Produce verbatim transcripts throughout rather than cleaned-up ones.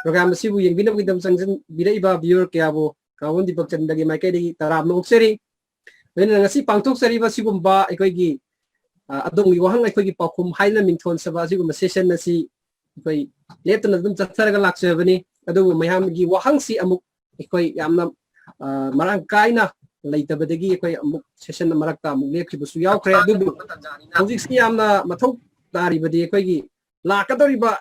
program ꯑꯁꯤꯕꯨ ꯌꯦꯡꯕꯤꯅꯕꯒꯤꯗꯃꯛ ꯆꯪꯁꯤꯟꯕꯤꯔꯛꯏꯕ viewer ꯀꯌꯥꯕꯨ ꯀꯥꯡꯕꯝ ꯗꯤꯄꯛ ꯆꯟꯗ꯭ꯔꯒꯤ ꯃꯥꯏꯀꯩꯗꯒꯤ ꯇꯔꯥꯝꯅ ꯑꯣꯛꯆꯔꯤ꯫ ꯂꯣꯏꯅꯅ ꯉꯁꯤ ꯄꯥꯡꯊꯣꯛꯆꯔꯤꯕ ꯁꯤꯒꯨꯝꯕ ꯑꯩꯈꯣꯏꯒꯤ, ꯑ, ꯑꯗꯣꯝꯒꯤ ꯋꯥꯍꯪ ꯑꯩꯈꯣꯏꯒꯤ ꯄꯥꯎꯈꯨꯝ ꯍꯥꯏꯗꯅ ꯃꯤꯡꯊꯣꯟꯖꯕ ꯑꯁꯤꯒꯨꯝꯕ session ꯑꯁꯤ ꯑꯩꯈꯣꯏ ꯂꯦꯞꯇꯅ ꯑꯗꯨꯝ ꯆꯠꯊꯔꯒ ꯂꯥꯛꯆꯕꯅꯤ꯫ ꯑꯗꯨꯕꯨ ꯃꯌꯥꯝꯒꯤ ꯋꯥꯍꯪꯁꯤ ꯑꯃꯨꯛ ꯑꯩꯈꯣꯏ ꯌꯥꯝꯅ, ꯑ, ꯃꯔꯥꯡ ꯀꯥꯏꯅ ꯂꯩꯇꯕꯗꯒꯤ ꯑꯩꯈꯣꯏ ꯑꯃꯨꯛ session ꯃꯔꯛꯇ ꯑꯃꯨꯛ ꯂꯦꯞꯈꯤꯕꯁꯨ ꯌꯥꯎꯈ꯭ꯔꯦ꯫ ꯑꯗꯨꯕꯨ ꯍꯧꯖꯤꯛꯁꯤ ꯌꯥꯝꯅ ꯃꯊꯧ ꯇꯥꯔꯤꯕꯗꯤ ꯑꯩꯈꯣꯏꯒꯤ ꯂꯥꯛꯀꯗꯧꯔꯤꯕ,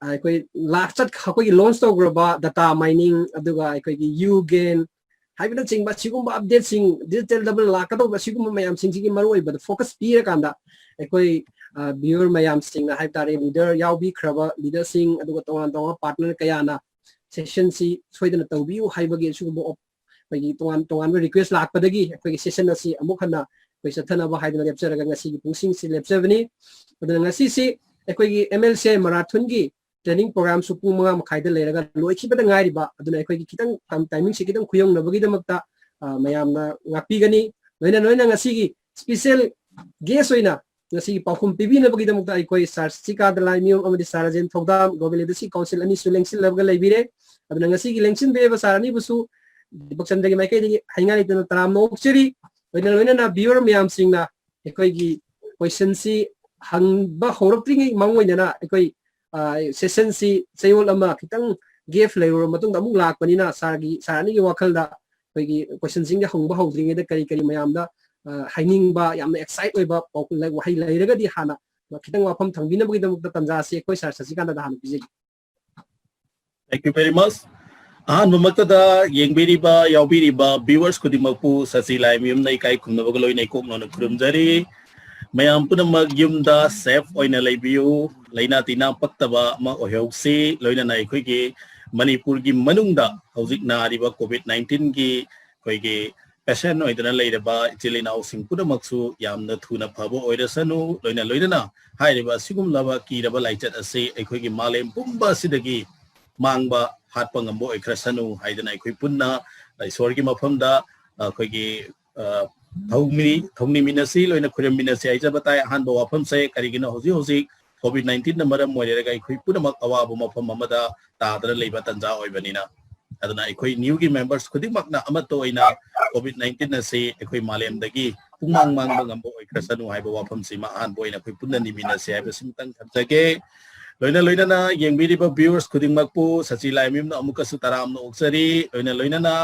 ꯑ, ꯑꯩꯈꯣꯏ ꯂꯥꯛꯆꯠ-, ꯑꯩꯈꯣꯏꯒꯤ launch ꯇꯧꯈ꯭ꯔꯕ data mining, ꯑꯗꯨꯒ ꯑꯩꯈꯣꯏꯒꯤ ꯌꯨ ꯒꯦꯟ ꯍꯥꯏꯕꯅꯆꯤꯡꯕ ꯁꯤꯒꯨꯝꯕ updateꯁꯤꯡ, digital double ꯂꯥꯛꯀꯗꯧꯕ ꯁꯤꯒꯨꯝꯕ ꯃꯌꯥꯝꯁꯤꯡꯁꯤꯒꯤ ꯃꯔꯨꯑꯣꯏꯕꯗ focus ꯄꯤꯔꯀꯥꯟꯗ ꯑꯩꯈꯣꯏ, ꯑ, viewer ꯃꯌꯥꯝꯁꯤꯡꯅ ꯍꯥꯏꯕ ꯇꯥꯔꯦ, leader ꯌꯥꯎꯕꯤꯈ꯭ꯔꯕ leaderꯁꯤꯡ, ꯑꯗꯨꯒ ꯇꯣꯉꯥꯟ ꯇꯣꯉꯥꯟꯕ partner ꯀꯌꯥꯅ sessionꯁꯤ ꯁꯣꯏꯗꯅ ꯇꯧꯕꯤꯌꯨ ꯍꯥꯏꯕꯒꯤ ꯁꯤꯒꯨꯝꯕ ꯑꯣꯞ-, ꯑꯩꯈꯣꯏꯒꯤ ꯇꯣꯉꯥꯟ ꯇꯣꯉꯥꯟꯕ request ꯂꯥꯛꯄꯗꯒꯤ ꯑꯩꯈꯣꯏꯒꯤ session ꯑꯁꯤ ꯑꯃꯨꯛ ꯍꯟꯅ ꯑꯩꯈꯣꯏ ꯆꯠꯊꯅꯕ ꯍꯥꯏꯗꯨꯅ ꯂꯦꯞꯆꯔꯒ ꯉꯁꯤꯒꯤ ꯄꯨꯡꯁꯤꯡꯁꯤ ꯂꯦꯞꯆꯕꯅꯤ꯫ ꯑꯗꯨꯅ ꯉꯁꯤꯁꯤ ꯑꯩꯈꯣꯏꯒꯤ M L C marathonꯒꯤ training programꯁꯨ ꯄꯨꯡ ꯃꯉꯥ ꯃꯈꯥꯏꯗ ꯂꯩꯔꯒ ꯂꯣꯏꯈꯤꯕꯗ ꯉꯥꯏꯔꯤꯕ꯫ ꯑꯗꯨꯅ ꯑꯩꯈꯣꯏꯒꯤ ꯈꯤꯇꯪ ꯇꯥꯏꯝ-, timingꯁꯤ ꯈꯤꯇꯪ ꯈꯨꯌꯧꯅꯕꯒꯤꯗꯃꯛꯇ, ꯑ, ꯃꯌꯥꯝꯅ ꯉꯥꯛꯄꯤꯒꯅꯤ꯫ ꯂꯣꯏꯅ ꯂꯣꯏꯅ ꯉꯁꯤꯒꯤ special guest ꯑꯣꯏꯅ ꯉꯁꯤꯒꯤ ꯄꯥꯎꯈꯨꯝ ꯄꯤꯕꯤꯅꯕꯒꯤꯗꯃꯛꯇ ꯑꯩꯈꯣꯏ Sir ꯁꯆꯤꯀꯥꯟꯇ ꯂꯥꯏꯃꯌꯨꯝ ꯑꯃꯗꯤ Sir ꯔꯥꯖꯦꯟ ꯊꯧꯗꯥꯝ Global Leaderꯁꯤ council ꯑꯅꯤꯁꯨ ꯂꯦꯡꯁꯤꯜꯂꯒ ꯂꯩꯕꯤꯔꯦ꯫ ꯑꯗꯨꯅ ꯉꯁꯤꯒꯤ ꯂꯦꯡꯁꯤꯟꯕꯤꯔꯤꯕ Sir ꯑꯅꯤꯕꯨꯁꯨ ꯗꯤꯄꯛ ꯆꯟꯗ꯭ꯔꯒꯤ ꯃꯥꯏꯀꯩꯗꯒꯤ ꯍꯥꯏꯅꯤꯡꯉꯥꯏ ꯂꯩꯇꯅ ꯇꯔꯥꯝꯅ ꯑꯣꯛꯆꯔꯤ꯫ ꯂꯣꯏꯅ ꯂꯣꯏꯅꯅ viewer ꯃꯌꯥꯝꯁꯤꯡꯅ ꯑꯩꯈꯣꯏꯒꯤ questionꯁꯤ ꯍꯪꯕ ꯍꯧꯔꯛꯇ꯭ꯔꯤꯉꯩ ꯃꯥꯡꯑꯣꯏꯅꯅ ꯑꯩꯈꯣꯏ, ꯑ, sessionꯁꯤ ꯆꯌꯣꯜ ꯑꯃ ꯈꯤꯇꯪ gap ꯂꯩꯔꯨꯔꯕ ꯃꯇꯨꯡꯗ ꯑꯃꯨꯛ ꯂꯥꯛꯄꯅꯤꯅ Sirꯒꯤ, Sir ꯑꯅꯤꯒꯤ ꯋꯥꯈꯜꯗ ꯑꯩꯈꯣꯏꯒꯤ questionꯁꯤꯡꯁꯦ ꯍꯪꯕ ꯍꯧꯗ꯭ꯔꯤꯉꯩꯗ ꯀꯔꯤ ꯀꯔꯤ ꯃꯌꯥꯝꯗ, ꯑ, ꯍꯥꯏꯅꯤꯡꯕ, ꯌꯥꯝꯅ excite ꯑꯣꯏꯕ ꯄꯥꯎ-, ꯋꯥꯍꯩ ꯂꯩꯔꯒꯗꯤ ꯍꯥꯟꯅ ꯈꯤꯇꯪ ꯋꯥꯐꯝ ꯊꯝꯕꯤꯅꯕꯒꯤꯗꯃꯛꯇ ꯇꯟꯖꯥ ꯑꯁꯤ ꯑꯩꯈꯣꯏ Sir ꯁꯆꯤꯀꯥꯟꯇꯗ ꯍꯥꯟꯅ ꯄꯤꯖꯒꯦ꯫ Thank you very much. ꯑꯍꯥꯟꯕꯃꯛꯇꯗ ꯌꯦꯡꯕꯤꯔꯤꯕ, ꯌꯥꯎꯕꯤꯔꯤꯕ viewers ꯈꯨꯗꯤꯡꯃꯛꯄꯨ ꯁꯆꯤ ꯂꯥꯏꯃꯌꯨꯝꯅ ꯏꯀꯥꯏ ꯈꯨꯝꯅꯕꯒ ꯂꯣꯏꯅ ꯏꯀꯣꯛꯅꯅ ꯈꯨꯔꯨꯝꯖꯔꯤ꯫ ꯃꯌꯥꯝ ꯄꯨꯝꯅꯃꯛ ꯌꯨꯝꯗ safe ꯑꯣꯏꯅ ꯂꯩꯕꯤꯌꯨ, ꯂꯥꯏꯅꯥ ꯇꯤꯟꯅꯥ ꯄꯛꯇꯕ ꯑꯃ ꯑꯣꯏꯍꯧꯁꯤ, ꯂꯣꯏꯅꯅ ꯑꯩꯈꯣꯏꯒꯤ ꯃꯅꯤꯄꯨꯔꯒꯤ ꯃꯅꯨꯡꯗ ꯍꯧꯖꯤꯛ ꯅꯥꯔꯤꯕ COVID nineteenꯒꯤ ꯑꯩꯈꯣꯏꯒꯤ patient ꯑꯣꯏꯗꯨꯅ ꯂꯩꯔꯕ ꯏꯆꯤꯜ ꯏꯅꯥꯎꯁꯤꯡ ꯄꯨꯝꯅꯃꯛꯁꯨ ꯌꯥꯝꯅ ꯊꯨꯅ ꯐꯕ ꯑꯣꯏꯔꯁꯅꯨ, ꯂꯣꯏꯅ ꯂꯣꯏꯅꯅ ꯍꯥꯏꯔꯤꯕ ꯑꯁꯤꯒꯨꯝꯂꯕ ꯀꯤꯔꯕ ꯂꯥꯏꯆꯠ ꯑꯁꯤ ꯑꯩꯈꯣꯏꯒꯤ ꯃꯥꯂꯦꯝ ꯄꯨꯝꯕ ꯑꯁꯤꯗꯒꯤ ꯃꯥꯡꯕ ꯍꯥꯠꯄ ꯉꯝꯕ ꯑꯣꯏꯈ꯭ꯔꯁꯅꯨ ꯍꯥꯏꯗꯅ ꯑꯩꯈꯣꯏ ꯄꯨꯟꯅ ꯏꯁꯣꯔꯒꯤ ꯃꯐꯝꯗ ꯑꯩꯈꯣꯏꯒꯤ, ꯑ, ꯊꯧꯅꯤ-, ꯊꯧꯅꯤꯃꯤꯟꯅꯁꯤ, ꯂꯣꯏꯅ ꯈꯨꯔꯨꯝꯃꯤꯟꯅꯁꯤ ꯍꯥꯏꯖꯕ ꯇꯥꯏ꯫ ꯑꯍꯥꯟꯕ ꯋꯥꯐꯝꯁꯦ ꯀꯔꯤꯒꯤꯅꯣ ꯍꯧꯖꯤꯛ ꯍꯧꯖꯤꯛ COVID nineteenꯅ ꯃꯔꯝ ꯑꯣꯏꯔꯒ ꯑꯩꯈꯣꯏ ꯄꯨꯝꯅꯃꯛ ꯑꯋꯥꯕ ꯃꯐꯝ ꯑꯃꯗ ꯇꯥꯗꯅ ꯂꯩꯕ ꯇꯥꯟꯖꯥ ꯑꯣꯏꯕꯅꯤꯅ꯫ ꯑꯗꯨꯅ ꯑꯩꯈꯣꯏ ꯅ꯭ꯌꯨꯒꯤ ꯃꯦꯝꯕꯔꯁ ꯈꯨꯗꯤꯡꯃꯛꯅ ꯑꯃꯠꯇ ꯑꯣꯏꯅ COVID nineteen ꯑꯁꯤ ꯑꯩꯈꯣꯏ ꯃꯥꯂꯦꯝꯗꯒꯤ ꯄꯨꯡꯃꯥꯡ ꯃꯥꯡꯕ ꯉꯝꯕ ꯑꯣꯏꯈ꯭ꯔꯁꯅꯨ ꯍꯥꯏꯕ ꯋꯥꯐꯝꯁꯤꯃ ꯑꯍꯥꯟꯕ ꯑꯣꯏꯅ ꯑꯩꯈꯣꯏ ꯄꯨꯟꯅ ꯅꯤꯃꯤꯟꯅꯁꯤ ꯍꯥꯏꯕꯁꯤꯃꯇꯪ ꯊꯝꯖꯒꯦ꯫ ꯂꯣꯏꯅ ꯂꯣꯏꯅꯅ ꯌꯦꯡꯕꯤꯔꯤꯕ viewers ꯈꯨꯗꯤꯡꯃꯛꯄꯨ ꯁꯆꯤ ꯂꯥꯏꯃꯌꯨꯝꯅ ꯑꯃꯨꯛꯀꯁꯨ ꯇꯔꯥꯝꯅ ꯑꯣꯛꯆꯔꯤ꯫ ꯂꯣꯏꯅ ꯂꯣꯏꯅꯅ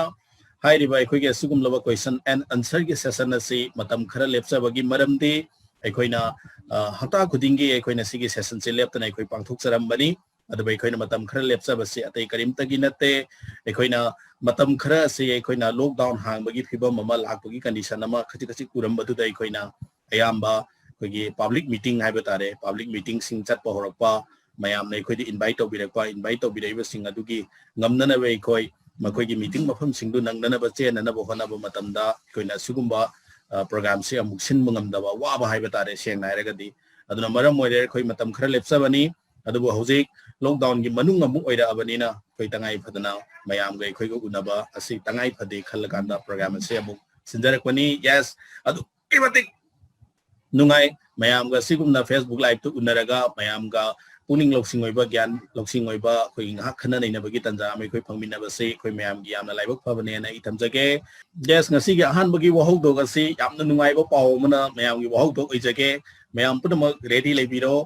ꯍꯥꯏꯔꯤꯕ ꯑꯩꯈꯣꯏꯒꯤ ꯑꯁꯤꯒꯨꯝꯂꯕ question and answerꯒꯤ session ꯑꯁꯤ ꯃꯇꯝ ꯈꯔ ꯂꯦꯞꯆꯕꯒꯤ ꯃꯔꯝꯗꯤ ꯑꯩꯈꯣꯏꯅ, ꯑ, ꯍꯞꯇꯥ ꯈꯨꯗꯤꯡꯒꯤ ꯑꯩꯈꯣꯏꯅ ꯁꯤꯒꯤ sessionꯁꯦ ꯂꯦꯞꯇꯅ ꯑꯩꯈꯣꯏ ꯄꯥꯡꯊꯣꯛꯆꯔꯝꯕꯅꯤ꯫ ꯑꯗꯨꯕꯨ ꯑꯩꯈꯣꯏꯅ ꯃꯇꯝ ꯈꯔ ꯂꯦꯞꯆꯕꯁꯤ ꯑꯇꯩ ꯀꯔꯤꯝꯇꯒꯤ ꯅꯠꯇꯦ꯫ ꯑꯩꯈꯣꯏꯅ ꯃꯇꯝ ꯈꯔ ꯑꯁꯤ ꯑꯩꯈꯣꯏꯅ lockdown ꯍꯥꯡꯕꯒꯤ ꯐꯤꯕꯝ ꯑꯃ ꯂꯥꯛꯄꯒꯤ condition ꯑꯃ ꯈꯖꯤꯛ ꯈꯖꯤꯛ ꯎꯔꯝꯕꯗꯨꯗ ꯑꯩꯈꯣꯏꯅ ꯑꯌꯥꯝꯕ ꯑꯩꯈꯣꯏꯒꯤ public meeting ꯍꯥꯏꯕ ꯇꯥꯔꯦ, public meetingꯁꯤꯡ ꯆꯠꯄ ꯍꯧꯔꯛꯄ, ꯃꯌꯥꯝꯅ ꯑꯩꯈꯣꯏꯗ invite ꯇꯧꯕꯤꯔꯛꯄ, invite ꯇꯧꯕꯤꯔꯛꯏꯕꯁꯤꯡ ꯑꯗꯨꯒꯤ ꯉꯝꯅꯅꯕ ꯑꯩꯈꯣꯏ ꯃꯈꯣꯏꯒꯤ meeting ꯃꯐꯝꯁꯤꯡꯗꯨ ꯅꯪꯅꯅꯕ ꯆꯦꯟꯅꯅꯕ ꯍꯣꯠꯅꯕ ꯃꯇꯝꯗ ꯑꯩꯈꯣꯏꯅ ꯑꯁꯤꯒꯨꯝꯕ, ꯑ, programꯁꯦ ꯑꯃꯨꯛ ꯁꯤꯟꯕ ꯉꯝꯗꯕ, ꯋꯥꯕ ꯍꯥꯏꯕ ꯇꯥꯔꯦ, ꯁꯦꯡꯅ ꯍꯥꯏꯔꯒꯗꯤ꯫ ꯑꯗꯨꯅ ꯃꯔꯝ ꯑꯣꯏꯔꯦ ꯑꯩꯈꯣꯏ ꯃꯇꯝ ꯈꯔ ꯂꯦꯞꯆꯕꯅꯤ꯫ ꯑꯗꯨꯕꯨ ꯍꯧꯖꯤꯛ lockdownꯒꯤ ꯃꯅꯨꯡ ꯑꯃꯨꯛ ꯑꯣꯏꯔꯛꯑꯕꯅꯤꯅ ꯑꯩꯈꯣꯏ ꯇꯉꯥꯏ ꯐꯗꯅ ꯃꯌꯥꯝꯒ ꯑꯩꯈꯣꯏꯒ ꯎꯅꯕ ꯑꯁꯤ ꯇꯉꯥꯏ ꯐꯗꯦ ꯈꯜꯂꯀꯥꯟꯗ program ꯑꯁꯤ ꯑꯃꯨꯛ ꯁꯤꯟꯖꯔꯛꯄꯅꯤ꯫ Yes, ꯑꯗꯨꯛꯀꯤ ꯃꯇꯤꯛ ꯅꯨꯡꯉꯥꯏ꯫ ꯃꯌꯥꯝꯒ ꯁꯤꯒꯨꯝꯅ Facebook liveꯇ ꯎꯅꯔꯒ ꯃꯌꯥꯝꯒ ꯄꯨꯛꯅꯤꯡ ꯂꯧꯁꯤꯡ ꯑꯣꯏꯕ, ꯒ꯭ꯌꯥꯟ ꯂꯧꯁꯤꯡ ꯑꯣꯏꯕ ꯑꯩꯈꯣꯏꯒꯤ ꯉꯥꯏꯍꯥꯛ ꯈꯟꯅ ꯅꯩꯅꯕꯒꯤ ꯇꯥꯟꯖꯥ ꯑꯃ ꯑꯩꯈꯣꯏ ꯐꯪꯃꯤꯟꯅꯕꯁꯤ ꯑꯩꯈꯣꯏ ꯃꯌꯥꯝꯒꯤ ꯌꯥꯝꯅ ꯂꯥꯏꯕꯛ ꯐꯕꯅꯦꯅ ꯑꯩ ꯊꯝꯖꯒꯦ꯫ Yes, ꯉꯁꯤꯒꯤ ꯑꯍꯥꯟꯕꯒꯤ ꯋꯥꯍꯧꯗꯣꯛ ꯑꯁꯤ ꯌꯥꯝꯅ ꯅꯨꯡꯉꯥꯏꯕ ꯄꯥꯎ ꯑꯃꯅ ꯃꯌꯥꯝꯒꯤ ꯋꯥꯍꯧꯗꯣꯛ ꯑꯣꯏꯖꯒꯦ꯫ ꯃꯌꯥꯝ ꯄꯨꯝꯅꯃꯛ ready ꯂꯩꯕꯤꯔꯣ꯫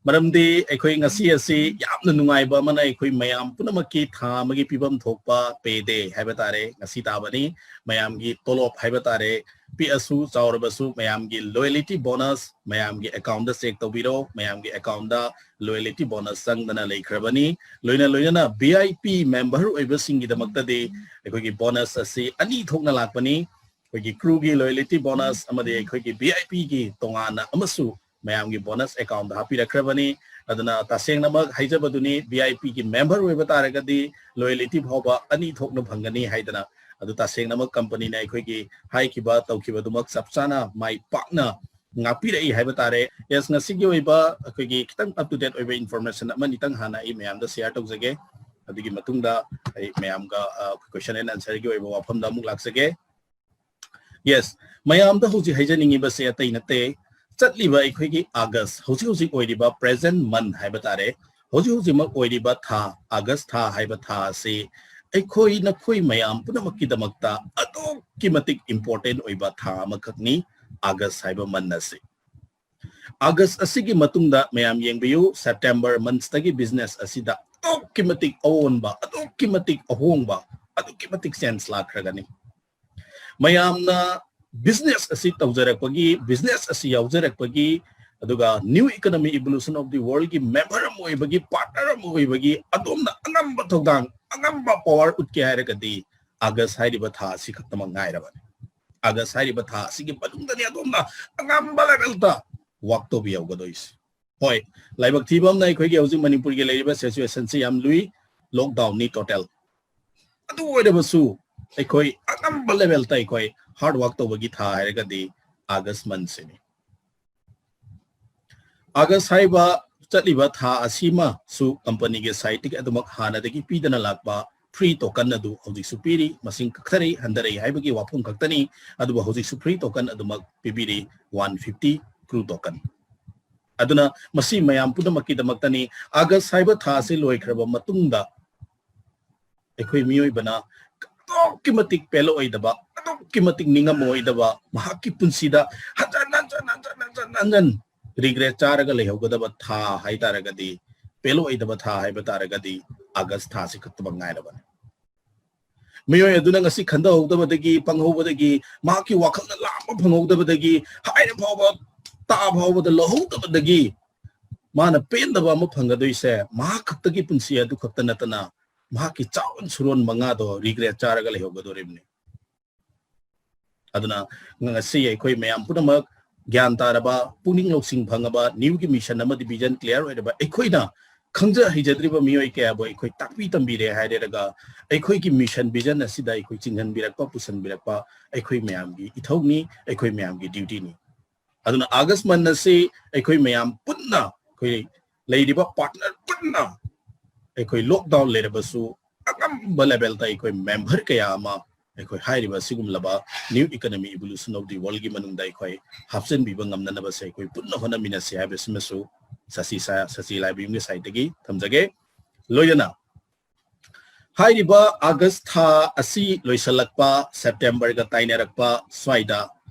ꯃꯔꯝꯗꯤ ꯑꯩꯈꯣꯏ ꯉꯁꯤ ꯑꯁꯤ ꯌꯥꯝꯅ ꯅꯨꯡꯉꯥꯏꯕ ꯑꯃꯅ ꯑꯩꯈꯣꯏ ꯃꯌꯥꯝ ꯄꯨꯝꯅꯃꯛꯀꯤ ꯊꯥ ꯑꯃꯒꯤ ꯄꯤꯐꯝ ꯊꯣꯛꯄ pay day ꯍꯥꯏꯕ ꯇꯥꯔꯦ, ꯉꯁꯤ ꯇꯥꯕꯅꯤ꯫ ꯃꯌꯥꯝꯒꯤ ꯇꯣꯂꯣꯞ ꯍꯥꯏꯕ ꯇꯥꯔꯦ, ꯄꯤꯛꯑꯁꯨ ꯆꯥꯎꯔꯕꯁꯨ ꯃꯌꯥꯝꯒꯤ loyalty bonus ꯃꯌꯥꯝꯒꯤ accountꯗ check ꯇꯧꯕꯤꯔꯣ꯫ ꯃꯌꯥꯝꯒꯤ accountꯗ loyalty bonus ꯆꯪꯗꯅ ꯂꯩꯈ꯭ꯔꯕꯅꯤ꯫ ꯂꯣꯏꯅ ꯂꯣꯏꯅꯅ VIP member ꯑꯣꯏꯕꯁꯤꯡꯒꯤꯗꯃꯛꯇꯗꯤ ꯑꯩꯈꯣꯏꯒꯤ bonus ꯑꯁꯤ ꯑꯅꯤ ꯊꯣꯛꯅ ꯂꯥꯛꯄꯅꯤ꯫ ꯑꯩꯈꯣꯏꯒꯤ crewꯒꯤ loyalty bonus ꯑꯃꯗꯤ ꯑꯩꯈꯣꯏꯒꯤ VIPꯒꯤ ꯇꯣꯉꯥꯟꯅ ꯑꯃꯁꯨ ꯃꯌꯥꯝꯒꯤ bonus accountꯗ ꯍꯥꯞꯄꯤꯔꯛꯈ꯭ꯔꯕꯅꯤ꯫ ꯑꯗꯨꯅ ꯇꯁꯦꯡꯅꯃꯛ ꯍꯥꯏꯖꯕꯗꯨꯅꯤ, VIPꯒꯤ member ꯑꯣꯏꯕ ꯇꯥꯔꯒꯗꯤ loyalty ꯐꯥꯎꯕ ꯑꯅꯤ ꯊꯣꯛꯅ ꯐꯪꯒꯅꯤ ꯍꯥꯏꯗꯅ꯫ ꯑꯗꯨ ꯇꯁꯦꯡꯅꯃꯛ companyꯅ ꯑꯩꯈꯣꯏꯒꯤ ꯍꯥꯏꯈꯤꯕ ꯇꯧꯈꯤꯕꯗꯨꯃꯛ ꯆꯞ ꯆꯥꯅ ꯃꯥꯏ ꯄꯥꯛꯅ ꯉꯥꯛꯄꯤꯔꯛꯏ ꯍꯥꯏꯕ ꯇꯥꯔꯦ꯫ Yes, ꯉꯁꯤꯒꯤ ꯑꯣꯏꯕ ꯑꯩꯈꯣꯏꯒꯤ ꯈꯤꯇꯪ up to date ꯑꯣꯏꯕ information ꯑꯃꯅꯤꯇꯪ ꯍꯥꯟꯅ ꯑꯩ ꯃꯌꯥꯝꯗ share ꯇꯧꯖꯒꯦ꯫ ꯑꯗꯨꯒꯤ ꯃꯇꯨꯡꯗ ꯑꯩ ꯃꯌꯥꯝꯒ, ꯑ, question and answerꯒꯤ ꯑꯣꯏꯕ ꯋꯥꯐꯝꯗ ꯑꯃꯨꯛ ꯂꯥꯛꯆꯒꯦ꯫ Yes, ꯃꯌꯥꯝꯗ ꯍꯧꯖꯤꯛ ꯍꯥꯏꯖꯅꯤꯡꯉꯤꯕꯁꯦ ꯑꯇꯩ ꯅꯠꯇꯦ, ꯆꯠꯂꯤꯕ ꯑꯩꯈꯣꯏꯒꯤ ꯑꯥꯒꯁ, ꯍꯧꯖꯤꯛ ꯍꯧꯖꯤꯛ ꯑꯣꯏꯔꯤꯕ present month ꯍꯥꯏꯕ ꯇꯥꯔꯦ, ꯍꯧꯖꯤꯛ ꯍꯧꯖꯤꯛꯃꯛ ꯑꯣꯏꯔꯤꯕ ꯊꯥ, ꯑꯥꯒꯁ ꯊꯥ ꯍꯥꯏꯕ ꯊꯥ ꯑꯁꯤ ꯑꯩꯈꯣꯏ ꯅꯈꯣꯏ ꯃꯌꯥꯝ ꯄꯨꯝꯅꯃꯛꯀꯤꯗꯃꯛꯇ ꯑꯗꯨꯛꯀꯤ ꯃꯇꯤꯛ important ꯑꯣꯏꯕ ꯊꯥ ꯑꯃꯈꯛꯅꯤ ꯑꯥꯒꯁ ꯍꯥꯏꯕ month ꯑꯁꯤ꯫ ꯑꯥꯒꯁ ꯑꯁꯤꯒꯤ ꯃꯇꯨꯡꯗ ꯃꯌꯥꯝ ꯌꯦꯡꯕꯤꯌꯨ, September monthꯇꯒꯤ business ꯑꯁꯤꯗ ꯑꯗꯨꯛꯀꯤ ꯃꯇꯤꯛ ꯑꯑꯣꯟꯕ, ꯑꯗꯨꯛꯀꯤ ꯃꯇꯤꯛ ꯑꯍꯣꯡꯕ, ꯑꯗꯨꯛꯀꯤ ꯃꯇꯤꯛ change ꯂꯥꯛꯈ꯭ꯔꯒꯅꯤ꯫ ꯃꯌꯥꯝꯅ business ꯑꯁꯤ ꯇꯧꯖꯔꯛꯄꯒꯤ, business ꯑꯁꯤ ꯌꯥꯎꯖꯔꯛꯄꯒꯤ, ꯑꯗꯨꯒ new economy evolution of the worldꯒꯤ member ꯑꯃ ꯑꯣꯏꯕꯒꯤ, partner ꯑꯃ ꯑꯣꯏꯕꯒꯤ ꯑꯗꯣꯝꯅ ꯑꯉꯝꯕ ꯊꯧꯗꯥꯡ, ꯑꯉꯝꯕ power ꯎꯠꯀꯦ ꯍꯥꯏꯔꯒꯗꯤ ꯑꯥꯒꯁ ꯍꯥꯏꯔꯤꯕ ꯊꯥ ꯑꯁꯤ ꯈꯛꯇꯃꯛ ꯉꯥꯏꯔꯕꯅꯤ꯫ ꯑꯥꯒꯁ ꯍꯥꯏꯔꯤꯕ ꯊꯥ ꯑꯁꯤꯒꯤ ꯃꯅꯨꯡꯗꯅꯤ ꯑꯗꯣꯝꯅ ꯑꯉꯝꯕ levelꯗ work ꯇꯧꯕ ꯌꯧꯒꯗꯣꯏꯁꯤ꯫ ꯍꯣꯏ, ꯂꯥꯏꯕꯛ ꯊꯤꯕ ꯑꯃꯅ ꯑꯩꯈꯣꯏꯒꯤ ꯍꯧꯖꯤꯛ ꯃꯅꯤꯄꯨꯔꯒꯤ ꯂꯩꯔꯤꯕ situationꯁꯤ ꯌꯥꯝ ꯂꯨꯏ, lockdownꯅꯤ total꯫ ꯑꯗꯨ ꯑꯣꯏꯔꯕꯁꯨ ꯑꯩꯈꯣꯏ ꯑꯉꯝꯕ levelꯗ ꯑꯩꯈꯣꯏ hard work ꯇꯧꯕꯒꯤ ꯊꯥ ꯍꯥꯏꯔꯒꯗꯤ ꯑꯥꯒꯁ monthꯁꯤꯅꯤ꯫ ꯑꯥꯒꯁ ꯍꯥꯏꯕ ꯆꯠꯂꯤꯕ ꯊꯥ ꯑꯁꯤꯃꯁꯨ companyꯒꯤ sideꯇꯒꯤ ꯑꯗꯨꯃꯛ ꯍꯥꯟꯅꯗꯒꯤ ꯄꯤꯗꯅ ꯂꯥꯛꯄ free token ꯑꯗꯨ ꯍꯧꯖꯤꯛꯁꯨ ꯄꯤꯔꯤ, ꯃꯁꯤꯡ ꯀꯛꯊꯔꯛꯏ, ꯍꯟꯊꯔꯛꯏ ꯍꯥꯏꯕꯒꯤ ꯋꯥꯐꯝ ꯈꯛꯇꯅꯤ꯫ ꯑꯗꯨꯕꯨ ꯍꯧꯖꯤꯛꯁꯨ free token ꯑꯗꯨꯃꯛ ꯄꯤꯕꯤꯔꯤ, one fifty crew token꯫ ꯑꯗꯨꯅ ꯃꯁꯤ ꯃꯌꯥꯝ ꯄꯨꯝꯅꯃꯛꯀꯤꯗꯃꯛꯇꯅꯤ꯫ ꯑꯥꯒꯁ ꯍꯥꯏꯕ ꯊꯥ ꯑꯁꯤ ꯂꯣꯏꯈ꯭ꯔꯕ ꯃꯇꯨꯡꯗ ꯑꯩꯈꯣꯏ ꯃꯤꯑꯣꯏꯕꯅ ꯑꯗꯨꯛꯀꯤ ꯃꯇꯤꯛ ꯄꯦꯜꯂꯛꯑꯣꯏꯗꯕ, ꯑꯗꯨꯛꯀꯤ ꯃꯇꯤꯛ ꯅꯤꯡꯉꯝꯃꯣꯏꯗꯕ, ꯃꯍꯥꯛꯀꯤ ꯄꯨꯟꯁꯤꯗ ꯍꯟꯖꯟ ꯍꯟꯖꯟ ꯍꯟꯖꯟ ꯍꯟꯖꯟ ꯍꯟꯖꯟ regret ꯆꯥꯔꯒ ꯂꯩꯍꯧꯒꯗꯕ ꯊꯥ ꯍꯥꯏꯇꯥꯔꯒꯗꯤ, ꯄꯦꯜꯂꯛꯑꯣꯏꯗꯕ ꯊꯥ ꯍꯥꯏꯕ ꯇꯥꯔꯒꯗꯤ ꯑꯥꯒꯁ ꯊꯥꯁꯤ ꯈꯛꯇꯃꯛ ꯉꯥꯏꯔꯕꯅꯤ꯫ ꯃꯤꯑꯣꯏ ꯑꯗꯨꯅ ꯉꯁꯤ ꯈꯟꯊꯍꯧꯗꯕꯗꯒꯤ, ꯄꯪꯍꯧꯕꯗꯒꯤ, ꯃꯍꯥꯛꯀꯤ ꯋꯥꯈꯜꯗ ꯂꯥꯝꯕ ꯐꯪꯍꯧꯗꯕꯗꯒꯤ, ꯍꯥꯏꯔ ꯐꯥꯎꯕ, ꯇꯥ ꯐꯥꯎꯕꯗ ꯂꯧꯍꯧꯗꯕꯗꯒꯤ ꯃꯥꯅ ꯄꯦꯟꯗꯕ ꯑꯃ ꯐꯪꯒꯗꯣꯏꯁꯦ ꯃꯍꯥꯛ ꯈꯛꯇꯒꯤ ꯄꯨꯟꯁꯤ ꯑꯗꯨ ꯈꯛꯇ ꯅꯠꯇꯅ ꯃꯍꯥꯛꯀꯤ ꯆꯥꯔꯣꯟ ꯁꯨꯔꯣꯟ ꯃꯉꯥꯗꯣ regret ꯆꯥꯔꯒ ꯂꯩꯍꯧꯒꯗꯣꯔꯤꯕꯅꯤ꯫ ꯑꯗꯨꯅ ꯉꯁꯤ ꯑꯩꯈꯣꯏ ꯃꯌꯥꯝ ꯄꯨꯝꯅꯃꯛ ꯒ꯭ꯌꯥꯟ ꯇꯥꯔꯕ, ꯄꯨꯛꯅꯤꯡ ꯂꯧꯁꯤꯡ ꯐꯪꯉꯕ, new ꯒꯤ mission ꯑꯃꯗꯤ vision clear ꯑꯣꯏꯔꯕ ꯑꯩꯈꯣꯏꯅ ꯈꯪꯖ ꯍꯩꯖꯗ꯭ꯔꯤꯕ ꯃꯤꯑꯣꯏ ꯀꯌꯥꯕꯨ ꯑꯩꯈꯣꯏ ꯇꯥꯛꯄꯤ ꯇꯝꯕꯤꯔꯦ ꯍꯥꯏꯔꯒ ꯑꯩꯈꯣꯏꯒꯤ mission vision ꯑꯁꯤꯗ ꯑꯩꯈꯣꯏ ꯆꯤꯡꯍꯟꯕꯤꯔꯛꯄ, ꯄꯨꯁꯟꯕꯤꯔꯛꯄ ꯑꯩꯈꯣꯏ ꯃꯌꯥꯝꯒꯤ ꯏꯊꯧꯅꯤ, ꯑꯩꯈꯣꯏ ꯃꯌꯥꯝꯒꯤ dutyꯅꯤ꯫ ꯑꯗꯨꯅ ꯑꯥꯒꯁ month ꯑꯁꯤ ꯑꯩꯈꯣꯏ ꯃꯌꯥꯝ ꯄꯨꯟꯅ, ꯑꯩꯈꯣꯏ ꯂꯩꯔꯤꯕ partner ꯄꯨꯟꯅ ꯑꯩꯈꯣꯏ lockdown ꯂꯩꯔꯕꯁꯨ ꯑꯉꯝꯕ levelꯗ ꯑꯩꯈꯣꯏ member ꯀꯌꯥ ꯑꯃ ꯑꯩꯈꯣꯏ ꯍꯥꯏꯔꯤꯕ ꯑꯁꯤꯒꯨꯝꯂꯕ new economy evolution of the world ꯒꯤ ꯃꯅꯨꯡꯗ ꯑꯩꯈꯣꯏ ꯍꯥꯞꯆꯤꯟꯕꯤꯕ ꯉꯝꯅꯅꯕꯁꯦ ꯑꯩꯈꯣꯏ ꯄꯨꯟꯅ ꯍꯣꯠꯅꯃꯤꯟꯅꯁꯤ ꯍꯥꯏꯕꯁꯤꯃꯁꯨ ꯁꯁꯤ ꯁꯥ-, ꯁꯁꯤ ꯂꯥꯏꯕ ꯌꯨꯝꯒꯤ side ꯇꯒꯤ ꯊꯝꯖꯒꯦ꯫ ꯂꯣꯏꯅꯅ ꯍꯥꯏꯔꯤꯕ ꯑꯥꯒꯁ ꯊꯥ ꯑꯁꯤ ꯂꯣꯏꯁꯤꯜꯂꯛꯄ, ꯁꯦꯞꯇꯦꯝꯕꯔꯒ ꯇꯥꯏꯅꯔꯛꯄ ꯁ꯭ꯋꯥꯏꯗ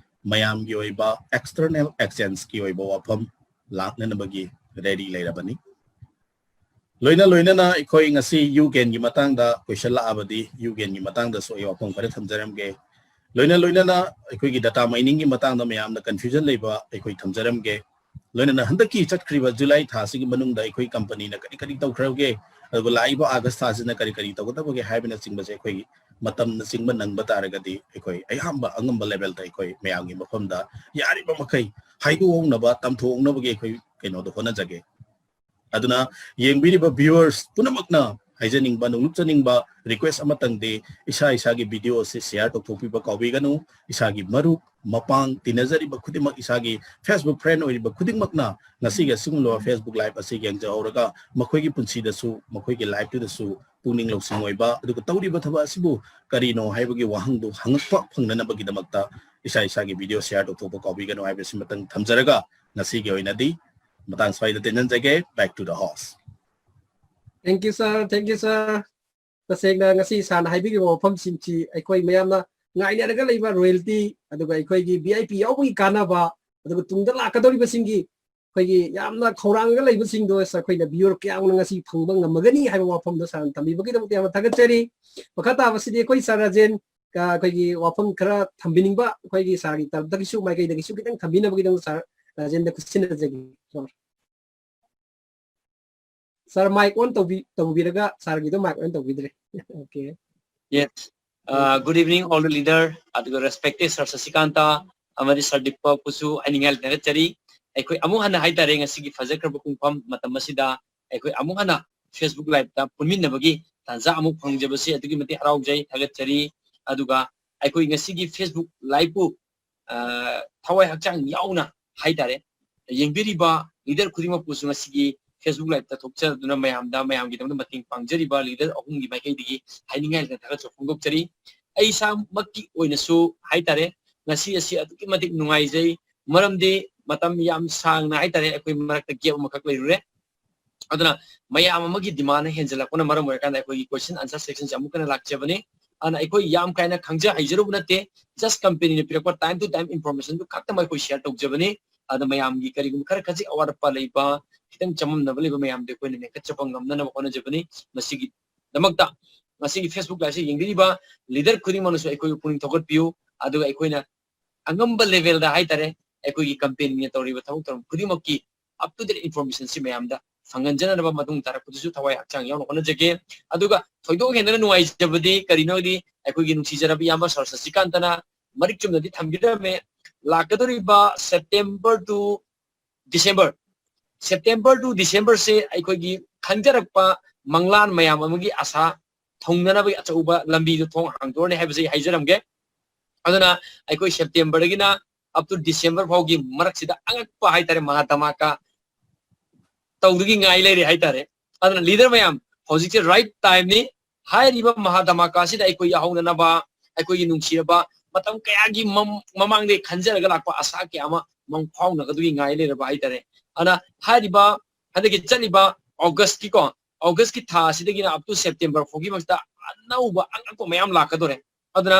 ꯃꯌꯥꯝꯒꯤ ꯑꯣꯏꯕ external exchange ꯀꯤ ꯑꯣꯏꯕ ꯋꯥꯐꯝ ꯂꯥꯛꯅꯅꯕꯒꯤ ready ꯂꯩꯔꯕꯅꯤ꯫ ꯂꯣꯏꯅ ꯂꯣꯏꯅꯅ ꯑꯩꯈꯣꯏ ꯉꯁꯤ ꯌꯨ ꯒꯦꯟꯒꯤ ꯃꯇꯥꯡꯗ question ꯂꯥꯛꯑꯕꯗꯤ ꯌꯨ ꯒꯦꯟꯒꯤ ꯃꯇꯥꯡꯗꯁꯨ ꯑꯩ ꯋꯥꯐꯝ ꯈꯔ ꯊꯝꯖꯔꯝꯒꯦ꯫ ꯂꯣꯏꯅ ꯂꯣꯏꯅꯅ ꯑꯩꯈꯣꯏꯒꯤ data mining ꯒꯤ ꯃꯇꯥꯡꯗ ꯃꯌꯥꯝꯅ confusion ꯂꯩꯕ ꯑꯩꯈꯣꯏ ꯊꯝꯖꯔꯝꯒꯦ꯫ ꯂꯣꯏꯅꯅ ꯍꯟꯗꯛꯀꯤ ꯆꯠꯈ꯭ꯔꯤꯕ ꯖꯨꯂꯥꯏ ꯊꯥ ꯑꯁꯤꯒꯤ ꯃꯅꯨꯡꯗ ꯑꯩꯈꯣꯏ company ꯅ ꯀꯔꯤ ꯀꯔꯤ ꯇꯧꯈ꯭ꯔꯒꯦ, ꯑꯗꯨꯒ ꯂꯥꯛꯏꯕ ꯑꯥꯒꯁ ꯊꯥꯁꯤꯅ ꯀꯔꯤ ꯀꯔꯤ ꯇꯧꯒꯗꯕꯒꯦ ꯍꯥꯏꯕꯅꯆꯤꯡꯕꯁꯦ ꯑꯩꯈꯣꯏ ꯃꯇꯝꯅꯆꯤꯡꯕ ꯅꯪꯕ ꯇꯥꯔꯒꯗꯤ ꯑꯩꯈꯣꯏ ꯑꯌꯥꯝꯕ ꯑꯉꯝꯕ level ꯗ ꯑꯩꯈꯣꯏ ꯃꯌꯥꯝꯒꯤ ꯃꯐꯝꯗ ꯌꯥꯔꯤꯕ ꯃꯈꯩ ꯍꯥꯏꯗꯣꯛꯍꯧꯅꯕ, ꯇꯝꯊꯣꯛꯍꯧꯅꯕꯒꯤ ꯑꯩꯈꯣꯏ ꯀꯩꯅꯣꯗꯣ ꯍꯣꯠꯅꯖꯒꯦ꯫ ꯑꯗꯨꯅ ꯌꯦꯡꯕꯤꯔꯤꯕ viewers ꯄꯨꯝꯅꯃꯛꯅ ꯍꯥꯏꯖꯅꯤꯡꯕ, ꯅꯣꯡꯂꯨꯛꯆꯅꯤꯡꯕ request ꯑꯃꯇꯪꯗꯤ, ꯏꯁꯥ ꯏꯁꯥꯒꯤ video ꯑꯁꯤ share ꯇꯧꯊꯣꯛꯄꯤꯕ ꯀꯥꯎꯕꯤꯒꯅꯨ꯫ ꯏꯁꯥꯒꯤ ꯃꯔꯨꯞ ꯃꯄꯥꯡ ꯇꯤꯟꯅꯖꯔꯤꯕ ꯈꯨꯗꯤꯡꯃꯛ, ꯏꯁꯥꯒꯤ Facebook friend ꯑꯣꯏꯔꯤꯕ ꯈꯨꯗꯤꯡꯃꯛꯅ ꯉꯁꯤꯒꯤ ꯑꯁꯤꯒꯨꯝꯂꯕ Facebook live ꯑꯁꯤ ꯌꯦꯡꯖꯍꯧꯔꯒ ꯃꯈꯣꯏꯒꯤ ꯄꯨꯟꯁꯤꯗꯁꯨ, ꯃꯈꯣꯏꯒꯤ life ꯇꯨꯗꯁꯨ ꯄꯨꯛꯅꯤꯡ ꯂꯧꯁꯤꯡ ꯑꯣꯏꯕ, ꯑꯗꯨꯒ ꯇꯧꯔꯤꯕ ꯊꯕꯛ ꯑꯁꯤꯕꯨ ꯀꯔꯤꯅꯣ ꯍꯥꯏꯕꯒꯤ ꯋꯥꯍꯪꯗꯨ ꯍꯪꯉꯛꯄ ꯐꯪꯅꯅꯕꯒꯤꯗꯃꯛꯇ ꯏꯁꯥ ꯏꯁꯥꯒꯤ video share ꯇꯧꯊꯣꯛꯄ ꯀꯥꯎꯕꯤꯒꯅꯨ ꯍꯥꯏꯕꯁꯤꯃꯇꯪ ꯊꯝꯖꯔꯒ ꯉꯁꯤꯒꯤ ꯑꯣꯏꯅꯗꯤ ꯃꯇꯥꯡ ꯁ꯭ꯋꯥꯏꯗ ꯇꯦꯟꯖꯟꯖꯒꯦ꯫ Back to the host. Thank you, sir. Thank you, sir. ꯇꯁꯦꯡꯅ ꯉꯁꯤ sir ꯅ ꯍꯥꯏꯕꯤꯔꯤꯕ ꯋꯥꯐꯝꯁꯤꯡꯁꯤ ꯑꯩꯈꯣꯏ ꯃꯌꯥꯝꯅ ꯉꯥꯏꯅꯔꯒ ꯂꯩꯕ royalty, ꯑꯗꯨꯒ ꯑꯩꯈꯣꯏꯒꯤ V I P ꯌꯥꯎꯕꯒꯤ ꯀꯥꯟꯅꯕ, ꯑꯗꯨꯒ ꯇꯨꯡꯗ ꯂꯥꯛꯀꯗꯧꯔꯤꯕꯁꯤꯡꯒꯤ ꯑꯩꯈꯣꯏꯒꯤ ꯌꯥꯝꯅ ꯈꯧꯔꯥꯡꯉꯒ ꯂꯩꯕꯁꯤꯡꯗꯣ ꯑꯩꯈꯣꯏꯅ viewer ꯀꯌꯥ ꯑꯃꯅ ꯉꯁꯤ ꯐꯪꯕ ꯉꯝꯃꯒꯅꯤ ꯍꯥꯏꯕ ꯋꯥꯐꯝꯗꯣ sir ꯅ ꯊꯝꯕꯤꯕꯒꯤꯗꯃꯛꯇ ꯌꯥꯝꯅ ꯊꯥꯒꯠꯆꯔꯤ꯫ ꯃꯈꯥ ꯇꯥꯕꯁꯤꯗꯤ ꯑꯩꯈꯣꯏ sir ꯔꯥꯖꯦꯟ, ꯑ, ꯑꯩꯈꯣꯏꯒꯤ ꯋꯥꯐꯝ ꯈꯔ ꯊꯝꯕꯤꯅꯤꯡꯕ ꯑꯩꯈꯣꯏꯒꯤ sir ꯒꯤ ꯇꯔꯞꯇꯒꯤꯁꯨ ꯃꯥꯏꯀꯩꯗꯒꯤꯁꯨ ꯈꯤꯇꯪ ꯊꯝꯕꯤꯅꯕꯒꯤꯗꯃꯛ sir ꯔꯥꯖꯦꯟꯗ ꯈꯨꯠꯁꯤꯟꯅꯖꯒꯦ꯫ Sir, mic on ꯇꯧꯕꯤ-, ꯇꯧꯕꯤꯔꯒ sir ꯒꯤꯗꯣ mic on ꯇꯧꯕꯤꯗ꯭ꯔꯦ꯫ Okay. Yes. Uh, good evening, all the leader, ꯑꯗꯨꯒ respected sir ꯁꯁꯤꯀꯥꯟꯇ ꯑꯃꯗꯤ sir ꯗꯤꯄꯛꯄꯨꯁꯨ ꯍꯥꯏꯅꯤꯡꯉꯥꯏ ꯊꯥꯒꯠꯆꯔꯤ꯫ ꯑꯩꯈꯣꯏ ꯑꯃꯨꯛ ꯍꯟꯅ ꯍꯥꯏꯇꯥꯔꯦ, ꯉꯁꯤꯒꯤ ꯐꯖꯈ꯭ꯔꯕ ꯄꯨꯡꯐꯝ ꯃꯇꯝ ꯑꯁꯤꯗ ꯑꯩꯈꯣꯏ ꯑꯃꯨꯛ ꯍꯟꯅ Facebook live ꯇ ꯄꯨꯟꯃꯤꯟꯅꯕꯒꯤ ꯇꯥꯟꯖꯥ ꯑꯃꯨꯛ ꯐꯪꯖꯕꯁꯤ ꯑꯗꯨꯛꯀꯤ ꯃꯇꯤꯛ ꯍꯔꯥꯎꯖꯩ, ꯊꯥꯒꯠꯆꯔꯤ꯫ ꯑꯗꯨꯒ ꯑꯩꯈꯣꯏ ꯉꯁꯤꯒꯤ Facebook live ꯄꯨ, ꯑ, ꯊꯋꯥꯏ ꯍꯛꯆꯥꯡ ꯌꯥꯎꯅ ꯍꯥꯏꯇꯥꯔꯦ, ꯌꯦꯡꯕꯤꯔꯤꯕ leader ꯈꯨꯗꯤꯡꯃꯛꯄꯨꯁꯨ ꯉꯁꯤꯒꯤ Facebook live ꯇ ꯊꯣꯛꯆꯗꯨꯅ ꯃꯌꯥꯝꯗ, ꯃꯌꯥꯝꯒꯤꯗꯃꯛꯇ ꯃꯇꯦꯡ ꯄꯥꯡꯖꯔꯤꯕ leader ꯑꯍꯨꯝꯒꯤ ꯃꯥꯏꯀꯩꯗꯒꯤ ꯍꯥꯏꯅꯤꯡꯉꯥꯏ ꯂꯩꯇꯅ ꯊꯥꯒꯠꯆꯕ ꯐꯣꯡꯗꯣꯛꯆꯔꯤ꯫ ꯑꯩ ꯏꯁꯥꯃꯛꯀꯤ ꯑꯣꯏꯅꯁꯨ ꯍꯥꯏꯇꯥꯔꯦ, ꯉꯁꯤ ꯑꯁꯤ ꯑꯗꯨꯛꯀꯤ ꯃꯇꯤꯛ ꯅꯨꯡꯉꯥꯏꯖꯩ꯫ ꯃꯔꯝꯗꯤ ꯃꯇꯝ ꯌꯥꯝ ꯁꯥꯡꯅ ꯍꯥꯏꯇꯥꯔꯦ ꯑꯩꯈꯣꯏ ꯃꯔꯛꯇ gap ꯑꯃꯈꯛ ꯂꯩꯔꯨꯔꯦ꯫ ꯑꯗꯨꯅ ꯃꯌꯥꯝ ꯑꯃꯒꯤ demand ꯍꯦꯟꯖꯜꯂꯛꯄꯅ ꯃꯔꯝ ꯑꯣꯏꯔꯀꯥꯟꯗ ꯑꯩꯈꯣꯏꯒꯤ question answer section ꯁꯦ ꯑꯃꯨꯛ ꯍꯟꯅ ꯂꯥꯛꯆꯕꯅꯤ꯫ ꯑꯗꯨꯅ ꯑꯩꯈꯣꯏ ꯌꯥꯝ ꯀꯥ ꯍꯦꯟꯅ ꯈꯪꯖ ꯍꯩꯖꯔꯨꯕ ꯅꯠꯇꯦ, just company ꯅ ꯄꯤꯔꯛꯄ time to time information ꯗꯨ ꯈꯛꯇꯃꯛ ꯑꯩꯈꯣꯏ share ꯇꯧꯖꯕꯅꯤ꯫ ꯑꯗ ꯃꯌꯥꯝꯒꯤ ꯀꯔꯤꯒꯨꯝꯕ ꯈꯔ ꯈꯖꯤꯛ ꯑꯋꯥꯠ ꯑꯄꯥ ꯂꯩꯕ, ꯈꯤꯇꯪ ꯆꯃꯝꯅꯕ ꯂꯩꯕ ꯃꯌꯥꯝꯗꯨ ꯑꯩꯈꯣꯏꯅ ꯃꯦꯟꯈꯠꯆꯕ ꯉꯝꯅꯅꯕ ꯍꯣꯠꯅꯖꯕꯅꯤ꯫ ꯃꯁꯤꯒꯤꯗꯃꯛꯇ ꯉꯁꯤꯒꯤ Facebook live ꯁꯦ ꯌꯦꯡꯕꯤꯔꯤꯕ leader ꯈꯨꯗꯤꯡꯃꯛꯅꯁꯨ ꯑꯩꯈꯣꯏꯕꯨ ꯄꯨꯛꯅꯤꯡ ꯊꯧꯒꯠꯄꯤꯌꯨ, ꯑꯗꯨꯒ ꯑꯩꯈꯣꯏꯅ ꯑꯉꯝꯕ level ꯗ ꯍꯥꯏꯇꯥꯔꯦ, ꯑꯩꯈꯣꯏꯒꯤ company ꯅ ꯇꯧꯔꯤꯕ ꯊꯕꯛ ꯊꯧꯔꯝ ꯈꯨꯗꯤꯡꯃꯛꯀꯤ up to date information ꯁꯤ ꯃꯌꯥꯝꯗ ꯐꯪꯍꯟꯖꯅꯅꯕ ꯃꯇꯨꯡ ꯇꯥꯔꯛꯄꯗꯁꯨ ꯊꯋꯥꯏ ꯍꯛꯆꯥꯡ ꯌꯥꯎꯅ ꯍꯣꯠꯅꯖꯒꯦ꯫ ꯑꯗꯨꯒ ꯊꯣꯏꯗꯣꯛ ꯍꯦꯟꯗꯅ ꯅꯨꯡꯉꯥꯏꯖꯕꯗꯤ ꯀꯔꯤꯅꯣꯗꯤ, ꯑꯩꯈꯣꯏꯒꯤ ꯅꯨꯡꯁꯤꯖꯔꯕ ꯏꯌꯥꯝꯕ ꯁꯥꯔ ꯁꯁꯤꯀꯥꯟꯇꯅ ꯃꯔꯤꯛ ꯆꯨꯝꯅꯗꯤ ꯊꯝꯕꯤꯔꯝꯃꯦ, ꯂꯥꯛꯀꯗꯧꯔꯤꯕ September to December, September to December ꯁꯦ ꯑꯩꯈꯣꯏꯒꯤ ꯈꯪꯖꯔꯛꯄ ꯃꯪꯂꯥꯟ ꯃꯌꯥꯝ ꯑꯃꯒꯤ ꯑꯁꯥ ꯊꯨꯡꯅꯅꯕꯒꯤ ꯑꯆꯧꯕ ꯂꯝꯕꯤꯗꯨ ꯊꯣꯡ ꯍꯥꯡꯗꯣꯛꯑꯅꯤ ꯍꯥꯏꯕꯁꯤ ꯑꯩ ꯍꯥꯏꯖꯔꯝꯒꯦ꯫ ꯑꯗꯨꯅ ꯑꯩꯈꯣꯏ September ꯗꯒꯤꯅ up to December ꯐꯥꯎꯒꯤ ꯃꯔꯛꯁꯤꯗ ꯑꯉꯛꯄ ꯍꯥꯏꯇꯥꯔꯦ, ꯃꯍꯥ ꯙꯃꯥꯀꯥ ꯇꯧꯗꯨꯒꯤ ꯉꯥꯏ ꯂꯩꯔꯦ ꯍꯥꯏꯇꯥꯔꯦ꯫ ꯑꯗꯨꯅ leader ꯃꯌꯥꯝ, ꯍꯧꯖꯤꯛꯁꯦ right time ꯅꯤ꯫ ꯍꯥꯏꯔꯤꯕ ꯃꯍꯥ ꯙꯃꯥꯀꯥꯁꯤꯗ ꯑꯩꯈꯣꯏ ꯌꯥꯎꯍꯧꯅꯅꯕ, ꯑꯩꯈꯣꯏꯒꯤ ꯅꯨꯡꯁꯤꯔꯕ ꯃꯇꯝ ꯀꯌꯥꯒꯤ ꯃꯝ-, ꯃꯃꯥꯡꯗꯒꯤ ꯈꯟꯖꯔꯒ ꯂꯥꯛꯄ ꯑꯁꯥ ꯀꯌꯥ ꯑꯃ ꯃꯪ ꯐꯥꯎꯅꯒꯗꯨꯒꯤ ꯉꯥꯏ ꯂꯩꯔꯕ ꯍꯥꯏꯇꯥꯔꯦ꯫ ꯑꯗꯨꯅ ꯍꯥꯏꯔꯤꯕ ꯍꯟꯗꯛꯀꯤ ꯆꯠꯂꯤꯕ August ꯀꯤꯀꯣ, August ꯀꯤ ꯊꯥ ꯑꯁꯤꯗꯒꯤꯅ up to September ꯐꯥꯎꯒꯤ ꯃꯔꯛꯇ ꯑꯅꯧꯕ ꯑꯉꯛꯄ ꯃꯌꯥꯝ ꯂꯥꯛꯀꯗꯧꯔꯦ꯫ ꯑꯗꯨꯅ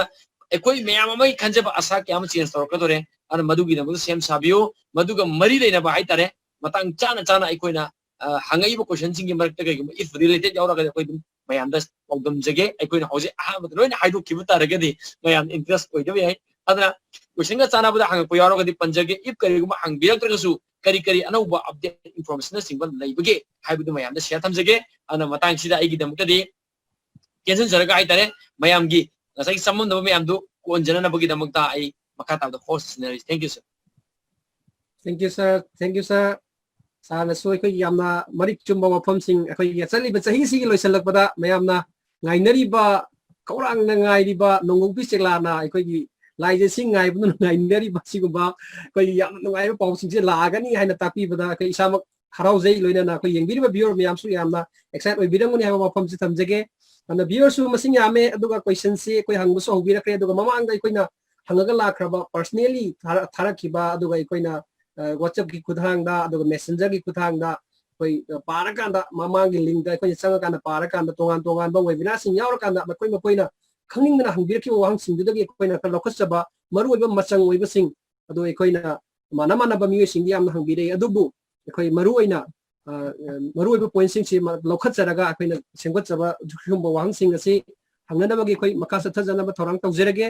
ꯑꯩꯈꯣꯏ ꯃꯌꯥꯝ ꯑꯃꯒꯤ ꯈꯟꯖꯕ ꯑꯁꯥ ꯀꯌꯥ ꯑꯃ change ꯇꯧꯔꯛꯀꯗꯧꯔꯦ꯫ ꯑꯗꯨꯅ ꯃꯗꯨꯒꯤꯗꯃꯛꯇ ꯁꯦꯝ ꯁꯥꯕꯤꯌꯨ꯫ ꯃꯗꯨꯒ ꯃꯔꯤ ꯂꯩꯅꯕ ꯍꯥꯏꯇꯥꯔꯦ, ꯃꯇꯥꯡ ꯆꯥꯅ ꯆꯥꯅ ꯑꯩꯈꯣꯏꯅ, ꯑ, ꯍꯪꯉꯛꯏꯕ question ꯁꯤꯡꯒꯤ ꯃꯔꯛꯇ ꯀꯩꯒꯨꯝꯕ if related ꯌꯥꯎꯔꯒꯗꯤ ꯑꯩꯈꯣꯏ ꯑꯗꯨꯝ ꯃꯌꯥꯝꯗ ꯄꯥꯎꯗꯝꯖꯒꯦ꯫ ꯑꯩꯈꯣꯏꯅ ꯍꯧꯖꯤꯛ ꯑꯍꯥꯟꯕꯗ ꯂꯣꯏꯅ ꯍꯥꯏꯗꯣꯛꯈꯤꯕ ꯇꯥꯔꯒꯗꯤ ꯃꯌꯥꯝ interest ꯑꯣꯏꯗꯕ ꯌꯥꯏ꯫ ꯑꯗꯨꯅ question ꯒ ꯆꯥꯟꯅꯕꯗ ꯍꯪꯉꯛꯄ ꯌꯥꯎꯔꯒꯗꯤ ꯄꯟꯖꯒꯦ꯫ If ꯀꯔꯤꯒꯨꯝꯕ ꯍꯪꯕꯤꯔꯛꯇ꯭ꯔꯒꯁꯨ ꯀꯔꯤ ꯀꯔꯤ ꯑꯅꯧꯕ update information ꯅꯆꯤꯡꯕ ꯂꯩꯕꯒꯦ ꯍꯥꯏꯕꯗꯨ ꯃꯌꯥꯝꯗ share ꯊꯝꯖꯒꯦ꯫ ꯑꯗꯨꯅ ꯃꯇꯥꯡꯁꯤꯗ ꯑꯩꯒꯤꯗꯃꯛꯇꯗꯤ ꯇꯦꯟꯁꯤꯟꯖꯔꯒ ꯍꯥꯏꯇꯥꯔꯦ, ꯃꯌꯥꯝꯒꯤ ꯉꯁꯥꯏꯒꯤ ꯆꯃꯝꯅꯕ ꯃꯌꯥꯝꯗꯨ ꯀꯣꯟꯖꯅꯅꯕꯒꯤꯗꯃꯛꯇ ꯑꯩ ꯃꯈꯥ ꯇꯥꯕꯗ host scenery. Thank you, sir꯫ Thank you, sir꯫ Thank you, sir꯫ Sir ꯅꯁꯨ ꯑꯩꯈꯣꯏꯒꯤ ꯌꯥꯝꯅ ꯃꯔꯤꯛ ꯆꯨꯝꯕ ꯋꯥꯐꯝꯁꯤꯡ, ꯑꯩꯈꯣꯏꯒꯤ ꯆꯠꯂꯤꯕ ꯆꯍꯤꯁꯤꯒꯤ ꯂꯣꯏꯁꯤꯜꯂꯛꯄꯗ ꯃꯌꯥꯝꯅ ꯉꯥꯏꯅꯔꯤꯕ, ꯈꯧꯔꯥꯡꯅ ꯉꯥꯏꯔꯤꯕ ꯅꯣꯡꯉꯧꯕꯤ ꯆꯦꯛꯂꯥꯅ ꯑꯩꯈꯣꯏꯒꯤ ꯂꯥꯏꯖꯁꯤꯡ ꯉꯥꯏꯕꯗꯨꯅ ꯉꯥꯏꯅꯔꯤꯕ ꯁꯤꯒꯨꯝꯕ ꯑꯩꯈꯣꯏꯒꯤ ꯌꯥꯝꯅ ꯅꯨꯡꯉꯥꯏꯕ ꯄꯥꯎꯁꯤꯡꯁꯦ ꯂꯥꯛꯑꯒꯅꯤ ꯍꯥꯏꯅ ꯇꯥꯛꯄꯤꯕꯗ ꯑꯩꯈꯣꯏ ꯏꯁꯥꯃꯛ ꯍꯔꯥꯎꯖꯩ꯫ ꯂꯣꯏꯅꯅ ꯑꯩꯈꯣꯏ ꯌꯦꯡꯕꯤꯔꯤꯕ viewer ꯃꯌꯥꯝꯁꯨ ꯌꯥꯝꯅ excite ꯑꯣꯏꯕꯤꯔꯝꯒꯅꯤ ꯍꯥꯏꯕ ꯋꯥꯐꯝꯁꯤ ꯊꯝꯖꯒꯦ꯫ ꯑꯗꯨꯅ viewerꯁꯨ ꯃꯁꯤꯡ ꯌꯥꯝꯃꯦ, ꯑꯗꯨꯒ questionꯁꯤ ꯑꯩꯈꯣꯏ ꯍꯪꯕꯁꯨ ꯍꯧꯕꯤꯔꯛꯈ꯭ꯔꯦ꯫ ꯑꯗꯨꯒ ꯃꯃꯥꯡꯗ ꯑꯩꯈꯣꯏꯅ ꯍꯪꯉꯒ ꯂꯥꯛꯈ꯭ꯔꯕ personally ꯊꯥꯔꯛ-, ꯊꯥꯔꯛꯈꯤꯕ, ꯑꯗꯨꯒ ꯑꯩꯈꯣꯏꯅ, ꯑ, WhatsAppꯀꯤ ꯈꯨꯠꯊꯥꯡꯗ, ꯑꯗꯨꯒ Messengerꯒꯤ ꯈꯨꯠꯊꯥꯡꯗ ꯑꯩꯈꯣꯏ, ꯑ, ꯄꯥꯔꯀꯥꯟꯗ, ꯃꯃꯥꯡꯒꯤ linkꯇ ꯑꯩꯈꯣꯏꯅ ꯆꯪꯉꯀꯥꯟꯗ ꯄꯥꯔꯀꯥꯟꯗ ꯇꯣꯉꯥꯟ ꯇꯣꯉꯥꯟꯕ webinarꯁꯤꯡ ꯌꯥꯎꯔꯀꯥꯟꯗ ꯃꯈꯣꯏ ꯃꯈꯣꯏꯅ ꯈꯪꯅꯤꯡꯗꯅ ꯍꯪꯕꯤꯔꯛꯈꯤꯕ ꯋꯥꯍꯪꯁꯤꯡꯗꯨꯗꯒꯤ ꯑꯩꯈꯣꯏꯅ ꯈꯔ ꯂꯧꯈꯠꯆꯕ ꯃꯔꯨꯑꯣꯏꯕ ꯃꯆꯪ ꯑꯣꯏꯕꯁꯤꯡ ꯑꯗꯨ ꯑꯩꯈꯣꯏꯅ ꯃꯥꯟꯅ ꯃꯥꯟꯅꯕ ꯃꯤꯑꯣꯏꯁꯤꯡꯗꯤ ꯌꯥꯝꯅ ꯍꯪꯕꯤꯔꯛꯏ꯫ ꯑꯗꯨꯕꯨ ꯑꯩꯈꯣꯏ ꯃꯔꯨꯑꯣꯏꯅ, ꯑ, ꯑ, ꯃꯔꯨꯑꯣꯏꯕ pointꯁꯤꯡꯁꯤ ꯃ-, ꯂꯧꯈꯠꯆꯔꯒ ꯑꯩꯈꯣꯏꯅ ꯁꯦꯝꯒꯠꯆꯕ ꯁꯤꯒꯨꯝꯕ ꯋꯥꯍꯪꯁꯤꯡ ꯑꯁꯤ ꯍꯪꯅꯅꯕꯒꯤ ꯑꯩꯈꯣꯏ ꯃꯈꯥ ꯆꯠꯊꯖꯅꯕ ꯊꯧꯔꯥꯡ ꯇꯧꯖꯔꯒꯦ꯫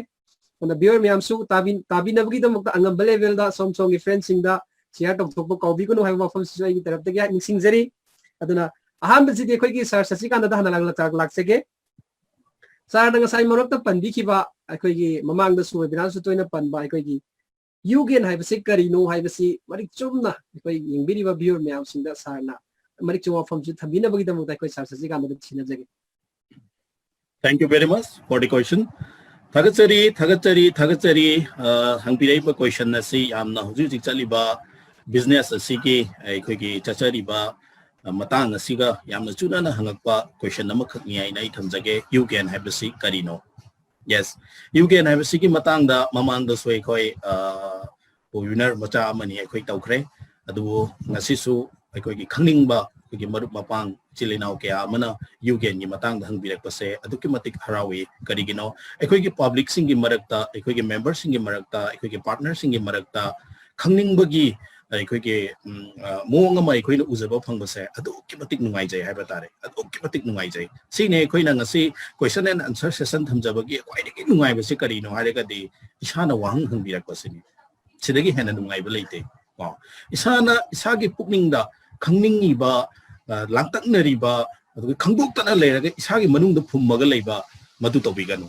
ꯑꯗꯨꯅ viewer ꯃꯌꯥꯝꯁꯨ ꯇꯥꯕꯤ-, ꯇꯥꯕꯤꯅꯕꯒꯤꯗꯃꯛꯇ ꯑꯉꯝꯕ levelꯗ ꯁꯣꯝ ꯁꯣꯝꯒꯤ friendꯁꯤꯡꯗ share ꯇꯧꯊꯣꯛꯄ ꯀꯥꯎꯕꯤꯒꯅꯨ ꯍꯥꯏꯕ ꯋꯥꯐꯝꯁꯤꯁꯨ ꯑꯩꯒꯤ ꯇꯔꯞꯇꯒꯤ ꯅꯤꯡꯁꯤꯡꯖꯔꯤ꯫ ꯑꯗꯨꯅ ꯑꯍꯥꯟꯕꯁꯤꯗꯤ ꯑꯩꯈꯣꯏꯒꯤ sir ꯁꯁꯤꯀꯥꯟꯇꯗ ꯍꯥꯟꯅ ꯂꯥꯛ-, ꯂꯥꯛ-, ꯂꯥꯛꯆꯒꯦ꯫ Sirꯅ ꯉꯁꯥꯏ ꯃꯔꯛꯇ ꯄꯟꯕꯤꯈꯤꯕ, ꯑꯩꯈꯣꯏꯒꯤ ꯃꯃꯥꯡꯗꯁꯨ webinarꯁꯨ ꯇꯣꯏꯅ ꯄꯟꯕ, ꯑꯩꯈꯣꯏꯒꯤ UGEN ꯍꯥꯏꯕꯁꯤ ꯀꯔꯤꯅꯣ ꯍꯥꯏꯕꯁꯤ ꯃꯔꯤꯛ ꯆꯨꯝꯅ ꯑꯩꯈꯣꯏ ꯌꯦꯡꯕꯤꯔꯤꯕ viewer ꯃꯌꯥꯝꯁꯤꯡꯗ sirꯅ ꯃꯔꯤꯛ ꯆꯨꯝꯕ ꯋꯥꯐꯝꯁꯨ ꯊꯝꯕꯤꯅꯕꯒꯤꯗꯃꯛꯇ ꯑꯩꯈꯣꯏ sir ꯁꯁꯤꯀꯥꯟꯇꯗ ꯁꯤꯟꯅꯖꯒꯦ꯫ Thank you very much for the question. ꯊꯥꯒꯠꯆꯔꯤ, ꯊꯥꯒꯠꯆꯔꯤ, ꯊꯥꯒꯠꯆꯔꯤ꯫ ꯑ, ꯍꯪꯕꯤꯔꯛꯏꯕ question ꯑꯁꯤ ꯌꯥꯝꯅ ꯍꯧꯖꯤꯛ ꯍꯧꯖꯤꯛ ꯆꯠꯂꯤꯕ business ꯑꯁꯤꯒꯤ ꯑꯩꯈꯣꯏꯒꯤ ꯆꯠꯆꯔꯤꯕ, ꯑ, ꯃꯇꯥꯡ ꯑꯁꯤꯒ ꯌꯥꯝꯅ ꯆꯨꯅꯅ ꯍꯪꯉꯛꯄ question ꯑꯃꯈꯛꯅꯤ ꯍꯥꯏꯅ ꯑꯩ ꯊꯝꯖꯒꯦ꯫ UGEN ꯍꯥꯏꯕꯁꯤ ꯀꯔꯤꯅꯣ? Yes, UGEN ꯍꯥꯏꯕꯁꯤꯒꯤ ꯃꯇꯥꯡꯗ ꯃꯃꯥꯡꯗꯁꯨ ꯑꯩꯈꯣꯏ, ꯑ, webinar ꯃꯆꯥ ꯑꯃꯅꯤ ꯑꯩꯈꯣꯏ ꯇꯧꯈ꯭ꯔꯦ꯫ ꯑꯗꯨꯕꯨ ꯉꯁꯤꯁꯨ ꯑꯩꯈꯣꯏꯒꯤ ꯈꯪꯅꯤꯡꯕ ꯑꯩꯈꯣꯏꯒꯤ ꯃꯔꯨꯞ ꯃꯄꯥꯡ ꯏꯆꯤꯜ ꯏꯅꯥꯎ ꯀꯌꯥ ꯑꯃꯅ UGENꯒꯤ ꯃꯇꯥꯡꯗ ꯍꯪꯕꯤꯔꯛꯄꯁꯦ ꯑꯗꯨꯛꯀꯤ ꯃꯇꯤꯛ ꯍꯔꯥꯎꯏ꯫ ꯀꯔꯤꯒꯤꯅꯣ? ꯑꯩꯈꯣꯏꯒꯤ publicꯁꯤꯡꯒꯤ ꯃꯔꯛꯇ, ꯑꯩꯈꯣꯏꯒꯤ memberꯁꯤꯡꯒꯤ ꯃꯔꯛꯇ, ꯑꯩꯈꯣꯏꯒꯤ partnerꯁꯤꯡꯒꯤ ꯃꯔꯛꯇ ꯈꯪꯅꯤꯡꯕꯒꯤ ꯑꯩꯈꯣꯏꯒꯤ, ꯎꯝ, ꯑ, ꯃꯑꯣꯡ ꯑꯃ ꯑꯩꯈꯣꯏꯅ ꯎꯖꯕ ꯐꯪꯕꯁꯦ ꯑꯗꯨꯛꯀꯤ ꯃꯇꯤꯛ ꯅꯨꯡꯉꯥꯏꯖꯩ ꯍꯥꯏꯕ ꯇꯥꯔꯦ, ꯑꯗꯨꯛꯀꯤ ꯃꯇꯤꯛ ꯅꯨꯡꯉꯥꯏꯖꯩ꯫ ꯁꯤꯅꯤ ꯑꯩꯈꯣꯏꯅ ꯉꯁꯤ question and answer session ꯊꯝꯖꯕꯒꯤ ꯈ꯭ꯋꯥꯏꯗꯒꯤ ꯅꯨꯡꯉꯥꯏꯕꯁꯤ ꯀꯔꯤꯅꯣ ꯍꯥꯏꯔꯒꯗꯤ ꯏꯁꯥꯅ ꯋꯥꯍꯪ ꯍꯪꯕꯤꯔꯛꯄꯁꯤꯅꯤ꯫ ꯁꯤꯗꯒꯤ ꯍꯦꯟꯅ ꯅꯨꯡꯉꯥꯏꯕ ꯂꯩꯇꯦ꯫ ꯀꯣ, ꯏꯁꯥꯅ ꯏꯁꯥꯒꯤ ꯄꯨꯛꯅꯤꯡꯗ ꯈꯪꯅꯤꯡꯉꯤꯕ, ꯑ, ꯂꯥꯡꯇꯛꯅꯔꯤꯕ, ꯑꯗꯨꯒ ꯈꯪꯗꯣꯛꯇꯅ ꯂꯩꯔꯒ ꯏꯁꯥꯒꯤ ꯃꯅꯨꯡꯗ ꯐꯨꯝꯃꯒ ꯂꯩꯕ, ꯃꯗꯨ ꯇꯧꯕꯤꯒꯅꯨ꯫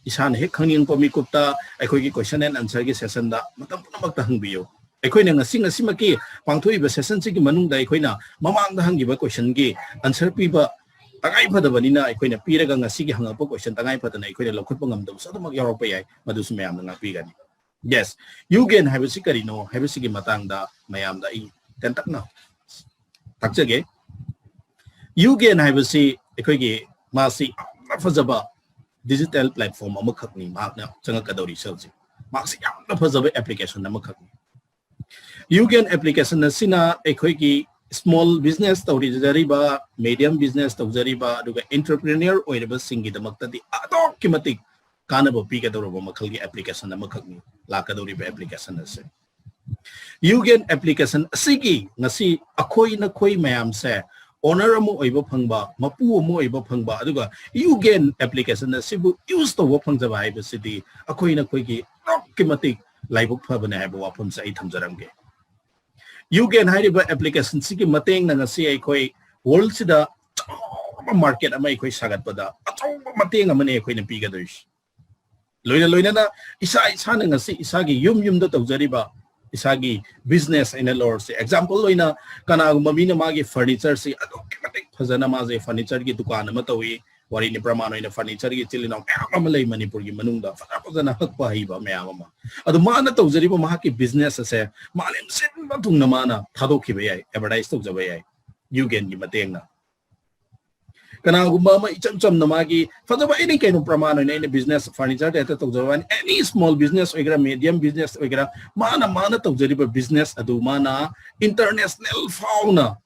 ꯏꯁꯥꯅ ꯍꯦꯛ ꯈꯪꯅꯤꯡꯉꯛꯄ ꯃꯤꯀꯨꯞꯇ ꯑꯩꯈꯣꯏꯒꯤ question and answerꯒꯤ sessionꯗ ꯃꯇꯝ ꯄꯨꯝꯅꯃꯛꯇ ꯍꯪꯕꯤꯌꯨ꯫ ꯑꯩꯈꯣꯏꯅ ꯉꯁꯤ, ꯉꯁꯤꯃꯛꯀꯤ ꯄꯥꯡꯊꯣꯛꯏꯕ sessionꯁꯤꯒꯤ ꯃꯅꯨꯡꯗ ꯑꯩꯈꯣꯏꯅ ꯃꯃꯥꯡꯗ ꯍꯪꯈꯤꯕ questionꯒꯤ answer ꯄꯤꯕ ꯇꯉꯥꯏ ꯐꯗꯕꯅꯤꯅ ꯑꯩꯈꯣꯏꯅ ꯄꯤꯔꯒ ꯉꯁꯤꯒꯤ ꯍꯪꯉꯛꯄ question ꯇꯉꯥꯏ ꯐꯗꯅ ꯑꯩꯈꯣꯏꯅ ꯂꯧꯈꯠꯄ ꯉꯝꯗꯕꯁꯨ ꯑꯗꯨꯃꯛ ꯌꯥꯎꯔꯛꯄ ꯌꯥꯏ, ꯃꯗꯨꯁꯨ ꯃꯌꯥꯝꯅ ꯉꯥꯛꯄꯤꯒꯅꯤ꯫ Yes, UGEN ꯍꯥꯏꯕꯁꯤ ꯀꯔꯤꯅꯣ ꯍꯥꯏꯕꯁꯤꯒꯤ ꯃꯇꯥꯡꯗ ꯃꯌꯥꯝꯗ ꯑꯩ ꯇꯦꯟꯇꯛꯅ ꯇꯥꯛꯆꯒꯦ꯫ ꯌꯨꯒꯦꯟ ꯍꯥꯏꯕꯁꯤ ꯑꯩꯈꯣꯏꯒꯤ ꯃꯥꯁꯤ ꯌꯥꯝꯅ ꯐꯖꯕ digital platform ꯑꯃꯈꯛꯅꯤ ꯃꯍꯥꯛꯅ ꯆꯪꯉꯛꯀꯗꯧꯔꯤꯁꯦ ꯍꯧꯖꯤꯛ꯫ ꯃꯍꯥꯛꯁꯤ ꯌꯥꯝꯅ ꯐꯖꯕ application ꯑꯃꯈꯛꯅꯤ꯫ ꯌꯨꯒꯦꯟ application ꯑꯁꯤꯅ ꯑꯩꯈꯣꯏꯒꯤ small business ꯇꯧꯖꯔꯤꯕ, medium business ꯇꯧꯖꯔꯤꯕ, ꯑꯗꯨꯒ entrepreneur ꯑꯣꯏꯔꯕꯁꯤꯡꯒꯤꯗꯃꯛꯇꯗꯤ ꯑꯗꯨꯛꯀꯤ ꯃꯇꯤꯛ ꯀꯥꯟꯅꯕ ꯄꯤꯒꯗꯧꯔꯕ ꯃꯈꯜꯒꯤ application ꯑꯃꯈꯛꯅꯤ ꯂꯥꯛꯀꯗꯧꯔꯤꯕ application ꯑꯁꯦ꯫ ꯌꯨꯒꯦꯟ application ꯑꯁꯤꯒꯤ ꯉꯁꯤ ꯑꯩꯈꯣꯏ ꯅꯈꯣꯏ ꯃꯌꯥꯝꯁꯦ owner ꯑꯃ ꯑꯣꯏꯕ ꯐꯪꯕ, ꯃꯄꯨ ꯑꯃ ꯑꯣꯏꯕ ꯐꯪꯕ, ꯑꯗꯨꯒ ꯌꯨꯒꯦꯟ application ꯑꯁꯤꯕꯨ use ꯇꯧꯕ ꯐꯪꯖꯕ ꯍꯥꯏꯕꯁꯤꯗꯤ ꯑꯩꯈꯣꯏ ꯅꯈꯣꯏꯒꯤ ꯑꯗꯨꯛꯀꯤ ꯃꯇꯤꯛ ꯂꯥꯏꯕꯛ ꯐꯕꯅꯦ ꯍꯥꯏꯕ ꯋꯥꯐꯝꯁꯦ ꯑꯩ ꯊꯝꯖꯔꯝꯒꯦ꯫ ꯌꯨꯒꯦꯟ ꯍꯥꯏꯔꯤꯕ application ꯁꯤꯒꯤ ꯃꯇꯦꯡꯅ ꯉꯁꯤ ꯑꯩꯈꯣꯏ world ꯁꯤꯗ ꯑꯆꯧꯕ market ꯑꯃ ꯑꯩꯈꯣꯏ ꯁꯥꯒꯠꯄꯗ ꯑꯆꯧꯕ ꯃꯇꯦꯡ ꯑꯃꯅꯤ ꯑꯩꯈꯣꯏꯅ ꯄꯤꯒꯗꯣꯏꯁꯤ꯫ ꯂꯣꯏꯅ ꯂꯣꯏꯅꯅ ꯏꯁꯥ ꯏꯁꯥꯅ ꯉꯁꯤ ꯏꯁꯥꯒꯤ ꯌꯨꯝ ꯌꯨꯝꯗ ꯇꯧꯖꯔꯤꯕ ꯏꯁꯥꯒꯤ business ꯑꯩꯅ ꯂꯧꯔꯁꯦ꯫ Example ꯑꯣꯏꯅ ꯀꯅꯥꯒꯨꯝꯕ ꯃꯤꯅ ꯃꯥꯒꯤ furniture ꯁꯤ ꯑꯗꯨꯛꯀꯤ ꯃꯇꯤꯛ ꯐꯖꯅ ꯃꯥꯁꯦ furniture ꯒꯤ ꯗꯨꯀꯥꯟ ꯑꯃ ꯇꯧꯏ꯫ ꯋꯥꯔꯤꯅꯤ, ꯄ꯭ꯔꯃꯥꯟ ꯑꯣꯏꯅ furniture ꯒꯤ ꯏꯆꯤꯜ ꯏꯅꯥꯎ ꯃꯌꯥꯝ ꯑꯃ ꯂꯩ ꯃꯅꯤꯄꯨꯔꯒꯤ ꯃꯅꯨꯡꯗ ꯐꯖ ꯐꯖꯅ ꯍꯛꯄ ꯍꯩꯕ ꯃꯌꯥꯝ ꯑꯃ꯫ ꯑꯗꯨ ꯃꯥꯅ ꯇꯧꯖꯔꯤꯕ ꯃꯍꯥꯛꯀꯤ business ꯑꯁꯦ ꯃꯥꯂꯦꯝ ꯁꯤꯟꯕ ꯊꯨꯡꯅ ꯃꯥꯅ ꯊꯥꯗꯣꯛꯈꯤꯕ ꯌꯥꯏ, advertise ꯇꯧꯖꯕ ꯌꯥꯏ ꯌꯨꯒꯦꯟꯒꯤ ꯃꯇꯦꯡꯅ꯫ ꯀꯅꯥꯒꯨꯝꯕ ꯑꯃ ꯏꯆꯝ ꯆꯝꯅ ꯃꯥꯒꯤ ꯐꯖꯕ any ꯀꯩꯅꯣ ꯄ꯭ꯔꯃꯥꯟ ꯑꯣꯏꯅ ꯑꯩꯅ business furniture ꯗ ꯍꯦꯛꯇ ꯇꯧꯖꯕ ꯋꯥꯅꯤ, any small business ꯑꯣꯏꯒꯦꯔꯥ, medium business ꯑꯣꯏꯒꯦꯔꯥ, ꯃꯥꯅ ꯃꯥꯅ ꯇꯧꯖꯔꯤꯕ business ꯑꯗꯨ ꯃꯥꯅ international ꯐꯥꯎꯅ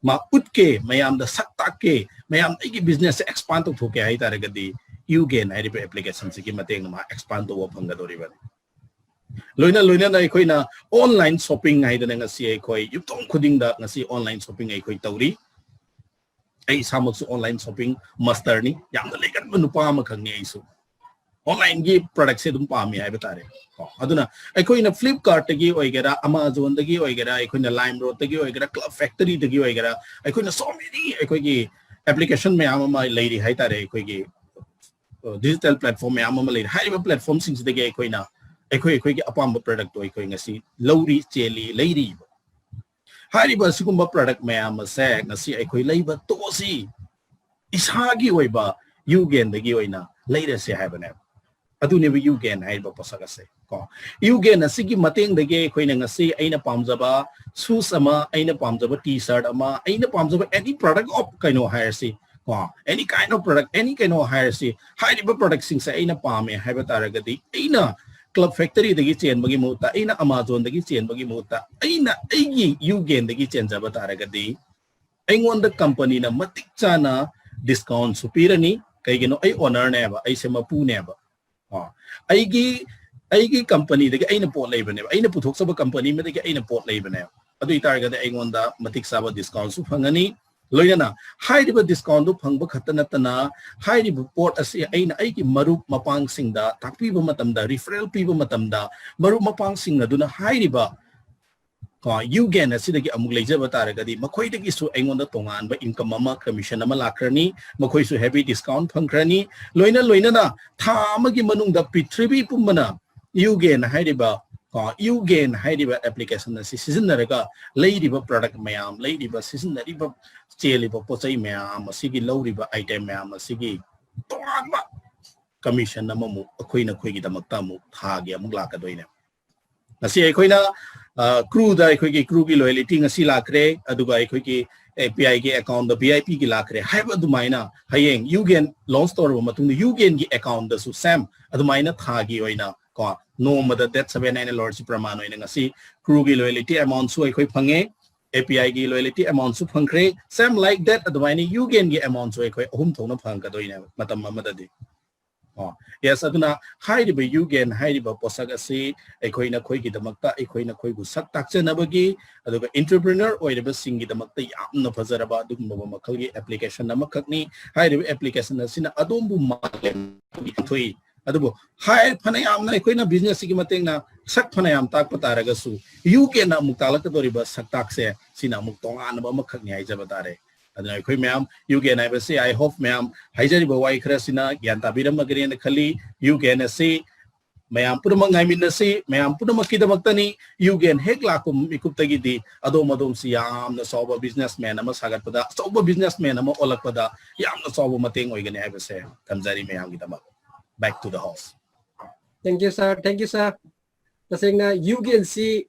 ꯃꯥ ꯎꯠꯀꯦ, ꯃꯌꯥꯝꯗ ꯁꯛ ꯇꯥꯛꯀꯦ, ꯃꯌꯥꯝꯗ ꯑꯩꯒꯤ business ꯁꯦ expand ꯇꯧꯊꯣꯛꯀꯦ ꯍꯥꯏꯇꯥꯔꯒꯗꯤ ꯌꯨꯒꯦꯟ ꯍꯥꯏꯔꯤꯕ application ꯁꯤꯒꯤ ꯃꯇꯦꯡꯅ ꯃꯥ expand ꯇꯧꯕ ꯐꯪꯒꯗꯧꯔꯤꯕꯅꯤ꯫ ꯂꯣꯏꯅ ꯂꯣꯏꯅꯅ ꯑꯩꯈꯣꯏꯅ online shopping ꯍꯥꯏꯗꯅ ꯉꯁꯤ ꯑꯩꯈꯣꯏ ꯌꯨꯝꯊꯣꯡ ꯈꯨꯗꯤꯡꯗ ꯉꯁꯤ online shopping ꯑꯩꯈꯣꯏ ꯇꯧꯔꯤ꯫ ꯑꯩ ꯏꯁꯥꯃꯛꯁꯨ online shopping master ꯅꯤ, ꯌꯥꯝꯅ ꯂꯩꯒꯟꯕ ꯅꯨꯄꯥ ꯑꯃꯈꯛꯅꯤ ꯑꯩꯁꯨ꯫ Online ꯒꯤ product ꯁꯦ ꯑꯗꯨꯝ ꯄꯥꯝꯃꯤ ꯍꯥꯏꯕ ꯇꯥꯔꯦ꯫ ꯀꯣ, ꯑꯗꯨꯅ ꯑꯩꯈꯣꯏꯅ Flipkart ꯇꯒꯤ ꯑꯣꯏꯒꯦꯔꯥ, Amazon ꯗꯒꯤ ꯑꯣꯏꯒꯦꯔꯥ, ꯑꯩꯈꯣꯏꯅ LimeRoad ꯇꯒꯤ ꯑꯣꯏꯒꯦꯔꯥ, Club Factory ꯗꯒꯤ ꯑꯣꯏꯒꯦꯔꯥ, ꯑꯩꯈꯣꯏꯅ so many ꯑꯩꯈꯣꯏꯒꯤ application ꯃꯌꯥꯝ ꯑꯃ ꯂꯩꯔꯤ ꯍꯥꯏꯇꯥꯔꯦ꯫ ꯑꯩꯈꯣꯏꯒꯤ digital platform ꯃꯌꯥꯝ ꯑꯃ ꯂꯩꯔꯤ꯫ ꯍꯥꯏꯔꯤꯕ platform ꯁꯤꯡꯁꯤꯗꯒꯤ ꯑꯩꯈꯣꯏꯅ ꯑꯩꯈꯣꯏ ꯑꯩꯈꯣꯏꯒꯤ ꯑꯄꯥꯝꯕ product ꯇꯣ ꯑꯩꯈꯣꯏ ꯉꯁꯤ ꯂꯧꯔꯤ, ꯆꯦꯜꯂꯤ, ꯂꯩꯔꯤꯕ꯫ ꯍꯥꯏꯔꯤꯕ ꯑꯁꯤꯒꯨꯝꯕ product ꯃꯌꯥꯝ ꯑꯁꯦ ꯉꯁꯤ ꯑꯩꯈꯣꯏ ꯂꯩꯕ ꯇꯣꯛꯑꯁꯤ, ꯏꯁꯥꯒꯤ ꯑꯣꯏꯕ ꯌꯨꯒꯦꯟꯗꯒꯤ ꯑꯣꯏꯅ ꯂꯩꯔꯁꯦ ꯍꯥꯏꯕꯅꯦꯕ꯫ ꯑꯗꯨꯅꯦꯕ ꯌꯨꯒꯦꯟ ꯍꯥꯏꯔꯤꯕ ꯄꯣꯠꯁꯛ ꯑꯁꯦ ꯀꯣ꯫ ꯌꯨꯒꯦꯟ ꯑꯁꯤꯒꯤ ꯃꯇꯦꯡꯗꯒꯤ ꯑꯩꯈꯣꯏꯅ ꯉꯁꯤ ꯑꯩꯅ ꯄꯥꯝꯖꯕ shoes ꯑꯃ, ꯑꯩꯅ ꯄꯥꯝꯖꯕ T-shirt ꯑꯃ, ꯑꯩꯅ ꯄꯥꯝꯖꯕ any product of ꯀꯩꯅꯣ ꯍꯥꯏꯔꯁꯤ ꯀꯣ, any kind of product, any ꯀꯩꯅꯣ ꯍꯥꯏꯔꯁꯤ, ꯍꯥꯏꯔꯤꯕ product ꯁꯤꯡꯁꯦ ꯑꯩꯅ ꯄꯥꯝꯃꯦ ꯍꯥꯏꯕ ꯇꯥꯔꯒꯗꯤ, ꯑꯩꯅ Club Factory ꯗꯒꯤ ꯆꯦꯟꯕꯒꯤ ꯃꯍꯨꯠꯇ, ꯑꯩꯅ Amazon ꯗꯒꯤ ꯆꯦꯟꯕꯒꯤ ꯃꯍꯨꯠꯇ, ꯑꯩꯅ ꯑꯩꯒꯤ ꯌꯨꯒꯦꯟꯗꯒꯤ ꯆꯦꯟꯖꯕ ꯇꯥꯔꯒꯗꯤ, ꯑꯩꯉꯣꯟꯗ company ꯅ ꯃꯇꯤꯛ ꯆꯥꯅ discount ꯁꯨ ꯄꯤꯔꯅꯤ꯫ ꯀꯩꯒꯤꯅꯣ? ꯑꯩ owner ꯅꯦꯕ, ꯑꯩꯁꯦ ꯃꯄꯨꯅꯦꯕ꯫ ꯑꯣ, ꯑꯩꯒꯤ, ꯑꯩꯒꯤ company ꯗꯒꯤ ꯑꯩꯅ ꯄꯣꯠ ꯂꯩꯕꯅꯦꯕ, ꯑꯩꯅ ꯄꯨꯊꯣꯛꯆꯕ company ꯑꯃꯗꯒꯤ ꯑꯩꯅ ꯄꯣꯠ ꯂꯩꯕꯅꯦꯕ꯫ ꯑꯗꯨ ꯑꯣꯏꯇꯥꯔꯒꯗꯤ ꯑꯩꯉꯣꯟꯗ ꯃꯇꯤꯛ ꯆꯥꯕ discount ꯁꯨ ꯐꯪꯒꯅꯤ꯫ ꯂꯣꯏꯅꯅ ꯍꯥꯏꯔꯤꯕ discount ꯗꯨ ꯐꯪꯕ ꯈꯛꯇ ꯅꯠꯇꯅ, ꯍꯥꯏꯔꯤꯕ ꯄꯣꯠ ꯑꯁꯤ ꯑꯩꯅ ꯑꯩꯒꯤ ꯃꯔꯨꯞ ꯃꯄꯥꯡꯁꯤꯡꯗ ꯇꯥꯛꯄꯤꯕ ꯃꯇꯝꯗ, referral ꯄꯤꯕ ꯃꯇꯝꯗ, ꯃꯔꯨꯞ ꯃꯄꯥꯡꯁꯤꯡ ꯑꯗꯨꯅ ꯍꯥꯏꯔꯤꯕ ꯀꯣ, ꯌꯨꯒꯦꯟ ꯑꯁꯤꯗꯒꯤ ꯑꯃꯨꯛ ꯂꯩꯖꯕ ꯇꯥꯔꯒꯗꯤ, ꯃꯈꯣꯏꯗꯒꯤꯁꯨ ꯑꯩꯉꯣꯟꯗ ꯇꯣꯉꯥꯟꯕ income ꯑꯃ, commission ꯑꯃ ꯂꯥꯛꯈ꯭ꯔꯅꯤ, ꯃꯈꯣꯏꯁꯨ heavy discount ꯐꯪꯈ꯭ꯔꯅꯤ꯫ ꯂꯣꯏꯅ ꯂꯣꯏꯅꯅ ꯊꯥ ꯑꯃꯒꯤ ꯃꯅꯨꯡꯗ ꯄ꯭ꯔꯤꯊꯤꯕꯤ ꯄꯨꯝꯕꯅ ꯌꯨꯒꯦꯟ ꯍꯥꯏꯔꯤꯕ, ꯀꯣ, ꯌꯨꯒꯦꯟ ꯍꯥꯏꯔꯤꯕ application ꯑꯁꯤ ꯁꯤꯖꯤꯟꯅꯔꯒ ꯂꯩꯔꯤꯕ product ꯃꯌꯥꯝ, ꯂꯩꯔꯤꯕ, ꯁꯤꯖꯤꯟꯅꯔꯤꯕ, ꯆꯦꯜꯂꯤꯕ ꯄꯣꯠ ꯆꯩ ꯃꯌꯥꯝ ꯑꯁꯤꯒꯤ, ꯂꯧꯔꯤꯕ item ꯃꯌꯥꯝ ꯑꯁꯤꯒꯤ ꯇꯣꯉꯥꯟꯕ commission ꯑꯃꯃꯨꯛ ꯑꯩꯈꯣꯏ ꯅꯈꯣꯏꯒꯤꯗꯃꯛꯇ ꯑꯃꯨꯛ ꯊꯥꯒꯤ ꯑꯃꯨꯛ ꯂꯥꯛꯀꯗꯣꯏꯅꯦ꯫ ꯉꯁꯤ ꯑꯩꯈꯣꯏꯅ, ꯑ, crew ꯗ ꯑꯩꯈꯣꯏꯒꯤ crew ꯒꯤ loyalty ꯉꯁꯤ ꯂꯥꯛꯈ꯭ꯔꯦ, ꯑꯗꯨꯒ ꯑꯩꯈꯣꯏꯒꯤ API ꯒꯤ account ꯗ VIP ꯒꯤ ꯂꯥꯛꯈ꯭ꯔꯦ ꯍꯥꯏꯕ ꯑꯗꯨꯃꯥꯏꯅ, ꯍꯌꯦꯡ ꯌꯨꯒꯦꯟ launch ꯇꯧꯔꯕ ꯃꯇꯨꯡꯗ ꯌꯨꯒꯦꯟ ꯒꯤ account ꯗꯁꯨ same ꯑꯗꯨꯃꯥꯏꯅ ꯊꯥꯒꯤ ꯑꯣꯏꯅ ꯀꯣ, ꯅꯣꯡꯃꯗ date seven ꯍꯥꯏꯅ ꯂꯧꯔꯁꯤ, ꯄ꯭ꯔꯃꯥꯟ ꯑꯣꯏꯅ ꯉꯁꯤ crew ꯒꯤ loyalty amount ꯁꯨ ꯑꯩꯈꯣꯏ ꯐꯪꯉꯦ, API ꯒꯤ loyalty amount ꯁꯨ ꯐꯪꯈ꯭ꯔꯦ, same like that ꯑꯗꯨꯃꯥꯏꯅ ꯌꯨꯒꯦꯟ ꯒꯤ amount ꯁꯨ ꯑꯩꯈꯣꯏ ꯑꯍꯨꯝ ꯊꯣꯛꯅ ꯐꯪꯒꯗꯣꯏꯅꯦꯕ ꯃꯇꯝ ꯑꯃꯗꯗꯤ꯫ ꯑꯣ, yes, ꯑꯗꯨꯅ ꯍꯥꯏꯔꯤꯕ ꯌꯨꯒꯦꯟ ꯍꯥꯏꯔꯤꯕ ꯄꯣꯠꯁꯛ ꯑꯁꯤ ꯑꯩꯈꯣꯏ ꯅꯈꯣꯏꯒꯤꯗꯃꯛꯇ, ꯑꯩꯈꯣꯏ ꯅꯈꯣꯏꯕꯨ ꯁꯛ ꯇꯥꯛꯆꯅꯕꯒꯤ, ꯑꯗꯨꯒ entrepreneur ꯑꯣꯏꯔꯤꯕꯁꯤꯡꯒꯤꯗꯃꯛꯇ ꯌꯥꯝꯅ ꯐꯖꯔꯕ ꯑꯗꯨꯒꯨꯝꯂꯕ ꯃꯈꯜꯒꯤ application ꯑꯃꯈꯛꯅꯤ꯫ ꯍꯥꯏꯔꯤꯕ application ꯑꯁꯤꯅ ꯑꯗꯣꯝꯕꯨ ꯃꯥꯂꯦꯝ ꯊꯣꯛꯏ꯫ ꯑꯗꯨꯕꯨ ꯍꯥꯏ, ꯐꯅꯌꯥꯝꯅ ꯑꯩꯈꯣꯏꯅ business ꯁꯤꯒꯤ ꯃꯇꯦꯡꯅ ꯁꯛ ꯐꯅꯌꯥꯝ ꯇꯥꯛꯄ ꯇꯥꯔꯒꯁꯨ, ꯌꯨꯒꯦꯟꯅ ꯑꯃꯨꯛ ꯇꯥꯛꯂꯛꯀꯗꯧꯔꯤꯕ ꯁꯛꯇꯥꯛꯁꯦ ꯁꯤꯅ ꯑꯃꯨꯛ ꯇꯣꯉꯥꯟꯕ ꯑꯃꯈꯛꯅꯤ ꯍꯥꯏꯖꯕ ꯇꯥꯔꯦ꯫ ꯑꯗꯨꯅ ꯑꯩꯈꯣꯏ ꯃꯌꯥꯝ ꯌꯨꯒꯦꯟ ꯍꯥꯏꯕꯁꯤ, I hope ꯃꯌꯥꯝ ꯍꯥꯏꯖꯔꯤꯕ ꯋꯥꯍꯩ ꯈꯔꯁꯤꯅ ꯒ꯭ꯌꯥꯟ ꯇꯥꯕꯤꯔꯝꯃꯒꯅꯦꯅ ꯈꯜꯂꯤ꯫ ꯌꯨꯒꯦꯟ ꯑꯁꯤ ꯃꯌꯥꯝ ꯄꯨꯝꯅꯃꯛ ꯉꯥꯏꯃꯤꯟꯅꯁꯤ, ꯃꯌꯥꯝ ꯄꯨꯝꯅꯃꯛꯀꯤꯗꯃꯛꯇꯅꯤ꯫ ꯌꯨꯒꯦꯟ ꯍꯦꯛ ꯂꯥꯛꯄ ꯃꯤꯀꯨꯞꯇꯒꯤꯗꯤ ꯑꯗꯣꯝ ꯑꯗꯣꯝꯁꯤ ꯌꯥꯝꯅ ꯆꯥꯎꯕ businessman ꯑꯃ ꯁꯥꯒꯠꯄꯗ, ꯑꯆꯧꯕ businessman ꯑꯃ ꯑꯣꯜꯂꯛꯄꯗ ꯌꯥꯝꯅ ꯆꯥꯎꯕ ꯃꯇꯦꯡ ꯑꯣꯏꯒꯅꯤ ꯍꯥꯏꯕꯁꯦ ꯊꯝꯖꯔꯤ ꯃꯌꯥꯝꯒꯤꯗꯃꯛ꯫ Back to the house. Thank you, sir. Thank you, sir. ꯇꯁꯦꯡꯅ ꯌꯨꯒꯦꯟꯁꯤ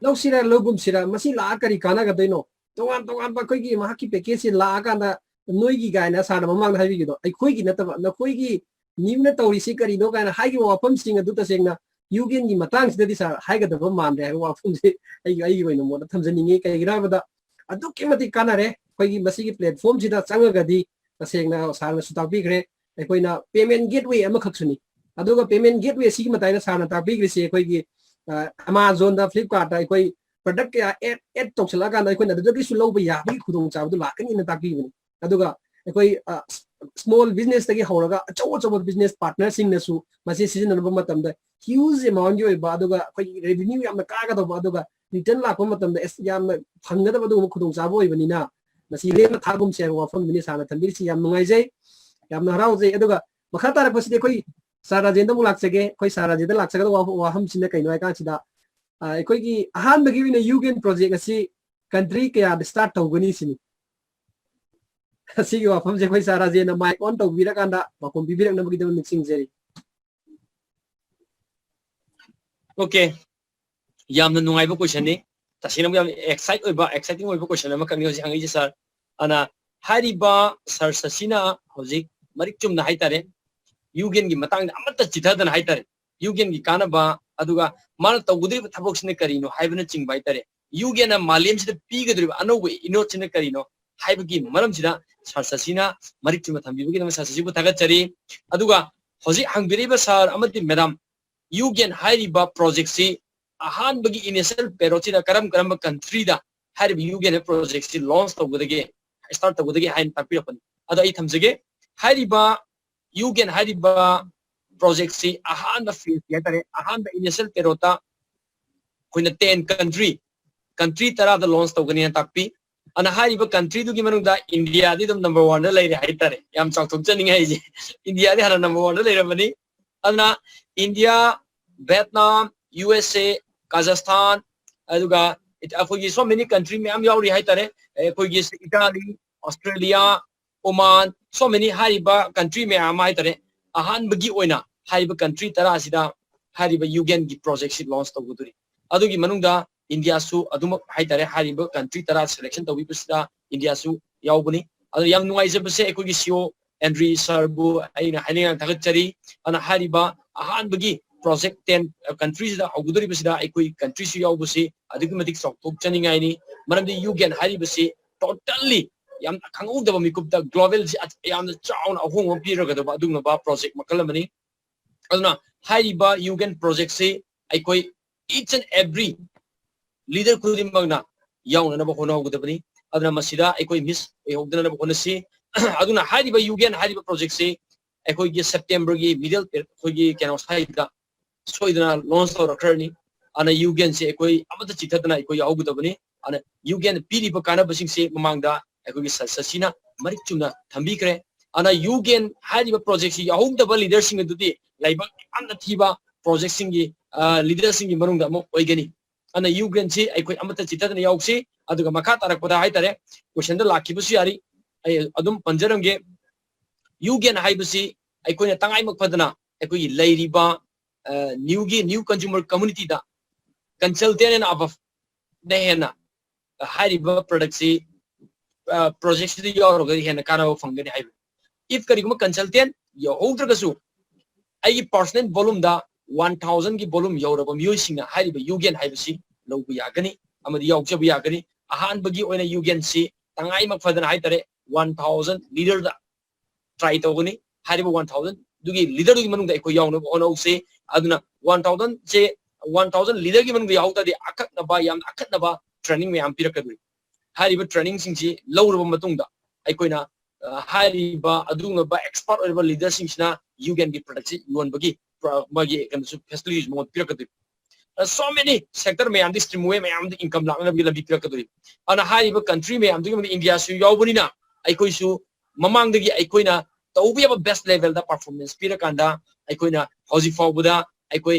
ꯂꯧꯁꯤꯔꯥ ꯂꯧꯒꯨꯝꯁꯤꯔꯥ, ꯃꯁꯤ ꯂꯥꯛꯑ ꯀꯔꯤ ꯀꯥꯟꯅꯒꯗꯣꯏꯅꯣ? ꯇꯣꯉꯥꯟ ꯇꯣꯉꯥꯟꯕ ꯑꯩꯈꯣꯏꯒꯤ ꯃꯍꯥꯛꯀꯤ package ꯁꯤ ꯂꯥꯛꯑꯀꯥꯟꯗ ꯅꯣꯏꯒꯤ ꯀꯥꯏꯅ ꯁꯥꯔꯅ ꯃꯃꯥꯡꯗ ꯍꯥꯏꯕꯤꯈꯤꯗꯣ, ꯑꯩꯈꯣꯏꯒꯤ ꯅꯠꯇꯕ, ꯅꯈꯣꯏꯒꯤ ꯅ꯭ꯌꯨꯅ ꯇꯧꯔꯤꯁꯤ ꯀꯔꯤꯅꯣ ꯀꯥꯏꯅ ꯍꯥꯏꯈꯤꯕ ꯋꯥꯐꯝꯁꯤꯡ ꯑꯗꯨ ꯇꯁꯦꯡꯅ ꯌꯨꯒꯦꯟꯒꯤ ꯃꯇꯥꯡꯁꯤꯗꯗꯤ ꯁꯥꯔ ꯍꯥꯏꯒꯗꯕ ꯃꯥꯟꯗ꯭ꯔꯦ ꯍꯥꯏꯕ ꯋꯥꯐꯝꯁꯦ ꯑꯩꯒꯤ, ꯑꯩꯒꯤ ꯑꯣꯏꯅ ꯃꯣꯠꯇ ꯊꯝꯖꯅꯤꯡꯉꯤ꯫ ꯀꯩꯒꯤꯅꯣ ꯍꯥꯏꯕꯗ ꯑꯗꯨꯛꯀꯤ ꯃꯇꯤꯛ ꯀꯥꯟꯅꯔꯦ꯫ ꯑꯩꯈꯣꯏꯒꯤ ꯃꯁꯤꯒꯤ platform ꯁꯤꯗ ꯆꯪꯉꯒꯗꯤ ꯇꯁꯦꯡꯅ ꯁꯥꯔꯅꯁꯨ ꯇꯥꯛꯄꯤꯈ꯭ꯔꯦ, ꯑꯩꯈꯣꯏꯅ payment gateway ꯑꯃꯈꯛꯁꯨꯅꯤ꯫ ꯑꯗꯨꯒ payment gateway ꯑꯁꯤꯒꯤ ꯃꯇꯥꯏꯗ ꯁꯥꯔꯅ ꯇꯥꯛꯄꯤꯈ꯭ꯔꯤꯁꯦ ꯑꯩꯈꯣꯏꯒꯤ, ꯑ, Amazon ꯗ, Flipkart ꯇ ꯑꯩꯈꯣꯏ product ꯀꯌꯥ add, add ꯇꯧꯁꯤꯜꯂꯛꯑꯀꯥꯟꯗ ꯑꯩꯈꯣꯏꯅ ꯑꯗꯨꯗꯒꯤꯁꯨ ꯂꯧꯕ ꯌꯥꯕꯒꯤ ꯈꯨꯗꯣꯡꯆꯥꯕꯗꯨ ꯂꯥꯛꯀꯅꯤꯅ ꯇꯥꯛꯄꯤꯕꯅꯤ꯫ ꯑꯗꯨꯒ ꯑꯩꯈꯣꯏ, ꯑ, small business ꯇꯒꯤ ꯍꯧꯔꯒ ꯑꯆꯧ ꯑꯆꯧꯕ business partner ꯁꯤꯡꯅꯁꯨ ꯃꯁꯤ ꯁꯤꯖꯤꯟꯅꯔꯨꯕ ꯃꯇꯝꯗ huge amount ꯒꯤ ꯑꯣꯏꯕ, ꯑꯗꯨꯒ ꯑꯩꯈꯣꯏꯒꯤ revenue ꯌꯥꯝꯅ ꯀꯥꯒꯗꯧꯕ, ꯑꯗꯨꯒ return ꯂꯥꯛꯄ ꯃꯇꯝꯗ ꯑꯁ ꯌꯥꯝꯅ ꯐꯪꯒꯗꯕ ꯑꯗꯨꯒꯨꯝꯕ ꯈꯨꯗꯣꯡꯆꯥꯕ ꯑꯣꯏꯕꯅꯤꯅ ꯃꯁꯤ ꯂꯦꯝꯅ ꯊꯥꯒꯨꯝꯁꯦ ꯍꯥꯏꯕ ꯋꯥꯐꯝꯗꯨꯅꯤ ꯁꯥꯔꯅ ꯊꯝꯕꯤꯔꯤꯁꯤ꯫ ꯌꯥꯝ ꯅꯨꯡꯉꯥꯏꯖꯩ, ꯌꯥꯝꯅ ꯍꯔꯥꯎꯖꯩ꯫ ꯑꯗꯨꯒ ꯃꯈꯥ ꯇꯥꯔꯛꯄꯁꯤꯗꯤ ꯑꯩꯈꯣꯏ ꯁꯥꯔ ꯔꯥꯖꯦꯟꯗ ꯑꯃꯨꯛ ꯂꯥꯛꯆꯒꯦ꯫ ꯑꯩꯈꯣꯏ ꯁꯥꯔ ꯔꯥꯖꯦꯟꯗ ꯂꯥꯛꯆꯒꯗꯕ ꯋꯥꯐꯝ, ꯋꯥꯐꯝꯁꯤꯅ ꯀꯩꯅꯣ ꯍꯥꯏ ꯀꯥꯟꯁꯤꯗ, ꯑ, ꯑꯩꯈꯣꯏꯒꯤ ꯑꯍꯥꯟꯕꯒꯤ ꯑꯣꯏꯅ ꯌꯨꯒꯦꯟ project ꯑꯁꯤ country ꯀꯌꯥꯗ start ꯇꯧꯒꯅꯤ ꯁꯤꯅꯤ꯫ ꯑꯁꯤꯒꯤ ꯋꯥꯐꯝꯁꯦ ꯑꯩꯈꯣꯏ ꯁꯥꯔ ꯔꯥꯖꯦꯟꯅ mic on ꯇꯧꯕꯤꯔꯀꯥꯟꯗ ꯄꯥꯎꯈꯨꯝ ꯄꯤꯕꯤꯔꯛꯅꯕꯒꯤꯗꯃꯛ ꯅꯤꯡꯁꯤꯡꯖꯔꯤ꯫ Okay, ꯌꯥꯝꯅ ꯅꯨꯡꯉꯥꯏꯕ question ꯅꯤ꯫ ꯇꯁꯦꯡꯅ ꯌꯥꯝ excite ꯑꯣꯏꯕ, exciting ꯑꯣꯏꯕ question ꯑꯃꯈꯛꯅꯤ ꯍꯧꯖꯤꯛ ꯍꯪꯉꯛꯏꯁꯦ ꯁꯥꯔ꯫ ꯑꯅ ꯍꯥꯏꯔꯤꯕ ꯁꯥꯔ ꯁꯁꯤꯅ ꯍꯧꯖꯤꯛ ꯃꯔꯤꯛ ꯆꯨꯝꯅ ꯍꯥꯏꯇꯥꯔꯦ, ꯌꯨꯒꯦꯟꯒꯤ ꯃꯇꯥꯡꯗ ꯑꯃꯠꯇ ꯆꯤꯊꯗꯅ ꯍꯥꯏꯇꯥꯔꯦ, ꯌꯨꯒꯦꯟꯒꯤ ꯀꯥꯟꯅꯕ, ꯑꯗꯨꯒ ꯃꯥꯅ ꯇꯧꯒꯗꯧꯔꯤꯕ ꯊꯕꯛꯁꯤꯅ ꯀꯔꯤꯅꯣ ꯍꯥꯏꯕꯅꯆꯤꯡꯕ ꯍꯥꯏꯇꯥꯔꯦ, ꯌꯨꯒꯦꯟꯅ ꯃꯥꯂꯦꯝꯁꯤꯗ ꯄꯤꯒꯗꯧꯔꯤꯕ ꯑꯅꯧꯕ innovationꯁꯤꯅ ꯀꯔꯤꯅꯣ ꯍꯥꯏꯕꯒꯤ ꯃꯔꯝꯁꯤꯗ ꯁꯥꯔ ꯁꯁꯤꯅ ꯃꯔꯤꯛ ꯆꯨꯝꯅ ꯊꯝꯕꯤꯕꯒꯤꯗꯃꯛ ꯁꯥꯔ ꯁꯁꯤꯕꯨ ꯊꯥꯒꯠꯆꯔꯤ꯫ ꯑꯗꯨꯒ ꯍꯧꯖꯤꯛ ꯍꯪꯕꯤꯔꯤꯕ ꯁꯥꯔ ꯑꯃꯗꯤ ꯃꯦꯗꯥꯝ, ꯌꯨꯒꯦꯟ ꯍꯥꯏꯔꯤꯕ projectꯁꯤ ꯑꯍꯥꯟꯕꯒꯤ initial periodꯁꯤꯗ ꯀꯔꯝ ꯀꯔꯝꯕ countryꯗ ꯍꯥꯏꯔꯤꯕ ꯌꯨꯒꯦꯟ ꯍꯥꯏꯕ projectꯁꯤ launch ꯇꯧꯒꯗꯒꯦ, start ꯇꯧꯒꯗꯒꯦ ꯍꯥꯏꯅ ꯇꯥꯛꯄꯤꯔꯛꯄꯅꯤ꯫ ꯑꯗꯣ ꯑꯩ ꯊꯝꯖꯒꯦ, ꯍꯥꯏꯔꯤꯕ ꯌꯨꯒꯦꯟ ꯍꯥꯏꯔꯤꯕ projectꯁꯤ ꯑꯍꯥꯟꯕ phaseꯀꯤ ꯍꯥꯏꯇꯥꯔꯦ, ꯑꯍꯥꯟꯕ initial periodꯇ ꯑꯩꯈꯣꯏꯅ ten country, country ꯇꯔꯥꯗ launch ꯇꯧꯒꯅꯤꯅ ꯇꯥꯛꯄꯤ꯫ ꯑꯗꯨꯅ ꯍꯥꯏꯔꯤꯕ countryꯗꯨꯒꯤ ꯃꯅꯨꯡꯗ ꯏꯟꯗꯤꯌꯥꯗꯤ ꯑꯗꯨꯝ number oneꯗ ꯂꯩꯔꯦ ꯍꯥꯏꯇꯥꯔꯦ꯫ ꯌꯥꯝ ꯆꯥꯎꯊꯣꯛꯆꯅꯤꯡꯉꯥꯏ ꯍꯥꯏꯁꯦ, ꯏꯟꯗꯤꯌꯥꯗꯤ ꯍꯥꯟꯅ number oneꯗ ꯂꯩꯔꯝꯕꯅꯤ꯫ ꯑꯗꯨꯅ ꯏꯟꯗꯤꯌꯥ, ꯚꯦꯠꯅꯥꯝ, ꯌꯨ ꯑꯦꯁ ꯑꯦ, ꯀꯥꯖꯥꯈꯁꯇꯥꯟ, ꯑꯗꯨꯒ ꯑꯩꯈꯣꯏꯒꯤ so many country ꯃꯌꯥꯝ ꯌꯥꯎꯔꯤ ꯍꯥꯏꯇꯥꯔꯦ꯫ ꯑꯩꯈꯣꯏꯒꯤ Italy, Australia, Oman, so many ꯍꯥꯏꯔꯤꯕ country ꯃꯌꯥꯝ ꯑꯃ ꯍꯥꯏꯇꯥꯔꯦ꯫ ꯑꯍꯥꯟꯕꯒꯤ ꯑꯣꯏꯅ ꯍꯥꯏꯔꯤꯕ country ꯇꯔꯥ ꯑꯁꯤꯗ ꯍꯥꯏꯔꯤꯕ UGENꯒꯤ projectꯁꯤ launch ꯇꯧꯒꯗꯣꯔꯤ꯫ ꯑꯗꯨꯒꯤ ꯃꯅꯨꯡꯗ ꯏꯟꯗꯤꯌꯥꯁꯨ ꯑꯗꯨꯃꯛ ꯍꯥꯏꯇꯥꯔꯦ, ꯍꯥꯏꯔꯤꯕ country ꯇꯔꯥ selection ꯇꯧꯕꯤꯕꯁꯤꯗ ꯏꯟꯗꯤꯌꯥꯁꯨ ꯌꯥꯎꯕꯅꯤ꯫ ꯑꯗꯨ ꯌꯥꯝ ꯅꯨꯡꯉꯥꯏꯖꯕꯁꯦ ꯑꯩꯈꯣꯏꯒꯤ CEO ꯑꯦꯟꯗ꯭ꯔꯤ sirꯕꯨ ꯑꯩꯅ ꯍꯥꯏꯅꯤꯡꯉꯥꯏ ꯊꯥꯒꯠꯆꯔꯤ꯫ ꯑꯗꯨꯅ ꯍꯥꯏꯔꯤꯕ ꯑꯍꯥꯟꯕꯒꯤ project ten countryꯁꯤꯗ ꯍꯧꯒꯗꯧꯔꯤꯕꯁꯤꯗ ꯑꯩꯈꯣꯏ countryꯁꯨ ꯌꯥꯎꯕꯁꯤ ꯑꯗꯨꯛꯀꯤ ꯃꯇꯤꯛ ꯆꯥꯎꯊꯣꯛꯆꯅꯤꯡꯉꯥꯏꯅꯤ꯫ ꯃꯔꯝꯗꯤ UGEN ꯍꯥꯏꯔꯤꯕꯁꯤ totally ꯌꯥꯝꯅ ꯈꯪꯍꯧꯗꯕ ꯃꯤꯀꯨꯞꯇ globalꯁꯤ ꯌꯥꯝꯅ ꯆꯥꯎꯅ ꯑꯍꯣꯡꯕ ꯑꯃ ꯄꯤꯔꯒꯗꯕ ꯑꯗꯨꯒꯨꯝꯂꯕ project ꯃꯈꯜ ꯑꯃꯅꯤ꯫ ꯑꯗꯨꯅ ꯍꯥꯏꯔꯤꯕ UGEN projectꯁꯤ ꯑꯩꯈꯣꯏ each and every leader ꯈꯨꯗꯤꯡꯃꯛꯅ ꯌꯥꯎꯅꯅꯕ ꯍꯣꯠꯅꯍꯧꯒꯗꯕꯅꯤ꯫ ꯑꯗꯨꯅ ꯃꯁꯤꯗ ꯑꯩꯈꯣꯏ miss ꯑꯣꯏꯍꯧꯗꯅꯕ ꯍꯣꯠꯅꯁꯤ꯫ ꯑꯗꯨꯅ ꯍꯥꯏꯔꯤꯕ UGEN ꯍꯥꯏꯔꯤꯕ projectꯁꯤ ꯑꯩꯈꯣꯏꯒꯤ Septemberꯒꯤ middle ꯑꯩꯈꯣꯏꯒꯤ ꯀꯩꯅꯣ ꯁ꯭ꯋꯥꯏꯗ ꯁꯣꯏꯗꯅ launch ꯇꯧꯔꯛꯈ꯭ꯔꯅꯤ꯫ ꯑꯗꯨꯅ UGENꯁꯦ ꯑꯩꯈꯣꯏ ꯑꯃꯠꯇ ꯆꯤꯊꯗꯅ ꯑꯩꯈꯣꯏ ꯌꯥꯎꯍꯧꯒꯗꯕꯅꯤ꯫ ꯑꯗꯨꯅ UGEN ꯄꯤꯔꯤꯕ ꯀꯥꯟꯅꯕꯁꯤꯡꯁꯦ ꯃꯃꯥꯡꯗ ꯑꯩꯈꯣꯏꯒꯤ ꯁ-, ꯁꯁꯤꯅ ꯃꯔꯤꯛ ꯆꯨꯝꯅ ꯊꯝꯕꯤꯈ꯭ꯔꯦ꯫ ꯑꯗꯨꯅ UGEN ꯍꯥꯏꯔꯤꯕ projectꯁꯤ ꯌꯥꯎꯍꯧꯗꯕ leaderꯁꯤꯡ ꯑꯗꯨꯗꯤ ꯂꯥꯏꯕꯛ ꯌꯥꯝꯅ ꯊꯤꯕ projectꯁꯤꯡꯒꯤ, ꯑ, leaderꯁꯤꯡꯒꯤ ꯃꯅꯨꯡꯗ ꯑꯃ ꯑꯣꯏꯒꯅꯤ꯫ ꯑꯗꯨꯅ UGENꯁꯤ ꯑꯩꯈꯣꯏ ꯑꯃꯠꯇ ꯆꯤꯊꯗꯅ ꯌꯥꯎꯁꯤ꯫ ꯑꯗꯨꯒ ꯃꯈꯥ ꯇꯥꯔꯛꯄꯗ ꯍꯥꯏꯇꯥꯔꯦ, questionꯗ ꯂꯥꯛꯈꯤꯕꯁꯨ ꯌꯥꯔꯤ꯫ ꯑꯩ ꯑꯗꯨꯝ ꯄꯟꯖꯔꯝꯒꯦ꯫ UGEN ꯍꯥꯏꯕꯁꯤ ꯑꯩꯈꯣꯏꯅ ꯇꯉꯥꯏꯃꯛ ꯐꯗꯅ ꯑꯩꯈꯣꯏꯒꯤ ꯂꯩꯔꯤꯕ, ꯑ, newꯒꯤ, new consumer communityꯗ consultant and aboveꯅ ꯍꯦꯟꯅ ꯍꯥꯏꯔꯤꯕ productꯁꯤ, ꯑ, projectꯁꯤꯗ ꯌꯥꯎꯔꯒꯗꯤ ꯍꯦꯟꯅ ꯀꯥꯟꯅꯕ ꯐꯪꯒꯅꯤ ꯍꯥꯏꯕ꯫ If ꯀꯔꯤꯒꯨꯝꯕ consultant ꯌꯧꯍꯧꯗ꯭ꯔꯒꯁꯨ ꯑꯩꯒꯤ personal volumeꯗ one thousandꯒꯤ volume ꯌꯧꯔꯕ ꯃꯤꯑꯣꯏꯁꯤꯡꯅ ꯍꯥꯏꯔꯤꯕ UGEN ꯍꯥꯏꯕꯁꯤ ꯂꯧꯕ ꯌꯥꯒꯅꯤ ꯑꯃꯗꯤ ꯌꯥꯎꯖꯕ ꯌꯥꯒꯅꯤ꯫ ꯑꯍꯥꯟꯕꯒꯤ ꯑꯣꯏꯅ UGENꯁꯤ ꯇꯉꯥꯏꯃꯛ ꯐꯗꯅ ꯍꯥꯏꯇꯥꯔꯦ one thousand leaderꯗ try ꯇꯧꯒꯅꯤ꯫ ꯍꯥꯏꯔꯤꯕ one thousandꯗꯨꯒꯤ leaderꯗꯨꯒꯤ ꯃꯅꯨꯡꯗ ꯑꯩꯈꯣꯏ ꯌꯥꯎꯅꯕ ꯍꯣꯠꯅꯍꯧꯁꯤ꯫ ꯑꯗꯨꯅ one thousandꯁꯦ, one thousand leaderꯒꯤ ꯃꯅꯨꯡꯗ ꯌꯥꯎꯍꯧ ꯇꯥꯔꯗꯤ ꯑꯀꯛꯅꯕ, ꯌꯥꯝꯅ ꯑꯀꯛꯅꯕ training ꯃꯌꯥꯝ ꯄꯤꯔꯛꯀꯗꯣꯏꯅꯤ꯫ ꯍꯥꯏꯔꯤꯕ trainingꯁꯤꯡꯁꯤ ꯂꯧꯔꯕ ꯃꯇꯨꯡꯗ ꯑꯩꯈꯣꯏꯅ, ꯑ, ꯍꯥꯏꯔꯤꯕ ꯑꯗꯨꯒꯨꯝꯂꯕ expert ꯑꯣꯏꯔꯕ leaderꯁꯤꯡꯁꯤꯅ UGENꯒꯤ productꯁꯤ ꯌꯣꯟꯕꯒꯤ, ꯄ꯭ꯔ-, ꯃꯥꯒꯤ ꯀꯩꯅꯣꯁꯨ facilityꯁꯨ ꯃꯉꯣꯟꯗ ꯄꯤꯔꯛꯀꯗꯣꯏꯅꯤ꯫ ꯑ, so many sector ꯃꯌꯥꯝꯗꯤ stream way ꯃꯌꯥꯝꯗ income ꯂꯥꯛꯅꯕꯒꯤ ꯂꯝꯕꯤ ꯄꯤꯔꯛꯀꯗꯣꯏꯅꯤ꯫ ꯑꯗꯨꯅ ꯍꯥꯏꯔꯤꯕ country ꯃꯌꯥꯝꯗꯨꯒꯤ ꯃꯅꯨꯡꯗ ꯏꯟꯗꯤꯌꯥꯁꯨ ꯌꯥꯎꯕꯅꯤꯅ ꯑꯩꯈꯣꯏꯁꯨ ꯃꯃꯥꯡꯗꯒꯤ ꯑꯩꯈꯣꯏꯅ ꯇꯧꯕ ꯌꯥꯕ best levelꯗ performance ꯄꯤꯔꯀꯥꯟꯗ ꯑꯩꯈꯣꯏꯅ ꯍꯧꯖꯤꯛ ꯐꯥꯎꯕꯗ ꯑꯩꯈꯣꯏ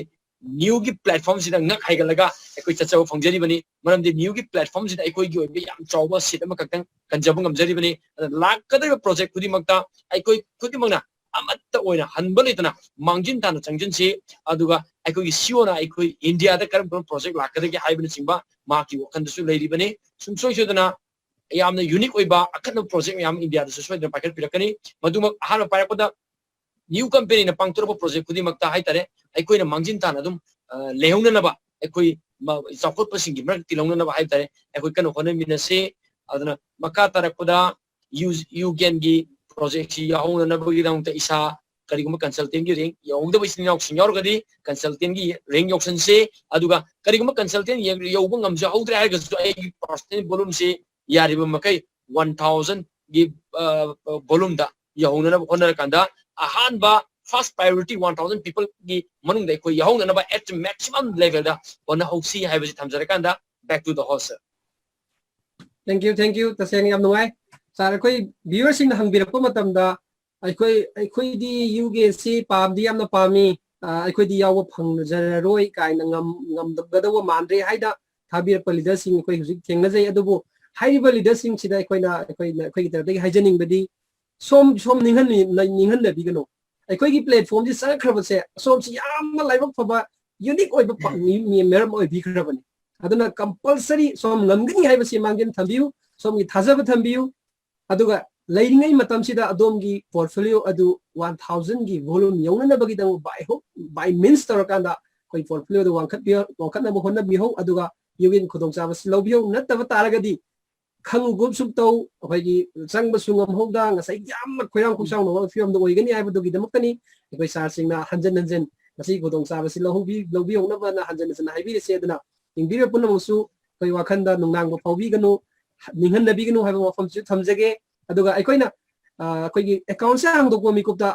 newꯒꯤ platformꯁꯤꯗ ꯉꯛ ꯍꯥꯏꯒꯠꯂꯒ ꯑꯩꯈꯣꯏ ꯆꯠꯆꯕ ꯐꯪꯖꯔꯤꯕꯅꯤ꯫ ꯃꯔꯝꯗꯤ newꯒꯤ platformꯁꯤꯗ ꯑꯩꯈꯣꯏꯒꯤ ꯑꯣꯏꯕ ꯌꯥꯝ ꯆꯥꯎꯕ seat ꯑꯃꯈꯛꯇꯪ ꯀꯟꯖꯕ ꯉꯝꯖꯔꯤꯕꯅꯤ꯫ ꯑꯗꯨꯅ ꯂꯥꯛꯀꯗꯧꯔꯤꯕ project ꯈꯨꯗꯤꯡꯃꯛꯇ ꯑꯩꯈꯣꯏ ꯈꯨꯗꯤꯡꯃꯛꯅ ꯑꯃꯠꯇ ꯑꯣꯏꯅ ꯍꯟꯕ ꯂꯩꯇꯅ ꯃꯥꯡꯖꯤꯟ ꯇꯥꯅ ꯆꯪꯁꯤꯟꯁꯤ꯫ ꯑꯗꯨꯒ ꯑꯩꯈꯣꯏꯒꯤ ꯁꯤꯑꯣꯅ ꯑꯩꯈꯣꯏ ꯏꯟꯗꯤꯌꯥꯗ ꯀꯔꯝ ꯀꯔꯝꯕ ꯄ꯭ꯔꯣꯖꯦꯛ ꯂꯥꯛꯀꯗꯒꯦ ꯍꯥꯏꯕꯅꯆꯤꯡꯕ ꯃꯍꯥꯛꯀꯤ ꯋꯥꯈꯜꯗꯁꯨ ꯂꯩꯔꯤꯕꯅꯤ꯫ ꯁꯨꯡꯁꯣꯏ ꯁꯣꯏꯗꯅ ꯌꯥꯝꯅ ꯌꯨꯅꯤꯛ ꯑꯣꯏꯕ ꯑꯈꯟꯅꯕ ꯄ꯭ꯔꯣꯖꯦꯛ ꯃꯌꯥꯝ ꯏꯟꯗꯤꯌꯥꯗꯁꯨ ꯁꯣꯏꯗꯅ ꯄꯥꯏꯈꯠꯄꯤꯔꯛꯀꯅꯤ꯫ ꯃꯗꯨꯃꯛ ꯑꯍꯥꯟꯕ ꯄꯥꯏꯔꯛꯄꯗ ꯅ꯭ꯌꯨ ꯀꯝꯄꯦꯅꯤꯅ ꯄꯥꯡꯊꯣꯔꯛꯄ ꯄ꯭ꯔꯣꯖꯦꯛ ꯈꯨꯗꯤꯡꯃꯛꯇ ꯍꯥꯏꯇꯥꯔꯦ, ꯑꯩꯈꯣꯏꯅ ꯃꯥꯡꯖꯤꯟ ꯇꯥꯅ ꯑꯗꯨꯝ ꯂꯩꯍꯧꯅꯅꯕ, ꯑꯩꯈꯣꯏ ꯆꯥꯎꯈꯠꯄꯁꯤꯡꯒꯤ ꯃꯔꯛꯇ ꯇꯤꯜꯍꯧꯅꯅꯕ ꯍꯥꯏꯇꯥꯔꯦ, ꯑꯩꯈꯣꯏ ꯀꯟꯅ ꯍꯣꯠꯅꯃꯤꯟꯅꯁꯤ꯫ ꯑꯗꯨꯅ ꯃꯈꯥ ꯇꯥꯔꯛꯄꯗ ꯌꯨ ꯌꯨꯒꯦꯟꯒꯤ ꯄ꯭ꯔꯣꯖꯦꯛꯁꯤ ꯌꯥꯎꯍꯧꯅꯅꯕꯒꯤꯗꯃꯛꯇ ꯏꯁꯥ ꯀꯔꯤꯒꯨꯝꯕ ꯀꯟꯁꯜꯇꯦꯟꯒꯤ ꯔꯦꯡ ꯌꯧꯍꯧꯗꯕ ꯏꯆꯤꯟ ꯏꯅꯥꯎꯁꯤꯡ ꯌꯥꯎꯔꯒꯗꯤ ꯀꯟꯁꯜꯇꯦꯟꯒꯤ ꯔꯦꯡ ꯌꯧꯁꯟꯁꯤ꯫ ꯑꯗꯨꯒ ꯀꯔꯤꯒꯨꯝꯕ ꯀꯟꯁꯜꯇꯦꯟ ꯌꯧꯕ ꯉꯝꯖꯍꯧꯗ꯭ꯔꯦ ꯍꯥꯏꯔꯒꯁꯨ ꯑꯩꯒꯤ ꯄꯥꯔꯁꯣꯅꯦꯜ ꯚꯣꯂꯨꯝꯁꯤ ꯌꯥꯔꯤꯕ ꯃꯈꯩ ꯋꯥꯟ ꯊꯥꯎꯖꯟꯒꯤ ꯚꯣꯂꯨꯝꯗ ꯌꯧꯍꯧꯅꯅꯕ ꯍꯣꯠꯅꯔꯀꯥꯟꯗ ꯑꯍꯥꯟꯕ ꯐꯥꯔꯁ ꯄ꯭ꯔꯥꯏꯌꯣꯔꯤꯇꯤ ꯋꯥꯟ ꯊꯥꯎꯖꯟ ꯄꯤꯄꯜꯒꯤ ꯃꯅꯨꯡꯗ ꯑꯩꯈꯣꯏ ꯌꯥꯎꯍꯧꯅꯅꯕ at maximum levelꯗ ꯍꯣꯠꯅꯍꯧꯁꯤ ꯍꯥꯏꯕꯁꯤ ꯊꯝꯖꯔꯀꯥꯟꯗ back to the host, sir. Thank you, thank you. ꯇꯁꯦꯡꯅ ꯌꯥꯝ ꯅꯨꯡꯉꯥꯏ꯫ ꯁꯥꯔ, ꯑꯩꯈꯣꯏ ꯚꯤꯌꯨꯋꯔꯁꯤꯡꯅ ꯍꯪꯕꯤꯔꯛꯄ ꯃꯇꯝꯗ ꯑꯩꯈꯣꯏ ꯑꯩꯈꯣꯏꯗꯤ ꯌꯨꯒꯦꯟꯁꯤ ꯄꯥꯝꯗꯤ ꯌꯥꯝꯅ ꯄꯥꯝꯃꯤ, ꯑꯩꯈꯣꯏꯗꯤ ꯌꯥꯎꯕ ꯐꯪꯖꯔꯔꯣꯏ ꯀꯥꯏꯅ ꯉꯝꯒꯗꯧꯕ ꯃꯥꯟꯗ꯭ꯔꯦ ꯍꯥꯏꯅ ꯊꯥꯕꯤꯔꯛꯄ ꯂꯤꯗꯔꯁꯤꯡ ꯑꯩꯈꯣꯏ ꯍꯧꯖꯤꯛ ꯊꯦꯡꯅꯖꯩ꯫ ꯑꯗꯨꯕꯨ ꯍꯥꯏꯔꯤꯕ ꯂꯤꯗꯔꯁꯤꯡꯁꯤꯗ ꯑꯩꯈꯣꯏꯅ ꯑꯩꯈꯣꯏꯅ ꯑꯩꯈꯣꯏꯒꯤ ꯇꯔꯐꯇꯒꯤ ꯍꯥꯏꯖꯅꯤꯡꯕꯗꯤ ꯁꯣꯝ ꯁꯣꯝ ꯅꯤꯡꯍꯟꯅꯕꯤꯒꯅꯨ꯫ ꯑꯩꯈꯣꯏꯒꯤ ꯄ꯭ꯂꯦꯠꯐꯣꯝꯁꯤ ꯆꯪꯉꯛꯈ꯭ꯔꯕꯁꯦ ꯁꯣꯝꯁꯤ ꯌꯥꯝꯅ ꯂꯥꯏꯕꯛ ꯐꯕ ꯌꯨꯅꯤꯛ ꯑꯣꯏꯕ ꯃꯔꯝ ꯑꯣꯏꯕꯤꯈ꯭ꯔꯕꯅꯤ꯫ ꯑꯗꯨꯅ ꯀꯝꯄꯜꯁꯔꯤ ꯁꯣꯝ ꯉꯝꯒꯅꯤ ꯍꯥꯏꯕꯁꯤ ꯃꯥꯡꯖꯤꯟ ꯊꯝꯕꯤꯌꯨ, ꯁꯣꯝꯒꯤ ꯊꯥꯖꯕ ꯊꯝꯕꯤꯌꯨ꯫ ꯑꯗꯨꯒ ꯂꯩꯔꯤꯉꯩ ꯃꯇꯝꯁꯤꯗ ꯑꯗꯣꯝꯒꯤ ꯄꯣꯔꯠꯐꯣꯂꯤꯑꯣ ꯑꯗꯨ ꯋꯥꯟ ꯊꯥꯎꯖꯟꯒꯤ volume ꯌꯧꯅꯅꯕꯒꯤꯗꯃꯛ by hook by means ꯇꯧꯔꯀꯥꯟꯗ ꯑꯩꯈꯣꯏ ꯄꯣꯔꯠꯐꯣꯂꯤꯑꯣꯗ ꯋꯥꯡꯈꯠꯄꯤꯌꯣ, ꯋꯥꯡꯈꯠꯅꯕ ꯍꯣꯠꯅꯕꯤꯍꯧ꯫ ꯑꯗꯨꯒ ꯌꯨꯒꯦꯟ ꯈꯨꯗꯣꯡꯆꯥꯕꯁꯤ ꯂꯧꯕꯤꯍꯧ꯫ ꯅꯠꯇꯕ ꯇꯥꯔꯒꯗꯤ ꯈꯪꯉꯨꯒꯨꯝ ꯁꯨꯝ ꯇꯧ, ꯑꯩꯈꯣꯏꯒꯤ ꯆꯪꯕꯁꯨ ꯉꯝꯍꯧꯗ ꯉꯁꯥꯏ ꯌꯥꯝꯅ ꯈꯣꯏꯔꯥꯡ ꯈꯣꯏꯁꯥꯎꯅꯕ ꯐꯤꯕꯝꯗ ꯑꯣꯏꯒꯅꯤ ꯍꯥꯏꯕꯗꯨꯒꯤꯗꯃꯛꯇꯅꯤ ꯑꯩꯈꯣꯏ ꯁꯥꯔꯁꯤꯡꯅ ꯍꯟꯖꯟ ꯍꯟꯖꯟ ꯃꯁꯤꯒꯤ ꯈꯨꯗꯣꯡꯆꯥꯕꯁꯤ ꯂꯧꯍꯧꯕꯤ ꯂꯧꯕꯤꯍꯧꯅꯕꯅ ꯍꯟꯖꯟ ꯍꯟꯖꯟꯅ ꯍꯥꯏꯕꯤꯔꯤꯁꯦ꯫ ꯑꯗꯨꯅ ꯌꯦꯡꯕꯤꯔꯤꯕ ꯄꯨꯝꯅꯃꯛꯁꯨ ꯑꯩꯈꯣꯏ ꯋꯥꯈꯜꯗ ꯅꯨꯡꯅꯥꯡꯕ ꯐꯥꯎꯕꯤꯒꯅꯨ, ꯅꯤꯡꯍꯟꯅꯕꯤꯒꯅꯨ ꯍꯥꯏꯕ ꯋꯥꯐꯝꯁꯤꯁꯨ ꯊꯝꯖꯒꯦ꯫ ꯑꯗꯨꯒ ꯑꯩꯈꯣꯏꯅ ꯑꯩꯈꯣꯏꯒꯤ ꯑꯦꯀꯥꯎꯟꯁꯦ ꯍꯥꯡꯗꯣꯛꯄ ꯃꯤꯀꯨꯞꯇ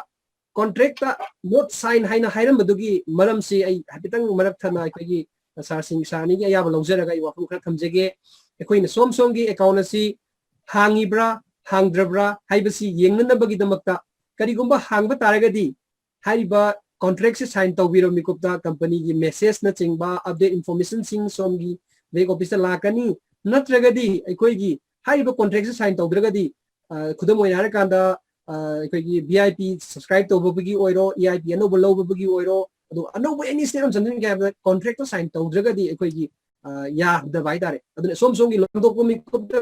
ꯀꯣꯟꯇ꯭ꯔꯦꯛꯇ ꯅꯣꯠ ꯁꯥꯏꯟ ꯍꯥꯏꯅ ꯍꯥꯏꯔꯝꯕꯗꯨꯒꯤ ꯃꯔꯝꯁꯤ ꯑꯩ ꯍꯥꯏꯐꯦꯠꯇꯪ ꯃꯔꯛ ꯊꯠꯅ ꯑꯩꯈꯣꯏꯒꯤ ꯁꯥꯔꯁꯤꯡ ꯁꯥꯔ ꯑꯅꯤꯒꯤ ꯑꯌꯥꯕ ꯂꯧꯖꯔꯒ ꯑꯩ ꯋꯥꯐꯝ ꯈꯔ ꯊꯝꯖꯒꯦ꯫ ꯑꯩꯈꯣꯏꯅ ꯁꯣꯝ ꯁꯣꯝꯒꯤ ꯑꯦꯀꯥꯎꯟ ꯑꯁꯤ ꯍꯥꯡꯉꯤꯕ꯭ꯔꯥ ꯍꯥꯡꯗ꯭ꯔꯕ꯭ꯔꯥ ꯍꯥꯏꯕꯁꯤ ꯌꯦꯡꯅꯅꯕꯒꯤꯗꯃꯛꯇ ꯀꯔꯤꯒꯨꯝꯕ ꯍꯥꯡꯕ ꯇꯥꯔꯒꯗꯤ ꯍꯥꯏꯔꯤꯕ ꯀꯣꯟꯇ꯭ꯔꯦꯛꯁꯤ ꯁꯥꯏꯟ ꯇꯧꯕꯤꯔꯕ ꯃꯤꯀꯨꯞꯇ ꯀꯝꯄꯅꯤꯒꯤ ꯃꯦꯁꯦꯖꯅꯆꯤꯡꯕ ꯑꯞꯗꯦꯠ ꯏꯟꯐꯣꯔꯃꯦꯁꯟꯁꯤꯡ ꯁꯣꯝꯒꯤ ꯕꯦꯡ ꯑꯣꯐꯤꯁꯇ ꯂꯥꯛꯀꯅꯤ꯫ ꯅꯠꯇ꯭ꯔꯒꯗꯤ ꯑꯩꯈꯣꯏꯒꯤ ꯍꯥꯏꯔꯤꯕ ꯀꯣꯟꯇ꯭ꯔꯦꯛꯁꯤ ꯁꯥꯏꯟ ꯇꯧꯗ꯭ꯔꯒꯗꯤ ꯈꯨꯗꯝ ꯑꯣꯏꯅ ꯍꯥꯏꯔꯀꯥꯟꯗ ꯑꯩꯈꯣꯏꯒꯤ V I P subscribe ꯇꯧꯕꯒꯤ ꯑꯣꯏꯔꯣ, E I P ꯑꯅꯧꯕ ꯂꯧꯕꯒꯤ ꯑꯣꯏꯔꯣ, ꯑꯗꯨ ꯑꯅꯧꯕ any step ꯑꯃ ꯆꯪꯁꯤꯟꯒꯦ ꯍꯥꯏꯕꯗ contract ꯇꯣ sign ꯇꯧꯗ꯭ꯔꯒꯗꯤ ꯑꯩꯈꯣꯏꯒꯤ ꯌꯥꯗꯕ ꯍꯥꯏꯇꯥꯔꯦ꯫ ꯑꯗꯨꯅ ꯁꯣꯝ ꯁꯣꯝꯒꯤ ꯂꯧꯊꯣꯛꯄ ꯃꯤꯀꯨꯞꯇ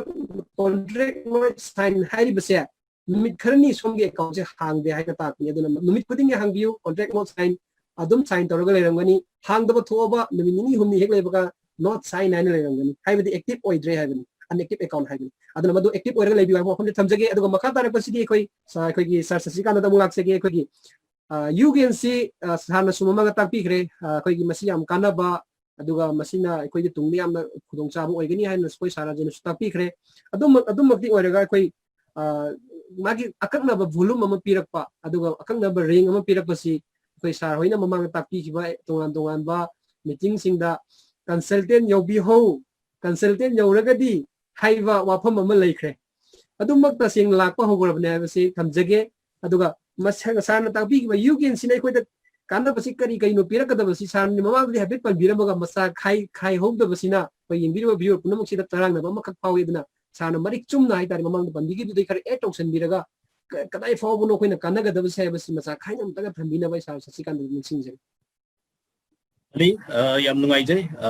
contract ꯅꯣꯠ sign ꯍꯥꯏꯔꯤꯕꯁꯦ ꯅꯨꯃꯤꯠ ꯈꯔꯅꯤ ꯁꯣꯝꯒꯤ account ꯁꯦ ꯍꯥꯡꯗꯦ ꯍꯥꯏꯅ ꯇꯥꯛꯄꯅꯤ꯫ ꯑꯗꯨꯅ ꯅꯨꯃꯤꯠ ꯈꯨꯗꯤꯡꯒꯤ ꯍꯥꯡꯕꯤꯌꯨ, contract ꯅꯣꯠ sign ꯑꯗꯨꯝ sign ꯇꯧꯔꯒ ꯂꯩꯔꯝꯒꯅꯤ꯫ ꯍꯥꯡꯗꯕ ꯊꯣꯛꯑꯕ ꯅꯨꯃꯤꯠ ꯅꯤꯅꯤ ꯍꯨꯝꯅꯤ ꯍꯦꯛ ꯂꯩꯕꯒ not sign ꯍꯥꯏꯅ ꯂꯩꯔꯝꯒꯅꯤ, ꯍꯥꯏꯕꯗꯤ active ꯑꯣꯏꯗ꯭ꯔꯦ ꯍꯥꯏꯕꯅꯤ, inactive account ꯍꯥꯏꯕꯅꯤ꯫ ꯑꯗꯨꯅ ꯃꯗꯨ active ꯑꯣꯏꯔꯒ ꯂꯩꯕꯤꯌꯨ ꯍꯥꯏꯕ ꯋꯥꯐꯝꯁꯦ ꯊꯝꯖꯒꯦ꯫ ꯑꯗꯨꯒ ꯃꯈꯥ ꯇꯥꯔꯛꯄꯁꯤꯗꯤ ꯑꯩꯈꯣꯏ ꯑꯩꯈꯣꯏꯒꯤ ꯁꯥꯔ ꯁꯁꯤꯀꯥꯟꯇꯗ ꯑꯃꯨꯛ ꯂꯥꯛꯆꯒꯦ꯫ ꯑꯩꯈꯣꯏꯒꯤ ꯌꯨꯒꯦꯟꯁꯤ ꯁꯥꯔꯅꯁꯨ ꯃꯃꯥꯡꯗ ꯇꯥꯛꯄꯤꯈ꯭ꯔꯦ, ꯑꯩꯈꯣꯏꯒꯤ ꯃꯁꯤ ꯌꯥꯝ ꯀꯥꯟꯅꯕ, ꯑꯗꯨꯒ ꯃꯁꯤꯅ ꯑꯩꯈꯣꯏꯒꯤ ꯇꯨꯡꯗ ꯌꯥꯝꯅ ꯈꯨꯗꯣꯡꯆꯥꯕ ꯑꯣꯏꯒꯅꯤ ꯍꯥꯏꯅ ꯑꯩꯈꯣꯏ ꯁꯥꯔ ꯔꯥꯖꯦꯟꯅꯁꯨ ꯇꯥꯛꯄꯤꯈ꯭ꯔꯦ꯫ ꯑꯗꯨꯃꯛ ꯑꯗꯨꯃꯛꯇꯤ ꯑꯣꯏꯔꯒ ꯑꯩꯈꯣꯏ ꯃꯥꯒꯤ ꯑꯀꯛꯅꯕ volume ꯑꯃ ꯄꯤꯔꯛꯄ, ꯑꯗꯨꯒ ꯑꯀꯛꯅꯕ rank ꯑꯃ ꯄꯤꯔꯛꯄꯁꯤ ꯑꯩꯈꯣꯏ ꯁꯥꯔ ꯍꯣꯏꯅ ꯃꯃꯥꯡꯗ ꯇꯥꯛꯄꯤꯈꯤꯕ ꯇꯣꯉꯥꯟ ꯇꯣꯉꯥꯟꯕ meeting ꯁꯤꯡꯗ consultant ꯌꯧꯕꯤꯍꯧ, consultant ꯌꯧꯔꯒꯗꯤ ꯍꯥꯏꯕ ꯋꯥꯐꯝ ꯑꯃ ꯂꯩꯈ꯭ꯔꯦ꯫ ꯑꯗꯨꯃꯛ ꯇꯁꯦꯡꯅ ꯂꯥꯛꯄ ꯍꯧꯈ꯭ꯔꯕꯅꯦ ꯍꯥꯏꯕꯁꯤ ꯊꯝꯖꯒꯦ꯫ ꯑꯗꯨꯒ ꯃꯁ-, ꯁꯥꯔꯅ ꯇꯥꯛꯄꯤꯈꯤꯕ ꯌꯨꯒꯦꯟꯁꯤꯅ ꯑꯩꯈꯣꯏꯗ ꯀꯥꯟꯅꯕꯁꯤ ꯀꯔꯤ ꯀꯔꯤꯅꯣ ꯄꯤꯔꯛꯀꯗꯕꯁꯤ ꯁꯥꯔꯅ ꯃꯃꯥꯡꯗꯗꯤ ꯍꯥꯏꯐꯦꯠ ꯄꯟꯕꯤꯔꯝꯃꯒ ꯃꯆꯥ ꯈꯥꯏ-, ꯈꯥꯏꯍꯧꯗꯕꯁꯤꯅ ꯑꯩꯈꯣꯏ ꯌꯦꯡꯕꯤꯔꯤꯕ viewer ꯄꯨꯝꯅꯃꯛꯁꯤꯗ ꯇꯔꯥꯡꯅꯕ ꯑꯃꯈꯛ ꯐꯥꯎꯏ꯫ ꯑꯗꯨꯅ ꯁꯥꯔꯅ ꯃꯔꯤꯛ ꯆꯨꯝꯅ ꯍꯥꯏꯇꯥꯔꯦ, ꯃꯃꯥꯡꯗ ꯄꯟꯕꯤꯈꯤꯕꯗꯨꯗꯩ ꯈꯔ add ꯇꯧꯁꯟꯕꯤꯔꯒ ꯀ-, ꯀꯗꯥꯏ ꯐꯥꯎꯕꯅꯣ ꯑꯩꯈꯣꯏꯅ ꯀꯥꯟꯅꯒꯗꯕꯁꯦ ꯍꯥꯏꯕꯁꯤ ꯃꯆꯥ ꯈꯥꯏꯅ ꯑꯃꯨꯛꯇꯒ ꯊꯝꯕꯤꯅꯕ ꯑꯩ ꯁꯥꯔ ꯁꯁꯤꯀꯥꯟꯇꯗ ꯅꯤꯡꯁꯤꯡꯖꯔꯤ꯫ ꯑꯅꯤ, ꯑ, ꯌꯥꯝ ꯅꯨꯡꯉꯥꯏꯖꯩ꯫ ꯑ,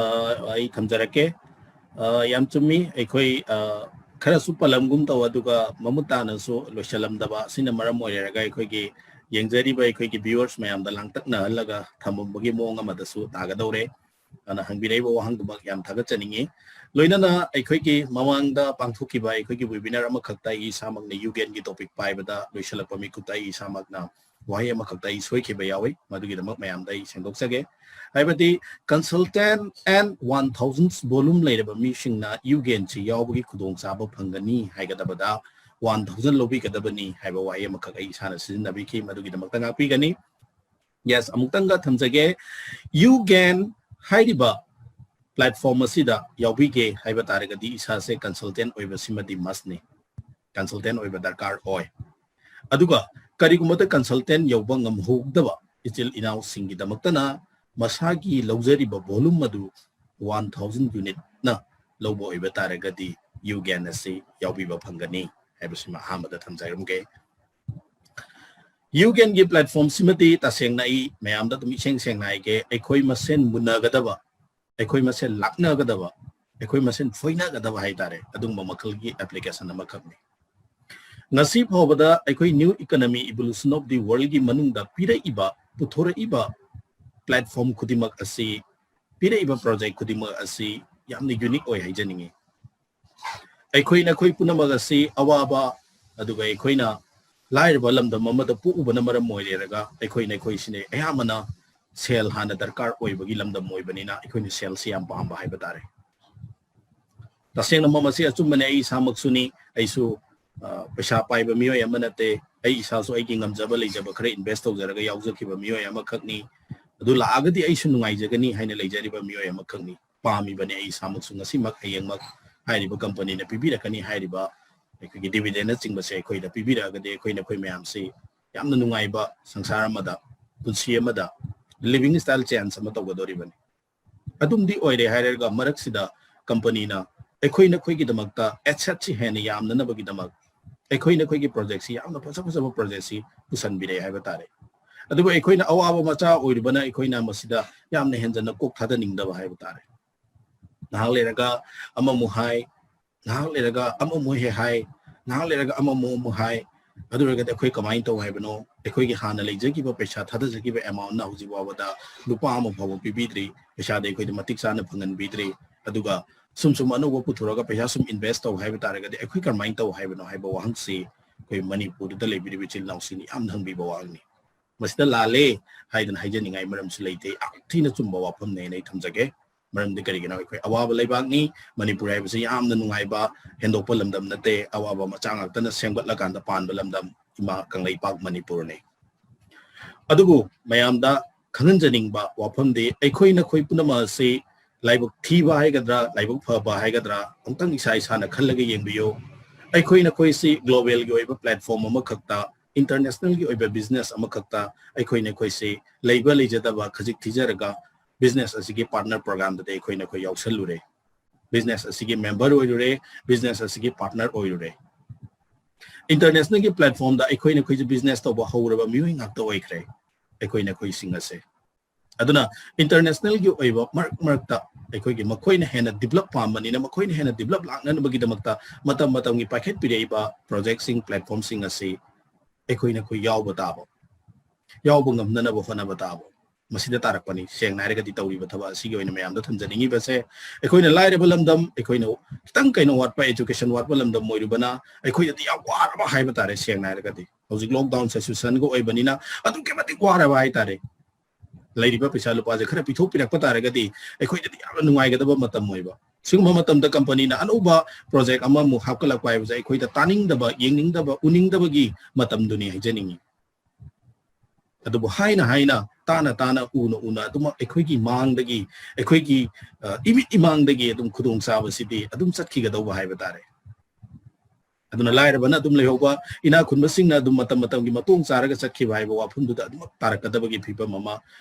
ꯑꯩ ꯊꯝꯖꯔꯛꯀꯦ꯫ ꯑ, ꯌꯥꯝ ꯆꯨꯝꯃꯤ꯫ ꯑꯩꯈꯣꯏ, ꯑ, ꯈꯔꯁꯨ ꯄꯜꯂꯝꯒꯨꯝ ꯇꯧ, ꯑꯗꯨꯒ ꯃꯃꯨꯠ ꯇꯥꯅꯁꯨ ꯂꯣꯏꯁꯤꯜꯂꯝꯗꯕ ꯑꯁꯤꯅ ꯃꯔꯝ ꯑꯣꯏꯔꯒ ꯑꯩꯈꯣꯏꯒꯤ ꯌꯦꯡꯖꯔꯤꯕ ꯑꯩꯈꯣꯏꯒꯤ viewers ꯃꯌꯥꯝꯗ ꯂꯥꯡꯇꯛꯅꯍꯜꯂꯒ ꯊꯝꯃꯝꯕꯒꯤ ꯃꯑꯣꯡ ꯑꯃꯗꯁꯨ ꯇꯥꯒꯗꯧꯔꯦ꯫ ꯑꯗꯨꯅ ꯍꯪꯕꯤꯔꯛꯏꯕ ꯋꯥꯍꯪꯗꯨꯃꯛ ꯌꯥꯝ ꯊꯥꯒꯠꯆꯅꯤꯡꯉꯤ꯫ ꯂꯣꯏꯅꯅ ꯑꯩꯈꯣꯏꯒꯤ ꯃꯃꯥꯡꯗ ꯄꯥꯡꯊꯣꯛꯈꯤꯕ ꯑꯩꯈꯣꯏꯒꯤ webinar ꯑꯃꯈꯛꯇ ꯑꯩ ꯏꯁꯥꯃꯛꯅ ꯌꯨꯒꯦꯟꯒꯤ topic ꯄꯥꯏꯕꯗ ꯂꯣꯏꯁꯤꯜꯂꯛꯄ ꯃꯤꯀꯨꯞꯇ ꯑꯩ ꯏꯁꯥꯃꯛꯅ ꯋꯥꯍꯩ ꯑꯃꯈꯛꯇ ꯑꯩ ꯁꯣꯏꯈꯤꯕ ꯌꯥꯎꯏ, ꯃꯗꯨꯒꯤꯗꯃꯛ ꯃꯌꯥꯝꯗ ꯑꯩ ꯁꯦꯡꯗꯣꯛꯆꯒꯦ꯫ ꯍꯥꯏꯕꯗꯤ consultant and one thousand volume ꯂꯩꯔꯕ ꯃꯤꯁꯤꯡꯅ ꯌꯨꯒꯦꯟꯁꯤ ꯌꯥꯎꯕꯒꯤ ꯈꯨꯗꯣꯡꯆꯥꯕ ꯐꯪꯒꯅꯤ ꯍꯥꯏꯒꯗꯕꯗ one thousand ꯂꯧꯕꯤꯒꯗꯕꯅꯤ ꯍꯥꯏꯕ ꯋꯥꯍꯩ ꯑꯃꯈꯛ ꯑꯩ ꯏꯁꯥꯅ ꯁꯤꯖꯤꯟꯅꯕꯤꯈꯤ, ꯃꯗꯨꯒꯤꯗꯃꯛꯇ ꯉꯥꯛꯄꯤꯒꯅꯤ꯫ Yes, ꯑꯃꯨꯛꯇꯪꯒ ꯊꯝꯖꯒꯦ꯫ ꯌꯨꯒꯦꯟ ꯍꯥꯏꯔꯤꯕ platform ꯑꯁꯤꯗ ꯌꯥꯎꯕꯤꯒꯦ ꯍꯥꯏꯕ ꯇꯥꯔꯒꯗꯤ ꯏꯁꯥꯁꯦ consultant ꯑꯣꯏꯕꯁꯤꯃꯗꯤ must ꯅꯤ꯫ Consultant ꯑꯣꯏꯕ ꯗꯔꯀꯥꯔ ꯑꯣꯏ꯫ ꯑꯗꯨꯒ ꯀꯔꯤꯒꯨꯝꯕꯗ consultant ꯌꯧꯕ ꯉꯝꯍꯧꯗꯕ ꯏꯆꯤꯜ ꯏꯅꯥꯎꯁꯤꯡꯒꯤꯗꯃꯛꯇꯅ ꯃꯁꯥꯒꯤ ꯂꯧꯖꯔꯤꯕ volume ꯑꯗꯨ one thousand unit ꯅ ꯂꯧꯕ ꯑꯣꯏꯕ ꯇꯥꯔꯒꯗꯤ ꯌꯨꯒꯦꯟ ꯑꯁꯤ ꯌꯥꯎꯕꯤꯕ ꯐꯪꯒꯅꯤ ꯍꯥꯏꯕꯁꯤꯃ ꯑꯍꯥꯟꯕꯗ ꯊꯝꯖꯔꯝꯒꯦ꯫ ꯌꯨ ꯀꯦꯟꯒꯤ ꯄ꯭ꯂꯦꯠꯐꯣꯝꯁꯤꯃꯗꯤ ꯇꯁꯦꯡꯅ ꯑꯩ ꯃꯌꯥꯝꯗ ꯑꯗꯨꯝ ꯏꯁꯦꯡ ꯁꯦꯡꯅ ꯍꯥꯏꯒꯦ, ꯑꯩꯈꯣꯏ ꯃꯁꯦꯟ ꯃꯨꯟꯅꯒꯗꯕ, ꯑꯩꯈꯣꯏ ꯃꯁꯦꯟ ꯂꯥꯛꯅꯒꯗꯕ, ꯑꯩꯈꯣꯏ ꯃꯁꯦꯟ ꯐꯣꯏꯅꯒꯗꯕ ꯍꯥꯏꯇꯥꯔꯦ, ꯑꯗꯨꯒꯨꯝꯕ ꯃꯈꯜꯒꯤ ꯑꯦꯄ꯭ꯂꯤꯀꯦꯁꯟ ꯑꯃꯈꯛꯅꯤ꯫ ꯉꯁꯤ ꯐꯥꯎꯕꯗ ꯑꯩꯈꯣꯏ New Economy Evolution of the Worldꯒꯤ ꯃꯅꯨꯡꯗ ꯄꯤꯔꯛꯏꯕ, ꯄꯨꯊꯣꯔꯛꯏꯕ ꯄ꯭ꯂꯦꯠꯐꯣꯝ ꯈꯨꯗꯤꯡꯃꯛ ꯑꯁꯤ, ꯄꯤꯔꯛꯏꯕ ꯄ꯭ꯔꯣꯖꯦꯛ ꯈꯨꯗꯤꯡꯃꯛ ꯑꯁꯤ ꯌꯥꯝꯅ ꯌꯨꯅꯤꯛ ꯑꯣꯏ ꯍꯥꯏꯖꯅꯤꯡꯉꯤ꯫ ꯑꯩꯈꯣꯏ ꯅꯈꯣꯏ ꯄꯨꯝꯅꯃꯛ ꯑꯁꯤ ꯑꯋꯥꯕ, ꯑꯗꯨꯒ ꯑꯩꯈꯣꯏꯅ ꯂꯥꯏꯔꯕ ꯂꯝꯗꯝ ꯑꯃꯗ ꯄꯣꯛꯎꯕꯅ ꯃꯔꯝ ꯑꯣꯏꯔꯦꯔꯒ ꯑꯩꯈꯣꯏ ꯅꯈꯣꯏꯁꯤꯅꯦ ꯑꯌꯥꯝꯕꯅ ꯁꯦꯜ ꯍꯥꯟꯅ ꯗꯔꯀꯥꯔ ꯑꯣꯏꯕꯒꯤ ꯂꯝꯗꯝ ꯑꯣꯏꯕꯅꯤꯅ ꯑꯩꯈꯣꯏꯅ ꯁꯦꯜꯁꯤ ꯌꯥꯝ ꯄꯥꯝꯕ ꯍꯥꯏꯕ ꯇꯥꯔꯦ꯫ ꯇꯁꯦꯡꯅ ꯃꯃꯜꯁꯤ ꯑꯆꯨꯝꯕꯅꯦ, ꯑꯩ ꯏꯁꯥꯃꯛꯁꯨꯅꯤ, ꯑꯩꯁꯨ ꯑ, ꯄꯩꯁꯥ ꯄꯥꯏꯕ ꯃꯤꯑꯣꯏ ꯑꯃ ꯅꯠꯇꯦ, ꯑꯩ ꯏꯁꯥꯁꯨ ꯑꯩꯒꯤ ꯉꯝꯖꯕ ꯂꯩꯖꯕ ꯈꯔ ꯏꯟꯚꯦꯁ ꯇꯧꯖꯔꯒ ꯌꯥꯎꯖꯈꯤꯕ ꯃꯤꯑꯣꯏ ꯑꯃꯈꯛꯅꯤ꯫ ꯑꯗꯨ ꯂꯥꯛꯑꯒꯗꯤ ꯑꯩꯁꯨ ꯅꯨꯡꯉꯥꯏꯖꯒꯅꯤ ꯍꯥꯏꯅ ꯂꯩꯖꯔꯤꯕ ꯃꯤꯑꯣꯏ ꯑꯃꯈꯛꯅꯤ꯫ ꯄꯥꯝꯃꯤꯕꯅꯦ ꯑꯩ ꯏꯁꯥꯃꯛꯁꯨ, ꯉꯁꯤꯃꯛ ꯍꯌꯦꯡꯃꯛ ꯍꯥꯏꯔꯤꯕ ꯀꯝꯄꯅꯤꯅ ꯄꯤꯕꯤꯔꯛꯀꯅꯤ ꯍꯥꯏꯔꯤꯕ ꯑꯩꯈꯣꯏꯒꯤ ꯗꯤꯚꯤꯗꯦꯟꯅꯆꯤꯡꯕꯁꯦ ꯑꯩꯈꯣꯏꯗ ꯄꯤꯕꯤꯔꯛꯑꯒꯗꯤ ꯑꯩꯈꯣꯏ ꯅꯈꯣꯏ ꯃꯌꯥꯝꯁꯤ ꯌꯥꯝꯅ ꯅꯨꯡꯉꯥꯏꯕ ꯁꯪꯁꯥꯔ ꯑꯃꯗ, ꯄꯨꯟꯁꯤ ꯑꯃꯗ ꯂꯤꯚꯤꯡ ꯁ꯭ꯇꯥꯏꯜ ꯆꯦꯟꯖ ꯑꯃ ꯇꯧꯒꯗꯧꯔꯤꯕꯅꯤ꯫ ꯑꯗꯨꯝꯗꯤ ꯑꯣꯏꯔꯦ ꯍꯥꯏꯔꯒ ꯃꯔꯛꯁꯤꯗ ꯀꯝꯄꯅꯤꯅ ꯑꯩꯈꯣꯏ ꯅꯈꯣꯏꯒꯤꯗꯃꯛꯇ ꯑꯦꯁꯦꯠꯁꯤ ꯍꯦꯟꯅ ꯌꯥꯝꯅꯅꯕꯒꯤꯗꯃꯛ ꯑꯩꯈꯣꯏ ꯅꯈꯣꯏꯒꯤ ꯄ꯭ꯔꯣꯖꯦꯛꯁꯤ, ꯌꯥꯝꯅ ꯐꯖ ꯐꯖꯕ ꯄ꯭ꯔꯣꯖꯦꯛꯁꯤ ꯄꯨꯁꯟꯕꯤꯔꯛꯑꯦ ꯍꯥꯏꯕ ꯇꯥꯔꯦ꯫ ꯑꯗꯨꯕꯨ ꯑꯩꯈꯣꯏꯅ ꯑꯋꯥꯕ ꯃꯆꯥ ꯑꯣꯏꯔꯨꯕꯅ ꯑꯩꯈꯣꯏꯅ ꯃꯁꯤꯗ ꯌꯥꯝꯅ ꯍꯦꯟꯖꯟꯅ ꯀꯣꯛ ꯊꯥꯗꯅꯤꯡꯗꯕ ꯍꯥꯏꯕ ꯇꯥꯔꯦ꯫ ꯉꯥꯏꯍꯥꯛ ꯂꯩꯔꯒ ꯑꯃꯃꯨꯛ ꯍꯥꯏ, ꯉꯥꯏꯍꯥꯛ ꯂꯩꯔꯒ ꯑꯃꯃꯨꯛ ꯍꯦꯛ ꯍꯥꯏ, ꯉꯥꯏꯍꯥꯛ ꯂꯩꯔꯒ ꯑꯃꯃꯨꯛ ꯑꯃꯨꯛ ꯍꯥꯏ꯫ ꯑꯗꯨ ꯑꯣꯏꯔꯒꯗꯤ ꯑꯩꯈꯣꯏ ꯀꯃꯥꯏꯅ ꯇꯧ ꯍꯥꯏꯕꯅꯣ? ꯑꯩꯈꯣꯏꯒꯤ ꯍꯥꯟꯅ ꯂꯩꯖꯈꯤꯕ ꯄꯩꯁꯥ ꯊꯥꯗꯖꯈꯤꯕ ꯑꯦꯃꯥꯎꯟꯅ ꯍꯧꯖꯤꯛ ꯐꯥꯎꯕꯗ ꯂꯨꯄꯥ ꯑꯃ ꯐꯥꯎꯕ ꯄꯤꯕꯤꯗ꯭ꯔꯤ, ꯄꯩꯁꯥꯗꯤ ꯑꯩꯈꯣꯏꯗ ꯃꯇꯤꯛ ꯆꯥꯅ ꯐꯪꯍꯟꯕꯤꯗ꯭ꯔꯤ꯫ ꯑꯗꯨꯒ ꯁꯨꯝ ꯁꯨꯝ ꯑꯅꯧꯕ ꯄꯨꯊꯣꯔꯒ ꯄꯩꯁꯥ ꯁꯨꯝ ꯏꯟꯚꯦꯁ ꯇꯧ ꯍꯥꯏꯕ ꯇꯥꯔꯒꯗꯤ ꯑꯩꯈꯣꯏ ꯀꯔꯝꯍꯥꯏꯅ ꯇꯧ ꯍꯥꯏꯕꯅꯣ ꯍꯥꯏꯕ ꯋꯥꯍꯪꯁꯤ ꯑꯩꯈꯣꯏ ꯃꯅꯤꯄꯨꯔꯗ ꯂꯩꯕꯤꯔꯤꯕ ꯏꯆꯤꯜ ꯏꯅꯥꯎꯁꯤꯡꯅ ꯌꯥꯝꯅ ꯍꯪꯕꯤꯕ ꯋꯥꯍꯪꯅꯤ꯫ ꯃꯁꯤꯗ ꯂꯥꯜꯂꯦ ꯍꯥꯏꯗꯅ ꯍꯥꯏꯖꯅꯤꯡꯉꯥꯏ ꯃꯔꯝꯁꯨ ꯂꯩꯇꯦ, ꯌꯥꯝ ꯊꯤꯅ ꯆꯨꯝꯕ ꯋꯥꯐꯝꯅꯦꯅ ꯑꯩ ꯊꯝꯖꯒꯦ꯫ ꯃꯔꯝꯗꯤ ꯀꯔꯤꯒꯤꯅꯣ? ꯑꯩꯈꯣꯏ ꯑꯋꯥꯕ ꯂꯩꯕꯥꯛꯅꯤ꯫ ꯃꯅꯤꯄꯨꯔ ꯍꯥꯏꯕꯁꯤ ꯌꯥꯝꯅ ꯅꯨꯡꯉꯥꯏꯕ, ꯍꯦꯟꯗꯣꯛꯄ ꯂꯝꯗꯝ ꯅꯠꯇꯦ꯫ ꯑꯋꯥꯕ ꯃꯆꯥ ꯉꯥꯛꯇꯅ ꯁꯦꯝꯒꯠꯂꯀꯥꯟꯗ ꯄꯥꯟꯕ ꯂꯝꯗꯝ ꯏꯃꯥ ꯀꯪꯂꯩꯄꯥꯛ ꯃꯅꯤꯄꯨꯔꯅꯤ꯫ ꯑꯗꯨꯕꯨ ꯃꯌꯥꯝꯗ ꯈꯪꯍꯟꯖꯅꯤꯡꯕ ꯋꯥꯐꯝꯗꯤ, ꯑꯩꯈꯣꯏ ꯅꯈꯣꯏ ꯄꯨꯝꯅꯃꯛ ꯑꯁꯤ ꯂꯥꯏꯕꯛ ꯊꯤꯕ ꯍꯥꯏꯒꯗ꯭ꯔꯥ, ꯂꯥꯏꯕꯛ ꯐꯕ ꯍꯥꯏꯒꯗ꯭ꯔꯥ, ꯑꯃꯨꯛꯇꯪ ꯏꯁꯥ ꯏꯁꯥꯅ ꯈꯜꯂꯒ ꯌꯦꯡꯕꯤꯌꯨ꯫ ꯑꯩꯈꯣꯏ ꯅꯈꯣꯏꯁꯤ ꯒ꯭ꯂꯣꯕꯦꯜꯒꯤ ꯑꯣꯏꯕ ꯄ꯭ꯂꯦꯠꯐꯣꯝ ꯑꯃꯈꯛꯇ, ꯏꯟꯇꯔꯅꯦꯁꯅꯦꯜꯒꯤ ꯑꯣꯏꯕ ꯕꯤꯖꯤꯅꯦꯁ ꯑꯃꯈꯛꯇ ꯑꯩꯈꯣꯏ ꯅꯈꯣꯏꯁꯤ ꯂꯩꯕ ꯂꯩꯖꯗꯕ ꯈꯖꯤꯛ ꯊꯤꯖꯔꯒ ꯕꯤꯖꯤꯅꯦꯁ ꯑꯁꯤꯒꯤ ꯄꯥꯔꯠꯅꯔ ꯄ꯭ꯔꯣꯒ꯭ꯔꯥꯝꯗꯗꯤ ꯑꯩꯈꯣꯏ ꯅꯈꯣꯏ ꯌꯥꯎꯁꯜꯂꯨꯔꯦ꯫ ꯕꯤꯖꯤꯅꯦꯁ ꯑꯁꯤꯒꯤ ꯃꯦꯝꯕꯔ ꯑꯣꯏꯔꯨꯔꯦ, ꯕꯤꯖꯤꯅꯦꯁ ꯑꯁꯤꯒꯤ ꯄꯥꯔꯠꯅꯔ ꯑꯣꯏꯔꯨꯔꯦ꯫ ꯏꯟꯇꯔꯅꯦꯁꯅꯦꯜꯒꯤ ꯄ꯭ꯂꯦꯠꯐꯣꯝꯗ ꯑꯩꯈꯣꯏꯅ ꯑꯩꯈꯣꯏꯁꯦ ꯕꯤꯖꯤꯅꯦꯁ ꯇꯧꯕ ꯍꯧꯔꯕ ꯃꯤꯑꯣꯏ ꯉꯥꯛꯇ ꯑꯣꯏꯈ꯭ꯔꯦ ꯑꯩꯈꯣꯏꯅ ꯑꯩꯈꯣꯏꯁꯤꯡ ꯑꯁꯦ꯫ ꯑꯗꯨꯅ ꯏꯟꯇꯔꯅꯦꯁꯅꯦꯜꯒꯤ ꯑꯣꯏꯕ ꯃꯔꯛ ꯃꯔꯛꯇ ꯑꯩꯈꯣꯏꯒꯤ ꯃꯈꯣꯏꯅ ꯍꯦꯟꯅ ꯗꯤꯕꯂꯞ ꯄꯥꯝꯕꯅꯤꯅ ꯃꯈꯣꯏꯅ ꯍꯦꯟꯅ ꯗꯤꯕꯂꯞ ꯂꯥꯛꯅꯅꯕꯒꯤꯗꯃꯛꯇ ꯃꯇꯝ ꯃꯇꯝꯒꯤ ꯄꯥꯏꯈꯠꯄꯤꯔꯛꯏꯕ ꯄ꯭ꯔꯣꯖꯦꯛꯁꯤꯡ, ꯄ꯭ꯂꯦꯠꯐꯣꯝꯁꯤꯡ ꯑꯁꯤ ꯑꯩꯈꯣꯏꯅ ꯑꯩꯈꯣꯏ ꯌꯥꯎꯕ ꯇꯥꯕ, ꯌꯥꯎꯕ ꯉꯝꯅꯅꯕ ꯍꯣꯠꯅꯕ ꯇꯥꯕ꯫ ꯃꯁꯤꯗ ꯇꯥꯔꯛꯄꯅꯤ꯫ ꯁꯦꯡꯅ ꯍꯥꯏꯔꯒꯗꯤ ꯇꯧꯔꯤꯕ ꯊꯕꯛ ꯑꯁꯤꯒꯤ ꯑꯣꯏꯅ ꯃꯌꯥꯝꯗ ꯊꯝꯖꯅꯤꯡꯉꯤꯕꯁꯦ, ꯑꯩꯈꯣꯏꯅ ꯂꯥꯏꯔꯕ ꯂꯝꯗꯝ, ꯑꯩꯈꯣꯏꯅ ꯈꯤꯇꯪ ꯀꯩꯅꯣ ꯋꯥꯠꯄ, ꯑꯦꯖꯨꯀꯦꯁꯟ ꯋꯥꯠꯄ ꯂꯝꯗꯝ ꯑꯣꯏꯔꯨꯕꯅ ꯑꯩꯈꯣꯏꯗꯗꯤ ꯌꯥꯝ ꯋꯥꯔꯕ ꯍꯥꯏꯕ ꯇꯥꯔꯦ꯫ ꯁꯦꯡꯅ ꯍꯥꯏꯔꯒꯗꯤ ꯍꯧꯖꯤꯛ ꯂꯣꯛꯗꯥꯎꯟ ꯁꯤꯆꯨꯋꯦꯁꯟꯒ ꯑꯣꯏꯕꯅꯤꯅ ꯑꯗꯨꯛꯀꯤ ꯃꯇꯤꯛ ꯋꯥꯔꯕ ꯍꯥꯏ ꯇꯥꯔꯦ꯫ ꯂꯩꯔꯤꯕ ꯄꯩꯁꯥ ꯂꯨꯄꯥꯁꯦ ꯈꯔ ꯄꯤꯊꯣꯛꯄꯤꯔꯛꯄ ꯇꯥꯔꯒꯗꯤ ꯑꯩꯈꯣꯏꯗꯗꯤ ꯌꯥꯝꯅ ꯅꯨꯡꯉꯥꯏꯒꯗꯕ ꯃꯇꯝ ꯑꯣꯏꯕ꯫ ꯁꯤꯒꯨꯝꯕ ꯃꯇꯝꯗ ꯀꯝꯄꯅꯤꯅ ꯑꯅꯧꯕ ꯄ꯭ꯔꯣꯖꯦꯛ ꯑꯃꯃꯨꯛ ꯍꯥꯞꯀꯠꯂꯛꯄ ꯍꯥꯏꯕꯁꯦ ꯑꯩꯈꯣꯏꯗ ꯇꯥꯅꯤꯡꯗꯕ, ꯌꯦꯡꯅꯤꯡꯗꯕ, ꯎꯅꯤꯡꯗꯕꯒꯤ ꯃꯇꯝꯗꯨꯅꯤ ꯍꯥꯏꯖꯅꯤꯡꯉꯤ꯫ ꯑꯗꯨꯕꯨ ꯍꯥꯏꯅ ꯍꯥꯏꯅ, ꯇꯥꯅ ꯇꯥꯅ, ꯎꯅ ꯎꯅ ꯑꯗꯨꯃꯛ ꯑꯩꯈꯣꯏꯒꯤ ꯃꯥꯡꯗꯒꯤ, ꯑꯩꯈꯣꯏꯒꯤ, ꯑ, ꯏꯃꯤꯠ ꯏꯃꯥꯡꯗꯒꯤ ꯑꯗꯨꯝ ꯈꯨꯗꯣꯡꯆꯥꯕꯁꯤꯗꯤ ꯑꯗꯨꯝ ꯆꯠꯈꯤꯒꯗꯧꯕ ꯍꯥꯏꯕ ꯇꯥꯔꯦ꯫ ꯑꯗꯨꯅ ꯂꯥꯏꯔꯕꯅ ꯑꯗꯨꯝ ꯂꯩꯍꯧꯕ, ꯏꯅꯥꯛ ꯈꯨꯟꯕꯁꯤꯡꯅ ꯑꯗꯨꯝ ꯃꯇꯝ ꯃꯇꯝꯒꯤ ꯃꯇꯣꯡ ꯆꯥꯔꯒ ꯆꯠꯈꯤꯕ ꯍꯥꯏꯕ ꯋꯥꯐꯝꯗꯨꯗ ꯑꯗꯨꯃꯛ ꯇꯥꯔꯛꯀꯗꯕꯒꯤ ꯐꯤꯕꯝ ꯑꯃ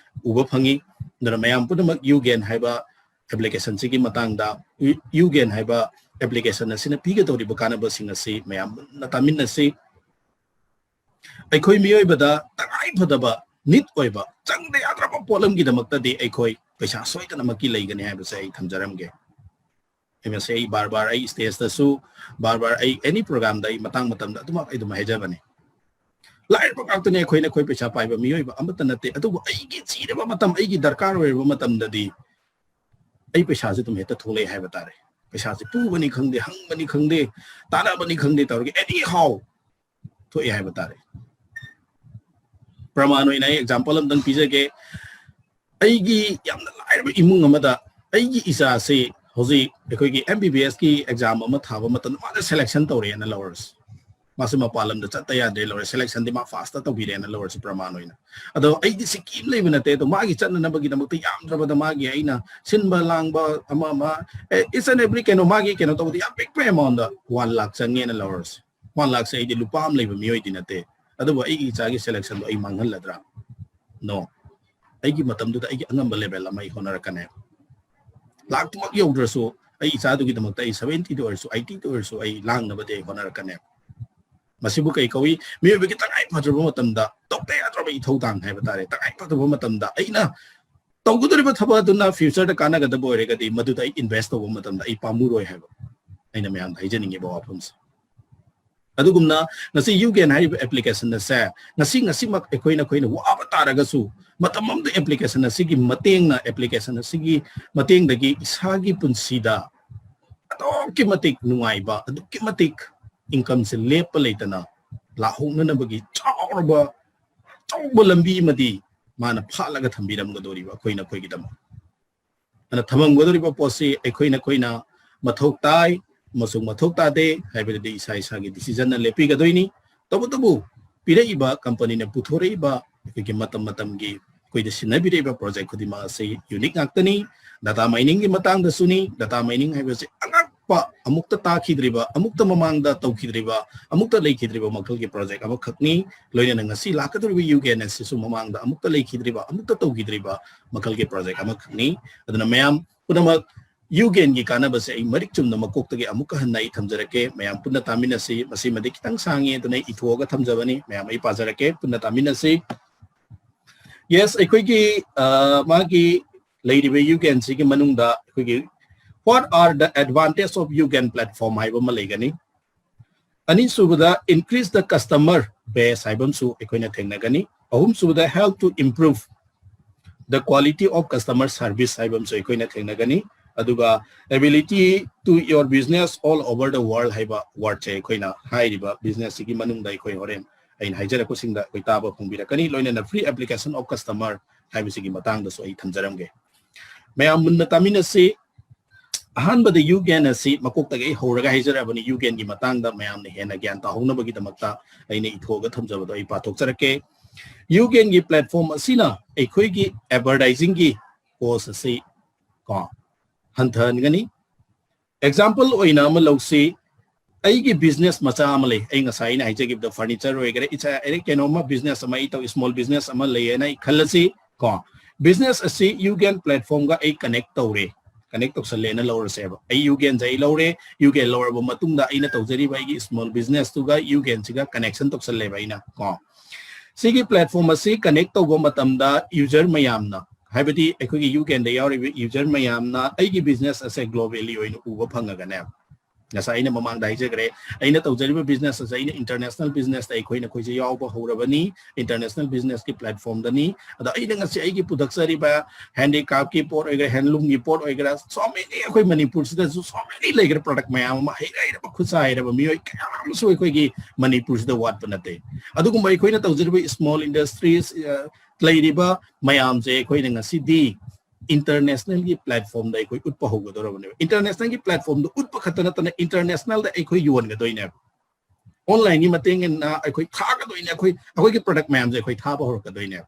ꯎꯕ ꯐꯪꯉꯤ꯫ ꯑꯗꯨꯅ ꯃꯌꯥꯝ ꯄꯨꯝꯅꯃꯛ ꯌꯨꯒꯦꯟ ꯍꯥꯏꯕ ꯑꯦꯄ꯭ꯂꯤꯀꯦꯁꯟꯁꯤꯒꯤ ꯃꯇꯥꯡꯗ, ꯌꯨꯒꯦꯟ ꯍꯥꯏꯕ ꯑꯦꯄ꯭ꯂꯤꯀꯦꯁꯟ ꯑꯁꯤꯅ ꯄꯤꯒꯗꯧꯔꯤꯕ ꯀꯥꯟꯅꯕꯁꯤꯡ ꯑꯁꯤ ꯃꯌꯥꯝ ꯃꯨꯟꯅ ꯇꯥꯃꯤꯟꯅꯁꯤ꯫ ꯑꯩꯈꯣꯏ ꯃꯤꯑꯣꯏꯕꯗ ꯇꯉꯥꯏ ꯐꯗꯕ ꯅꯤꯠ ꯑꯣꯏꯕ, ꯆꯪꯗ ꯌꯥꯗ꯭ꯔꯕ ꯄꯣꯠꯂꯝꯒꯤꯗꯃꯛꯇꯗꯤ ꯑꯩꯈꯣꯏ ꯄꯩꯁꯥ ꯁꯣꯏꯗꯅꯃꯛꯀꯤ ꯂꯩꯒꯅꯤ ꯍꯥꯏꯕꯁꯦ ꯑꯩ ꯊꯝꯖꯔꯝꯒꯦ꯫ ꯑꯩ ꯃꯁꯤ ꯑꯩ ꯕꯥꯔ ꯕꯥꯔ ꯑꯩ ꯁ꯭ꯇꯦꯖꯇꯁꯨ, ꯕꯥꯔ ꯕꯥꯔ ꯑꯩ ꯑꯦꯅꯤ ꯄ꯭ꯔꯣꯒ꯭ꯔꯥꯝꯗ ꯑꯩ ꯃꯇꯥꯡ ꯃꯇꯝꯗ ꯑꯗꯨꯃꯛ ꯑꯩ ꯑꯗꯨꯝ ꯍꯥꯏꯖꯕꯅꯤ꯫ ꯂꯥꯏꯔꯕ ꯉꯥꯛꯇꯅꯤ ꯑꯩꯈꯣꯏꯅ, ꯑꯩꯈꯣꯏ ꯄꯩꯁꯥ ꯄꯥꯏꯕ ꯃꯤꯑꯣꯏꯕ ꯑꯃꯠꯇ ꯅꯠꯇꯦ꯫ ꯑꯗꯨꯕꯨ ꯑꯩꯒꯤ ꯆꯤꯔꯕ ꯃꯇꯝ, ꯑꯩꯒꯤ ꯗꯔꯀꯥꯔ ꯑꯣꯏꯔꯕ ꯃꯇꯝꯗꯗꯤ ꯑꯩ ꯄꯩꯁꯥꯁꯦ ꯑꯗꯨꯝ ꯍꯦꯛꯇ ꯊꯣꯛꯂꯛꯑꯦ ꯍꯥꯏꯕ ꯇꯥꯔꯦ꯫ ꯄꯩꯁꯥꯁꯦ ꯄꯨꯕꯅꯤ ꯈꯪꯗꯦ, ꯍꯪꯕꯅꯤ ꯈꯪꯗꯦ, ꯇꯥꯟꯅꯕꯅꯤ ꯈꯪꯗꯦ ꯇꯧꯔꯒ ꯑꯦꯅꯤ ꯍꯥꯎ ꯊꯣꯛꯑꯦ ꯍꯥꯏꯕ ꯇꯥꯔꯦ꯫ ꯄ꯭ꯔꯃꯥꯟ ꯑꯣꯏꯅ ꯑꯩ ꯑꯦꯛꯖꯥꯝꯄꯜ ꯑꯝꯇꯪ ꯄꯤꯖꯒꯦ꯫ ꯑꯩꯒꯤ ꯌꯥꯝꯅ ꯂꯥꯏꯔꯕ ꯏꯃꯨꯡ ꯑꯃꯗ ꯑꯩꯒꯤ ꯏꯆꯥꯁꯤ ꯍꯧꯖꯤꯛ ꯑꯩꯈꯣꯏꯒꯤ ꯑꯦꯝ ꯕꯤ ꯕꯤ ꯑꯦꯁꯀꯤ ꯑꯦꯛꯖꯥꯝ ꯑꯃ ꯊꯥꯕ ꯃꯇꯝꯗ ꯃꯥꯅ ꯁꯦꯂꯦꯛꯁꯟ ꯇꯧꯔꯦꯅ ꯂꯧꯔꯁꯤ꯫ ꯃꯥꯁꯤ ꯃꯄꯥꯟ ꯂꯝꯗ ꯆꯠꯇ ꯌꯥꯗ꯭ꯔꯦ ꯂꯧꯔꯦ, ꯁꯦꯂꯦꯛꯁꯟꯗꯤ ꯃꯥ ꯐꯥꯁꯇ ꯇꯧꯕꯤꯔꯦꯅ ꯂꯧꯔꯁꯤ ꯄ꯭ꯔꯃꯥꯟ ꯑꯣꯏꯅ꯫ ꯑꯗꯣ ꯑꯩꯗꯤ ꯁꯤ ꯀꯔꯤꯝ ꯂꯩꯕ ꯅꯠꯇꯦ꯫ ꯑꯗꯣ ꯃꯥꯒꯤ ꯆꯠꯅꯅꯕꯒꯤꯗꯃꯛꯇ ꯌꯥꯝꯗ꯭ꯔꯕꯗ ꯃꯥꯒꯤ ꯑꯩꯅ ꯁꯤꯟꯕ ꯂꯥꯡꯕ ꯑꯃ ꯑꯃ, each and every ꯀꯩꯅꯣ ꯃꯥꯒꯤ ꯀꯩꯅꯣ ꯇꯧꯕꯗ ꯌꯥꯝ ꯄꯤꯛꯄ ꯑꯦꯃꯥꯎꯟꯗ ꯋꯥꯟ ꯂꯥꯛ ꯆꯪꯉꯦꯅ ꯂꯧꯔꯁꯤ꯫ ꯋꯥꯟ ꯂꯥꯛꯁꯦ ꯑꯩꯗꯤ ꯂꯨꯄꯥ ꯑꯃ ꯂꯩꯕ ꯃꯤꯑꯣꯏꯗꯤ ꯅꯠꯇꯦ꯫ ꯑꯗꯨꯕꯨ ꯑꯩꯒꯤ ꯏꯆꯥꯒꯤ ꯁꯦꯂꯦꯛꯁꯟꯗꯣ ꯑꯩ ꯃꯥꯡꯍꯜꯂꯗ꯭ꯔꯥ? ꯅꯣ꯫ ꯑꯩꯒꯤ ꯃꯇꯝꯗꯨꯗ ꯑꯩꯒꯤ ꯑꯉꯝꯕ ꯂꯦꯚꯦꯜ ꯑꯃ ꯑꯩ ꯍꯣꯠꯅꯔꯛꯀꯅꯦꯕ꯫ ꯂꯥꯛꯇꯨꯃꯛ ꯌꯧꯗ꯭ꯔꯁꯨ ꯑꯩ ꯏꯆꯥꯗꯨꯒꯤꯗꯃꯛꯇ ꯑꯩ ꯁꯚꯦꯟꯇꯤꯗ ꯑꯣꯏꯔꯁꯨ, ꯑꯩꯠꯇꯤꯗ ꯑꯣꯏꯔꯁꯨ ꯑꯩ ꯂꯥꯡꯅꯕꯗꯤ ꯑꯩ ꯍꯣꯠꯅꯔꯛꯀꯅꯦꯕ꯫ ꯃꯁꯤꯕꯨ ꯀꯩ ꯀꯧꯏ? ꯃꯤꯑꯣꯏꯕꯒꯤ ꯇꯉꯥꯏ ꯐꯗ꯭ꯔꯕ ꯃꯇꯝꯗ ꯇꯧꯗ ꯌꯥꯗ꯭ꯔꯕ ꯏꯊꯧꯗꯥꯡ ꯍꯥꯏꯕ ꯇꯥꯔꯦ, ꯇꯉꯥꯏ ꯐꯗ꯭ꯔꯕ ꯃꯇꯝꯗ ꯑꯩꯅ ꯇꯧꯒꯗꯧꯔꯤꯕ ꯊꯕꯛ ꯑꯗꯨꯅ future ꯗ ꯀꯥꯟꯅꯒꯗꯕ ꯑꯣꯏꯔꯒꯗꯤ ꯃꯗꯨꯗ ꯑꯩ invest ꯇꯧꯕ ꯃꯇꯝꯗ ꯑꯩ ꯄꯥꯝꯃꯨꯔꯣꯏ ꯍꯥꯏꯕ ꯑꯩꯅ ꯃꯌꯥꯝꯗ ꯍꯥꯏꯖꯅꯤꯡꯉꯤꯕ ꯋꯥꯐꯝꯁꯦ꯫ ꯑꯗꯨꯒꯨꯝꯅ ꯉꯁꯤ ꯌꯨꯒꯦꯟ ꯍꯥꯏꯔꯤꯕ application ꯑꯁꯦ ꯉꯁꯤ ꯉꯁꯤꯃꯛ ꯑꯩꯈꯣꯏ ꯅꯈꯣꯏꯅ ꯋꯥꯕ ꯇꯥꯔꯒꯁꯨ ꯃꯇꯝ ꯑꯃꯗ application ꯑꯁꯤꯒꯤ ꯃꯇꯦꯡꯅ, application ꯑꯁꯤꯒꯤ ꯃꯇꯦꯡꯗꯒꯤ ꯏꯁꯥꯒꯤ ꯄꯨꯟꯁꯤꯗ ꯑꯗꯨꯛꯀꯤ ꯃꯇꯤꯛ ꯅꯨꯡꯉꯥꯏꯕ, ꯑꯗꯨꯛꯀꯤ ꯃꯇꯤꯛ income ꯁꯦ ꯂꯦꯞꯄ ꯂꯩꯇꯅ ꯂꯥꯛꯍꯧꯅꯅꯕꯒꯤ ꯆꯥꯎꯔꯕ, ꯑꯆꯧꯕ ꯂꯝꯕꯤ ꯑꯃꯗꯤ ꯃꯥꯅ ꯐꯥꯠꯂꯒ ꯊꯝꯕꯤꯔꯝꯒꯗꯧꯔꯤꯕ ꯑꯩꯈꯣꯏ ꯅꯈꯣꯏꯒꯤꯗꯃꯛ꯫ ꯑꯗꯨꯅ ꯊꯝꯃꯝꯒꯗꯧꯔꯤꯕ ꯄꯣꯠꯁꯤ ꯑꯩꯈꯣꯏ ꯅꯈꯣꯏꯅ ꯃꯊꯧ ꯇꯥꯏ ꯑꯃꯁꯨꯡ ꯃꯊꯧ ꯇꯥꯗꯦ ꯍꯥꯏꯕꯗꯨꯗꯤ ꯏꯁꯥ ꯏꯁꯥꯒꯤ decision ꯅ ꯂꯦꯞꯄꯤꯒꯗꯣꯏꯅꯤ꯫ ꯇꯧꯕꯇꯕꯨ ꯄꯤꯔꯛꯏꯕ company ꯅ ꯄꯨꯊꯣꯔꯛꯏꯕ ꯑꯩꯈꯣꯏꯒꯤ ꯃꯇꯝ ꯃꯇꯝꯒꯤ ꯑꯩꯈꯣꯏꯗ ꯁꯤꯟꯅꯕꯤꯔꯛꯏꯕ project ꯈꯨꯗꯤꯡꯃꯛ ꯑꯁꯤ unique ꯉꯥꯛꯇꯅꯤ꯫ Data mining ꯒꯤ ꯃꯇꯥꯡꯗꯁꯨꯅꯤ꯫ Data mining ꯍꯥꯏꯕꯁꯤ ꯑꯉꯛꯄ, ꯑꯃꯨꯛꯇ ꯇꯥꯈꯤꯗ꯭ꯔꯤꯕ, ꯑꯃꯨꯛꯇ ꯃꯃꯥꯡꯗ ꯇꯧꯈꯤꯗ꯭ꯔꯤꯕ, ꯑꯃꯨꯛꯇ ꯂꯩꯈꯤꯗ꯭ꯔꯤꯕ ꯃꯈꯜꯒꯤ project ꯑꯃꯈꯛꯅꯤ꯫ ꯂꯣꯏꯅꯅ ꯉꯁꯤ ꯂꯥꯛꯀꯗꯧꯔꯤꯕ ꯌꯨꯒꯦꯟ ꯑꯁꯤꯁꯨ ꯃꯃꯥꯡꯗ ꯑꯃꯨꯛꯇ ꯂꯩꯈꯤꯗ꯭ꯔꯤꯕ, ꯑꯃꯨꯛꯇ ꯇꯧꯈꯤꯗ꯭ꯔꯤꯕ ꯃꯈꯜꯒꯤ project ꯑꯃꯈꯛꯅꯤ꯫ ꯑꯗꯨꯅ ꯃꯌꯥꯝ ꯄꯨꯝꯅꯃꯛ ꯌꯨꯒꯦꯟꯒꯤ ꯀꯥꯟꯅꯕꯁꯦ ꯑꯩ ꯃꯔꯤꯛ ꯆꯨꯝꯅ ꯃꯀꯣꯛꯇꯒꯤ ꯑꯃꯨꯛꯀ ꯍꯟꯅ ꯑꯩ ꯊꯝꯖꯔꯛꯀꯦ꯫ ꯃꯌꯥꯝ ꯄꯨꯟꯅ ꯇꯥꯃꯤꯟꯅꯁꯤ꯫ ꯃꯁꯤꯃꯗꯤ ꯈꯤꯇꯪ ꯁꯥꯡꯉꯤ, ꯑꯗꯨꯅ ꯑꯩ ꯏꯊꯣꯛꯑꯒ ꯊꯝꯖꯕꯅꯤ꯫ ꯃꯌꯥꯝ ꯑꯩ ꯄꯥꯖꯔꯛꯀꯦ, ꯄꯨꯟꯅ ꯇꯥꯃꯤꯟꯅꯁꯤ꯫ Yes, ꯑꯩꯈꯣꯏꯒꯤ, ꯑ, ꯃꯥꯒꯤ ꯂꯩꯔꯤꯕ ꯌꯨꯒꯦꯟꯁꯤꯒꯤ ꯃꯅꯨꯡꯗ ꯑꯩꯈꯣꯏꯒꯤ What are the advantage of ꯌꯨꯒꯦꯟ platform ꯍꯥꯏꯕ ꯑꯃ ꯂꯩꯒꯅꯤ꯫ ꯑꯅꯤꯁꯨꯕꯗ increase the customer base ꯍꯥꯏꯕ ꯑꯃꯁꯨ ꯑꯩꯈꯣꯏꯅ ꯊꯦꯡꯅꯒꯅꯤ꯫ ꯑꯍꯨꯝꯁꯨꯕꯗ help to improve the quality of customer service ꯍꯥꯏꯕ ꯑꯃꯁꯨ ꯑꯩꯈꯣꯏꯅ ꯊꯦꯡꯅꯒꯅꯤ꯫ ꯑꯗꯨꯒ ability to your business all over the world ꯍꯥꯏꯕ word ꯁꯦ ꯑꯩꯈꯣꯏꯅ ꯍꯥꯏꯔꯤꯕ business ꯁꯤꯒꯤ ꯃꯅꯨꯡꯗ ꯑꯩꯈꯣꯏ ꯍꯣꯔꯦꯟ ꯑꯩꯅ ꯍꯥꯏꯖꯔꯛꯄꯁꯤꯡꯗ ꯑꯩꯈꯣꯏ ꯇꯥꯕ ꯐꯪꯕꯤꯔꯛꯀꯅꯤ꯫ ꯂꯣꯏꯅꯅ free application of customer ꯍꯥꯏꯕꯁꯤꯒꯤ ꯃꯇꯥꯡꯗꯁꯨ ꯑꯩ ꯊꯝꯖꯔꯝꯒꯦ꯫ ꯃꯌꯥꯝ ꯃꯨꯟꯅ ꯇꯥꯃꯤꯟꯅꯁꯤ꯫ ꯑꯍꯥꯟꯕꯗ ꯌꯨꯒꯦꯟ ꯑꯁꯤ ꯃꯀꯣꯛꯇꯒꯤ ꯑꯩ ꯍꯧꯔꯒ ꯍꯥꯏꯖꯔꯛꯑꯕꯅꯤ꯫ ꯌꯨꯒꯦꯟꯒꯤ ꯃꯇꯥꯡꯗ ꯃꯌꯥꯝꯅ ꯍꯦꯟꯅ ꯒ꯭ꯌꯥꯟ ꯇꯥꯍꯧꯅꯕꯒꯤꯗꯃꯛꯇ ꯑꯩꯅ ꯏꯊꯣꯛꯑꯒ ꯊꯝꯖꯕꯗꯣ ꯑꯩ ꯄꯥꯊꯣꯛꯆꯔꯛꯀꯦ꯫ ꯌꯨꯒꯦꯟꯒꯤ platform ꯑꯁꯤꯅ ꯑꯩꯈꯣꯏꯒꯤ advertising ꯒꯤ cost ꯑꯁꯤ ꯀꯣ ꯍꯟꯊꯍꯟꯒꯅꯤ꯫ Example ꯑꯣꯏꯅ ꯑꯃ ꯂꯧꯁꯤ, ꯑꯩꯒꯤ business ꯃꯆꯥ ꯑꯃ ꯂꯩ꯫ ꯑꯩ ꯉꯁꯥꯏ ꯑꯩꯅ ꯍꯥꯏꯖꯈꯤꯕꯗ furniture ꯑꯣꯏꯒꯦꯔꯥ, ꯏꯆꯥ ꯑꯩ ꯀꯩꯅꯣꯝꯃ business ꯑꯃ ꯑꯩ ꯇꯧ, small business ꯑꯃ ꯂꯩꯌꯦꯅ ꯑꯩ ꯈꯜꯂꯁꯤ ꯀꯣ꯫ Business ꯑꯁꯤ ꯌꯨꯒꯦꯟ platform ꯒ ꯑꯩ connect ꯇꯧꯔꯦ꯫ connect ꯇꯧꯁꯜꯂꯦꯅ ꯂꯧꯔꯁꯦꯕ꯫ ꯑꯩ ꯌꯨꯒꯦꯟꯁꯦ ꯑꯩ ꯂꯧꯔꯦ, ꯌꯨꯒꯦꯟ ꯂꯧꯔꯕ ꯃꯇꯨꯡꯗ ꯑꯩꯅ ꯇꯧꯖꯔꯤꯕ ꯑꯩꯒꯤ small business ꯇꯨꯒ ꯌꯨꯒꯦꯟꯁꯤꯒ connection ꯇꯧꯁꯜꯂꯦꯕ ꯑꯩꯅ ꯀꯣ꯫ ꯁꯤꯒꯤ platform ꯑꯁꯤ connect ꯇꯧꯕ ꯃꯇꯝꯗ user ꯃꯌꯥꯝꯅ, ꯍꯥꯏꯕꯗꯤ ꯑꯩꯈꯣꯏꯒꯤ ꯌꯨꯒꯦꯟꯗ ꯌꯥꯎꯔꯤꯕ user ꯃꯌꯥꯝꯅ ꯑꯩꯒꯤ business ꯑꯁꯦ globally ꯑꯣꯏꯅ ꯎꯕ ꯐꯪꯉꯒꯅꯦ, ꯉꯁꯥꯏ ꯑꯩꯅ ꯃꯃꯥꯡꯗ ꯍꯥꯏꯖꯈ꯭ꯔꯦ, ꯑꯩꯅ ꯇꯧꯖꯔꯤꯕ business ꯑꯁꯦ ꯑꯩꯅ international business ꯇ ꯑꯩꯈꯣꯏꯅ ꯑꯩꯈꯣꯏꯁꯦ ꯌꯥꯎꯕ ꯍꯧꯔꯕꯅꯤ, international business ꯀꯤ platform ꯗꯅꯤ꯫ ꯑꯗꯣ ꯑꯩꯅ ꯉꯁꯤ ꯑꯩꯒꯤ ꯄꯨꯊꯣꯛꯆꯔꯤꯕ handicraft ꯀꯤ ꯄꯣꯠ ꯑꯣꯏꯒꯦꯔꯥ, handloom ꯒꯤ ꯄꯣꯠ ꯑꯣꯏꯒꯦꯔꯥ, so many, ꯑꯩꯈꯣꯏ ꯃꯅꯤꯄꯨꯔꯁꯤꯗꯁꯨ so many ꯂꯩꯈ꯭ꯔꯦ product ꯃꯌꯥꯝ ꯑꯃ, ꯍꯩꯔ ꯍꯩꯔꯕ ꯈꯨꯠꯁꯥ ꯍꯩꯔꯕ ꯃꯤꯑꯣꯏ ꯀꯌꯥ ꯑꯃꯁꯨ ꯑꯩꯈꯣꯏꯒꯤ ꯃꯅꯤꯄꯨꯔꯁꯤꯗ ꯋꯥꯠꯄ ꯅꯠꯇꯦ꯫ ꯑꯗꯨꯒꯨꯝꯕ ꯑꯩꯈꯣꯏꯅ ꯇꯧꯖꯔꯤꯕ small industries, ꯑ, ꯂꯩꯔꯤꯕ ꯃꯌꯥꯝꯁꯦ ꯑꯩꯈꯣꯏꯅ ꯉꯁꯤꯗꯤ international ꯒꯤ platform ꯗ ꯑꯩꯈꯣꯏ ꯎꯠꯄ ꯍꯧꯒꯗꯧꯔꯕꯅꯦꯕ꯫ International ꯒꯤ platform ꯗ ꯎꯠꯄ ꯈꯛꯇ ꯅꯠꯇꯅ international ꯗ ꯑꯩꯈꯣꯏ ꯌꯣꯟꯒꯗꯣꯏꯅꯦꯕ꯫ Online ꯒꯤ ꯃꯇꯦꯡꯅ ꯑꯩꯈꯣꯏ ꯊꯥꯒꯗꯣꯏꯅꯦ, ꯑꯩꯈꯣꯏ, ꯑꯩꯈꯣꯏꯒꯤ product ꯃꯌꯥꯝꯁꯦ ꯑꯩꯈꯣꯏ ꯊꯥꯕ ꯍꯧꯔꯛꯀꯗꯣꯏꯅꯦꯕ꯫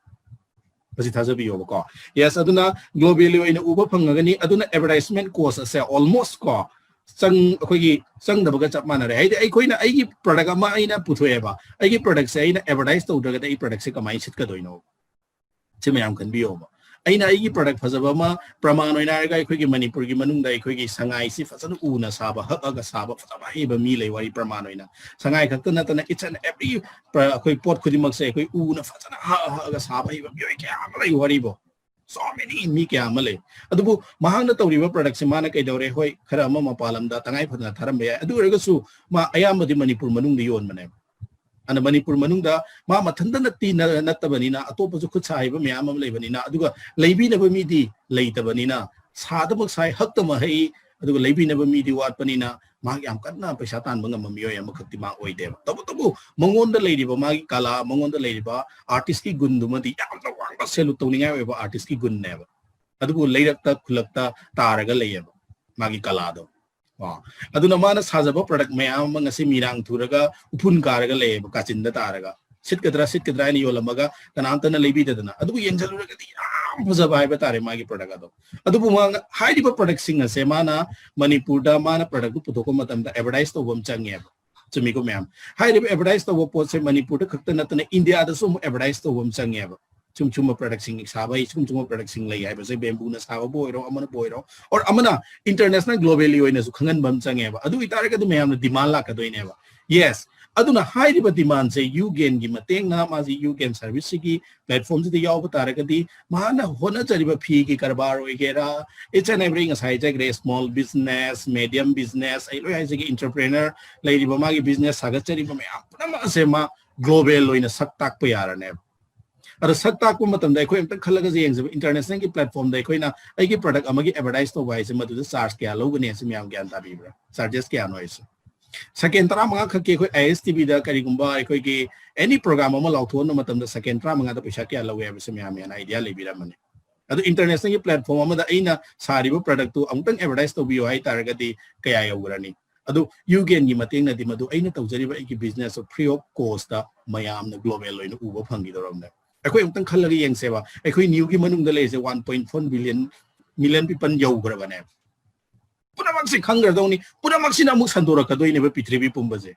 ꯃꯁꯤ ꯊꯥꯖꯕꯤꯌꯣꯕꯀꯣ꯫ Yes, ꯑꯗꯨꯅ globally ꯑꯣꯏꯅ ꯎꯕ ꯐꯪꯉꯒꯅꯤ꯫ ꯑꯗꯨꯅ advertisement cost ꯑꯁꯦ almost ꯀꯣ, ꯆꯪ-, ꯑꯩꯈꯣꯏꯒꯤ ꯆꯪꯗꯕꯒ ꯆꯞ ꯃꯥꯟꯅꯔꯦ꯫ ꯍꯥꯏꯗꯤ ꯑꯩꯈꯣꯏꯅ ꯑꯩꯒꯤ product ꯑꯃ ꯑꯩꯅ ꯄꯨꯊꯣꯛꯑꯦꯕ, ꯑꯩꯒꯤ product ꯁꯦ ꯑꯩꯅ advertise ꯇꯧꯗ꯭ꯔꯒꯗꯤ ꯑꯩ product ꯁꯦ ꯀꯃꯥꯏꯅ ꯁꯤꯠꯀꯗꯣꯏꯅꯣ? ꯁꯤ ꯃꯌꯥꯝ ꯈꯟꯕꯤꯌꯣꯕ꯫ ꯑꯩꯅ ꯑꯩꯒꯤ product ꯐꯖꯕ ꯑꯃ, ꯄ꯭ꯔꯃꯥꯟ ꯑꯣꯏꯅ ꯍꯥꯏꯔꯒ ꯑꯩꯈꯣꯏꯒꯤ ꯃꯅꯤꯄꯨꯔꯒꯤ ꯃꯅꯨꯡꯗ ꯑꯩꯈꯣꯏꯒꯤ ꯁꯉꯥꯏꯁꯤ ꯐꯖꯅ ꯎꯅ ꯁꯥꯕ, ꯍꯛꯑꯒ ꯁꯥꯕ ꯐꯖꯕ ꯍꯩꯕ ꯃꯤ ꯂꯩ, ꯋꯥꯔꯤ ꯄ꯭ꯔꯃꯥꯟ ꯑꯣꯏꯅ꯫ ꯁꯉꯥꯏ ꯈꯛꯇ ꯅꯠꯇꯅ each and every ꯄ꯭ꯔ-, ꯑꯩꯈꯣꯏ ꯄꯣꯠ ꯈꯨꯗꯤꯡꯃꯛꯁꯦ ꯑꯩꯈꯣꯏ ꯎꯅ ꯐꯖꯅ ꯍꯛꯑ ꯍꯛꯑꯒ ꯁꯥꯕ ꯍꯩꯕ ꯃꯤꯑꯣꯏ ꯀꯌꯥ ꯑꯃ ꯂꯩ, ꯋꯥꯔꯤꯕꯣ꯫ So many, ꯃꯤ ꯀꯌꯥ ꯑꯃ ꯂꯩ꯫ ꯑꯗꯨꯕꯨ ꯃꯍꯥꯛꯅ ꯇꯧꯔꯤꯕ product ꯁꯦ ꯃꯥꯅ ꯀꯩꯗꯧꯔꯦ? ꯍꯣꯏ, ꯈꯔ ꯑꯃ ꯃꯄꯥꯟ ꯂꯝꯗ ꯇꯉꯥꯏ ꯐꯗꯅ ꯊꯥꯔꯝꯕ ꯌꯥꯏ꯫ ꯑꯗꯨ ꯑꯣꯏꯔꯒꯁꯨ ꯃꯥ ꯑꯌꯥꯝꯕꯗꯤ ꯃꯅꯤꯄꯨꯔ ꯃꯅꯨꯡꯗ ꯌꯣꯟꯕꯅꯦꯕ꯫ ꯑꯗꯨꯅ ꯃꯅꯤꯄꯨꯔ ꯃꯅꯨꯡꯗ ꯃꯥ ꯃꯊꯟꯇ ꯅꯠꯇꯤ-, ꯅ-, ꯅꯠꯇꯕꯅꯤꯅ, ꯑꯇꯣꯞꯄꯁꯨ ꯈꯨꯠ ꯁꯥ ꯍꯩꯕ ꯃꯌꯥꯝ ꯑꯃ ꯂꯩꯕꯅꯤꯅ, ꯑꯗꯨꯒ ꯂꯩꯕꯤꯅꯕ ꯃꯤꯗꯤ ꯂꯩꯇꯕꯅꯤꯅ, ꯁꯥꯗꯃꯛ ꯁꯥꯏ, ꯍꯛꯇꯃꯛ ꯍꯛꯏ, ꯑꯗꯨꯒ ꯂꯩꯕꯤꯅꯕ ꯃꯤꯗꯤ ꯋꯥꯠꯄꯅꯤꯅ, ꯃꯍꯥꯛ ꯌꯥꯝ ꯀꯟꯅ ꯄꯩꯁꯥ ꯇꯥꯟꯕ ꯉꯝꯕ ꯃꯤꯑꯣꯏ ꯑꯃꯈꯛꯇꯤ ꯃꯥ ꯑꯣꯏꯗꯦꯕ꯫ ꯇꯧꯕꯇꯕꯨ ꯃꯉꯣꯟꯗ ꯂꯩꯔꯤꯕ ꯃꯥꯒꯤ ꯀꯂꯥ, ꯃꯉꯣꯟꯗ ꯂꯩꯔꯤꯕ artist ꯀꯤ ꯒꯨꯟꯗꯨꯃꯗꯤ ꯌꯥꯝꯅ ꯋꯥꯡꯅ salute ꯇꯧꯅꯤꯡꯉꯥꯏ ꯑꯣꯏꯕ artist ꯀꯤ ꯒꯨꯟꯅꯦꯕ꯫ ꯑꯗꯨꯕꯨ ꯂꯩꯔꯛꯇ, ꯈꯨꯜꯂꯛꯇ ꯇꯥꯔꯒ ꯂꯩꯌꯦꯕ ꯃꯥꯒꯤ ꯀꯂꯥꯗꯣ꯫ ꯀꯣ꯫ ꯑꯗꯨꯅ ꯃꯥꯅ ꯁꯥꯖꯕ product ꯃꯌꯥꯝ ꯑꯃ ꯉꯁꯤ ꯃꯤꯔꯥꯡ ꯊꯨꯔꯒ ꯎꯐꯨꯟ ꯀꯥꯔꯒ ꯂꯩꯌꯦꯕ, ꯀꯥꯆꯤꯟꯗ ꯇꯥꯔꯒ꯫ ꯁꯤꯠꯀꯗ꯭ꯔꯥ, ꯁꯤꯠꯀꯗ꯭ꯔꯥ ꯍꯥꯏꯅ ꯌꯣꯜꯂꯝꯃꯒ ꯀꯅꯥꯝꯇꯅ ꯂꯩꯕꯤꯗꯗꯅ꯫ ꯑꯗꯨꯕꯨ ꯌꯦꯡꯁꯤꯜꯂꯨꯔꯒꯗꯤ ꯌꯥꯝ ꯐꯖꯕ ꯍꯥꯏꯕ ꯇꯥꯔꯦ ꯃꯥꯒꯤ product ꯑꯗꯣ꯫ ꯑꯗꯨꯕꯨ ꯃꯥ-, ꯍꯥꯏꯔꯤꯕ product ꯁꯤꯡ ꯑꯁꯦ ꯃꯥꯅ ꯃꯅꯤꯄꯨꯔꯗ ꯃꯥꯅ product ꯇꯨ ꯄꯨꯊꯣꯛꯄ ꯃꯇꯝꯗ advertise ꯇꯧꯕ ꯑꯃ ꯆꯪꯉꯦꯕ꯫ ꯆꯨꯝꯃꯤꯀꯣ ꯃꯌꯥꯝ? ꯍꯥꯏꯔꯤꯕ advertise ꯇꯧꯕ ꯄꯣꯠꯁꯦ ꯃꯅꯤꯄꯨꯔꯗ ꯈꯛꯇ ꯅꯠꯇꯅ ꯏꯟꯗꯤꯌꯥꯗꯁꯨ ꯑꯃꯨꯛ advertise ꯇꯧꯕ ꯑꯃ ꯆꯪꯉꯦꯕ꯫ ꯁꯨꯝ ꯁꯨꯝꯕ ꯄ꯭ꯔꯗꯛꯁꯤꯡ ꯁꯥꯕ ꯍꯩ, ꯁꯨꯝ ꯁꯨꯝꯕ ꯄ꯭ꯔꯗꯛꯁꯤꯡ ꯂꯩ ꯍꯥꯏꯕꯁꯦ, ꯕꯦꯝꯕꯨꯅ ꯁꯥꯕꯕꯨ ꯑꯣꯏꯔꯣ, ꯑꯃꯅꯕꯨ ꯑꯣꯏꯔꯣ, or ꯑꯃꯅ ꯏꯟꯇꯔꯅꯦꯁꯅꯦꯜ ꯒ꯭ꯂꯣꯕꯦꯜꯂꯤ ꯑꯣꯏꯅꯁꯨ ꯈꯪꯍꯟꯕ ꯑꯃ ꯆꯪꯉꯦꯕ꯫ ꯑꯗꯨ ꯑꯣꯏꯇꯥꯔꯒꯗꯤ ꯃꯌꯥꯝꯅ ꯗꯤꯃꯥꯟ ꯂꯥꯛꯀꯗꯣꯏꯅꯦꯕ꯫ ꯌꯦꯁ, ꯑꯗꯨꯅ ꯍꯥꯏꯔꯤꯕ ꯗꯤꯃꯥꯟꯁꯦ ꯌꯨꯒꯦꯟꯒꯤ ꯃꯇꯦꯡꯅ, ꯃꯥꯁꯤ ꯌꯨꯒꯦꯟ ꯁꯔꯚꯤꯁꯁꯤꯒꯤ ꯄ꯭ꯂꯦꯠꯐꯣꯝꯁꯤꯗ ꯌꯥꯎꯕ ꯇꯥꯔꯒꯗꯤ, ꯃꯥꯅ ꯍꯣꯠꯅꯖꯔꯤꯕ ꯐꯤꯒꯤ ꯀꯔꯕꯥꯔ ꯑꯣꯏꯒꯦꯔꯥ, each and every, ꯉꯁꯥꯏ ꯍꯥꯏꯖꯈ꯭ꯔꯦ, ꯁ꯭ꯃꯣꯜ ꯕꯤꯖꯤꯅꯦꯁ, ꯃꯦꯗꯤꯌꯝ ꯕꯤꯖꯤꯅꯦꯁ, ꯑꯩ ꯂꯣꯏ ꯍꯥꯏꯖꯒꯦ, ꯏꯟꯇꯔꯄ꯭ꯔꯦꯅꯔ ꯂꯩꯔꯤꯕ, ꯃꯥꯒꯤ ꯕꯤꯖꯤꯅꯦꯁ ꯁꯥꯒꯠꯆꯔꯤꯕ ꯃꯌꯥꯝ ꯄꯨꯝꯅꯃꯛ ꯑꯁꯦ ꯃꯥ ꯒ꯭ꯂꯣꯕꯦꯜ ꯑꯣꯏꯅ ꯁꯛ ꯇꯥꯛꯄ ꯌꯥꯔꯅꯦꯕ꯫ ꯑꯗꯣ ꯁꯛ ꯇꯥꯛꯄ ꯃꯇꯝꯗ ꯑꯩꯈꯣꯏ ꯑꯝꯇꯪ ꯈꯜꯂꯒꯁꯦ ꯌꯦꯡꯁꯦꯕ, ꯏꯟꯇꯔꯅꯦꯁꯅꯦꯜꯒꯤ ꯄ꯭ꯂꯦꯠꯐꯣꯝꯗ ꯑꯩꯈꯣꯏꯅ ꯑꯩꯒꯤ ꯄ꯭ꯔꯗꯛ ꯑꯃꯒꯤ ꯑꯦꯗꯚꯔꯇꯥꯏꯁ ꯇꯧꯕ ꯍꯥꯏꯁꯦ, ꯃꯗꯨꯗ ꯆꯥꯔꯖ ꯀꯌꯥ ꯂꯧꯒꯅꯤ ꯍꯥꯏꯁꯦ ꯃꯌꯥꯝ ꯒ꯭ꯌꯥꯟ ꯇꯥꯕꯤꯕ꯭ꯔꯥ? ꯆꯥꯔꯖꯦꯁ ꯀꯌꯥꯅꯣ ꯍꯥꯏꯁꯦ? ꯁꯦꯀꯦꯟ ꯇꯔꯥꯃꯉꯥ ꯈꯛꯀꯤ ꯑꯩꯈꯣꯏ ꯑꯥꯏ ꯑꯦꯁ ꯇꯤ ꯚꯤꯗ ꯀꯔꯤꯒꯨꯝꯕ ꯑꯩꯈꯣꯏꯒꯤ ꯑꯦꯅꯤ ꯄ꯭ꯔꯣꯒ꯭ꯔꯥꯝ ꯑꯃ ꯂꯥꯎꯊꯣꯛꯍꯟꯕ ꯃꯇꯝꯗ ꯁꯦꯀꯦꯟ ꯇꯔꯥꯃꯉꯥꯗ ꯄꯩꯁꯥ ꯀꯌꯥ ꯂꯧꯋꯦ ꯍꯥꯏꯕꯁꯦ ꯃꯌꯥꯝ ꯍꯦꯟꯅ ꯑꯥꯏꯗꯤꯌꯥ ꯂꯩꯕꯤꯔꯝꯃꯅꯤ꯫ ꯑꯗꯣ ꯏꯟꯇꯔꯅꯦꯁꯅꯦꯜꯒꯤ ꯄ꯭ꯂꯦꯠꯐꯣꯝ ꯑꯃꯗ ꯑꯩꯅ ꯁꯥꯔꯤꯕ ꯄ꯭ꯔꯗꯛꯇꯨ ꯑꯃꯨꯛꯇꯪ ꯑꯦꯗꯚꯔꯇꯥꯏꯁ ꯇꯧꯕꯤꯌꯨ ꯍꯥꯏ ꯇꯥꯔꯒꯗꯤ ꯀꯌꯥ ꯌꯧꯒ꯭ꯔꯅꯤ? ꯑꯗꯨ ꯌꯨꯒꯦꯟꯒꯤ ꯃꯇꯦꯡꯅꯗꯤ ꯃꯗꯨ ꯑꯩꯅ ꯇꯧꯖꯔꯤꯕ ꯑꯩꯒꯤ ꯕꯤꯖꯤꯅꯦꯁꯇꯨ ꯐ꯭ꯔꯤ ꯑꯣꯐ ꯀꯣꯁꯇ ꯃꯌꯥꯝꯅ ꯒ꯭ꯂꯣꯕꯦꯜ ꯑꯣꯏꯅ ꯎꯕ ꯐꯪꯈꯤꯗꯧꯔꯕꯅꯦ꯫ ꯑꯩꯈꯣꯏ ꯑꯃꯨꯛꯇꯪ ꯈꯜꯂꯒ ꯌꯦꯡꯁꯦꯕ, ꯑꯩꯈꯣꯏ ꯅꯤꯌꯨꯒꯤ ꯃꯅꯨꯡꯗ ꯂꯩꯔꯤꯁꯦ one point four billion, million people ꯌꯧꯈ꯭ꯔꯕꯅꯦ꯫ ꯄꯨꯝꯅꯃꯛꯁꯦ ꯈꯪꯈ꯭ꯔꯗꯧꯅꯤ, ꯄꯨꯝꯅꯃꯛꯁꯤꯅ ꯑꯃꯨꯛ ꯁꯟꯗꯣꯔꯛꯀꯗꯣꯏꯅꯦꯕ ꯄ꯭ꯔꯤꯊꯤꯕꯤ ꯄꯨꯝꯕꯁꯦ꯫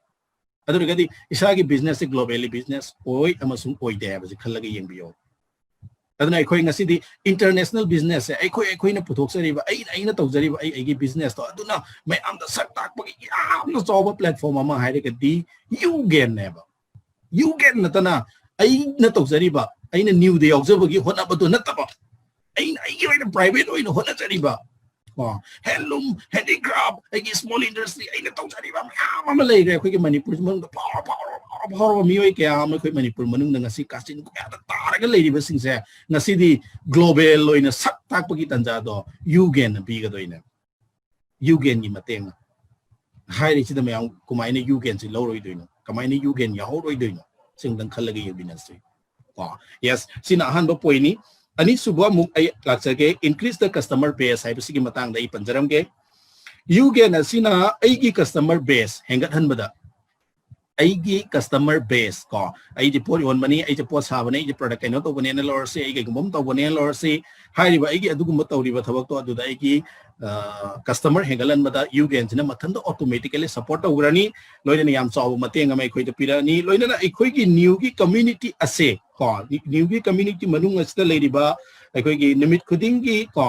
ꯑꯗꯨ ꯑꯣꯏꯔꯒꯗꯤ ꯏꯁꯥꯒꯤ ꯕꯤꯖꯤꯅꯦꯁꯁꯦ ꯒ꯭ꯂꯣꯕꯦꯜꯂꯤ ꯕꯤꯖꯤꯅꯦꯁ ꯑꯣꯏ ꯑꯃꯁꯨꯡ ꯑꯣꯏꯗꯦ ꯍꯥꯏꯕꯁꯦ ꯈꯜꯂꯒ ꯌꯦꯡꯕꯤꯌꯣ꯫ ꯑꯗꯨꯅ ꯑꯩꯈꯣꯏ ꯉꯁꯤꯗꯤ ꯏꯟꯇꯔꯅꯦꯁꯅꯦꯜ ꯕꯤꯖꯤꯅꯦꯁꯁꯦ, ꯑꯩꯈꯣꯏ ꯑꯩꯈꯣꯏꯅ ꯄꯨꯊꯣꯛꯆꯔꯤꯕ, ꯑꯩꯅ ꯑꯩꯅ ꯇꯧꯖꯔꯤꯕ ꯑꯩ ꯑꯩꯒꯤ ꯕꯤꯖꯤꯅꯦꯁꯇꯣ, ꯑꯗꯨꯅ ꯃꯌꯥꯝꯗ ꯁꯛ ꯇꯥꯛꯄꯒꯤ ꯌꯥꯝꯅ ꯆꯥꯎꯕ ꯄ꯭ꯂꯦꯠꯐꯣꯔꯝ ꯑꯃ ꯍꯥꯏꯔꯒꯗꯤ ꯌꯨꯒꯦꯟꯅꯦꯕ꯫ ꯌꯨꯒꯦꯟ ꯅꯠꯇꯅ ꯑꯩꯅ ꯇꯧꯖꯔꯤꯕ, ꯑꯩꯅ ꯅꯤꯌꯨꯗ ꯌꯥꯎꯖꯕꯒꯤ ꯍꯣꯠꯅꯕꯗꯨ ꯅꯠꯇꯕ, ꯑꯩꯅ ꯑꯩꯒꯤ ꯑꯣꯏꯅ ꯄ꯭ꯔꯥꯏꯚꯦꯠ ꯑꯣꯏꯅ ꯍꯣꯠꯅꯖꯔꯤꯕ, ꯀꯣ, ꯍꯦꯟꯂꯨꯝ, ꯍꯦꯟꯗꯤꯀ꯭ꯔꯥꯐ, ꯑꯩꯒꯤ ꯁ꯭ꯃꯣꯜ ꯏꯟꯗꯁꯇ꯭ꯔꯤ, ꯑꯩꯅ ꯇꯧꯖꯔꯤꯕ ꯃꯌꯥꯝ ꯑꯃ ꯂꯩꯈ꯭ꯔꯦ ꯑꯩꯈꯣꯏꯒꯤ ꯃꯅꯤꯄꯨꯔ ꯃꯅꯨꯡꯗ ꯐꯥꯎꯔ ꯐꯥꯎꯔ ꯐꯥꯎꯔ ꯐꯥꯎꯔꯕ ꯃꯤꯑꯣꯏ ꯀꯌꯥ ꯑꯃ ꯑꯩꯈꯣꯏ ꯃꯅꯤꯄꯨꯔ ꯃꯅꯨꯡꯗ ꯉꯁꯤ ꯀꯥꯆꯤꯟ ꯀꯣꯌꯥꯗ ꯇꯥꯔꯒ ꯂꯩꯔꯤꯕꯁꯤꯡꯁꯦ ꯉꯁꯤꯗꯤ ꯒ꯭ꯂꯣꯕꯦꯜ ꯑꯣꯏꯅ ꯁꯛ ꯇꯥꯛꯄꯒꯤ ꯇꯥꯟꯖꯥꯗꯣ ꯌꯨꯒꯦꯟꯅ ꯄꯤꯒꯗꯣꯏꯅꯦ꯫ ꯌꯨꯒꯦꯟꯒꯤ ꯃꯇꯦꯡꯅ꯫ ꯍꯥꯏꯔꯤꯁꯤꯗ ꯃꯌꯥꯝ ꯀꯃꯥꯏꯅ ꯌꯨꯒꯦꯟꯁꯤ ꯂꯧꯔꯣꯏꯗꯣꯏꯅꯣ, ꯀꯃꯥꯏꯅ ꯌꯨꯒꯦꯟ ꯌꯥꯎꯍꯧꯔꯣꯏꯗꯣꯏꯅꯣ, ꯁꯤ ꯑꯃꯨꯛꯇꯪ ꯈꯜꯂꯒ ꯌꯦꯡꯃꯤꯟꯅꯁꯤ꯫ ꯀꯣ, ꯌꯦꯁ, ꯁꯤꯅ ꯑꯍꯥꯟꯕ ꯄꯣꯏꯟꯅꯤ꯫ ꯑꯅꯤꯁꯨꯕ ꯑꯃꯨꯛ ꯑꯩ ꯂꯥꯛꯆꯒꯦ, increase the customer base ꯍꯥꯏꯕꯁꯤꯒꯤ ꯃꯇꯥꯡꯗ ꯑꯩ ꯄꯟꯖꯔꯝꯒꯦ꯫ ꯌꯨꯒꯦꯟ ꯑꯁꯤꯅ ꯑꯩꯒꯤ ꯀꯁꯇꯃꯔ ꯕꯦꯁ ꯍꯦꯟꯒꯠꯍꯟꯕꯗ, ꯑꯩꯒꯤ customer base ꯀꯣ, ꯑꯩꯗꯤ ꯄꯣꯠ ꯌꯣꯟꯕꯅꯤ, ꯑꯩꯁꯦ ꯄꯣꯠ ꯁꯥꯕꯅꯤ, ꯑꯩꯁꯦ product ꯀꯩꯅꯣ ꯇꯧꯕꯅꯦꯅ ꯂꯧꯔꯁꯤ, ꯑꯩ ꯀꯩꯒꯨꯝꯕ ꯑꯃ ꯇꯧꯕꯅꯦꯅ ꯂꯧꯔꯁꯤ, ꯍꯥꯏꯔꯤꯕ ꯑꯩꯒꯤ ꯑꯗꯨꯒꯨꯝꯕ ꯇꯧꯔꯤꯕ ꯊꯕꯛꯇꯣ ꯑꯗꯨꯗ ꯑꯩꯒꯤ customer ꯍꯦꯟꯒꯠꯍꯟꯕꯗ ꯌꯨꯒꯦꯟꯁꯤꯅ ꯃꯊꯟꯇ automatically support ꯇꯧꯈ꯭ꯔꯅꯤ꯫ ꯂꯣꯏꯅꯅ ꯌꯥꯝ ꯆꯥꯎꯕ ꯃꯇꯦꯡ ꯑꯃ ꯑꯩꯈꯣꯏꯗ ꯄꯤꯔꯛꯑꯅꯤ꯫ ꯂꯣꯏꯅꯅ ꯑꯩꯈꯣꯏꯒꯤ ꯅ꯭ꯌꯨꯒꯤ community ꯑꯁꯦ ꯀꯣ, ꯅ꯭ꯌꯨꯒꯤ community ꯃꯅꯨꯡ ꯑꯁꯤꯗ ꯂꯩꯔꯤꯕ ꯑꯩꯈꯣꯏꯒꯤ ꯅꯨꯃꯤꯠ ꯈꯨꯗꯤꯡꯒꯤ ꯀꯣ,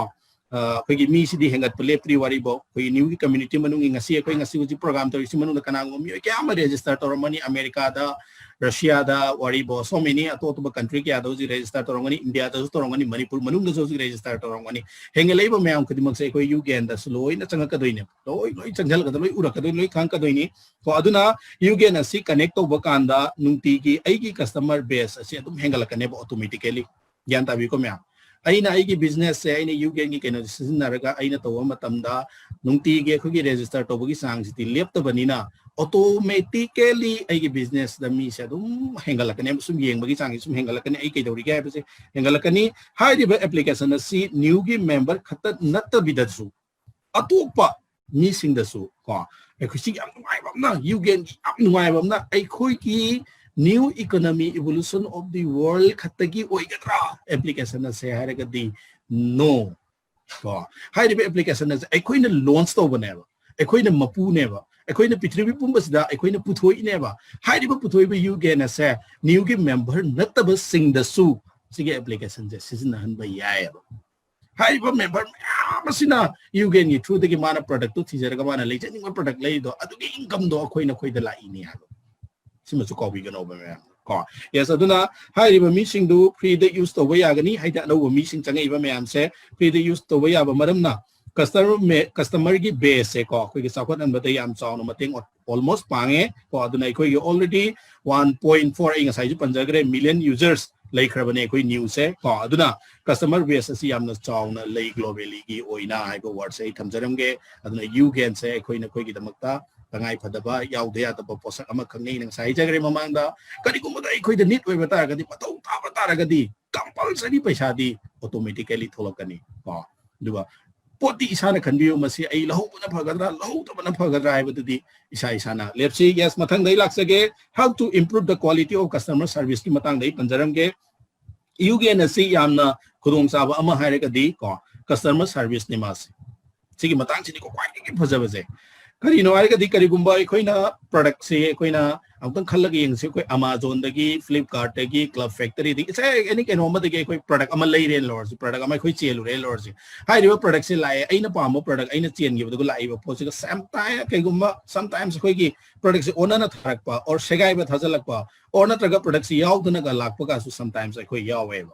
ꯑꯩꯈꯣꯏꯒꯤ ꯃꯤꯁꯤꯗꯤ ꯍꯦꯟꯒꯠꯄ ꯂꯦꯞꯇ꯭ꯔꯤ ꯋꯥꯔꯤꯕꯣ꯫ ꯑꯩꯈꯣꯏꯒꯤ ꯅ꯭ꯌꯨꯒꯤ community ꯃꯅꯨꯡꯒꯤ ꯉꯁꯤ ꯑꯩꯈꯣꯏ ꯉꯁꯤ ꯍꯧꯖꯤꯛ program ꯇꯧꯔꯤꯁꯤ ꯃꯅꯨꯡꯗ ꯀꯅꯥꯒꯨꯝꯕ ꯃꯤꯑꯣꯏ ꯀꯌꯥ ꯑꯃ register ꯇꯧꯔꯝꯃꯅꯤ, ꯑꯃꯦꯔꯤꯀꯥꯗ, ꯔꯁꯤꯌꯥꯗ ꯋꯥꯔꯤꯕꯣ, so many ꯑꯇꯣꯞ ꯑꯇꯣꯞꯄ country ꯀꯌꯥꯗ ꯍꯧꯖꯤꯛ register ꯇꯧꯔꯝꯒꯅꯤ, ꯏꯟꯗꯤꯌꯥꯗꯁꯨ ꯇꯧꯔꯝꯒꯅꯤ, ꯃꯅꯤꯄꯨꯔ ꯃꯅꯨꯡꯗꯁꯨ ꯍꯧꯖꯤꯛ register ꯇꯧꯔꯝꯒꯅꯤ꯫ ꯍꯦꯟꯒꯠꯂꯛꯏꯕ ꯃꯌꯥꯝ ꯈꯨꯗꯤꯡꯃꯛꯁꯦ ꯑꯩꯈꯣꯏ ꯌꯨꯒꯦꯟꯗꯁꯨ ꯂꯣꯏꯅ ꯆꯪꯉꯛꯀꯗꯣꯏꯅꯦ, ꯂꯣꯏ ꯂꯣꯏ ꯆꯪꯁꯤꯜꯂꯛꯀꯗꯣꯏ, ꯂꯣꯏ ꯎꯔꯛꯀꯗꯣꯏ, ꯂꯣꯏ ꯈꯪꯉꯛꯀꯗꯣꯏꯅꯤ꯫ ꯀꯣ ꯑꯗꯨꯅ ꯌꯨꯒꯦꯟ ꯑꯁꯤ connect ꯇꯧꯕ ꯀꯥꯟꯗ ꯅꯨꯡꯇꯤꯒꯤ ꯑꯩꯒꯤ customer base ꯑꯁꯤ ꯑꯗꯨꯝ ꯍꯦꯟꯒꯠꯂꯛꯀꯅꯦꯕ automatically꯫ ꯒ꯭ꯌꯥꯟ ꯇꯥꯕꯤꯀꯣ ꯃꯌꯥꯝ? ꯑꯩꯅ ꯑꯩꯒꯤ businessꯁꯦ ꯑꯩꯅ ꯌꯨꯒꯦꯟꯒꯤ ꯀꯩꯅꯣꯁꯦ ꯁꯤꯖꯤꯟꯅꯔꯒ ꯑꯩꯅ ꯇꯧꯕ ꯃꯇꯝꯗ ꯅꯨꯡꯇꯤꯒꯤ ꯑꯩꯈꯣꯏꯒꯤ register ꯇꯧꯕꯒꯤ ꯆꯥꯡꯁꯤꯗꯤ ꯂꯦꯞꯇꯕꯅꯤꯅ automatically ꯑꯩꯒꯤ businessꯇ ꯃꯤꯁꯦ ꯑꯗꯨꯝ ꯍꯦꯟꯒꯠꯂꯛꯀꯅꯦꯕ꯫ ꯁꯨꯝ ꯌꯦꯡꯕꯒꯤ ꯆꯥꯡꯁꯤ ꯁꯨꯝ ꯍꯦꯟꯒꯠꯂꯛꯀꯅꯤ, ꯑꯩ ꯀꯩꯗꯧꯔꯤꯒꯦ ꯍꯥꯏꯕꯁꯦ ꯍꯦꯟꯒꯠꯂꯛꯀꯅꯤ꯫ ꯍꯥꯏꯔꯤꯕ application ꯑꯁꯤ ꯅ꯭ꯌꯨꯒꯤ member ꯈꯛꯇ ꯅꯠꯇꯕꯤꯗꯁꯨ ꯑꯇꯣꯞꯄ ꯃꯤꯁꯤꯡꯗꯁꯨ ꯀꯣ, ꯑꯩꯈꯣꯏ ꯁꯤ ꯌꯥꯝ ꯅꯨꯡꯉꯥꯏꯕ ꯑꯃꯅ, ꯌꯨꯒꯦꯟꯒꯤ ꯌꯥꯝ ꯅꯨꯡꯉꯥꯏꯕ ꯑꯃꯅ, ꯑꯩꯈꯣꯏꯒꯤ new economy evolution of the world ꯈꯛꯇꯒꯤ ꯑꯣꯏꯒꯗ꯭ꯔꯥ application ꯑꯁꯦ ꯍꯥꯏꯔꯒꯗꯤ no꯫ ꯀꯣ ꯍꯥꯏꯔꯤꯕ application ꯑꯁꯦ ꯑꯩꯈꯣꯏꯅ launch ꯇꯧꯕꯅꯦꯕ, ꯑꯩꯈꯣꯏꯅ ꯃꯄꯨꯅꯦꯕ, ꯑꯩꯈꯣꯏꯅ ꯄ꯭ꯔꯤꯊꯤꯕꯤ ꯄꯨꯝꯕꯁꯤꯗ ꯑꯩꯈꯣꯏꯅ ꯄꯨꯊꯣꯛꯏꯅꯦꯕ꯫ ꯍꯥꯏꯔꯤꯕ ꯄꯨꯊꯣꯛꯏꯕ ꯌꯨꯒꯦꯟ ꯑꯁꯦ ꯅ꯭ꯌꯨꯒꯤ member ꯅꯠꯇꯕꯁꯤꯡꯗꯁꯨ ꯁꯤꯒꯤ applicationꯁꯦ ꯁꯤꯖꯤꯟꯅꯍꯟꯕ ꯌꯥꯏꯑꯕ꯫ ꯍꯥꯏꯔꯤꯕ member ꯃꯌꯥꯝ ꯑꯁꯤꯅ ꯌꯨꯒꯦꯟꯒꯤ throughꯗꯒꯤ ꯃꯥꯅ productꯇꯨ ꯊꯤꯖꯔꯒ ꯃꯥꯅ ꯂꯩꯖꯅꯤꯡꯕ product ꯂꯩꯔꯤꯗꯣ ꯑꯗꯨꯒꯤ incomeꯗꯣ ꯑꯩꯈꯣꯏ ꯅꯈꯣꯏꯗ ꯂꯥꯛꯏꯅꯦ ꯍꯥꯏꯕ꯫ ꯁꯤꯃꯁꯨ ꯀꯥꯎꯕꯤꯒꯅꯣꯕ ꯃꯌꯥꯝ ꯀꯣ꯫ Yes, ꯑꯗꯨꯅ ꯍꯥꯏꯔꯤꯕ ꯃꯤꯁꯤꯡꯗꯨ freeꯗ use ꯇꯧꯕ ꯌꯥꯒꯅꯤ, ꯍꯥꯏꯗꯤ ꯑꯅꯧꯕ ꯃꯤꯁꯤꯡ ꯆꯪꯉꯛꯏꯕ ꯃꯌꯥꯝꯁꯦ freeꯗ use ꯇꯧꯕ ꯌꯥꯕ ꯃꯔꯝꯅ customer customerꯒꯤ baseꯁꯦ ꯀꯣ ꯑꯩꯈꯣꯏꯒꯤ ꯆꯥꯎꯈꯠꯍꯟꯕꯗ ꯌꯥꯝ ꯆꯥꯎꯅ ꯃꯇꯦꯡ almost ꯄꯥꯡꯉꯦ ꯀꯣ꯫ ꯑꯗꯨꯅ ꯑꯩꯈꯣꯏꯒꯤ already one point four, ꯑꯩ ꯉꯁꯥꯏꯁꯨ ꯄꯟꯖꯈ꯭ꯔꯦ, million users ꯂꯩꯈ꯭ꯔꯕꯅꯦ ꯑꯩꯈꯣꯏ ꯅ꯭ꯌꯨꯁꯦ ꯀꯣ꯫ ꯑꯗꯨꯅ customer base ꯑꯁꯤ ꯌꯥꯝꯅ ꯆꯥꯎꯅ ꯂꯩ globallyꯒꯤ ꯑꯣꯏꯅ ꯍꯥꯏꯕ wordꯁꯦ ꯑꯩ ꯊꯝꯖꯔꯝꯒꯦ꯫ ꯑꯗꯨꯅ ꯌꯨꯒꯦꯟꯁꯦ ꯑꯩꯈꯣꯏ ꯅꯈꯣꯏꯒꯤꯗꯃꯛꯇ ꯇꯉꯥꯏ ꯐꯗꯕ, ꯌꯥꯎꯗ ꯌꯥꯗꯕ ꯄꯣꯠꯁꯛ ꯑꯃꯈꯛꯅꯤ꯫ ꯑꯩꯅ ꯉꯁꯥꯏ ꯍꯥꯏꯖꯈ꯭ꯔꯦ ꯃꯃꯥꯡꯗ, ꯀꯔꯤꯒꯨꯝꯕꯗ ꯑꯩꯈꯣꯏꯗ need ꯑꯣꯏꯕ ꯇꯥꯔꯒꯗꯤ, ꯃꯊꯧ ꯇꯥꯕ ꯇꯥꯔꯒꯗꯤ, compulsory ꯄꯩꯁꯥꯗꯤ automatically ꯊꯣꯛꯂꯛꯀꯅꯤ ꯀꯣ꯫ ꯑꯗꯨꯒ ꯄꯣꯠꯇꯤ ꯏꯁꯥꯅ ꯈꯟꯕꯤꯌꯨ, ꯃꯁꯤ ꯑꯩ ꯂꯧꯍꯧꯕꯅ ꯐꯒꯗ꯭ꯔꯥ, ꯂꯧꯍꯧꯗꯕꯅ ꯐꯒꯗ꯭ꯔꯥ ꯍꯥꯏꯕꯗꯨꯗꯤ ꯏꯁꯥ ꯏꯁꯥꯅ ꯂꯦꯞꯁꯤ꯫ Yes, ꯃꯊꯪꯗ ꯑꯩ ꯂꯥꯛꯆꯒꯦ, how to improve the quality of customer service ꯀꯤ ꯃꯇꯥꯡꯗ ꯑꯩ ꯄꯟꯖꯔꯝꯒꯦ꯫ ꯌꯨ ꯒꯦꯟ ꯑꯁꯤ ꯌꯥꯝꯅ ꯈꯨꯗꯣꯡꯆꯥꯕ ꯑꯃ ꯍꯥꯏꯔꯒꯗꯤ ꯀꯣ, customer service ꯅꯤ ꯃꯥꯁꯦ꯫ ꯁꯤꯒꯤ ꯃꯇꯥꯡꯁꯤꯅꯤꯀꯣ ꯈ꯭ꯋꯥꯏꯗꯒꯤ ꯐꯖꯕꯁꯦ꯫ ꯀꯔꯤꯅꯣ ꯍꯥꯏꯔꯒꯗꯤ, ꯀꯔꯤꯒꯨꯝꯕ ꯑꯩꯈꯣꯏꯅ product ꯁꯦ ꯑꯩꯈꯣꯏꯅ ꯑꯃꯨꯛꯇꯪ ꯈꯜꯂꯒ ꯌꯦꯡꯁꯤ, ꯑꯩꯈꯣꯏ Amazon ꯗꯒꯤ, Flipkart ꯗꯒꯤ, Club Factory ꯗꯒꯤ, ꯏꯁ, any ꯀꯩꯅꯣ ꯑꯃꯗꯒꯤ ꯑꯩꯈꯣꯏ product ꯑꯃ ꯂꯩꯔꯦꯅ ꯂꯧꯔꯁꯤ, product ꯑꯃ ꯑꯩꯈꯣꯏ ꯆꯦꯜꯂꯨꯔꯦꯅ ꯂꯧꯔꯁꯤ꯫ ꯍꯥꯏꯔꯤꯕ product ꯁꯦ ꯂꯥꯛꯑꯦ, ꯑꯩꯅ ꯄꯥꯝꯕ product, ꯑꯩꯅ ꯆꯦꯟꯈꯤꯕꯗꯨꯒ ꯂꯥꯛꯏꯕ ꯄꯣꯠꯁꯤꯒ same time, ꯀꯩꯒꯨꯝꯕ sometimes ꯑꯩꯈꯣꯏꯒꯤ product ꯁꯦ ꯑꯣꯟꯅꯅ ꯊꯥꯔꯛꯄ, or ꯁꯦꯒꯥꯏꯕ ꯊꯥꯖꯤꯜꯂꯛꯄ, or ꯅꯠꯇ꯭ꯔꯒ product ꯁꯦ ꯌꯥꯎꯗꯅꯒ ꯂꯥꯛꯄ ꯀꯥꯁꯨ sometimes ꯑꯩꯈꯣꯏ ꯌꯥꯎꯋꯦꯕ꯫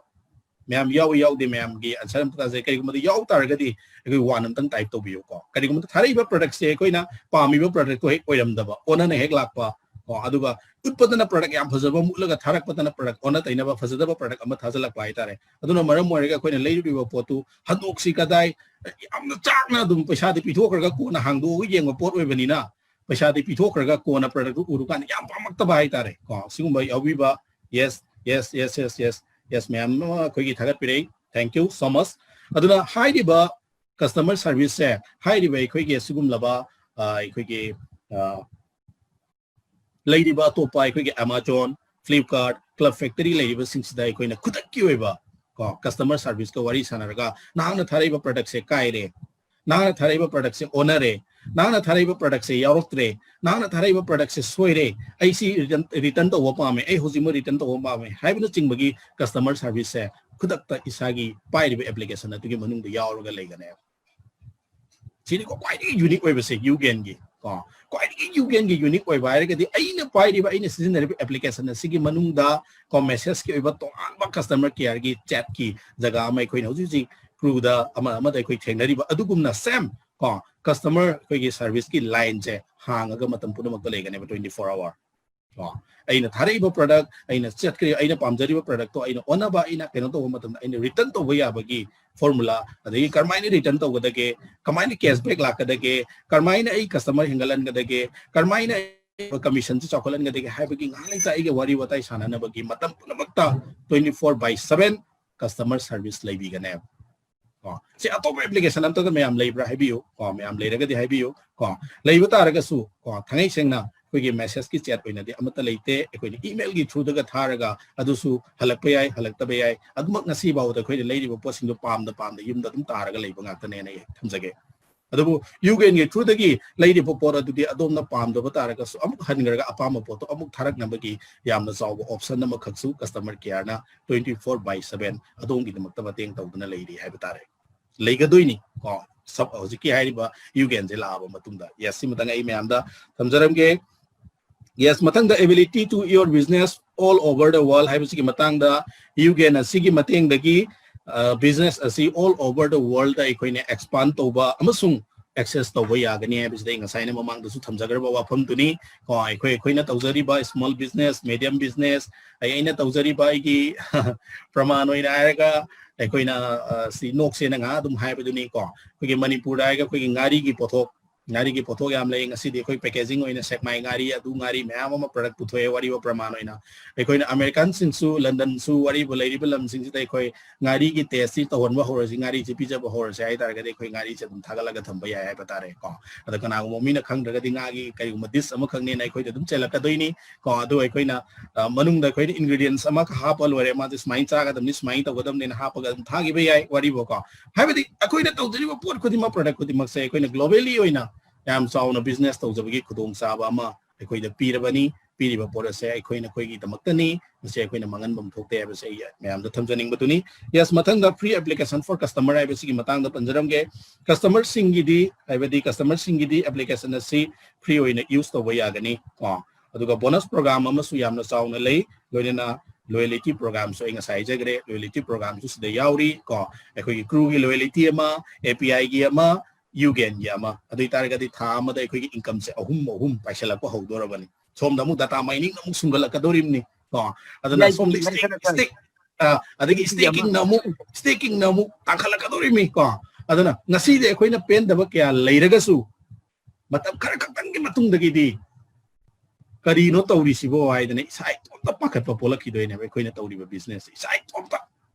ꯃꯌꯥꯝ ꯌꯥꯎꯏ ꯌꯥꯎꯗꯦ, ꯃꯌꯥꯝꯒꯤ answer ꯑꯝꯇ ꯇꯥꯖꯩ꯫ ꯀꯔꯤꯒꯨꯝꯕꯗ ꯌꯥꯎ ꯇꯥꯔꯒꯗꯤ ꯑꯩꯈꯣꯏ one ꯑꯝꯇꯪ type ꯇꯧꯕꯤꯌꯨꯀꯣ꯫ ꯀꯔꯤꯒꯨꯝꯕꯗ ꯊꯥꯔꯛꯏꯕ product ꯁꯦ ꯑꯩꯈꯣꯏꯅ ꯄꯥꯝꯃꯤꯕ product ꯇꯣ ꯍꯦꯛ ꯑꯣꯏꯔꯝꯗꯕ, ꯑꯣꯟꯅꯅ ꯍꯦꯛ ꯂꯥꯛꯄ ꯀꯣ, ꯑꯗꯨꯒ ꯎꯠꯄꯗꯅ product ꯌꯥꯝ ꯐꯖꯕ ꯑꯃ ꯎꯠꯂꯒ ꯊꯥꯔꯛꯄꯗꯅ product ꯑꯣꯟꯅ ꯇꯩꯅꯕ, ꯐꯖꯗꯕ product ꯑꯃ ꯊꯥꯖꯤꯜꯂꯛꯄ ꯍꯥꯏꯇꯥꯔꯦ꯫ ꯑꯗꯨꯅ ꯃꯔꯝ ꯑꯣꯏꯔꯒ ꯑꯩꯈꯣꯏꯅ ꯂꯩꯔꯨꯔꯤꯕ ꯄꯣꯠꯇꯨ ꯍꯟꯗꯣꯛꯁꯤ ꯀꯗꯥꯏ, ꯌꯥꯝꯅ ꯆꯥꯛꯅ ꯑꯗꯨꯝ ꯄꯩꯁꯥꯗꯤ ꯄꯤꯊꯣꯛꯈ꯭ꯔꯒ ꯀꯣꯟꯅ ꯍꯥꯡꯗꯣꯛꯑꯒ ꯌꯦꯡꯕ ꯄꯣꯠ ꯑꯣꯏꯕꯅꯤꯅ, ꯄꯩꯁꯥꯗꯤ ꯄꯤꯊꯣꯛꯈ꯭ꯔꯒ ꯀꯣꯟꯅ product ꯇꯨ ꯎꯔꯨꯀꯥꯟꯗ ꯌꯥꯝ ꯄꯥꯝꯃꯛꯇꯕ ꯍꯥꯏꯇꯥꯔꯦ ꯀꯣ꯫ ꯁꯤꯒꯨꯝꯕ ꯌꯥꯎꯕꯤꯕ, yes, yes, yes, yes, yes, yes, ꯃꯌꯥꯝ ꯑꯃ ꯑꯩꯈꯣꯏꯒꯤ ꯊꯥꯒꯠꯄꯤꯔꯛꯏ, thank you so much꯫ ꯑꯗꯨꯅ ꯍꯥꯏꯔꯤꯕ customer service ꯁꯦ, ꯍꯥꯏꯔꯤꯕ ꯑꯩꯈꯣꯏꯒꯤ ꯑꯁꯤꯒꯨꯝꯂꯕ, ꯑ, ꯑꯩꯈꯣꯏꯒꯤ, ꯑ, ꯂꯩꯔꯤꯕ ꯑꯇꯣꯞꯄ ꯑꯩꯈꯣꯏꯒꯤ Amazon, Flipkart, Club Factory ꯂꯩꯔꯤꯕꯁꯤꯡꯁꯤꯗ ꯑꯩꯈꯣꯏꯅ ꯈꯨꯗꯛꯀꯤ ꯑꯣꯏꯕ ꯀꯣ, customer service ꯀ ꯋꯥꯔꯤ ꯁꯥꯟꯅꯔꯒ, "ꯅꯍꯥꯛꯅ ꯊꯥꯔꯛꯏꯕ product ꯁꯦ ꯀꯥꯏꯔꯦ, ꯅꯍꯥꯛꯅ ꯊꯥꯔꯛꯏꯕ product ꯁꯦ ꯑꯣꯟꯅꯔꯦ, ꯅꯍꯥꯛꯅ ꯊꯥꯔꯛꯏꯕ product ꯁꯦ ꯌꯥꯎꯔꯛꯇ꯭ꯔꯦ, ꯅꯍꯥꯛꯅ ꯊꯥꯔꯛꯏꯕ product ꯁꯦ ꯁꯣꯏꯔꯦ, ꯑꯩ ꯁꯤ return, return ꯇꯧꯕ ꯄꯥꯝꯃꯦ, ꯑꯩ ꯍꯧꯖꯤꯛꯃꯛ return ꯇꯧꯕ ꯄꯥꯝꯃꯦ" ꯍꯥꯏꯕꯅꯆꯤꯡꯕꯒꯤ customer service ꯁꯦ ꯈꯨꯗꯛꯇ ꯏꯁꯥꯒꯤ ꯄꯥꯏꯔꯤꯕ application ꯑꯗꯨꯒꯤ ꯃꯅꯨꯡꯗ ꯌꯥꯎꯔꯒ ꯂꯩꯒꯅꯦꯕ꯫ ꯁꯤꯅꯤꯀꯣ ꯈ꯭ꯋꯥꯏꯗꯒꯤ unique ꯑꯣꯏꯕꯁꯦ ꯌꯨ ꯒꯦꯟꯒꯤ ꯀꯣ꯫ ꯈ꯭ꯋꯥꯏꯗꯒꯤ ꯌꯨ ꯒꯦꯟꯒꯤ unique ꯑꯣꯏꯕ ꯍꯥꯏꯔꯒꯗꯤ, ꯑꯩꯅ ꯄꯥꯏꯔꯤꯕ, ꯑꯩꯅ ꯁꯤꯖꯤꯟꯅꯔꯤꯕ application ꯑꯁꯤꯒꯤ ꯃꯅꯨꯡꯗ ꯀꯣ, message ꯀꯤ ꯑꯣꯏꯕ ꯇꯣꯉꯥꯟꯕ customer care ꯒꯤ chat ꯀꯤ ꯖꯒꯥ ꯑꯃ ꯑꯩꯈꯣꯏꯅ ꯍꯧꯖꯤꯛ ꯍꯧꯖꯤꯛ crew ꯗ ꯑꯃ ꯑꯃꯗ ꯑꯩꯈꯣꯏ ꯊꯦꯡꯅꯔꯤꯕ ꯑꯗꯨꯒꯨꯝꯅ same ꯀꯣ, customer ꯑꯩꯈꯣꯏꯒꯤ service ꯀꯤ line ꯁꯦ ꯍꯥꯡꯉꯒ ꯃꯇꯝ ꯄꯨꯝꯅꯃꯛꯇ ꯂꯩꯒꯅꯦꯕ, twenty four hour꯫ ꯀꯣ, ꯑꯩꯅ ꯊꯥꯔꯛꯏꯕ product, ꯑꯩꯅ ꯆꯠꯈ꯭ꯔꯤ-, ꯑꯩꯅ ꯄꯥꯝꯖꯔꯤꯕ product ꯇꯣ ꯑꯩꯅ ꯑꯣꯟꯅꯕ, ꯑꯩꯅ ꯀꯩꯅꯣ ꯇꯧꯕ ꯃꯇꯝꯗ ꯑꯩꯅ return ꯇꯧꯕ ꯌꯥꯕꯒꯤ formula, ꯑꯗꯒꯤ ꯀꯔꯝꯍꯥꯏꯅ return ꯇꯧꯒꯗꯒꯦ, ꯀꯃꯥꯏꯅ cashback ꯂꯥꯛꯀꯗꯒꯦ, ꯀꯔꯝꯍꯥꯏꯅ ꯑꯩ customer ꯍꯦꯟꯒꯠꯍꯟꯒꯗꯒꯦ, ꯀꯔꯝꯍꯥꯏꯅ commission ꯁꯦ ꯆꯥꯎꯈꯠꯍꯟꯒꯗꯒꯦ ꯍꯥꯏꯕꯒꯤ ꯉꯥꯏꯍꯥꯛ ꯂꯩꯇ ꯑꯩꯒ ꯋꯥꯔꯤ ꯋꯥꯇꯥꯏ ꯁꯥꯟꯅꯅꯕꯒꯤ ꯃꯇꯝ ꯄꯨꯝꯅꯃꯛꯇ twenty four by seven customer service ꯂꯩꯕꯤꯒꯅꯦꯕ꯫ ꯀꯣ, ꯁꯤ ꯑꯇꯣꯞꯄ ꯑꯦꯄ꯭ꯂꯤꯀꯦꯁꯟ ꯑꯝꯇꯒ ꯃꯌꯥꯝ ꯂꯩꯕ꯭ꯔꯥ ꯍꯥꯏꯕꯤꯌꯨ ꯀꯣ, ꯃꯌꯥꯝ ꯂꯩꯔꯒꯗꯤ ꯍꯥꯏꯕꯤꯌꯨ ꯀꯣ꯫ ꯂꯩꯕ ꯇꯥꯔꯒꯁꯨ ꯀꯣ, ꯊꯥꯡꯉꯩ ꯁꯦꯡꯅ ꯑꯩꯈꯣꯏꯒꯤ ꯃꯦꯁꯦꯖꯀꯤ ꯆꯦꯠ ꯑꯣꯏꯅꯗꯤ ꯑꯃꯠꯇ ꯂꯩꯇꯦ꯫ ꯑꯩꯈꯣꯏꯅ ꯏꯃꯦꯜꯒꯤ ꯊ꯭ꯔꯨꯗꯒ ꯊꯥꯔꯒ ꯑꯗꯨꯁꯨ ꯍꯜꯂꯛꯄ ꯌꯥꯏ, ꯍꯜꯂꯛꯇꯕ ꯌꯥꯏ꯫ ꯑꯗꯨꯃꯛ ꯉꯁꯤ ꯐꯥꯎꯗ ꯑꯩꯈꯣꯏꯅ ꯂꯩꯔꯤꯕ ꯄꯣꯠꯁꯤꯡꯗꯣ ꯄꯥꯝꯗ ꯄꯥꯝꯗ ꯌꯨꯝꯗ ꯑꯗꯨꯝ ꯇꯥꯔꯒ ꯂꯩꯕ ꯉꯥꯛꯇꯅꯦꯅ ꯑꯩ ꯊꯝꯖꯒꯦ꯫ ꯑꯗꯨꯕꯨ ꯌꯨꯒꯦꯟꯒꯤ ꯊ꯭ꯔꯨꯗꯒꯤ ꯂꯩꯔꯤꯕ ꯄꯣꯠ ꯑꯗꯨꯗꯤ ꯑꯗꯣꯝꯅ ꯄꯥꯝꯗꯕ ꯇꯥꯔꯒꯁꯨ ꯑꯃꯨꯛ ꯍꯟꯈ꯭ꯔꯒ ꯑꯄꯥꯝꯕ ꯄꯣꯠꯇꯣ ꯑꯃꯨꯛ ꯊꯥꯔꯛꯅꯕꯒꯤ ꯌꯥꯝꯅ ꯆꯥꯎꯕ ꯑꯣꯞꯁꯟ ꯑꯃꯈꯛꯁꯨ ꯀꯁꯇꯃꯔ ꯀꯦꯌꯔꯅ twenty four by seven ꯑꯗꯣꯝꯒꯤꯗꯃꯛꯇ ꯃꯇꯦꯡ ꯇꯧꯗꯨꯅ ꯂꯩꯔꯤ ꯍꯥꯏꯕ ꯇꯥꯔꯦ꯫ ꯂꯩꯒꯗꯣꯏꯅꯤ ꯀꯣ, ꯁꯕ ꯍꯧꯖꯤꯛꯀꯤ ꯍꯥꯏꯔꯤꯕ ꯌꯨꯒꯦꯟꯁꯦ ꯂꯥꯛꯑꯕ ꯃꯇꯨꯡꯗ꯫ ꯌꯦꯁ, ꯁꯤꯃꯇꯪ ꯑꯩ ꯃꯌꯥꯝꯗ ꯊꯝꯖꯔꯝꯒꯦ꯫ ꯌꯦꯁ, ꯃꯊꯪꯗ ability to your business all over the world ꯍꯥꯏꯕꯁꯤꯒꯤ ꯃꯇꯥꯡꯗ ꯌꯨꯒꯦꯟ ꯑꯁꯤꯒꯤ ꯃꯇꯦꯡꯗꯒꯤ ꯕꯤꯖꯤꯅꯦꯁ ꯑꯁꯤ all over the world ꯑꯩꯈꯣꯏꯅ ꯑꯦꯛꯁꯄꯥꯟ ꯇꯧꯕ ꯑꯃꯁꯨꯡ ꯑꯦꯛꯁꯦꯁ ꯇꯧꯕ ꯌꯥꯒꯅꯤ ꯍꯥꯏꯕꯁꯤꯗ ꯑꯩ ꯉꯁꯥꯏꯅ ꯃꯃꯥꯡꯗꯁꯨ ꯊꯝꯖꯈ꯭ꯔꯕ ꯋꯥꯐꯝꯗꯨꯅꯤ ꯀꯣ꯫ ꯑꯩꯈꯣꯏ ꯑꯩꯈꯣꯏꯅ ꯇꯧꯖꯔꯤꯕ small business, medium business, ꯑꯩ ꯑꯩꯅ ꯇꯧꯖꯔꯤꯕ ꯑꯩꯒꯤ ꯄ꯭ꯔꯃꯥꯟ ꯑꯣꯏꯅ ꯍꯥꯏꯔꯒ ꯑꯩꯈꯣꯏꯅ ꯁꯤ ꯅꯣꯛꯁꯦꯅ ꯉꯥꯏꯍꯥꯛ ꯑꯗꯨꯝ ꯍꯥꯏꯕꯗꯨꯅꯤ ꯀꯣ꯫ ꯑꯩꯈꯣꯏꯒꯤ ꯃꯅꯤꯄꯨꯔꯗ ꯍꯥꯏꯔꯒ ꯑꯩꯈꯣꯏꯒꯤ ꯉꯥꯔꯤꯒꯤ ꯄꯣꯠꯊꯣꯛ ꯉꯥꯔꯤꯒꯤ ꯄꯣꯠꯊꯣꯛ ꯌꯥꯝ ꯂꯩ꯫ ꯉꯁꯤꯗꯤ ꯑꯩꯈꯣꯏ ꯄꯦꯀꯦꯖꯤꯡ ꯑꯣꯏꯅ ꯁꯦꯛꯃꯥꯏ ꯉꯥꯔꯤ, ꯑꯗꯨ ꯉꯥꯔꯤ ꯃꯌꯥꯝ ꯑꯃ ꯄ꯭ꯔꯗꯛ ꯄꯨꯊꯣꯛꯑꯦ꯫ ꯋꯥꯔꯤꯕ ꯄ꯭ꯔꯃꯥꯟ ꯑꯣꯏꯅ ꯑꯩꯈꯣꯏꯅ ꯑꯃꯦꯔꯤꯀꯥꯟꯁꯤꯡꯁꯨ, ꯂꯟꯗꯟꯁꯨ, ꯋꯥꯔꯤꯕ ꯂꯩꯔꯤꯕ ꯂꯝꯁꯤꯡꯁꯤꯗ ꯑꯩꯈꯣꯏ ꯉꯥꯔꯤꯒꯤ ꯇꯦꯁꯁꯤ ꯇꯧꯍꯟꯕ ꯍꯧꯔꯁꯤ, ꯉꯥꯔꯤꯁꯤ ꯄꯤꯖꯕ ꯍꯧꯔꯁꯤ ꯍꯥꯏ ꯇꯥꯔꯒꯗꯤ ꯑꯩꯈꯣꯏ ꯉꯥꯔꯤꯁꯦ ꯑꯗꯨꯝ ꯊꯥꯒꯠꯂꯒ ꯊꯝꯕ ꯌꯥꯏ ꯍꯥꯏꯕ ꯇꯥꯔꯦ ꯀꯣ꯫ ꯑꯗ ꯀꯅꯥꯒꯨꯝꯕ ꯃꯤꯅ ꯈꯪꯗ꯭ꯔꯒꯗꯤ ꯉꯥꯒꯤ ꯀꯔꯤꯒꯨꯝꯕ ꯗꯤꯁ ꯑꯃꯈꯛꯅꯦꯅ ꯑꯩꯈꯣꯏꯗ ꯑꯗꯨꯝ ꯆꯦꯜꯂꯛꯀꯗꯣꯏꯅꯤ ꯀꯣ꯫ ꯑꯗꯨ ꯑꯩꯈꯣꯏꯅ ꯃꯅꯨꯡꯗ ꯑꯩꯈꯣꯏꯅ ꯏꯟꯒ꯭ꯔꯤꯗꯤꯌꯦꯟꯁ ꯑꯃꯈꯛ ꯍꯥꯞꯄ ꯂꯣꯏꯔꯦ, ꯃꯥꯁꯦ ꯁꯨꯃꯥꯏꯅ ꯆꯥꯒꯗꯕꯅꯤ, ꯁꯨꯃꯥꯏꯅ ꯇꯧꯒꯗꯕꯅꯤꯅ ꯍꯥꯞꯄꯒ ꯑꯗꯨꯝ ꯊꯥꯈꯤꯕ ꯌꯥꯏ ꯋꯥꯔꯤꯕꯀꯣ꯫ ꯍꯥꯏꯕꯗꯤ ꯑꯩꯈꯣꯏꯅ ꯇꯧꯖꯔꯤꯕ ꯄꯣꯠ ꯈꯨꯗꯤꯡꯃꯛ, ꯄ꯭ꯔꯗꯛ ꯈꯨꯗꯤꯡꯃꯛꯁꯦ ꯑꯩꯈꯣꯏꯅ ꯒ꯭ꯂꯣꯕꯦꯜꯂꯤ ꯑꯣꯏꯅ ꯌꯥꯝ ꯆꯥꯎꯅ ꯕꯤꯖꯤꯅꯦꯁ ꯇꯧꯖꯕꯒꯤ ꯈꯨꯗꯣꯡꯆꯥꯕ ꯑꯃ ꯑꯩꯈꯣꯏꯗ ꯄꯤꯔꯕꯅꯤ꯫ ꯄꯤꯔꯤꯕ ꯄꯣꯠ ꯑꯁꯦ ꯑꯩꯈꯣꯏ ꯅꯈꯣꯏꯒꯤꯗꯃꯛꯇꯅꯤ꯫ ꯃꯁꯤ ꯑꯩꯈꯣꯏꯅ ꯃꯥꯡꯍꯟꯐꯝ ꯊꯣꯛꯇꯦ ꯍꯥꯏꯕꯁꯦ ꯑꯩ ꯃꯌꯥꯝꯗ ꯊꯝꯖꯅꯤꯡꯕꯗꯨꯅꯤ꯫ ꯌꯦꯁ, ꯃꯊꯪꯗ free application for customer ꯍꯥꯏꯕꯁꯤꯒꯤ ꯃꯇꯥꯡꯗ ꯄꯟꯖꯔꯝꯒꯦ꯫ ꯀꯁꯇꯃꯔꯁꯤꯡꯒꯤꯗꯤ, ꯍꯥꯏꯕꯗꯤ ꯀꯁꯇꯃꯔꯁꯤꯡꯒꯤꯗꯤ ꯑꯦꯄ꯭ꯂꯤꯀꯦꯁꯟ ꯑꯁꯤ ꯐ꯭ꯔꯤ ꯑꯣꯏꯅ ꯌꯨꯁ ꯇꯧꯕ ꯌꯥꯒꯅꯤ ꯀꯣ꯫ ꯑꯗꯨꯒ ꯕꯣꯅꯁ ꯄ꯭ꯔꯣꯒ꯭ꯔꯥꯝ ꯑꯃꯁꯨ ꯌꯥꯝꯅ ꯆꯥꯎꯅ ꯂꯩ, ꯂꯣꯏꯅꯅ ꯂꯣꯌꯦꯂꯤꯇꯤ ꯄ꯭ꯔꯣꯒ꯭ꯔꯥꯝꯁꯨ ꯑꯩ ꯉꯁꯥꯏ ꯍꯥꯏꯖꯈ꯭ꯔꯦ꯫ ꯂꯣꯌꯦꯂꯤꯇꯤ ꯄ꯭ꯔꯣꯒ꯭ꯔꯥꯝꯁꯨ ꯁꯤꯗ ꯌꯥꯎꯔꯤ ꯀꯣ꯫ ꯑꯩꯈꯣꯏꯒꯤ ꯀ꯭ꯔꯨꯒꯤ ꯂꯣꯌꯦꯂꯤꯇꯤ ꯑꯃ, ꯑꯦ ꯄꯤ ꯑꯥꯏꯒꯤ ꯑꯃ, ꯌꯨꯒꯦꯟꯒꯤ ꯑꯃ꯫ ꯑꯗꯨ ꯑꯣꯏꯇꯥꯔꯒꯗꯤ ꯊꯥ ꯑꯃꯗ ꯑꯩꯈꯣꯏꯒꯤ ꯏꯟꯀꯝꯁꯦ ꯑꯍꯨꯝ ꯑꯍꯨꯝ ꯄꯥꯏꯁꯤꯜꯂꯛꯄ ꯍꯧꯗꯣꯔꯕꯅꯤ꯫ ꯁꯣꯝꯗ ꯑꯃꯨꯛ ꯗꯥꯇꯥ ꯃꯥꯏꯅꯤꯡ ꯑꯃꯨꯛ ꯁꯨꯡꯒꯠꯂꯛꯀꯗꯧꯔꯤꯕꯅꯤ ꯀꯣ꯫ ꯑꯗꯨꯅ ꯁꯣꯝꯗ ꯏꯁꯇꯦꯛ, ꯏꯁꯇꯦꯛ, ꯑ, ꯑꯗꯒꯤ ꯏꯁꯇꯦꯀꯤꯡꯅ ꯑꯃꯨꯛ, ꯏꯁꯇꯦꯀꯤꯡꯅ ꯑꯃꯨꯛ ꯇꯥꯡꯈꯠꯂꯛꯀꯗꯧꯔꯤꯕꯅꯤ ꯀꯣ꯫ ꯑꯗꯨꯅ ꯉꯁꯤꯗꯤ ꯑꯩꯈꯣꯏꯅ ꯄꯦꯟꯗꯕ ꯀꯌꯥ ꯂꯩꯔꯒꯁꯨ ꯃꯇꯝ ꯈꯔ ꯈꯛꯇꯪꯒꯤ ꯃꯇꯨꯡꯗꯒꯤꯗꯤ ꯀꯔꯤꯅꯣ ꯇꯧꯔꯤꯁꯤꯕꯣ ꯍꯥꯏꯗꯅ ꯏꯁꯥ ꯏꯇꯣꯝꯇ ꯄꯥꯈꯠꯄ ꯄꯣꯛꯂꯛꯈꯤꯗꯣꯏꯅꯦꯕ꯫ ꯑꯩꯈꯣꯏꯅ ꯇꯧꯔꯤꯕ ꯕꯤꯖꯤꯅꯦꯁꯁꯦ ꯏꯁꯥ ꯏꯇꯣꯝꯇ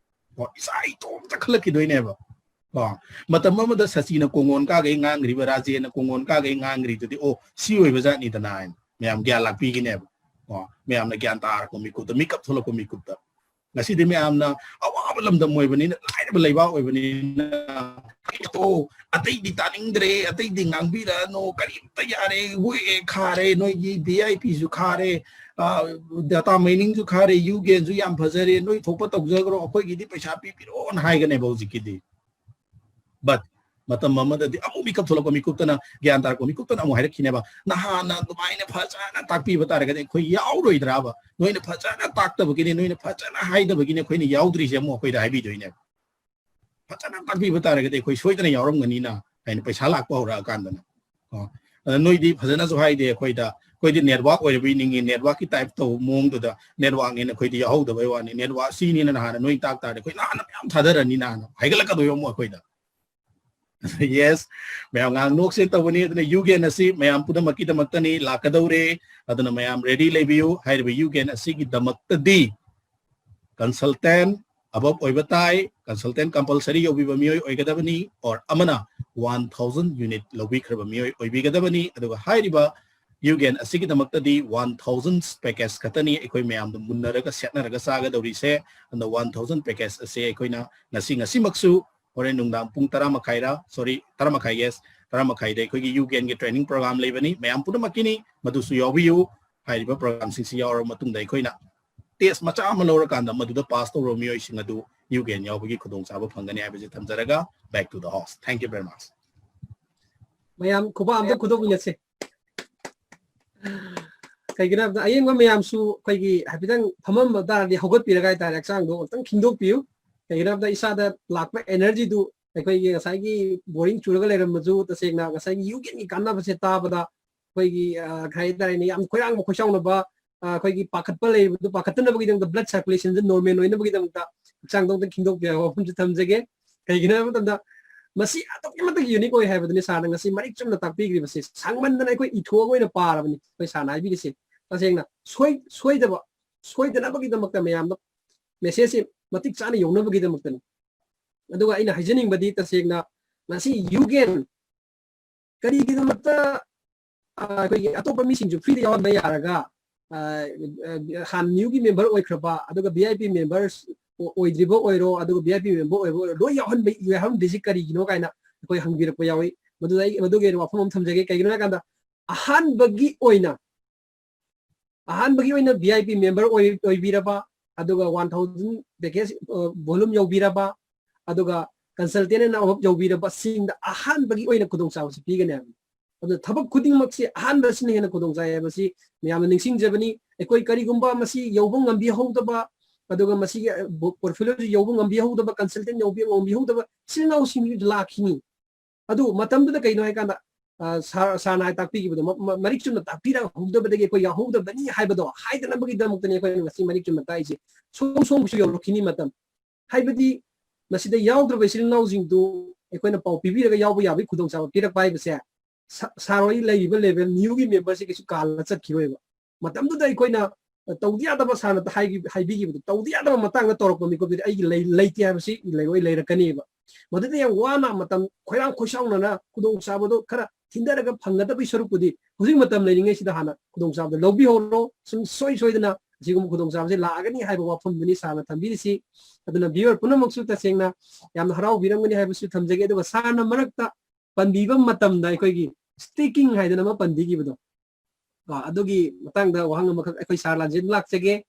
ꯀꯣ, ꯏꯁꯥ ꯏꯇꯣꯝꯇ ꯈꯜꯂꯛꯈꯤꯗꯣꯏꯅꯦꯕ꯫ ꯀꯣ, ꯃꯇꯝ ꯑꯃꯗ ꯁꯆꯤꯅ ꯀꯣꯡꯒꯣꯟ ꯀꯥꯒꯩ ꯉꯥꯡꯈ꯭ꯔꯤꯕ, ꯔꯥꯖꯦꯅ ꯀꯣꯡꯒꯣꯟ ꯀꯥꯒꯩ ꯉꯥꯡꯈ꯭ꯔꯤꯗꯨꯗꯤ, ꯑꯣ, ꯁꯤ ꯑꯣꯏꯕ ꯖꯥꯠꯅꯤꯗꯅ ꯍꯥꯏꯅ ꯃꯌꯥꯝ ꯒ꯭ꯌꯥꯟ ꯂꯥꯛꯄꯤꯒꯅꯦꯕ꯫ ꯀꯣ, ꯃꯌꯥꯝꯅ ꯒ꯭ꯌꯥꯟ ꯇꯥꯔꯛꯄ ꯃꯤꯀꯨꯞꯇ, ꯃꯤꯀꯞ ꯊꯣꯛꯂꯛꯄ ꯃꯤꯀꯨꯞꯇ꯫ ꯉꯁꯤꯗꯤ ꯃꯌꯥꯝꯅ ꯑꯋꯥꯕ ꯂꯝꯗꯝ ꯑꯣꯏꯕꯅꯤꯅ, ꯂꯥꯏꯔꯕ ꯂꯩꯕꯥꯛ ꯑꯣꯏꯕꯅꯤꯅ, ꯑꯣ, ꯑꯇꯩꯗꯤ ꯇꯥꯅꯤꯡꯗ꯭ꯔꯦ, ꯑꯇꯩꯗꯤ ꯉꯥꯡꯕꯤꯔꯛꯑꯅꯨ, ꯀꯔꯤꯝꯇ ꯌꯥꯔꯦ, ꯋꯦ ꯈꯥꯔꯦ, ꯅꯣꯏꯒꯤ ꯚꯤ ꯑꯥꯏ ꯄꯤꯁꯨ ꯈꯥꯔꯦ, ꯗꯥꯇꯥ ꯃꯥꯏꯅꯤꯡꯁꯨ ꯈꯥꯔꯦ, ꯌꯨ ꯒꯦꯟꯁꯨ ꯌꯥꯝ ꯐꯖꯔꯦ, ꯅꯣꯏ ꯊꯣꯛꯄ ꯇꯧꯖꯈ꯭ꯔꯣ, ꯑꯩꯈꯣꯏꯒꯤꯗꯤ ꯄꯩꯁꯥ ꯄꯤꯕꯤꯔꯣꯅ ꯍꯥꯏꯒꯅꯦꯕ ꯍꯧꯖꯤꯛꯀꯤꯗꯤ꯫ But ꯃꯇꯝ ꯑꯃꯗꯗꯤ ꯑꯃꯨꯛ ꯃꯤꯀꯞ ꯊꯣꯛꯂꯛꯄ ꯃꯤꯀꯨꯞꯇꯅ, ꯒ꯭ꯌꯥꯟ ꯇꯥꯔꯛꯄ ꯃꯤꯀꯨꯞꯇꯅ ꯑꯃꯨꯛ ꯍꯥꯏꯔꯛꯈꯤꯅꯦꯕ, "ꯅꯍꯥꯟꯅ ꯑꯗꯨꯃꯥꯏꯅ ꯐꯖꯅ ꯇꯥꯛꯄꯤꯕ ꯇꯥꯔꯒꯗꯤ ꯑꯩꯈꯣꯏ ꯌꯥꯎꯔꯣꯏꯗ꯭ꯔꯥꯕ? ꯅꯣꯏꯅ ꯐꯖꯅ ꯇꯥꯛꯇꯕꯒꯤꯅꯦ, ꯅꯣꯏꯅ ꯐꯖꯅ ꯍꯥꯏꯗꯕꯒꯤꯅꯦ ꯑꯩꯈꯣꯏꯅ ꯌꯥꯎꯗ꯭ꯔꯤꯁꯦ" ꯑꯃꯨꯛ ꯑꯩꯈꯣꯏꯗ ꯍꯥꯏꯕꯤꯗꯣꯏꯅꯦꯕ꯫ "ꯐꯖꯅ ꯇꯥꯛꯄꯤꯕ ꯇꯥꯔꯒꯗꯤ ꯑꯩꯈꯣꯏ ꯁꯣꯏꯗꯅ ꯌꯥꯎꯔꯝꯒꯅꯤꯅ" ꯍꯥꯏꯅ ꯄꯩꯁꯥ ꯂꯥꯛꯄ ꯍꯧꯔꯛꯑꯀꯥꯟꯗꯅ꯫ ꯑꯣ, ꯑꯗ ꯅꯣꯏꯗꯤ ꯐꯖꯅꯁꯨ ꯍꯥꯏꯗꯦ ꯑꯩꯈꯣꯏꯗ, ꯑꯩꯈꯣꯏꯗꯤ network ꯑꯣꯏꯔꯕꯣꯏ ꯅꯤꯡꯉꯤ, networkꯀꯤ type ꯇꯧꯕ ꯃꯑꯣꯡꯗꯨꯗ networkꯅꯦꯅ ꯑꯩꯈꯣꯏꯗꯤ ꯌꯥꯎꯍꯧꯗꯕꯩ ꯋꯥꯅꯤ, network ꯁꯤꯅꯤꯅ ꯅꯍꯥꯟꯅ ꯅꯣꯏ ꯇꯥꯛ ꯇꯥꯔꯗꯤ ꯑꯩꯈꯣꯏ ꯅꯍꯥꯟꯅ ꯃꯌꯥꯝ ꯊꯥꯗꯔꯅꯤ, ꯅꯍꯥꯟꯅ ꯍꯥꯏꯒꯠꯂꯛꯀꯗꯣꯏꯕ ꯑꯃꯨꯛ ꯑꯩꯈꯣꯏꯗ꯫ Yes, ꯃꯌꯥꯝ ꯉꯥꯏꯍꯥꯛ ꯅꯣꯛꯁꯦ ꯇꯧꯕꯅꯤ꯫ ꯑꯗꯨꯅ ꯌꯨ ꯒꯦꯟ ꯑꯁꯤ ꯃꯌꯥꯝ ꯄꯨꯝꯅꯃꯛꯀꯤꯗꯃꯛꯇꯅꯤ ꯂꯥꯛꯀꯗꯧꯔꯦ꯫ ꯑꯗꯨꯅ ꯃꯌꯥꯝ ready ꯂꯩꯕꯤꯌꯨ꯫ ꯍꯥꯏꯔꯤꯕ ꯌꯨ ꯒꯦꯟ ꯑꯁꯤꯒꯤꯗꯃꯛꯇꯗꯤ consultant above ꯑꯣꯏꯕ ꯇꯥꯏ, consultant compulsory ꯌꯧꯕꯤꯕ ꯃꯤꯑꯣꯏ ꯑꯣꯏꯒꯗꯕꯅꯤ, or ꯑꯃꯅ one thousand unit ꯂꯧꯕꯤꯈ꯭ꯔꯕ ꯃꯤꯑꯣꯏ ꯑꯣꯏꯕꯤꯒꯗꯕꯅꯤ꯫ ꯑꯗꯨꯒ ꯍꯥꯏꯔꯤꯕ ꯌꯨ ꯒꯦꯟ ꯑꯁꯤꯒꯤꯗꯃꯛꯇꯗꯤ one thousand package ꯈꯛꯇꯅꯤ ꯑꯩꯈꯣꯏ ꯃꯌꯥꯝꯗ ꯃꯨꯟꯅꯔꯒ ꯁꯦꯠꯅꯔꯒ ꯆꯥꯒꯗꯧꯔꯤꯁꯦ꯫ ꯑꯗꯨꯅ one thousand package ꯑꯁꯦ ꯑꯩꯈꯣꯏꯅ ꯉꯁꯤ, ꯉꯁꯤꯃꯛꯁꯨ, ꯍꯣꯔꯦꯟ ꯅꯨꯡꯗꯥꯡ ꯄꯨꯡ ꯇꯔꯥ ꯃꯈꯥꯏꯔ, sorry, ꯇꯔꯥ ꯃꯈꯥꯏ, yes, ꯇꯔꯥ ꯃꯈꯥꯏꯗ ꯑꯩꯈꯣꯏꯒꯤ ꯌꯨ ꯒꯦꯟꯒꯤ training program ꯂꯩꯕꯅꯤ, ꯃꯌꯥꯝ ꯄꯨꯝꯅꯃꯛꯀꯤꯅꯤ, ꯃꯗꯨꯁꯨ ꯌꯥꯎꯕꯤꯌꯨ꯫ ꯍꯥꯏꯔꯤꯕ programꯁꯤꯡꯁꯤ ꯌꯥꯎꯔꯕ ꯃꯇꯨꯡꯗ ꯑꯩꯈꯣꯏꯅ test ꯃꯆꯥ ꯑꯃ ꯂꯧꯔꯀꯥꯟꯗ ꯃꯗꯨꯗ pass ꯇꯧꯔꯕ ꯃꯤꯑꯣꯏꯁꯤꯡ ꯑꯗꯨ ꯌꯨ ꯒꯦꯟ ꯌꯥꯎꯕꯒꯤ ꯈꯨꯗꯣꯡꯆꯥꯕ ꯐꯪꯒꯅꯤ ꯍꯥꯏꯕꯁꯤ ꯊꯝꯖꯔꯒ, back to the host. Thank you very much. ꯃꯌꯥꯝ ꯈꯨꯕꯥꯛ ꯑꯝꯇ ꯈꯨꯗꯣꯛꯃꯤꯟꯅꯁꯦ꯫ ꯀꯩꯒꯤꯅꯣ ꯍꯥꯏꯕꯗ ꯑꯌꯦꯡꯕ ꯃꯌꯥꯝꯁꯨ ꯑꯩꯈꯣꯏꯒꯤ ꯍꯥꯏꯐꯦꯠꯇꯪ ꯐꯝꯃꯝꯕ ꯇꯥꯔꯗꯤ ꯍꯧꯒꯠꯄꯤꯔꯒ ꯍꯥꯏꯇꯥꯔꯦ, ꯍꯛꯆꯥꯡꯗꯣ ꯑꯃꯨꯛꯇꯪ ꯈꯤꯡꯗꯣꯛꯄꯤꯌꯨ꯫ ꯀꯩꯒꯤꯅꯣ ꯍꯥꯏꯕꯗ ꯏꯁꯥꯗ ꯂꯥꯛꯄ energyꯗꯨ ꯑꯩꯈꯣꯏꯒꯤ ꯉꯁꯥꯏꯒꯤ boring ꯆꯨꯔꯒ ꯂꯩꯔꯝꯕꯁꯨ ꯇꯁꯦꯡꯅ ꯉꯁꯥꯏꯒꯤ ꯌꯨ ꯒꯦꯟꯒꯤ ꯀꯥꯟꯅꯕꯁꯦ ꯇꯥꯕꯗ ꯑꯩꯈꯣꯏꯒꯤ, ꯑ, ꯀꯩ ꯍꯥꯏꯇꯥꯔꯦꯅꯦ, ꯌꯥꯝ ꯈꯣꯏꯔꯥꯡꯕ ꯈꯣꯏꯁꯥꯎꯅꯕ, ꯑ, ꯑꯩꯈꯣꯏꯒꯤ ꯄꯥꯈꯠꯄ ꯂꯩꯔꯤꯕꯗꯨ ꯄꯥꯈꯠꯇꯅꯕꯒꯤꯗꯃꯛꯇ, blood circulationꯁꯦ normal ꯑꯣꯏꯅꯕꯒꯤꯗꯃꯛꯇ ꯍꯛꯆꯥꯡꯗꯣ ꯑꯝꯇ ꯈꯤꯡꯗꯣꯛꯄꯤꯌꯨ ꯍꯥꯏꯕ ꯋꯥꯐꯝꯁꯦ ꯊꯝꯖꯒꯦ꯫ ꯀꯩꯒꯤꯅꯣ ꯍꯥꯏꯕ ꯃꯇꯝꯗ ꯃꯁꯤ ꯑꯗꯨꯛꯀꯤ ꯃꯇꯤꯛ unique ꯑꯣꯏ ꯍꯥꯏꯕꯗꯨꯅꯤ ꯁꯥꯔꯅ ꯉꯁꯤ ꯃꯔꯤꯛ ꯆꯨꯝꯅ ꯇꯥꯛꯄꯤꯈ꯭ꯔꯤꯕꯁꯦ꯫ ꯁꯥꯡꯃꯟꯗꯅ ꯑꯩꯈꯣꯏ ꯏꯊꯣꯛꯑꯒ ꯑꯣꯏꯅ ꯄꯥꯔꯕꯅꯤ ꯑꯩꯈꯣꯏ ꯁꯥꯔꯅ ꯍꯥꯏꯕꯤꯔꯤꯁꯦ꯫ ꯇꯁꯦꯡꯅ ꯁꯣꯏ-, ꯁꯣꯏꯗꯕ, ꯁꯣꯏꯗꯅꯕꯒꯤꯗꯃꯛꯇ ꯃꯌꯥꯝꯗ messageꯁꯦ ꯃꯇꯤꯛ ꯆꯥꯅ ꯌꯧꯅꯕꯒꯤꯗꯃꯛꯇꯅꯤ꯫ ꯑꯗꯨꯒ ꯑꯩꯅ ꯍꯥꯏꯖꯅꯤꯡꯕꯗꯤ, ꯇꯁꯦꯡꯅ ꯉꯁꯤ ꯌꯨꯒꯦꯟ ꯀꯔꯤꯒꯤꯗꯃꯛꯇ, ꯑ, ꯑꯩꯈꯣꯏꯒꯤ ꯑꯇꯣꯞꯄ ꯃꯤꯁꯤꯡꯁꯨ free ꯗ ꯌꯥꯎꯍꯟꯕ ꯌꯥꯔꯒ, ꯑ, ꯑ, ꯍꯥꯟꯅ new ꯒꯤ member ꯑꯣꯏꯈ꯭ꯔꯕ, ꯑꯗꯨꯒ V I P members ꯑꯣꯏꯗ꯭ꯔꯤꯕ ꯑꯣꯏꯔꯣ, ꯑꯗꯨꯒ V I P member ꯑꯣꯏꯕ ꯑꯣꯏꯔꯣ, ꯂꯣꯏ ꯌꯥꯎꯍꯟꯕ, ꯌꯥꯎꯍꯟꯗ꯭ꯔꯤꯁꯤ ꯀꯔꯤꯒꯤꯅꯣ ꯀꯥꯏꯅ ꯑꯩꯈꯣꯏ ꯍꯪꯕꯤꯔꯛꯄ ꯌꯥꯎꯏ꯫ ꯃꯗꯨꯗ ꯑꯩ ꯃꯗꯨꯒꯤ ꯑꯣꯏꯅ ꯋꯥꯐꯝ ꯑꯃ ꯊꯝꯖꯒꯦ꯫ ꯀꯩꯒꯤꯅꯣ ꯍꯥꯏ ꯀꯥꯟꯗ, ꯑꯍꯥꯟꯕꯒꯤ ꯑꯣꯏꯅ, ꯑꯍꯥꯟꯕꯒꯤ ꯑꯣꯏꯅ V I P member ꯑꯣꯏ-, ꯑꯣꯏꯕꯤꯔꯕ, ꯑꯗꯨꯒ one thousand package, ꯑ, volume ꯌꯧꯕꯤꯔꯕ, ꯑꯗꯨꯒ consultant ꯑꯅ ꯑꯃꯨꯛ ꯌꯧꯕꯤꯔꯕꯁꯤꯡꯗ ꯑꯍꯥꯟꯕꯒꯤ ꯑꯣꯏꯅ ꯈꯨꯗꯣꯡꯆꯥꯕꯁꯤ ꯄꯤꯒꯅꯤ ꯍꯥꯏꯕꯅꯤ꯫ ꯑꯗꯨꯅ ꯊꯕꯛ ꯈꯨꯗꯤꯡꯃꯛꯁꯤ ꯑꯍꯥꯟꯕꯁꯤꯅ ꯍꯦꯟꯅ ꯈꯨꯗꯣꯡ ꯆꯥꯏ ꯍꯥꯏꯕꯁꯤ ꯃꯌꯥꯝꯅ ꯅꯤꯡꯁꯤꯡꯖꯕꯅꯤ꯫ ꯑꯩꯈꯣꯏ ꯀꯔꯤꯒꯨꯝꯕ ꯃꯁꯤ ꯌꯧꯕ ꯉꯝꯕꯤꯍꯧꯗꯕ, ꯑꯗꯨꯒ ꯃꯁꯤꯒꯤ, ꯑ, ꯕꯣ-, portfolio ꯁꯤ ꯌꯧꯕ ꯉꯝꯕꯤꯍꯧꯗꯕ, consultant ꯌꯧꯕ ꯉꯝꯕꯤꯍꯧꯗꯕ ꯏꯆꯤꯜ ꯏꯅꯥꯎꯁꯤꯡ ꯂꯥꯛꯈꯤꯅꯤ꯫ ꯑꯗꯨ ꯃꯇꯝꯗꯨꯗ ꯀꯩꯅꯣ ꯍꯥꯏꯀꯥꯟꯗ, ꯑ, ꯁꯥꯔ, ꯁꯥꯔꯅ ꯍꯥꯏ ꯇꯥꯛꯄꯤꯈꯤꯕꯗꯣ, ꯃ-, ꯃ-, ꯃꯔꯤꯛ ꯆꯨꯝꯅ ꯇꯥꯛꯄꯤꯔꯛꯍꯧꯗꯕꯗꯒꯤ ꯑꯩꯈꯣꯏ ꯌꯥꯎꯍꯧꯗꯕꯅꯤ ꯍꯥꯏꯕꯗꯣ ꯍꯥꯏꯗꯅꯕꯒꯤꯗꯃꯛꯇꯅꯤ ꯑꯩꯈꯣꯏꯅ ꯉꯁꯤ ꯃꯔꯤꯛ ꯆꯨꯝꯅ ꯇꯥꯛꯏꯁꯦ꯫ ꯁꯣꯝ ꯁꯣꯝꯒꯤꯁꯨ ꯌꯧꯔꯛꯈꯤꯅꯤ ꯃꯇꯝ꯫ ꯍꯥꯏꯕꯗꯤ ꯃꯁꯤꯗ ꯌꯥꯎꯗ꯭ꯔꯕ ꯏꯆꯤꯜ ꯏꯅꯥꯎꯁꯤꯡꯗꯨ ꯑꯩꯈꯣꯏꯅ ꯄꯥꯎ ꯄꯤꯕꯤꯔꯒ ꯌꯥꯎꯕ ꯌꯥꯕꯒꯤ ꯈꯨꯗꯣꯡꯆꯥꯕ ꯄꯤꯔꯛꯄ ꯍꯥꯏꯕꯁꯦ, ꯁꯥ-, ꯁꯥꯔ ꯍꯣꯏ ꯂꯩꯔꯤꯕ level new ꯒꯤ member ꯁꯦ ꯀꯩꯁꯨ ꯀꯥꯜꯂ ꯆꯠꯈꯤꯔꯣꯏꯕ꯫ ꯃꯇꯝꯗꯨꯗ ꯑꯩꯈꯣꯏꯅ ꯇꯧꯗ ꯌꯥꯗꯕ, ꯁꯥꯔꯅ ꯍꯥꯏꯈꯤ-, ꯍꯥꯏꯕꯤꯈꯤꯕꯗꯣ, ꯇꯧꯗ ꯌꯥꯗꯕ ꯃꯇꯥꯡꯗ ꯇꯧꯔꯛꯄ ꯃꯤꯀꯨꯞꯇꯨꯗꯤ ꯑꯩꯒꯤ ꯂꯩ-, ꯂꯩꯇꯦ ꯍꯥꯏꯕꯁꯤ ꯂꯩꯔꯣꯏ, ꯂꯩꯔꯛꯀꯅꯦꯕ꯫ ꯃꯗꯨꯗ ꯌꯥꯝ ꯋꯥꯅ, ꯃꯇꯝ ꯈꯣꯏꯔꯥꯡ ꯈꯣꯏꯁꯥꯎꯅꯅ ꯈꯨꯗꯣꯡꯆꯥꯕꯗꯣ ꯈꯔ ꯊꯤꯟꯊꯔꯒ ꯐꯪꯒꯗꯕꯒꯤ ꯁꯔꯨꯛꯄꯨꯗꯤ ꯍꯧꯖꯤꯛ ꯃꯇꯝ ꯂꯩꯔꯤꯉꯩꯁꯤꯗ ꯍꯥꯟꯅ ꯈꯨꯗꯣꯡꯆꯥꯕꯗꯣ ꯂꯧꯕꯤꯍꯧꯔꯣ꯫ ꯁꯨꯡꯁꯣꯏ ꯁꯣꯏꯗꯅ ꯑꯁꯤꯒꯨꯝꯕ ꯈꯨꯗꯣꯡꯆꯥꯕꯁꯤ ꯂꯥꯛꯑꯒꯅꯤ ꯍꯥꯏꯕ ꯋꯥꯐꯝꯗꯨꯅꯤ ꯁꯥꯔꯅ ꯊꯝꯕꯤꯔꯤꯁꯤ꯫ ꯑꯗꯨꯅ viewer ꯄꯨꯝꯅꯃꯛꯁꯨ ꯇꯁꯦꯡꯅ ꯌꯥꯝꯅ ꯍꯔꯥꯎꯕꯤꯔꯝꯒꯅꯤ ꯍꯥꯏꯕꯁꯨ ꯊꯝꯖꯒꯦ꯫ ꯑꯗꯨꯒ ꯁꯥꯔꯅ ꯃꯔꯛꯇ ꯄꯟꯕꯤꯕ ꯃꯇꯝꯗ ꯑꯩꯈꯣꯏꯒꯤ staking ꯍꯥꯏꯗꯅ ꯑꯃ ꯄꯟꯕꯤꯈꯤꯕꯗꯣ, ꯑ, ꯑꯗꯨꯒꯤ ꯃꯇꯥꯡꯗ ꯋꯥꯍꯪ ꯑꯃꯈꯛ ꯑꯩꯈꯣꯏ ꯁꯥꯔ ꯂꯥꯟꯖꯦꯟ ꯂꯥꯛꯆꯒꯦ꯫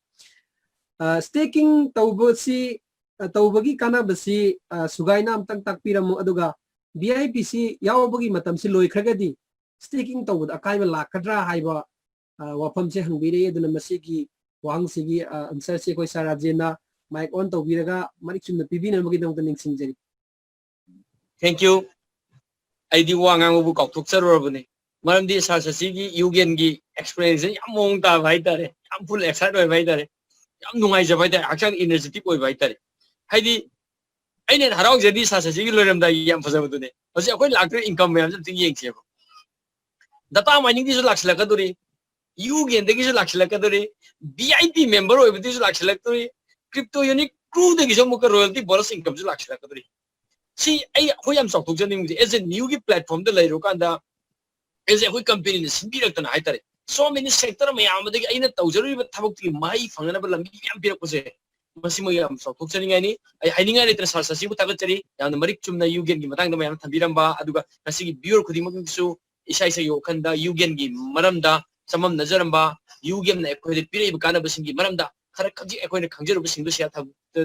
ꯑ, staking ꯇꯧꯕꯁꯤ, ꯑ, ꯇꯧꯕꯒꯤ ꯀꯥꯟꯅꯕꯁꯤ, ꯑ, ꯁꯨꯒꯥꯏꯅ ꯑꯝꯇꯪ ꯇꯥꯛꯄꯤꯔꯝꯃꯨ꯫ ꯑꯗꯨꯒ V I P ꯁꯤ ꯌꯥꯎꯕꯒꯤ ꯃꯇꯝꯁꯤ ꯂꯣꯏꯈ꯭ꯔꯒꯗꯤ staking ꯇꯧꯕꯗ ꯑꯀꯥꯏꯕ ꯂꯥꯛꯀꯗ꯭ꯔꯥ ꯍꯥꯏꯕ, ꯑ, ꯋꯥꯐꯝꯁꯦ ꯍꯪꯕꯤꯔꯛꯏ꯫ ꯑꯗꯨꯅ ꯃꯁꯤꯒꯤ ꯋꯥꯍꯪꯁꯤꯒꯤ, ꯑ, answer ꯁꯤ ꯑꯩꯈꯣꯏ ꯁꯥꯔ ꯔꯥꯖꯦꯟꯅ mic on ꯇꯧꯕꯤꯔꯒ ꯃꯔꯤꯛ ꯆꯨꯝꯅ ꯄꯤꯕꯤꯅꯕꯒꯤꯗꯃꯛꯇ ꯅꯤꯡꯁꯤꯡꯖꯔꯤ꯫ Thank you. ꯑꯩꯗꯤ ꯋꯥ ꯉꯥꯡꯕꯕꯨ ꯀꯥꯎꯊꯣꯛꯆꯔꯨꯔꯕꯅꯤ꯫ ꯃꯔꯝꯗꯤ ꯁꯥꯔ ꯁꯁꯤꯒꯤ ꯌꯨꯒꯦꯟꯒꯤ explanation ꯌꯥꯝ ꯃꯑꯣꯡ ꯇꯥꯕ ꯍꯥꯏꯇꯥꯔꯦ, ꯌꯥꯝ full excite ꯑꯣꯏꯕ ꯍꯥꯏꯇꯥꯔꯦ, ꯌꯥꯝ ꯅꯨꯡꯉꯥꯏꯖꯕ ꯍꯥꯏꯇꯥꯔꯦ, ꯍꯛꯆꯥꯡ energetic ꯑꯣꯏꯕ ꯍꯥꯏꯇꯥꯔꯦ꯫ ꯍꯥꯏꯗꯤ ꯑꯩꯅ ꯍꯔꯥꯎꯖꯔꯗꯤ ꯁꯥꯔ ꯁꯁꯤꯒꯤ ꯂꯣꯏꯔꯝꯗꯥꯏꯒꯤ ꯌꯥꯝ ꯐꯖꯕꯗꯨꯅꯦ꯫ ꯍꯧꯖꯤꯛ ꯑꯩꯈꯣꯏ ꯂꯥꯛꯇꯣꯏ income ꯃꯌꯥꯝꯁꯦ ꯑꯝꯇꯪ ꯌꯦꯡꯁꯦꯕ꯫ Data mining ꯗꯒꯤꯁꯨ ꯂꯥꯛꯁꯤꯜꯂꯛꯀꯗꯧꯔꯤ, ꯌꯨꯒꯦꯟꯗꯒꯤꯁꯨ ꯂꯥꯛꯁꯤꯜꯂꯛꯀꯗꯧꯔꯤ, V I P member ꯑꯣꯏꯕꯗꯒꯤꯁꯨ ꯂꯥꯛꯁꯤꯜꯂꯛꯇꯧꯔꯤ, crypto unique crew ꯗꯒꯤꯁꯨ ꯑꯃꯨꯛꯀ royalty bonus income ꯁꯨ ꯂꯥꯛꯁꯤꯜꯂꯛꯀꯗꯧꯔꯤ꯫ ꯁꯤ ꯑꯩ ꯑꯩꯈꯣꯏ ꯌꯥꯝ ꯆꯥꯎꯊꯣꯛꯆꯅꯤꯡꯕꯁꯦ, as a new ꯒꯤ platform ꯗ ꯂꯩꯔꯨꯀꯥꯟꯗ, as a ꯑꯩꯈꯣꯏ company ꯅ ꯁꯤꯟꯕꯤꯔꯛꯇꯅ ꯍꯥꯏꯇꯥꯔꯦ, so many sector ꯃꯌꯥꯝ ꯑꯗꯒꯤ ꯑꯩꯅ ꯇꯧꯖꯔꯨꯔꯤꯕ ꯊꯕꯛꯇꯨꯒꯤ ꯃꯍꯩ ꯐꯪꯅꯅꯕ ꯂꯝꯕꯤ ꯃꯌꯥꯝ ꯄꯤꯔꯛꯄꯁꯦ, ꯃꯁꯤꯃ ꯌꯥꯝ ꯆꯥꯎꯊꯣꯛꯆꯅꯤꯡꯉꯥꯏꯅꯤ꯫ ꯑꯩ ꯍꯥꯏꯅꯤꯡꯉꯥꯏ ꯂꯩꯇꯅ sir ꯁꯁꯤꯕꯨ ꯊꯥꯒꯠꯆꯔꯤ꯫ ꯌꯥꯝꯅ ꯃꯔꯤꯛ ꯆꯨꯝꯅ ꯌꯨꯒꯦꯟꯒꯤ ꯃꯇꯥꯡꯗ ꯃꯌꯥꯝ ꯊꯝꯕꯤꯔꯝꯕ, ꯑꯗꯨꯒ ꯉꯁꯤꯒꯤ viewer ꯈꯨꯗꯤꯡꯃꯛꯁꯨ ꯏꯁꯥ ꯏꯁꯥꯒꯤ ꯋꯥꯈꯜꯗ ꯌꯨꯒꯦꯟꯒꯤ ꯃꯔꯝꯗ ꯆꯃꯝꯅꯖꯔꯝꯕ, ꯌꯨꯒꯦꯟꯅ ꯑꯩꯈꯣꯏꯗ ꯄꯤꯔꯛꯏꯕ ꯀꯥꯟꯅꯕꯁꯤꯡꯒꯤ ꯃꯔꯝꯗ ꯈꯔ ꯈꯖꯤꯛ ꯑꯩꯈꯣꯏꯅ ꯈꯪꯖꯔꯨꯕꯁꯤꯡꯗꯨ share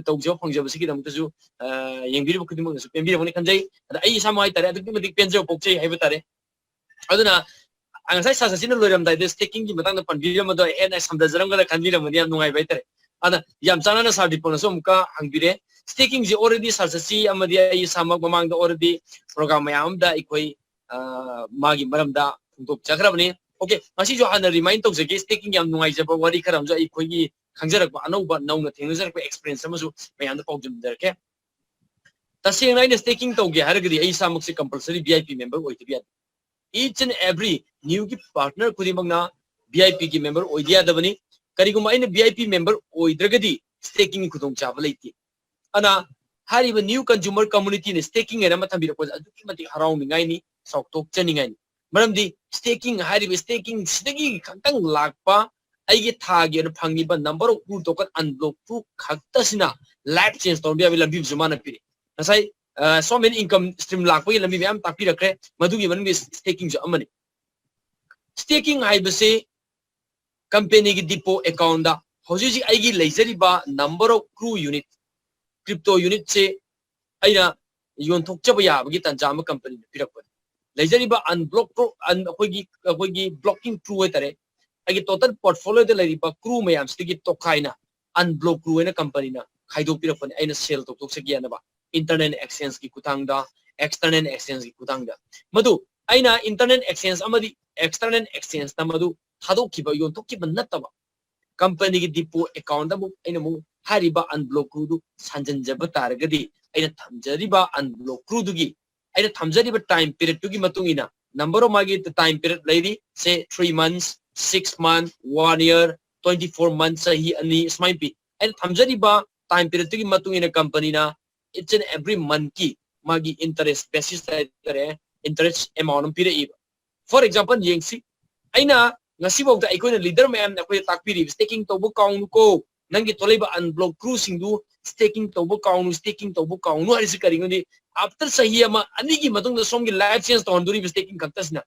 ꯇꯧꯖꯕ ꯐꯪꯖꯕꯁꯤꯒꯤꯗꯃꯛꯇꯁꯨ, ꯑ, ꯌꯦꯡꯕꯤꯔꯤꯕ ꯈꯨꯗꯤꯡꯃꯛꯅꯁꯨ ꯄꯦꯟꯕꯤꯔꯝꯒꯅꯤ ꯈꯟꯖꯩ꯫ ꯑꯗ ꯑꯩ ꯏꯁꯥꯃꯛ ꯍꯥꯏꯇꯥꯔꯦ, ꯑꯗꯨꯛꯀꯤ ꯃꯇꯤꯛ ꯄꯦꯟꯖꯕ ꯄꯣꯛꯆꯩ ꯍꯥꯏꯕ ꯇꯥꯔꯦ꯫ ꯑꯗꯨꯅ, ꯑ, ꯉꯁꯥꯏ sir ꯁꯁꯤꯅ ꯂꯣꯏꯔꯝꯗꯥꯏꯗ staking ꯒꯤ ꯃꯇꯥꯡꯗ ꯄꯟꯕꯤꯔꯝꯕꯗꯣ ꯍꯦꯟꯅ ꯁꯝꯊꯖꯔꯝꯒꯗ꯭ꯔꯥ ꯈꯟꯕꯤꯔꯝꯃꯗꯤ ꯌꯥꯝ ꯅꯨꯡꯉꯥꯏꯕ ꯍꯥꯏꯇꯥꯔꯦ꯫ ꯑꯗ ꯌꯥꯝ ꯆꯥꯟꯅꯅ sir ꯗꯤꯄꯣꯟꯅꯁꯨ ꯑꯃꯨꯛꯀ ꯍꯪꯕꯤꯔꯦ꯫ Staking ꯁꯦ already sir ꯁꯁꯤ ꯑꯃꯗꯤ ꯑꯩ ꯏꯁꯥꯃꯛ ꯃꯃꯥꯡꯗ already program ꯃꯌꯥꯝ ꯑꯃꯗ ꯑꯩꯈꯣꯏ, ꯑ, ꯃꯥꯒꯤ ꯃꯔꯝꯗ ꯐꯣꯡꯗꯣꯛꯆꯈ꯭ꯔꯕꯅꯤ꯫ Okay, ꯉꯁꯤꯁꯨ ꯍꯥꯟꯅ remind ꯇꯧꯖꯒꯦ, staking ꯌꯥꯝ ꯅꯨꯡꯉꯥꯏꯖꯕ ꯋꯥꯔꯤ ꯈꯔ ꯑꯃꯁꯨ ꯑꯩꯈꯣꯏꯒꯤ ꯈꯪꯖꯔꯛꯄ ꯑꯅꯧꯕ ꯅꯧꯅ ꯊꯦꯡꯅꯖꯔꯛꯄ experience ꯑꯃꯁꯨ ꯃꯌꯥꯝꯗ ꯄꯥꯎꯗꯝꯖꯔꯛꯀꯦ꯫ ꯇꯁꯦꯡꯅ ꯑꯩꯅ staking ꯇꯧꯒꯦ ꯍꯥꯏꯔꯒꯗꯤ ꯑꯩ ꯏꯁꯥꯃꯛꯁꯦ compulsory V I P member ꯑꯣꯏꯗꯕ ꯌꯥꯗꯦ꯫ Each and every new ꯒꯤ partner ꯈꯨꯗꯤꯡꯃꯛꯅ V I P ꯒꯤ member ꯑꯣꯏꯗ ꯌꯥꯗꯕꯅꯤ꯫ ꯀꯔꯤꯒꯨꯝꯕ ꯑꯩꯅ V I P member ꯑꯣꯏꯗ꯭ꯔꯒꯗꯤ staking ꯒꯤ ꯈꯨꯗꯣꯡꯆꯥꯕ ꯂꯩꯇꯦ꯫ ꯑꯗꯨꯅ ꯍꯥꯏꯔꯤꯕ new consumer community ꯅ staking ꯍꯥꯏꯅ ꯑꯃ ꯊꯝꯕꯤꯔꯛꯄꯁꯦ ꯑꯗꯨꯛꯀꯤ ꯃꯇꯤꯛ ꯍꯔꯥꯎꯅꯤꯡꯉꯥꯏꯅꯤ, ꯆꯥꯎꯊꯣꯛꯆꯅꯤꯡꯉꯥꯏꯅꯤ꯫ ꯃꯔꯝꯗꯤ staking ꯍꯥꯏꯔꯤꯕ staking ꯁꯤꯗꯒꯤ ꯈꯛꯇꯪ ꯂꯥꯛꯄ ꯑꯩꯒꯤ ꯊꯥꯒꯤ ꯑꯣꯏꯅ ꯐꯪꯉꯤꯕ number of Crew token unblock Crew ꯈꯛꯇꯁꯤꯅ life change ꯇꯧꯔꯝꯕ ꯌꯥꯕꯒꯤ ꯂꯝꯕꯤ ꯑꯃꯁꯨ ꯃꯥꯅ ꯄꯤꯔꯤ꯫ ꯉꯁꯥꯏ, ꯑ, so many income stream ꯂꯥꯛꯄꯒꯤ ꯂꯝꯕꯤ ꯃꯌꯥꯝ ꯇꯥꯛꯄꯤꯔꯛꯈ꯭ꯔꯦ, ꯃꯗꯨꯒꯤ ꯃꯅꯨꯡꯗ staking ꯁꯨ ꯑꯃꯅꯤ꯫ Staking ꯍꯥꯏꯕꯁꯤ company ꯒꯤ depot account ꯗ ꯍꯧꯖꯤꯛ ꯍꯧꯖꯤꯛ ꯑꯩꯒꯤ ꯂꯩꯖꯔꯤꯕ number of Crew unit, crypto unit ꯁꯦ ꯑꯩꯅ ꯌꯣꯟꯊꯣꯛꯆꯕ ꯌꯥꯕꯒꯤ ꯇꯥꯟꯖꯥ ꯑꯃ company ꯅ ꯄꯤꯔꯛꯄꯅꯤ꯫ ꯂꯩꯖꯔꯤꯕ unblock Crew, un-, ꯑꯩꯈꯣꯏꯒꯤ, ꯑꯩꯈꯣꯏꯒꯤ blocking Crew ꯍꯥꯏꯇꯥꯔꯦ, ꯑꯩꯒꯤ total portfolio ꯗ ꯂꯩꯔꯤꯕ Crew ꯃꯌꯥꯝꯁꯤꯗꯒꯤ ꯇꯣꯈꯥꯏꯅ unblock Crew ꯍꯥꯏꯅ company ꯅ ꯈꯥꯏꯗꯣꯛꯄꯤꯔꯛꯄꯅꯤ, ꯑꯩꯅ sale ꯇꯧꯊꯣꯛꯆꯒꯦ ꯍꯥꯏꯅꯕ, internal exchange ꯀꯤ ꯈꯨꯠꯊꯥꯡꯗ, external exchange ꯀꯤ ꯈꯨꯠꯊꯥꯡꯗ꯫ ꯃꯗꯨ ꯑꯩꯅ internal exchange ꯑꯃꯗꯤ external exchange ꯇ ꯃꯗꯨ ꯊꯥꯗꯣꯛꯈꯤꯕ, ꯌꯣꯟꯊꯣꯛꯈꯤꯕ ꯅꯠꯇꯕ, company ꯒꯤ depot account ꯗ ꯑꯃꯨꯛ ꯑꯩꯅ ꯑꯃꯨꯛ ꯍꯥꯏꯔꯤꯕ unblock Crew ꯗꯨ ꯁꯥꯟꯖꯤꯟꯖꯕ ꯇꯥꯔꯒꯗꯤ, ꯑꯩꯅ ꯊꯝꯖꯔꯤꯕ unblock Crew ꯗꯨꯒꯤ, ꯑꯩꯅ ꯊꯝꯖꯔꯤꯕ time period ꯇꯨꯒꯤ ꯃꯇꯨꯡ ꯏꯟꯅ, number of ꯃꯥꯒꯤ time period ꯂꯩꯔꯤ, say three months, six month, one year, twenty four months, ꯆꯍꯤ ꯑꯅꯤ, ꯁꯨꯃꯥꯏꯅ ꯄꯤ꯫ ꯑꯩꯅ ꯊꯝꯖꯔꯤꯕ time period ꯇꯨꯒꯤ ꯃꯇꯨꯡ ꯏꯟꯅ company ꯅ each and every month ꯀꯤ ꯃꯥꯒꯤ interest basis ꯍꯥꯏꯇꯥꯔꯦ, interest amount ꯑꯃ ꯄꯤꯔꯛꯏꯕ꯫ For example ꯌꯦꯡꯁꯤ, ꯑꯩꯅ ꯉꯁꯤꯐꯥꯎꯗ ꯑꯩꯈꯣꯏꯅ leader ꯃꯌꯥꯝꯅ ꯑꯩꯈꯣꯏꯗ ꯇꯥꯛꯄꯤꯔꯤꯕ staking ꯇꯧꯕ ꯀꯥꯎꯅꯨꯀꯣ, ꯅꯪꯒꯤ ꯊꯣꯛꯂꯛꯏꯕ unblock crew ꯁꯤꯡꯗꯨ staking ꯇꯧꯕ ꯀꯥꯎꯅꯨ, staking ꯇꯧꯕ ꯀꯥꯎꯅꯨ ꯍꯥꯏꯔꯤꯁꯤ ꯀꯔꯤꯒꯤꯅꯣꯗꯤ, after ꯆꯍꯤ ꯑꯃ ꯑꯅꯤꯒꯤ ꯃꯇꯨꯡꯗ ꯁꯣꯝꯒꯤ life change ꯇꯧꯍꯟꯗꯣꯔꯤꯕ staking ꯈꯛꯇꯁꯤꯅ꯫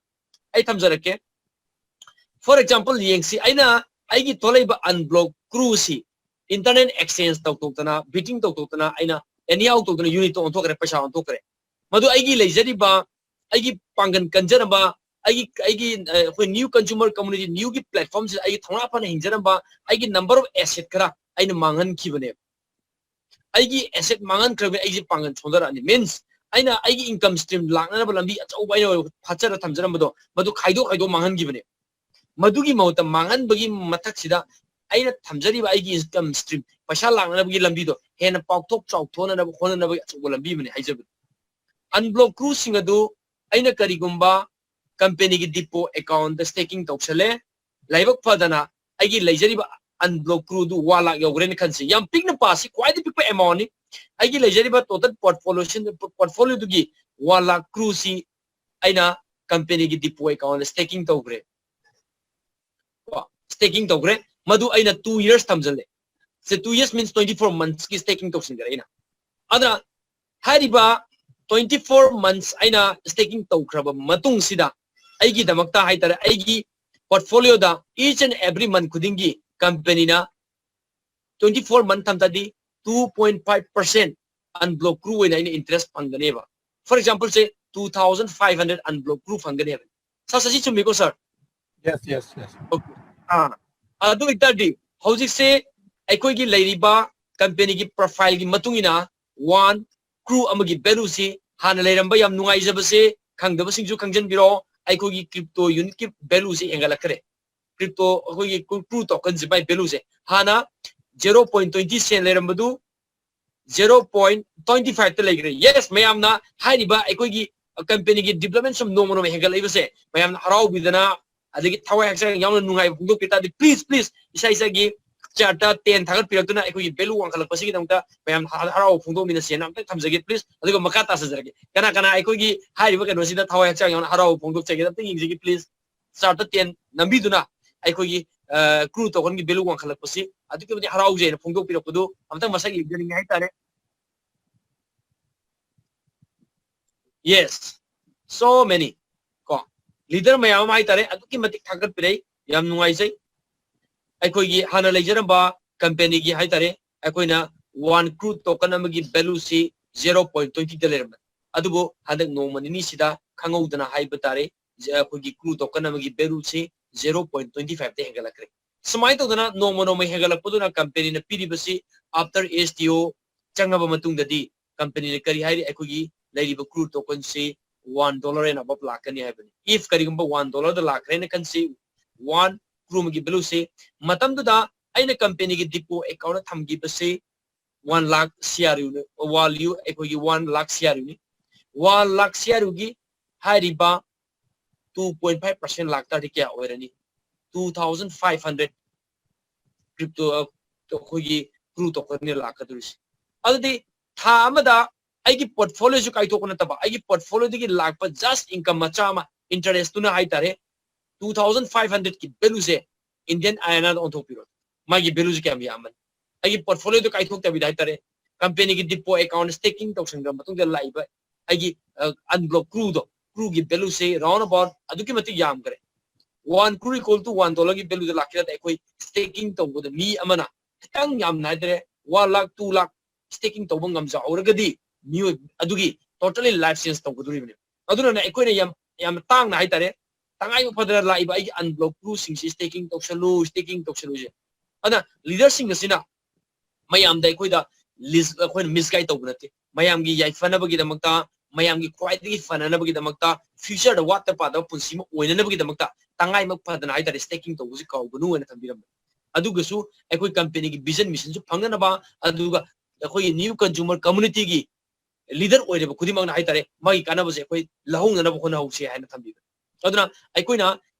ꯑꯩ ꯊꯝꯖꯔꯛꯀꯦ꯫ For example ꯌꯦꯡꯁꯤ, ꯑꯩꯅ ꯑꯩꯒꯤ ꯊꯣꯛꯂꯛꯏꯕ unblock crew ꯁꯤ internet exchange ꯇꯧꯊꯣꯛꯇꯅ, betting ꯇꯧꯊꯣꯛꯇꯅ, ꯑꯩꯅ anyhow ꯇꯧꯗꯅ unit ꯇ ꯑꯣꯟꯊꯣꯛꯈ꯭ꯔꯦ, ꯄꯩꯁꯥ ꯑꯣꯟꯊꯣꯛꯈ꯭ꯔꯦ꯫ ꯃꯗꯨ ꯑꯩꯒꯤ ꯂꯩꯖꯔꯤꯕ, ꯑꯩꯒꯤ ꯄꯥꯡꯒꯜ ꯀꯟꯖꯔꯝꯕ, ꯑꯩꯒꯤ, ꯑꯩꯒꯤ, ꯑ, ꯑꯩꯈꯣꯏ new consumer community, new ꯒꯤ platform ꯁꯤꯗ ꯑꯩꯒꯤ ꯊꯧꯅꯥ ꯐꯅ ꯍꯤꯡꯖꯔꯝꯕ ꯑꯩꯒꯤ number of asset ꯈꯔ ꯑꯩꯅ ꯃꯥꯡꯍꯟꯈꯤꯕꯅꯦꯕ꯫ ꯑꯩꯒꯤ asset ꯃꯥꯡꯍꯟꯈ꯭ꯔꯕꯅꯤꯅ ꯑꯩꯁꯦ ꯄꯥꯡꯒꯜ ꯁꯣꯟꯊꯔꯛꯑꯅꯤ꯫ Means ꯑꯩꯅ ꯑꯩꯒꯤ income stream ꯂꯥꯛꯅꯅꯕ ꯂꯝꯕꯤ ꯑꯆꯧꯕ ꯑꯩꯅ ꯐꯠꯆꯔ ꯊꯝꯖꯔꯝꯕꯗꯣ, ꯃꯗꯨ ꯈꯥꯏꯗꯣꯛ ꯈꯥꯏꯗꯣꯛ ꯃꯥꯡꯍꯟꯈꯤꯕꯅꯦ꯫ ꯃꯗꯨꯒꯤ ꯃꯍꯨꯠꯇ ꯃꯥꯡꯍꯟꯕꯒꯤ ꯃꯊꯛꯁꯤꯗ ꯑꯩꯅ ꯊꯝꯖꯔꯤꯕ ꯑꯩꯒꯤ income stream, ꯄꯩꯁꯥ ꯂꯥꯛꯅꯕꯒꯤ ꯂꯝꯕꯤꯗꯣ ꯍꯦꯟꯅ ꯄꯥꯛꯊꯣꯛ ꯆꯥꯎꯊꯣꯛꯅꯅꯕ ꯍꯣꯠꯅꯅꯕꯒꯤ ꯑꯆꯧꯕ ꯂꯝꯕꯤ ꯑꯃꯅꯤ ꯍꯥꯏꯖꯕꯅꯤ꯫ Unblock crew ꯁꯤꯡ ꯑꯗꯨ ꯑꯩꯅ ꯀꯔꯤꯒꯨꯝꯕ company ꯒꯤ depot account ꯇ staking ꯇꯧꯁꯜꯂꯦ, ꯂꯥꯏꯕꯛ ꯐꯗꯅ ꯑꯩꯒꯤ ꯂꯩꯖꯔꯤꯕ unblock crew ꯗꯨ one lakh ꯌꯧꯈ꯭ꯔꯦꯅ ꯈꯟꯁꯤ꯫ ꯌꯥꯝ ꯄꯤꯛꯅ ꯄꯥꯁꯤ, ꯈ꯭ꯋꯥꯏꯗꯒꯤ ꯄꯤꯛꯄ amount ꯅꯤ꯫ ꯑꯩꯒꯤ ꯂꯩꯖꯔꯤꯕ total portfolio ꯁꯤ, portfolio ꯗꯨꯒꯤ one lakh crew ꯁꯤ ꯑꯩꯅ company ꯒꯤ depot account ꯗ staking ꯇꯧꯈ꯭ꯔꯦ꯫ ꯀꯣ, staking ꯇꯧꯈ꯭ꯔꯦ꯫ ꯃꯗꯨ ꯑꯩꯅ two years ꯊꯝꯖꯜꯂꯦ꯫ ꯁꯦ, two years means twenty four months ꯀꯤ staking ꯇꯧꯁꯤꯟꯈ꯭ꯔꯦ ꯑꯩꯅ꯫ ꯑꯗꯨꯅ ꯍꯥꯏꯔꯤꯕ twenty four months ꯑꯩꯅ staking ꯇꯧꯈ꯭ꯔꯕ ꯃꯇꯨꯡꯁꯤꯗ ꯑꯩꯒꯤꯗꯃꯛꯇ ꯍꯥꯏꯇꯥꯔꯦ, ꯑꯩꯒꯤ portfolio the each and every month ꯈꯨꯗꯤꯡꯒꯤ company ꯅ twenty four month ꯊꯝ ꯇꯥꯔꯗꯤ two point five percent unblock crew ꯑꯣꯏꯅ ꯑꯩꯅ interest ꯐꯪꯒꯅꯦꯕ꯫ For example say, two thousand five hundred unblock crew ꯐꯪꯒꯅꯦꯕ꯫ Sir, ꯁꯤ ꯆꯨꯝꯃꯤꯀꯣ, sir? Yes, yes, yes. ꯑꯥ, ꯑꯗꯨ ꯑꯣꯏꯇꯥꯔꯗꯤ ꯍꯧꯖꯤꯛꯁꯦ ꯑꯩꯈꯣꯏꯒꯤ ꯂꯩꯔꯤꯕ company ꯒꯤ profile ꯒꯤ ꯃꯇꯨꯡ ꯏꯟꯅ one crew ꯑꯃꯒꯤ value ꯁꯤ ꯍꯥꯟꯅ ꯂꯩꯔꯝꯕ, ꯌꯥꯝ ꯅꯨꯡꯉꯥꯏꯖꯕꯁꯦ, ꯈꯪꯗꯕꯁꯤꯡꯁꯨ ꯈꯪꯖꯟꯕꯤꯔꯣ, ꯑꯩꯈꯣꯏꯒꯤ crypto unit ꯀꯤ value ꯁꯤ ꯍꯦꯟꯒꯠꯂꯛꯈ꯭ꯔꯦ꯫ Crypto ꯑꯩꯈꯣꯏꯒꯤ crew, crew token ꯁꯤ ꯃꯥꯏ value ꯁꯦ ꯍꯥꯟꯅ zero point twenty cent ꯂꯩꯔꯝꯕꯗꯨ zero point twenty five ꯇ ꯂꯩꯈ꯭ꯔꯦ꯫ Yes, ꯃꯌꯥꯝꯅ ꯍꯥꯏꯔꯤꯕ ꯑꯩꯈꯣꯏꯒꯤ company ꯒꯤ development ꯁꯨꯝ ꯅꯣꯡꯃ ꯅꯣꯡꯃ ꯍꯦꯟꯒꯠꯂꯛꯏꯕꯁꯦ ꯃꯌꯥꯝꯅ ꯍꯔꯥꯎꯕꯤꯗꯅ ꯑꯗꯒꯤ ꯊꯋꯥꯏ ꯍꯛꯆꯥꯡ ꯌꯥꯎꯅ ꯅꯨꯡꯉꯥꯏꯕ ꯐꯣꯡꯗꯣꯛꯄꯤ ꯇꯥꯔꯗꯤ, please, please, ꯏꯁꯥ ꯏꯁꯥꯒꯤ Chart ꯇ ten ꯊꯥꯒꯠꯄꯤꯔꯛꯇꯨꯅ ꯑꯩꯈꯣꯏꯒꯤ value ꯋꯥꯡꯈꯠꯂꯛꯄꯁꯤꯒꯤꯗꯃꯛꯇ ꯃꯌꯥꯝ ꯍ- ꯍꯔꯥꯎꯕ ꯐꯣꯡꯗꯣꯛꯃꯤꯟꯅꯁꯦꯅ ꯑꯝꯇꯪ ꯊꯝꯖꯒꯦ, please꯫ ꯑꯗꯨꯒ ꯃꯈꯥ ꯇꯥꯖꯔꯒꯦ, ꯀꯅꯥ ꯀꯅꯥ ꯑꯩꯈꯣꯏꯒꯤ ꯍꯥꯏꯔꯤꯕ ꯀꯩꯅꯣꯁꯤꯗ ꯊꯋꯥꯏ ꯍꯛꯆꯥꯡ ꯌꯥꯎꯅ ꯍꯔꯥꯎꯕ ꯐꯣꯡꯗꯣꯛꯆꯒꯦ, ꯑꯝꯇꯪ ꯌꯦꯡꯖꯒꯦ, please꯫ Chart ꯇ ten ꯅꯝꯕꯤꯗꯨꯅ ꯑꯩꯈꯣꯏꯒꯤ ꯀ꯭ꯔꯨ ꯇꯣꯀꯟꯒꯤ value ꯋꯥꯡꯈꯠꯂꯛꯄꯁꯤ ꯑꯗꯨꯛꯀꯤ ꯃꯇꯤꯛ ꯍꯔꯥꯎꯖꯩꯅ ꯐꯣꯡꯗꯣꯛꯄꯤꯔꯛꯄꯗꯨ ꯑꯝꯇꯪ ꯃꯁꯛ ꯌꯦꯡꯖꯅꯤꯡꯉꯦ ꯍꯥꯏꯇꯥꯔꯦ꯫ Yes, so many ꯀꯣ, leader ꯃꯌꯥꯝ ꯑꯃ ꯍꯥꯏꯇꯥꯔꯦ, ꯑꯗꯨꯛꯀꯤ ꯃꯇꯤꯛ ꯊꯥꯒꯠꯄꯤꯔꯛꯏ, ꯌꯥꯝ ꯅꯨꯡꯉꯥꯏꯖꯩ꯫ ꯑꯩꯈꯣꯏꯒꯤ ꯍꯥꯟꯅ ꯂꯩꯖꯔꯝꯕ company ꯒꯤ ꯍꯥꯏꯇꯥꯔꯦ, ꯑꯩꯈꯣꯏꯅ one crore token ꯑꯃꯒꯤ value ꯁꯤ zero point twenty ꯗ ꯂꯩꯔꯝꯕꯅꯤ, ꯑꯗꯨꯕꯨ ꯍꯟꯗꯛ ꯅꯣꯡꯃ ꯅꯤꯅꯤꯁꯤꯗ ꯈꯪꯍꯧꯗꯅ ꯍꯥꯏꯕ ꯇꯥꯔꯦ, ꯑꯩꯈꯣꯏꯒꯤ crore token ꯑꯃꯒꯤ value ꯁꯤ zero point twenty five ꯗ ꯍꯦꯟꯒꯠꯂꯛꯈ꯭ꯔꯦ꯫ ꯁꯨꯃꯥꯏꯅ ꯇꯧꯗꯅ ꯅꯣꯡꯃ ꯅꯣꯡꯃ ꯍꯦꯟꯒꯠꯂꯛꯄꯗꯨꯅ company ꯅ ꯄꯤꯔꯤꯕꯁꯤ after S T O ꯆꯪꯉꯕ ꯃꯇꯨꯡꯗꯗꯤ company ꯅ ꯀꯔꯤ ꯍꯥꯏꯔꯤ? ꯑꯩꯈꯣꯏꯒꯤ ꯂꯩꯔꯤꯕ crore token ꯁꯤ one dollar and above ꯂꯥꯛꯀꯅꯤ ꯍꯥꯏꯕꯅꯤ꯫ If ꯀꯔꯤꯒꯨꯝꯕ one dollar ꯗ ꯂꯥꯛꯈ꯭ꯔꯦꯅ ꯈꯟꯁꯤ, one crore ꯑꯃꯒꯤ value ꯁꯤ, ꯃꯇꯝꯗꯨꯗ ꯑꯩꯅ company ꯒꯤ depot account ꯗ ꯊꯝꯈꯤꯕꯁꯤ one lakh C R U ꯅꯤ, one ꯑꯩꯈꯣꯏꯒꯤ one lakh C R U ꯅꯤ꯫ One lakh C R U ꯒꯤ ꯍꯥꯏꯔꯤꯕ two point five percent ꯂꯥꯛꯇꯥꯔꯗꯤ ꯀꯌꯥ ꯑꯣꯏꯔꯅꯤ? Two thousand five hundred crypto, ꯑ, ꯑꯩꯈꯣꯏꯒꯤ crore token ꯅꯦ ꯂꯥꯛꯀꯗꯧꯔꯤꯁꯦ꯫ ꯑꯗꯨꯗꯤ ꯊꯥ ꯑꯃꯗ ꯑꯩꯒꯤ portfolio ꯁꯨ ꯀꯥꯏꯊꯣꯛꯄ ꯅꯠꯇꯕ, ꯑꯩꯒꯤ portfolio ꯗꯒꯤ ꯂꯥꯛꯄ just income ꯃꯆꯥ ꯑꯃ, interest ꯇꯨꯅ ꯍꯥꯏꯇꯥꯔꯦ, two thousand five hundred ꯀꯤ value say Indian I N R ꯗ ꯑꯣꯟꯊꯣꯛꯄꯤꯔꯣ, ꯃꯥꯒꯤ value ꯁꯦ ꯀꯌꯥꯝ ꯌꯥꯝꯃꯅꯤ? ꯑꯩꯒꯤ portfolio ꯗꯨ ꯀꯥꯏꯊꯣꯛꯇꯕꯤꯗ ꯍꯥꯏꯇꯥꯔꯦ, company ꯒꯤ depot account staking ꯇꯧꯁꯟꯈ꯭ꯔ ꯃꯇꯨꯡꯗ ꯂꯥꯛꯏꯕ ꯑꯩꯒꯤ, ꯑ, unblock crore ꯗꯣ, crore ꯒꯤ value ꯁꯦ round about ꯑꯗꯨꯛꯀꯤ ꯃꯇꯤꯛ ꯌꯥꯝꯈ꯭ꯔꯦ꯫ One crore equal to one dollar ꯒꯤ value ꯗ ꯂꯥꯛꯀꯦ ꯍꯥꯏꯔꯗꯤ ꯑꯩꯈꯣꯏ staking ꯇꯧꯕꯗ ꯃꯤ ꯑꯃꯅ ꯈꯤꯇꯪ ꯌꯥꯝꯅ ꯍꯥꯏꯇꯥꯔꯦ, one lakh, two lakh staking ꯇꯧꯕ ꯉꯝꯖꯍꯧꯔꯒꯗꯤ ꯃꯤꯑꯣꯏ ꯑꯗꯨꯒꯤ totally life change ꯇꯧꯒꯗꯧꯔꯤꯕꯅꯦ꯫ ꯑꯗꯨꯅꯅꯦ ꯑꯩꯈꯣꯏꯅ ꯌꯥꯝ, ꯌꯥꯝ ꯇꯥꯡꯅ ꯍꯥꯏꯇꯥꯔꯦ, ꯇꯉꯥꯏ ꯐꯗꯅ ꯂꯥꯛꯏꯕ ꯑꯩꯒꯤ unblock crore ꯁꯤꯡꯁꯤ staking ꯇꯧꯁꯜꯂꯨ, staking ꯇꯧꯁꯜꯂꯨꯁꯦ꯫ ꯑꯗꯨꯅ leader ꯁꯤꯡ ꯑꯁꯤꯅ ꯃꯌꯥꯝꯗ ꯑꯩꯈꯣꯏꯗ ꯂꯤꯁ-, ꯑꯩꯈꯣꯏꯅ misguide ꯇꯧꯕ ꯅꯠꯇꯦ꯫ ꯃꯌꯥꯝꯒꯤ ꯌꯥꯏꯐꯅꯕꯒꯤꯗꯃꯛꯇ, ꯃꯌꯥꯝꯒꯤ ꯈ꯭ꯋꯥꯏꯗꯒꯤ ꯐꯅꯅꯕꯒꯤꯗꯃꯛꯇ, future ꯗ ꯋꯥꯠꯇ ꯄꯥꯗꯕ ꯄꯨꯟꯁꯤ ꯑꯃ ꯑꯣꯏꯅꯅꯕꯒꯤꯗꯃꯛꯇ ꯇꯉꯥꯏꯃꯛ ꯐꯗꯅ ꯍꯥꯏꯇꯥꯔꯦ staking ꯇꯧꯕꯁꯤ ꯀꯥꯎꯒꯅꯨ ꯍꯥꯏꯅ ꯊꯝꯕꯤꯔꯝꯕꯅꯤ꯫ ꯑꯗꯨꯒꯁꯨ ꯑꯩꯈꯣꯏ company ꯒꯤ vision mission ꯁꯨ ꯐꯪꯅꯅꯕ, ꯑꯗꯨꯒ ꯑꯩꯈꯣꯏꯒꯤ new consumer community ꯒꯤ leader ꯑꯣꯏꯔꯤꯕ ꯈꯨꯗꯤꯡꯃꯛꯅ ꯍꯥꯏꯇꯥꯔꯦ ꯃꯥꯒꯤ ꯀꯥꯟꯅꯕꯁꯦ ꯑꯩꯈꯣꯏ ꯂꯧꯍꯧꯅꯅꯕ ꯍꯣꯠꯅꯍꯧꯁꯤ ꯍꯥꯏꯅ ꯊꯝꯕꯤꯕꯅꯤ꯫ ꯑꯗꯨꯅ ꯑꯩꯈꯣꯏꯅ,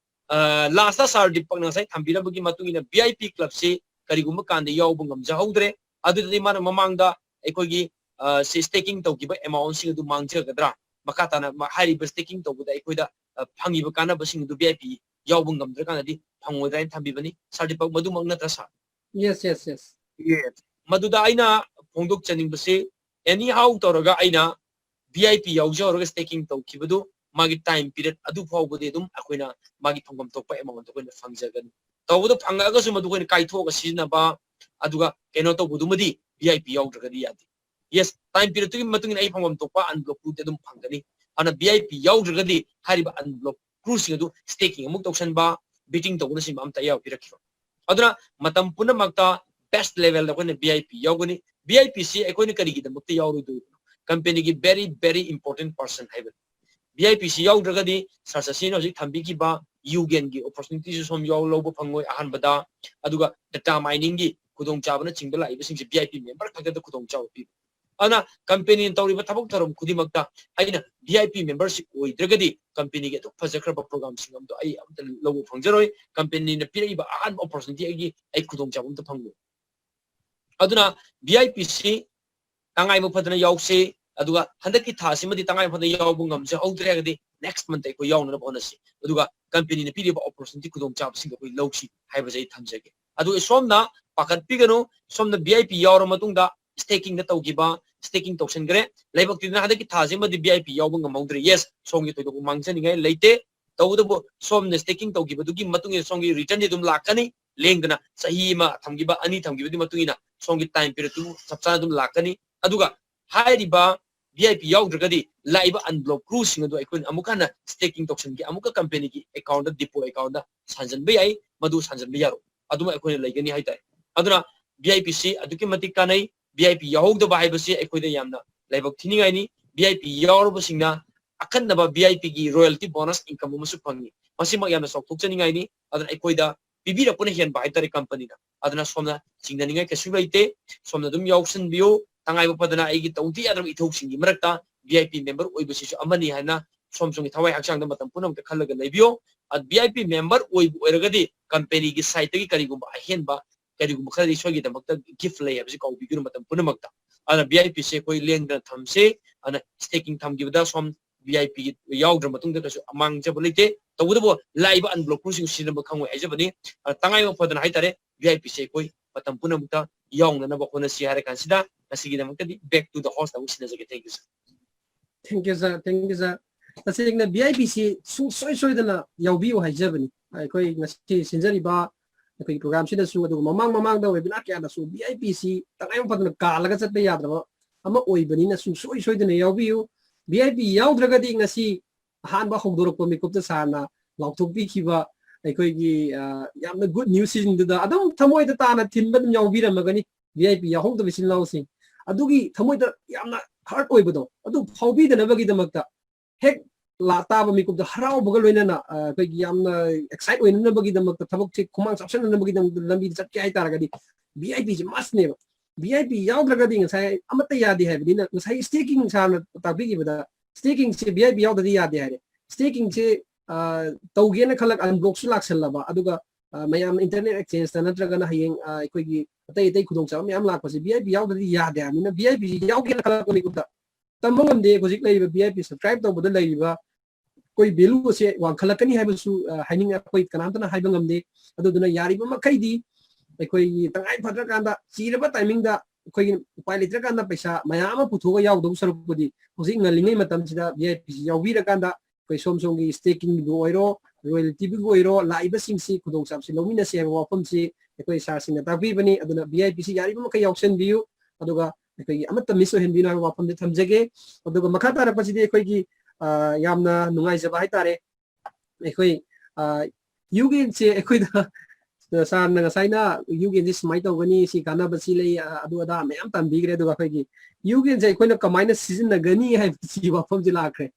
ꯑ, last ꯗ sir ꯗꯤꯄꯛꯅ ꯉꯁꯥꯏ ꯊꯝꯕꯤꯔꯝꯕꯒꯤ ꯃꯇꯨꯡ ꯏꯟꯅ V I P club ꯁꯤ ꯀꯔꯤꯒꯨꯝꯕ ꯀꯥꯟꯗ ꯌꯥꯎꯕ ꯉꯝꯖꯍꯧꯗ꯭ꯔꯦ꯫ ꯑꯗꯨꯗꯗꯤ ꯃꯥꯅ ꯃꯃꯥꯡꯗ ꯑꯩꯈꯣꯏꯒꯤ, ꯑ, ꯁꯤ staking ꯇꯧꯈꯤꯕ amount ꯁꯤꯡ ꯑꯗꯨ ꯃꯥꯡꯖꯒꯗ꯭ꯔꯥ? ꯃꯈꯥ ꯇꯥꯅ ꯃ-, ꯍꯥꯏꯔꯤꯕ staking ꯇꯧꯕꯗ ꯑꯩꯈꯣꯏꯗ, ꯑ, ꯐꯪꯉꯤꯕ ꯀꯥꯟꯅꯕꯁꯤꯡ ꯑꯗꯨ V I P ꯌꯥꯎꯕ ꯉꯝꯗ꯭ꯔꯀꯥꯟꯗꯗꯤ ꯐꯪꯉꯣꯏꯗ꯭ꯔꯥ ꯍꯥꯏꯅ ꯊꯝꯕꯤꯕꯅꯤ꯫ Sir ꯗꯤꯄꯛ, ꯃꯗꯨꯃꯛ ꯅꯠꯇ꯭ꯔꯥ sir? Yes, yes, yes. Yes. ꯃꯗꯨꯗ ꯑꯩꯅ ꯐꯣꯡꯗꯣꯛꯆꯅꯤꯡꯕꯁꯤ, anyhow ꯇꯧꯔꯒ ꯑꯩꯅ V I P ꯌꯥꯎꯖꯍꯧꯔꯒ staking ꯇꯧꯈꯤꯕꯗꯨ, ꯃꯥꯒꯤ time period ꯑꯗꯨ ꯐꯥꯎꯕꯗꯤ ꯑꯗꯨꯝ ꯑꯩꯈꯣꯏꯅ ꯃꯥꯒꯤ ꯐꯪꯐꯝ ꯊꯣꯛꯄ amount ꯑꯩꯈꯣꯏꯅ ꯐꯪꯖꯒꯅꯤ꯫ ꯇꯧꯕꯗ ꯐꯪꯉꯛꯑꯒꯁꯨ ꯃꯗꯨ ꯑꯩꯈꯣꯏꯅ ꯀꯥꯏꯊꯣꯛꯑꯒ ꯁꯤꯖꯤꯟꯅꯕ, ꯑꯗꯨꯒ ꯀꯩꯅꯣ ꯇꯧꯕꯗꯨꯃꯗꯤ V I P ꯌꯥꯎꯗ꯭ꯔꯒꯗꯤ ꯌꯥꯗꯦ꯫ Yes, time period ꯇꯨꯒꯤ ꯃꯇꯨꯡ ꯏꯟꯅ ꯑꯩ ꯐꯪꯐꯝ ꯊꯣꯛꯄ unblock crew ꯗꯤ ꯑꯗꯨꯝ ꯐꯪꯒꯅꯤ꯫ ꯑꯗꯨꯅ V I P ꯌꯥꯎꯗ꯭ꯔꯒꯗꯤ ꯍꯥꯏꯔꯤꯕ unblock crew ꯁꯤꯡ ꯑꯗꯨ staking ꯑꯃꯨꯛ ꯇꯧꯁꯟꯕ, beating ꯇꯧꯕꯅꯆꯤꯡꯕ ꯑꯝꯇ ꯑꯌꯥꯕ ꯄꯤꯔꯛꯈꯤꯕ꯫ ꯑꯗꯨꯅ ꯃꯇꯝ ꯄꯨꯝꯅꯃꯛꯇ best level ꯗ ꯑꯩꯈꯣꯏꯅ V I P ꯌꯥꯎꯒꯅꯤ꯫ V I P ꯁꯤ ꯑꯩꯈꯣꯏꯅ ꯀꯔꯤꯒꯤꯗꯃꯛꯇ ꯌꯥꯎꯔꯣꯏꯗꯣꯏꯅꯣ? Company ꯒꯤ very, very important person ꯍꯥꯏꯕꯅꯤ꯫ V I P ꯁꯤ ꯌꯥꯎꯗ꯭ꯔꯒꯗꯤ sir ꯁꯁꯤꯅ ꯍꯧꯖꯤꯛ ꯊꯝꯕꯤꯈꯤꯕ ꯌꯨꯒꯦꯟꯒꯤ opportunity ꯁꯨ ꯁꯣꯝ ꯌꯥꯎ ꯂꯧꯕ ꯐꯪꯉꯣꯏ ꯑꯍꯥꯟꯕꯗ, ꯑꯗꯨꯒ data mining ꯒꯤ ꯈꯨꯗꯣꯡꯆꯥꯕꯅꯆꯤꯡꯕ ꯂꯥꯛꯏꯕꯁꯤꯡꯁꯦ V I P member ꯈꯛꯇꯗ ꯈꯨꯗꯣꯡꯆꯥꯕ ꯄꯤꯕ꯫ ꯑꯗꯨꯅ company ꯅ ꯇꯧꯔꯤꯕ ꯊꯕꯛ ꯊꯧꯔꯝ ꯈꯨꯗꯤꯡꯃꯛꯇ ꯑꯩꯅ V I P member ꯁꯤ ꯑꯣꯏꯗ꯭ꯔꯒꯗꯤ company ꯒꯤ ꯑꯗꯨꯛ ꯐꯖꯈ꯭ꯔꯕ program ꯁꯤꯡ ꯑꯃꯗꯣ ꯑꯩ ꯑꯝꯇ ꯂꯧꯕ ꯐꯪꯖꯔꯣꯏ꯫ Company ꯅ ꯄꯤꯔꯛꯏꯕ ꯑꯍꯥꯟꯕ opportunity ꯑꯩꯒꯤ, ꯑꯩ ꯈꯨꯗꯣꯡꯆꯥꯕ ꯑꯝꯇ ꯐꯪꯉꯣꯏ꯫ ꯑꯗꯨꯅ V I P ꯁꯤ ꯇꯉꯥꯏꯕ ꯐꯗꯅ ꯌꯥꯎꯁꯤ, ꯑꯗꯨꯒ ꯍꯟꯗꯛꯀꯤ ꯊꯥꯁꯤꯃꯗꯤ ꯇꯉꯥꯏ ꯐꯗꯅ ꯌꯥꯎꯕ ꯉꯝꯖꯍꯧꯗ꯭ꯔꯦ ꯍꯥꯏꯔꯒꯗꯤ next month ꯑꯩꯈꯣꯏ ꯌꯥꯎꯅꯅꯕ ꯍꯣꯠꯅꯁꯤ꯫ ꯑꯗꯨꯒ company ꯅ ꯄꯤꯔꯤꯕ opportunity ꯈꯨꯗꯣꯡꯆꯥꯕꯁꯤꯡꯗꯣ ꯑꯩꯈꯣꯏ ꯂꯧꯁꯤ ꯍꯥꯏꯕꯁꯦ ꯑꯩ ꯊꯝꯖꯒꯦ꯫ ꯑꯗꯨꯒ ꯁꯣꯝꯅ ꯄꯥꯈꯠꯄꯤꯒꯅꯨ, ꯁꯣꯝꯅ V I P ꯌꯥꯎꯔ ꯃꯇꯨꯡꯗ staking ꯗ ꯇꯧꯈꯤꯕ, staking ꯇꯧꯁꯟꯈ꯭ꯔꯦ, ꯂꯥꯏꯕꯛ ꯊꯤꯗꯅ ꯍꯟꯗꯛꯀꯤ ꯊꯥꯁꯤꯃꯗꯤ V I P ꯌꯥꯎꯕ ꯉꯝꯍꯧꯗ꯭ꯔꯦ꯫ Yes, ꯁꯣꯝꯒꯤ ꯊꯣꯏꯗꯣꯛꯄ ꯃꯥꯡꯖꯅꯤꯡꯉꯥꯏ ꯂꯩꯇꯦ꯫ ꯇꯧꯕꯇꯕꯨ ꯁꯣꯝꯅ staking ꯇꯧꯈꯤꯕꯗꯨꯒꯤ ꯃꯇꯨꯡ ꯏꯟꯅ ꯁꯣꯝꯒꯤ return ꯗꯤ ꯑꯗꯨꯝ ꯂꯥꯛꯀꯅꯤ꯫ ꯂꯦꯡꯗꯅ ꯆꯍꯤ ꯑꯃ ꯊꯝꯈꯤꯕ, ꯑꯅꯤ ꯊꯝꯈꯤꯕꯗꯨꯒꯤ ꯃꯇꯨꯡ ꯏꯟꯅ ꯁꯣꯝꯒꯤ time period ꯇꯨ ꯆꯞ ꯆꯥꯅ ꯑꯗꯨꯝ ꯂꯥꯛꯀꯅꯤ꯫ ꯑꯗꯨꯒ ꯍꯥꯏꯔꯤꯕ V I P ꯌꯥꯎꯗ꯭ꯔꯒꯗꯤ ꯂꯥꯛꯏꯕ unblock crew ꯁꯤꯡ ꯑꯗꯨ ꯑꯩꯈꯣꯏꯅ ꯑꯃꯨꯛ ꯍꯟꯅ staking ꯇꯧꯁꯟꯒꯦ, ꯑꯃꯨꯛꯀ company ꯒꯤ account ꯗ, depot account ꯗ ꯁꯥꯟꯖꯟꯕ ꯌꯥꯏ, ꯃꯗꯨ ꯁꯥꯟꯖꯟꯕ ꯌꯥꯔꯣꯏ, ꯑꯗꯨꯃ ꯑꯩꯈꯣꯏꯅ ꯂꯩꯒꯅꯤ ꯍꯥꯏꯇꯥꯔꯦ꯫ ꯑꯗꯨꯅ V I P ꯁꯤ ꯑꯗꯨꯛꯀꯤ ꯃꯇꯤꯛ ꯀꯥꯟꯅꯩ꯫ V I P ꯌꯥꯎꯍꯧꯗꯕ ꯍꯥꯏꯕꯁꯤ ꯑꯩꯈꯣꯏꯗ ꯌꯥꯝꯅ ꯂꯥꯏꯕꯛ ꯊꯤꯅꯤꯡꯉꯥꯏꯅꯤ꯫ V I P ꯌꯥꯎꯔꯕꯁꯤꯡꯅ ꯑꯈꯟꯅꯕ V I P ꯒꯤ royalty bonus income ꯑꯃꯁꯨ ꯐꯪꯉꯤ꯫ ꯃꯁꯤꯃꯛ ꯌꯥꯝꯅ ꯆꯥꯎꯊꯣꯛꯆꯅꯤꯡꯉꯥꯏꯅꯤ꯫ ꯑꯗꯨꯅ ꯑꯩꯈꯣꯏꯗ ꯄꯤꯕꯤꯔꯛꯄꯅ ꯍꯦꯟꯕ ꯍꯥꯏꯇꯥꯔꯦ company ꯅ꯫ ꯑꯗꯨꯅ ꯁꯣꯝꯅ ꯆꯤꯡꯅꯅꯤꯡꯉꯥꯏ ꯀꯩꯁꯨ ꯂꯩꯇꯦ꯫ ꯁꯣꯝꯅ ꯑꯗꯨꯝ ꯌꯥꯎꯁꯟꯕꯤꯌꯨ꯫ ꯇꯉꯥꯏꯕ ꯐꯗꯅ ꯑꯩꯒꯤ ꯇꯧꯗ ꯌꯥꯗ꯭ꯔꯕ ꯏꯊꯧꯁꯤꯡꯒꯤ ꯃꯔꯛꯇ V I P member ꯑꯣꯏꯕꯁꯤꯁꯨ ꯑꯃꯅꯤ ꯍꯥꯏꯅ ꯁꯣꯝ ꯁꯣꯝꯒꯤ ꯊꯋꯥꯏ ꯍꯛꯆꯥꯡꯗ ꯃꯇꯝ ꯄꯨꯝꯅꯃꯛꯇ ꯈꯜꯂꯒ ꯂꯩꯕꯤꯌꯨ꯫ ꯑ, V I P member ꯑꯣꯏꯕ ꯑꯣꯏꯔꯒꯗꯤ company ꯒꯤ side ꯇꯒꯤ ꯀꯔꯤꯒꯨꯝꯕ ꯑꯍꯦꯟꯕ ꯀꯔꯤꯒꯨꯝꯕ ꯈꯔꯗꯤ ꯏꯁꯣꯔꯒꯤꯗꯃꯛꯇ gift ꯂꯩ ꯍꯥꯏꯕꯁꯤ ꯀꯥꯎꯕꯤꯒꯅꯨ ꯃꯇꯝ ꯄꯨꯝꯅꯃꯛꯇ꯫ ꯑꯗꯨꯅ V I P ꯁꯦ ꯑꯩꯈꯣꯏ ꯂꯦꯡꯗꯅ ꯊꯝꯁꯦ꯫ ꯑꯗꯨꯅ staking ꯊꯝꯈꯤꯕꯗ ꯁꯣꯝ V I P ꯌꯥꯎꯗ꯭ꯔ ꯃꯇꯨꯡꯗ ꯀꯩꯁꯨ ꯑꯃꯥꯡꯖꯕ ꯂꯩꯇꯦ꯫ ꯇꯧꯕꯇꯕꯨ ꯂꯥꯛꯏꯕ unblock rule ꯁꯤꯡ ꯁꯤꯖꯤꯟꯅꯕ ꯈꯪꯉꯣꯏ ꯍꯥꯏꯖꯕꯅꯤ꯫ ꯑ, ꯇꯉꯥꯏ ꯐꯗꯅ ꯍꯥꯏꯇꯥꯔꯦ, V I P ꯁꯦ ꯑꯩꯈꯣꯏ ꯃꯇꯝ ꯄꯨꯝꯅꯃꯛꯇ ꯌꯥꯎꯅꯅꯕ ꯍꯣꯠꯅꯁꯤ ꯍꯥꯏꯔ ꯀꯥꯟꯁꯤꯗ ꯉꯁꯤꯒꯤꯗꯃꯛꯇꯗꯤ back to the host ꯑꯃꯨꯛ ꯁꯤꯟꯅꯖꯒꯦ꯫ Thank you, sir꯫ Thank you, sir꯫ Thank you, sir꯫ ꯇꯁꯦꯡꯅ V I P ꯁꯤ ꯁꯨꯡꯁꯣꯏ ꯁꯣꯏꯗꯅ ꯌꯥꯎꯕꯤꯌꯨ ꯍꯥꯏꯖꯕꯅꯤ꯫ ꯑꯩꯈꯣꯏ ꯉꯁꯤ ꯁꯤꯟꯖꯔꯤꯕ ꯑꯩꯈꯣꯏꯒꯤ program ꯁꯤꯗꯁꯨ, ꯑꯗꯨꯒ ꯃꯃꯥꯡ ꯃꯃꯥꯡꯗ webinar ꯀꯌꯥꯗꯁꯨ V I P ꯁꯤ ꯇꯉꯥꯏ ꯐꯗꯅ ꯀꯥꯜꯂꯒ ꯆꯠꯄ ꯌꯥꯗ꯭ꯔꯕ ꯑꯃ ꯑꯣꯏꯕꯅꯤꯅ ꯁꯨꯡꯁꯣꯏ ꯁꯣꯏꯗꯅ ꯌꯥꯎꯕꯤꯌꯨ꯫ V I P ꯌꯥꯎꯗ꯭ꯔꯒꯗꯤ ꯉꯁꯤ ꯑꯍꯥꯟꯕ ꯍꯧꯗꯣꯔꯛꯄ ꯃꯤꯀꯨꯞꯇ sir ꯅ ꯂꯥꯎꯊꯣꯛꯄꯤꯈꯤꯕ ꯑꯩꯈꯣꯏꯒꯤ, ꯑ, ꯌꯥꯝꯅ good news ꯁꯤꯡꯗꯨꯗ ꯑꯗꯨꯝ ꯊꯃꯣꯏꯗ ꯇꯥꯅ ꯊꯤꯟꯕ ꯑꯗꯨꯝ ꯌꯥꯎꯕꯤꯔꯝꯃꯒꯅꯤ꯫ V I P ꯌꯥꯎꯍꯧꯗꯕ ꯏꯆꯤꯜ ꯏꯅꯥꯎꯁꯤꯡ ꯑꯗꯨꯒꯤ ꯊꯃꯣꯏꯗ ꯌꯥꯝꯅ hurt ꯑꯣꯏꯕꯗꯣ ꯑꯗꯨ ꯐꯥꯎꯕꯤꯗꯅꯕꯒꯤꯗꯃꯛꯇ ꯍꯦꯛ ꯂꯥ-, ꯇꯥꯕ ꯃꯤꯀꯨꯞꯇ ꯍꯔꯥꯎꯕꯒ ꯂꯣꯏꯅꯅ, ꯑ, ꯑꯩꯈꯣꯏꯒꯤ ꯌꯥꯝꯅ excite ꯑꯣꯏꯅꯅꯕꯒꯤꯗꯃꯛꯇ, ꯊꯕꯛꯁꯦ ꯈꯨꯃꯥꯡ ꯆꯥꯎꯁꯤꯟꯅꯅꯕꯒꯤꯗꯃꯛꯇ ꯂꯝꯕꯤꯗ ꯆꯠꯀꯦ ꯍꯥꯏꯇꯥꯔꯒꯗꯤ V I P say must ꯅꯦꯕ꯫ V I P ꯌꯥꯎꯗ꯭ꯔꯒꯗꯤ ꯉꯁꯥꯏ ꯑꯃꯠꯇ ꯌꯥꯗꯦ ꯍꯥꯏꯕꯅꯤꯅ, ꯉꯁꯥꯏ staking sir ꯅ ꯇꯥꯛꯄꯤꯈꯤꯕꯗ staking say V I P ꯌꯥꯎꯗ꯭ꯔꯗꯤ ꯌꯥꯗꯦ ꯍꯥꯏꯔꯦ꯫ Staking ꯁꯦ, ꯑ, ꯇꯧꯒꯦꯅ ꯈꯜꯂꯛ unblock ꯁꯨ ꯂꯥꯛꯁꯜꯂꯕ, ꯑꯗꯨꯒ, ꯑ, ꯃꯌꯥꯝ internet exchange ꯇ ꯅꯠꯇ꯭ꯔꯒꯅ ꯍꯌꯦꯡ, ꯑ, ꯑꯩꯈꯣꯏꯒꯤ ꯑꯇꯩ ꯑꯇꯩ ꯈꯨꯗꯣꯡꯆꯥꯕ ꯃꯌꯥꯝ ꯂꯥꯛꯄꯁꯦ V I P ꯌꯥꯎꯗ꯭ꯔꯗꯤ ꯌꯥꯗꯦ ꯍꯥꯏꯕꯅꯤꯅ, V I P ꯁꯤ ꯌꯥꯎꯒꯦꯅ ꯈꯜꯂꯛꯄ ꯃꯤꯀꯨꯞꯇ ꯇꯝꯕ ꯉꯝꯗꯦ꯫ ꯍꯧꯖꯤꯛ ꯂꯩꯔꯤꯕ V I P subscribe ꯇꯧꯕꯗ ꯂꯩꯔꯤꯕ ꯑꯩꯈꯣꯏ value ꯑꯁꯦ ꯋꯥꯡꯈꯠꯂꯛꯀꯅꯤ ꯍꯥꯏꯕꯁꯨ, ꯑ, ꯍꯥꯏꯅꯤꯡꯉꯦ꯫ ꯑꯩꯈꯣꯏ ꯀꯅꯥꯝꯇꯅ ꯍꯥꯏꯕ ꯉꯝꯗꯦ꯫ ꯑꯗꯨꯗꯨꯅ ꯌꯥꯔꯤꯕ ꯃꯈꯩꯗꯤ ꯑꯩꯈꯣꯏꯒꯤ ꯇꯉꯥꯏ ꯐꯗ꯭ꯔꯀꯥꯟꯗ, ꯆꯤꯔꯕ timing ꯗ ꯑꯩꯈꯣꯏꯒꯤ ꯎꯄꯥꯏ ꯂꯩꯇ꯭ꯔꯀꯥꯟꯗ ꯄꯩꯁꯥ ꯃꯌꯥꯝ ꯑꯃ ꯄꯨꯊꯣꯛꯑꯒ ꯌꯥꯎꯗꯧ ꯁꯔꯨꯛꯄꯨꯗꯤ ꯍꯧꯖꯤꯛ ꯉꯜꯂꯤꯉꯩ ꯃꯇꯝꯁꯤꯗ V I P ꯁꯤ ꯌꯥꯎꯕꯤꯔꯀꯥꯟꯗ ꯑꯩꯈꯣꯏ ꯁꯣꯝ ꯁꯣꯝꯒꯤ staking ꯕꯨ ꯑꯣꯏꯔꯣ, royalty ꯕꯨ ꯑꯣꯏꯔꯣ, ꯂꯥꯛꯏꯕꯁꯤꯡꯁꯤ ꯈꯨꯗꯣꯡꯆꯥꯕꯁꯤ ꯂꯧꯃꯤꯟꯅꯁꯤ ꯍꯥꯏꯕ ꯋꯥꯐꯝꯁꯤ ꯑꯩꯈꯣꯏ sir ꯁꯤꯡꯅ ꯇꯥꯛꯄꯤꯕꯅꯤ꯫ ꯑꯗꯨꯅ V I P ꯁꯤ ꯌꯥꯔꯤꯕ ꯃꯈꯩ ꯌꯥꯎꯁꯟꯕꯤꯌꯨ, ꯑꯗꯨꯒ ꯑꯩꯈꯣꯏꯒꯤ ꯑꯃꯠꯇ miss ꯑꯣꯏꯍꯟꯕꯤꯅꯨ ꯍꯥꯏꯕ ꯋꯥꯐꯝꯁꯦ ꯊꯝꯖꯒꯦ꯫ ꯑꯗꯨꯒ ꯃꯈꯥ ꯇꯥꯔꯛꯄꯁꯤꯗꯤ ꯑꯩꯈꯣꯏꯒꯤ, ꯑ, ꯌꯥꯝꯅ ꯅꯨꯡꯉꯥꯏꯖꯕ ꯍꯥꯏꯇꯥꯔꯦ, ꯑꯩꯈꯣꯏ, ꯑ, ꯌꯨꯒꯦꯟꯁꯦ ꯑꯩꯈꯣꯏꯗ sir ꯅ ꯉꯁꯥꯏꯅ ꯌꯨꯒꯦꯟꯁꯦ ꯁꯨꯃꯥꯏꯅ ꯇꯧꯒꯅꯤ, ꯁꯤ ꯀꯥꯟꯅꯕ ꯁꯤ ꯂꯩ, ꯑ, ꯑꯗꯨ ꯑꯗꯥ ꯃꯌꯥꯝ ꯇꯝꯕꯤꯈ꯭ꯔꯦ꯫ ꯑꯗꯨꯒ ꯑꯩꯈꯣꯏꯒꯤ ꯌꯨꯒꯦꯟꯁꯦ ꯑꯩꯈꯣꯏꯅ ꯀꯃꯥꯏꯅ ꯁꯤꯖꯤꯟꯅꯒꯅꯤ ꯍꯥꯏꯕꯁꯤꯒꯤ ꯋꯥꯐꯝꯁꯦ ꯂꯥꯛꯈ꯭ꯔꯦ꯫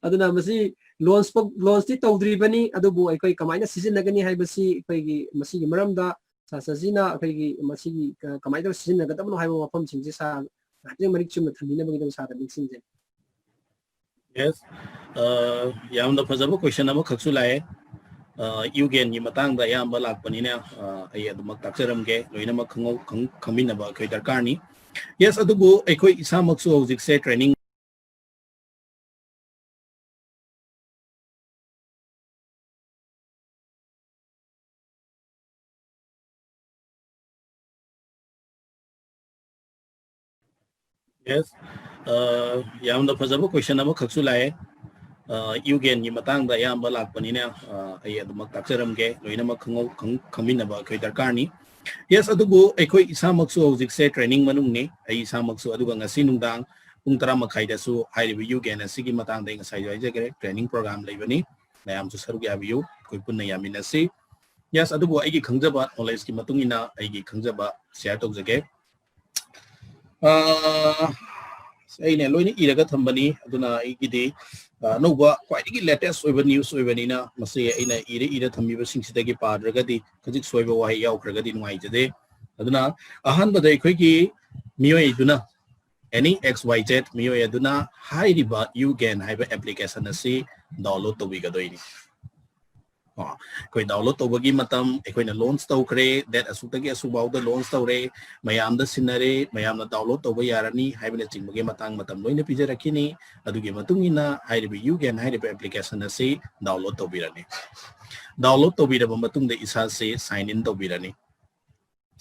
ꯑꯗꯨꯅ ꯃꯁꯤ launch ꯐꯥꯎ, launch ꯇꯤ ꯇꯧꯗ꯭ꯔꯤꯕꯅꯤ, ꯑꯗꯨꯕꯨ ꯑꯩꯈꯣꯏ ꯀꯃꯥꯏꯅ ꯁꯤꯖꯤꯟꯅꯒꯅꯤ ꯍꯥꯏꯕꯁꯤ ꯑꯩꯈꯣꯏꯒꯤ ꯃꯁꯤꯒꯤ ꯃꯔꯝꯗ sir ꯁꯤꯅ ꯑꯩꯈꯣꯏꯒꯤ ꯃꯁꯤꯒꯤ ꯀ-, ꯀꯃꯥꯏꯅ ꯇꯧꯔ ꯁꯤꯖꯤꯟꯅꯒꯗꯕꯅꯣ ꯍꯥꯏꯕ ꯋꯥꯐꯝꯁꯤꯡꯁꯦ sir ꯉꯥꯏꯍꯥꯛꯇꯪ ꯃꯔꯤꯛ ꯆꯨꯝꯅ ꯊꯝꯕꯤꯅꯕꯒꯤꯗꯃꯛ sir ꯗ ꯅꯤꯡꯁꯤꯡꯖꯔꯤ꯫ Yes꯫ ꯑ, ꯌꯥꯝꯅ ꯐꯖꯕ question ꯑꯃꯈꯛꯁꯨ ꯂꯥꯛꯑꯦ꯫ ꯌꯨꯒꯦꯟꯒꯤ ꯃꯇꯥꯡꯗ ꯑꯌꯥꯝꯕ ꯂꯥꯛꯄꯅꯤꯅ ꯑꯩ ꯑꯗꯨꯃꯛ ꯇꯥꯛꯆꯔꯝꯒꯦ꯫ ꯂꯣꯏꯅꯃꯛ ꯈꯪꯍꯧ ꯈꯪ- ꯈꯪꯃꯤꯟꯅꯕ ꯑꯩꯈꯣꯏ ꯗꯔꯀꯥꯔꯅꯤ꯫ ꯌꯦꯁ, ꯑꯗꯨꯕꯨ ꯑꯩꯈꯣꯏ ꯏꯁꯥꯃꯛꯁꯨ ꯍꯧꯖꯤꯛꯁꯦ ꯇ꯭ꯔꯦꯅꯤꯡ ꯌꯦꯁ, ꯌꯥꯝꯅ ꯐꯖꯕ ꯀꯣꯏꯁꯟ ꯑꯃꯈꯛꯁꯨ ꯂꯥꯛꯑꯦ꯫ ꯌꯨꯒꯦꯟꯒꯤ ꯃꯇꯥꯡꯗ ꯑꯌꯥꯝꯕ ꯂꯥꯛꯄꯅꯤꯅ ꯑꯩ ꯑꯗꯨꯃꯛ ꯇꯥꯛꯆꯔꯝꯒꯦ꯫ ꯂꯣꯏꯅꯃꯛ ꯈꯪꯍꯧ ꯈꯪ- ꯈꯪꯃꯤꯟꯅꯕ ꯑꯩꯈꯣꯏ ꯗꯔꯀꯥꯔꯅꯤ꯫ ꯌꯦꯁ, ꯑꯗꯨꯕꯨ ꯑꯩꯈꯣꯏ ꯏꯁꯥꯃꯛꯁꯨ ꯍꯧꯖꯤꯛꯁꯦ ꯇ꯭ꯔꯦꯅꯤꯡ ꯃꯅꯨꯡꯅꯤ, ꯑꯩ ꯏꯁꯥꯃꯛꯁꯨ꯫ ꯑꯗꯨꯒ ꯉꯁꯤ ꯅꯨꯡꯗꯥꯡ ꯄꯨꯡ ꯇꯔꯥ ꯃꯈꯥꯏꯗꯁꯨ ꯍꯥꯏꯔꯤꯕ ꯌꯨꯒꯦꯟ ꯑꯁꯤꯒꯤ ꯃꯇꯥꯡꯗ ꯑꯩ ꯉꯁꯥꯏꯁꯨ ꯍꯥꯏꯖꯈ꯭ꯔꯦ, ꯇ꯭ꯔꯦꯅꯤꯡ ꯄ꯭ꯔꯣꯒ꯭ꯔꯥꯝ ꯂꯩꯕꯅꯤ꯫ ꯃꯌꯥꯝꯁꯨ ꯁꯔꯨꯛ ꯌꯥꯕꯤꯌꯨ, ꯑꯩꯈꯣꯏ ꯄꯨꯟꯅ ꯌꯥꯃꯤꯟꯅꯁꯤ꯫ ꯌꯦꯁ, ꯑꯗꯨꯕꯨ ꯑꯩꯒꯤ ꯈꯪꯖꯕ ꯅꯣꯂꯦꯖꯀꯤ ꯃꯇꯨꯡ ꯏꯟꯅ ꯑꯩꯒꯤ ꯈꯪꯖꯕ ꯁꯤꯌꯥꯔ ꯇꯧꯖꯒꯦ꯫ ꯑꯩꯅ ꯂꯣꯏꯅ ꯏꯔꯒ ꯊꯝꯕꯅꯤ꯫ ꯑꯗꯨꯅ ꯑꯩꯒꯤꯗꯤ ꯑꯅꯧꯕ, ꯈ꯭ꯋꯥꯏꯗꯒꯤ ꯂꯦꯇꯦꯁ ꯑꯣꯏꯕ ꯅ꯭ꯌꯨꯁ ꯑꯣꯏꯕꯅꯤꯅ ꯃꯁꯤ ꯑꯩꯅ ꯏꯔ ꯏꯔ ꯊꯝꯕꯤꯕꯁꯤꯡꯁꯤꯗꯒꯤ ꯄꯥꯗ꯭ꯔꯒꯗꯤ ꯈꯖꯤꯛ ꯁꯣꯏꯕ ꯋꯥꯍꯩ ꯌꯥꯎꯈ꯭ꯔꯒꯗꯤ ꯅꯨꯡꯉꯥꯏꯖꯗꯦ꯫ ꯑꯗꯨꯅ ꯑꯍꯥꯟꯕꯗ ꯑꯩꯈꯣꯏꯒꯤ ꯃꯤꯑꯣꯏ ꯑꯗꯨꯅ, ꯑꯦꯅꯤ ꯑꯦꯛꯁ ꯋꯥꯏ ꯖꯦꯠ ꯃꯤꯑꯣꯏ ꯑꯗꯨꯅ ꯍꯥꯏꯔꯤꯕ ꯌꯨꯒꯦꯟ ꯍꯥꯏꯕ ꯑꯦꯄ꯭ꯂꯤꯀꯦꯁꯟ ꯑꯁꯤ ꯗꯥꯎꯟꯂꯣꯗ ꯇꯧꯕꯤꯒꯗꯣꯏꯅꯤ꯫ ꯀꯣ, ꯑꯩꯈꯣꯏ ꯗꯥꯎꯟꯂꯣꯗ ꯇꯧꯕꯒꯤ ꯃꯇꯝ ꯑꯩꯈꯣꯏꯅ ꯂꯣꯟꯆ ꯇꯧꯈ꯭ꯔꯦ, ꯗꯦꯠ ꯑꯁꯨꯛꯇꯒꯤ ꯑꯁꯨꯛ ꯐꯥꯎꯗ ꯂꯣꯟꯆ ꯇꯧꯔꯦ, ꯃꯌꯥꯝꯗ ꯁꯤꯟꯅꯔꯦ, ꯃꯌꯥꯝꯅ ꯗꯥꯎꯟꯂꯣꯗ ꯇꯧꯕ ꯌꯥꯔꯅꯤ ꯍꯥꯏꯕꯅꯆꯤꯡꯕꯒꯤ ꯃꯇꯥꯡ ꯃꯇꯝ ꯂꯣꯏꯅ ꯄꯤꯖꯔꯛꯈꯤꯅꯤ꯫ ꯑꯗꯨꯒꯤ ꯃꯇꯨꯡ ꯏꯟꯅ ꯍꯥꯏꯔꯤꯕ ꯌꯨꯒꯦꯟ ꯍꯥꯏꯔꯤꯕ ꯑꯦꯄ꯭ꯂꯤꯀꯦꯁꯟ ꯑꯁꯤ ꯗꯥꯎꯟꯂꯣꯗ ꯇꯧꯕꯤꯔꯅꯤ꯫ ꯗꯥꯎꯟꯂꯣꯗ ꯇꯧꯕꯤꯔꯕ ꯃꯇꯨꯡꯗ ꯏꯁꯥꯁꯦ ꯁꯥꯏꯟ ꯏꯟ ꯇꯧꯕꯤꯔꯅꯤ꯫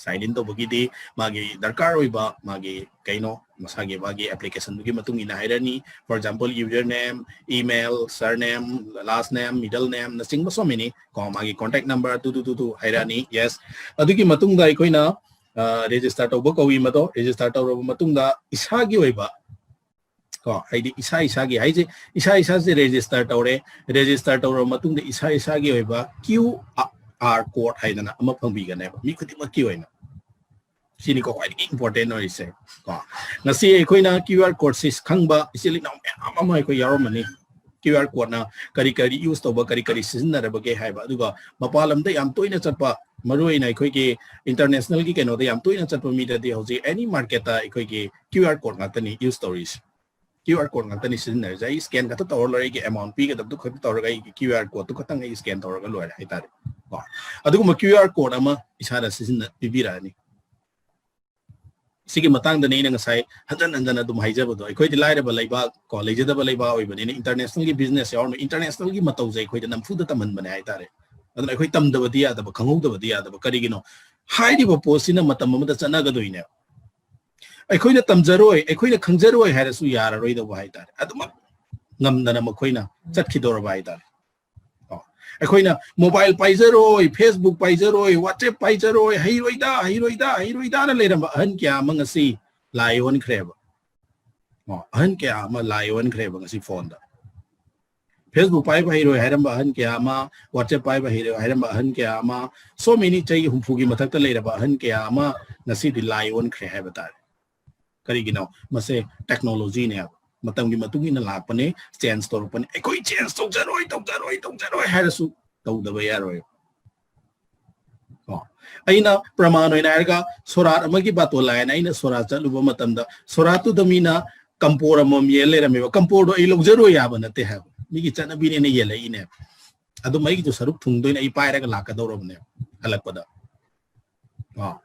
ꯁꯥꯏꯟ ꯏꯟ ꯇꯧꯕꯒꯤꯗꯤ ꯃꯥꯒꯤ ꯗꯔꯀꯥꯔ ꯑꯣꯏꯕ ꯃꯥꯒꯤ ꯀꯩꯅꯣ, ꯃꯁꯥꯒꯤ ꯃꯥꯒꯤ ꯑꯦꯄ꯭ꯂꯤꯀꯦꯁꯟꯗꯨꯒꯤ ꯃꯇꯨꯡ ꯏꯟꯅ ꯍꯥꯏꯔꯅꯤ꯫ For example, username, email, surname, last name, middle name ꯅꯆꯤꯡꯕ so many ꯀꯣ, ꯃꯥꯒꯤ contact number two two two two ꯍꯥꯏꯔꯛꯑꯅꯤ꯫ ꯌꯦꯁ, ꯑꯗꯨꯒꯤ ꯃꯇꯨꯡꯗ ꯑꯩꯈꯣꯏꯅ ꯔꯦꯖꯤꯁꯇꯔ ꯇꯧꯕ ꯀꯧꯏ꯫ ꯃꯗꯣ ꯔꯦꯖꯤꯁꯇꯔ ꯇꯧꯔꯕ ꯃꯇꯨꯡꯗ ꯏꯁꯥꯒꯤ ꯑꯣꯏꯕ ꯀꯣ, ꯍꯥꯏꯗꯤ ꯏꯁꯥ ꯏꯁꯥꯒꯤ ꯍꯥꯏꯁꯦ, ꯏꯁꯥ ꯏꯁꯥꯁꯦ ꯔꯦꯖꯤꯁꯇꯔ ꯇꯧꯔꯦ꯫ ꯔꯦꯖꯤꯁꯇꯔ ꯇꯧꯔꯕ ꯃꯇꯨꯡꯗ ꯏꯁꯥ ꯏꯁꯥꯒꯤ ꯑꯣꯏꯕ ꯀ꯭ꯌꯨ ꯑꯥꯔ ꯀꯣꯗ ꯍꯥꯏꯗꯅ ꯑꯃ ꯐꯪꯕꯤꯒꯅꯦꯕ, ꯃꯤ ꯈꯨꯗꯤꯡꯃꯛꯀꯤ ꯑꯣꯏꯅ꯫ ꯁꯤꯅꯤꯀꯣ ꯈ꯭ꯋꯥꯏꯗꯒꯤ ꯏꯝꯄꯣꯔꯇꯦꯟ ꯑꯣꯏꯔꯤꯁꯦ꯫ ꯀꯣ, ꯉꯁꯤ ꯑꯩꯈꯣꯏꯅ ꯀ꯭ꯌꯨ ꯑꯥꯔ ꯀꯣꯗꯁꯤ ꯈꯪꯕ ꯏꯆꯤꯜ ꯏꯅꯥꯎ ꯃꯌꯥꯝ ꯑꯃ ꯑꯩꯈꯣꯏ ꯌꯥꯎꯔꯝꯃꯅꯤ꯫ ꯀ꯭ꯌꯨ ꯑꯥꯔ ꯀꯣꯗꯅ ꯀꯔꯤ ꯀꯔꯤ ꯌꯨꯁ ꯇꯧꯕ, ꯀꯔꯤ ꯀꯔꯤ ꯁꯤꯖꯤꯟꯅꯔꯕꯒꯦ ꯍꯥꯏꯕ, ꯑꯗꯨꯒ ꯃꯄꯥꯟ ꯂꯝꯗ ꯌꯥꯝ ꯇꯣꯏꯅ ꯆꯠꯄ, ꯃꯔꯨꯑꯣꯏꯅ ꯑꯩꯈꯣꯏꯒꯤ ꯏꯟꯇꯔꯅꯦꯁꯅꯦꯜꯒꯤ ꯀꯩꯅꯣꯗ ꯌꯥꯝ ꯇꯣꯏꯅ ꯆꯠꯄ ꯃꯤꯗꯗꯤ ꯍꯧꯖꯤꯛ ꯑꯦꯅꯤ ꯃꯥꯔꯀꯦꯠꯇ ꯑꯩꯈꯣꯏꯒꯤ ꯀ꯭ꯌꯨ ꯑꯥꯔ ꯀꯣꯗ ꯉꯥꯛꯇꯅꯤ ꯌꯨꯁ ꯇꯧꯔꯤꯁꯦ꯫ ꯀ꯭ꯌꯨ ꯑꯥꯔ ꯀꯣꯗ ꯉꯥꯛꯇꯅꯤ ꯁꯤꯖꯤꯟꯅꯔꯤꯁꯦ꯫ ꯑꯩ ꯁ꯭ꯀꯦꯟ ꯈꯛꯇ ꯇꯧꯔ ꯂꯣꯏꯔꯦ, ꯑꯩꯒꯤ ꯑꯦꯃꯥꯎꯟ ꯄꯤꯒꯗꯕꯗꯨ ꯈꯛꯇ ꯇꯧꯔꯒ ꯑꯩꯒꯤ ꯀ꯭ꯌꯨ ꯑꯥꯔ ꯀꯣꯗꯇꯨ ꯈꯛꯇꯪ ꯑꯩ ꯁ꯭ꯀꯦꯟ ꯇꯧꯔꯒ ꯂꯣꯏꯔꯦ ꯍꯥꯏꯇꯥꯔꯦ꯫ ꯀꯣ, ꯑꯗꯨꯒꯨꯝꯕ ꯀ꯭ꯌꯨ ꯑꯥꯔ ꯀꯣꯗ ꯑꯃ ꯏꯁꯥꯗ ꯁꯤꯖꯤꯟꯅ ꯄꯤꯕꯤꯔꯛꯑꯅꯤ꯫ ꯁꯤꯒꯤ ꯃꯇꯥꯡꯗꯅꯤ ꯑꯩꯅ ꯉꯁꯥꯏ ꯍꯟꯖꯟ ꯍꯟꯖꯟ ꯑꯗꯨꯝ ꯍꯥꯏꯖꯕꯗꯣ, ꯑꯩꯈꯣꯏꯗꯤ ꯂꯥꯏꯔꯕ ꯂꯩꯕꯥꯛ ꯀꯣ, ꯂꯩꯖꯗꯕ ꯂꯩꯕꯥꯛ ꯑꯣꯏꯕꯅꯤꯅ ꯏꯟꯇꯔꯅꯦꯁꯅꯦꯜꯒꯤ ꯕꯤꯖꯤꯅꯦꯁ ꯌꯥꯎꯔꯝꯃꯤ, ꯏꯟꯇꯔꯅꯦꯁꯅꯦꯜꯒꯤ ꯃꯇꯧꯁꯦ ꯑꯩꯈꯣꯏꯗ ꯅꯝꯐꯨꯗ ꯇꯝꯍꯟꯕꯅꯦ ꯍꯥꯏꯇꯥꯔꯦ꯫ ꯑꯗꯨꯅ ꯑꯩꯈꯣꯏ ꯇꯝꯗꯕꯗꯤ ꯌꯥꯗꯕ, ꯈꯪꯍꯧꯗꯕꯗꯤ ꯌꯥꯗꯕ꯫ ꯀꯔꯤꯒꯤꯅꯣ? ꯍꯥꯏꯔꯤꯕ ꯄꯣꯠꯁꯤꯅ ꯃꯇꯝ ꯑꯃꯗ ꯆꯠꯅꯒꯗꯣꯏꯅꯦꯕ꯫ ꯑꯩꯈꯣꯏꯅ ꯇꯝꯖꯔꯣꯏ, ꯑꯩꯈꯣꯏꯅ ꯈꯪꯖꯔꯣꯏ ꯍꯥꯏꯔꯁꯨ ꯌꯥꯔꯔꯣꯏꯗꯧꯕ ꯍꯥꯏꯇꯥꯔꯦ꯫ ꯑꯗꯨꯃꯛ ꯉꯝꯗꯅ ꯃꯈꯣꯏꯅ ꯆꯠꯈꯤꯗꯧꯔꯕ ꯍꯥꯏꯇꯥꯔꯦ꯫ ꯀꯣ, ꯑꯩꯈꯣꯏꯅ ꯃꯣꯕꯥꯏꯜ ꯄꯥꯏꯖꯔꯣꯏ, ꯐꯦꯁꯕꯨꯛ ꯄꯥꯏꯖꯔꯣꯏ, ꯋꯥꯆꯦꯞ ꯄꯥꯏꯖꯔꯣꯏ, ꯍꯩꯔꯣꯏꯗ, ꯍꯩꯔꯣꯏꯗ, ꯍꯩꯔꯣꯏꯗꯅ ꯂꯩꯔꯝꯕ ꯑꯍꯟ ꯀꯌꯥ ꯑꯃ ꯉꯁꯤ ꯂꯥꯏ ꯑꯣꯟꯈ꯭ꯔꯦꯕ꯫ ꯀꯣ, ꯑꯍꯟ ꯀꯌꯥ ꯑꯃ ꯂꯥꯏ ꯑꯣꯟꯈ꯭ꯔꯦꯕ ꯉꯁꯤ ꯐꯣꯟꯗ꯫ ꯐꯦꯁꯕꯨꯛ ꯄꯥꯏꯕ ꯍꯩꯔꯣꯏ ꯍꯥꯏꯔꯝꯕ ꯑꯍꯟ ꯀꯌꯥ ꯑꯃ, ꯋꯥꯆꯦꯞ ꯄꯥꯏꯕ ꯍꯩꯔꯣꯏ ꯍꯥꯏꯔꯝꯕ ꯑꯍꯟ ꯀꯌꯥ ꯑꯃ, so many, ꯆꯍꯤ ꯍꯨꯝꯐꯨꯒꯤ ꯃꯊꯛꯇ ꯂꯩꯔꯕ ꯑꯍꯟ ꯀꯌꯥ ꯑꯃ ꯉꯁꯤꯗꯤ ꯂꯥꯏ ꯑꯣꯟꯈ꯭ꯔꯦ ꯍꯥꯏꯕ ꯇꯥꯔꯦ꯫ ꯀꯔꯤꯒꯤꯅꯣ? ꯃꯁꯦ ꯇꯦꯛꯅꯣꯂꯣꯖꯤꯅꯦꯕ꯫ ꯃꯇꯝꯒꯤ ꯃꯇꯨꯡ ꯏꯟꯅ ꯂꯥꯛꯄꯅꯦ, ꯆꯦꯟꯖ ꯇꯧꯔꯛꯄꯅꯦ꯫ ꯑꯩꯈꯣꯏ ꯆꯦꯟꯖ ꯇꯧꯖꯔꯣꯏ, ꯇꯧꯖꯔꯣꯏ, ꯇꯧꯖꯔꯣꯏ ꯍꯥꯏꯔꯁꯨ ꯇꯧꯗꯕ ꯌꯥꯔꯣꯏ꯫ ꯀꯣ? ꯑꯩꯅ ꯄ꯭ꯔꯃꯥꯟ ꯑꯣꯏꯅ ꯍꯥꯏꯔꯒ, ꯁꯣꯔꯥꯠ ꯑꯃꯒꯤ ꯕꯥꯇꯣꯟ ꯂꯥꯏꯅ ꯑꯩꯅ ꯁꯣꯔꯥꯠ ꯆꯠꯂꯨꯕ ꯃꯇꯝꯗ, ꯁꯣꯔꯥꯠꯇꯨꯗ ꯃꯤꯅ ꯀꯝꯄꯣꯔ ꯑꯃꯃꯝ ꯌꯦꯜ ꯂꯩꯔꯝꯃꯦꯕ꯫ ꯀꯝꯄꯣꯔꯗꯣ ꯑꯩ ꯂꯧꯖꯔꯣꯏ ꯌꯥꯕ ꯅꯠꯇꯦ ꯍꯥꯏꯕ, ꯃꯤꯒꯤ ꯆꯠꯅꯕꯤꯅꯦꯅ ꯌꯦꯜꯂꯛꯏꯅꯦꯕ꯫ ꯑꯗꯨꯝ ꯑꯩꯒꯤꯁꯨ ꯁꯔꯨꯛ ꯊꯨꯡꯗꯣꯏꯅꯦ, ꯑꯩ ꯄꯥꯏꯔꯒ ꯂꯥꯛꯀꯗꯧꯔꯕꯅꯦꯕ ꯍꯜꯂꯛꯄꯗ꯫ ꯀꯣ?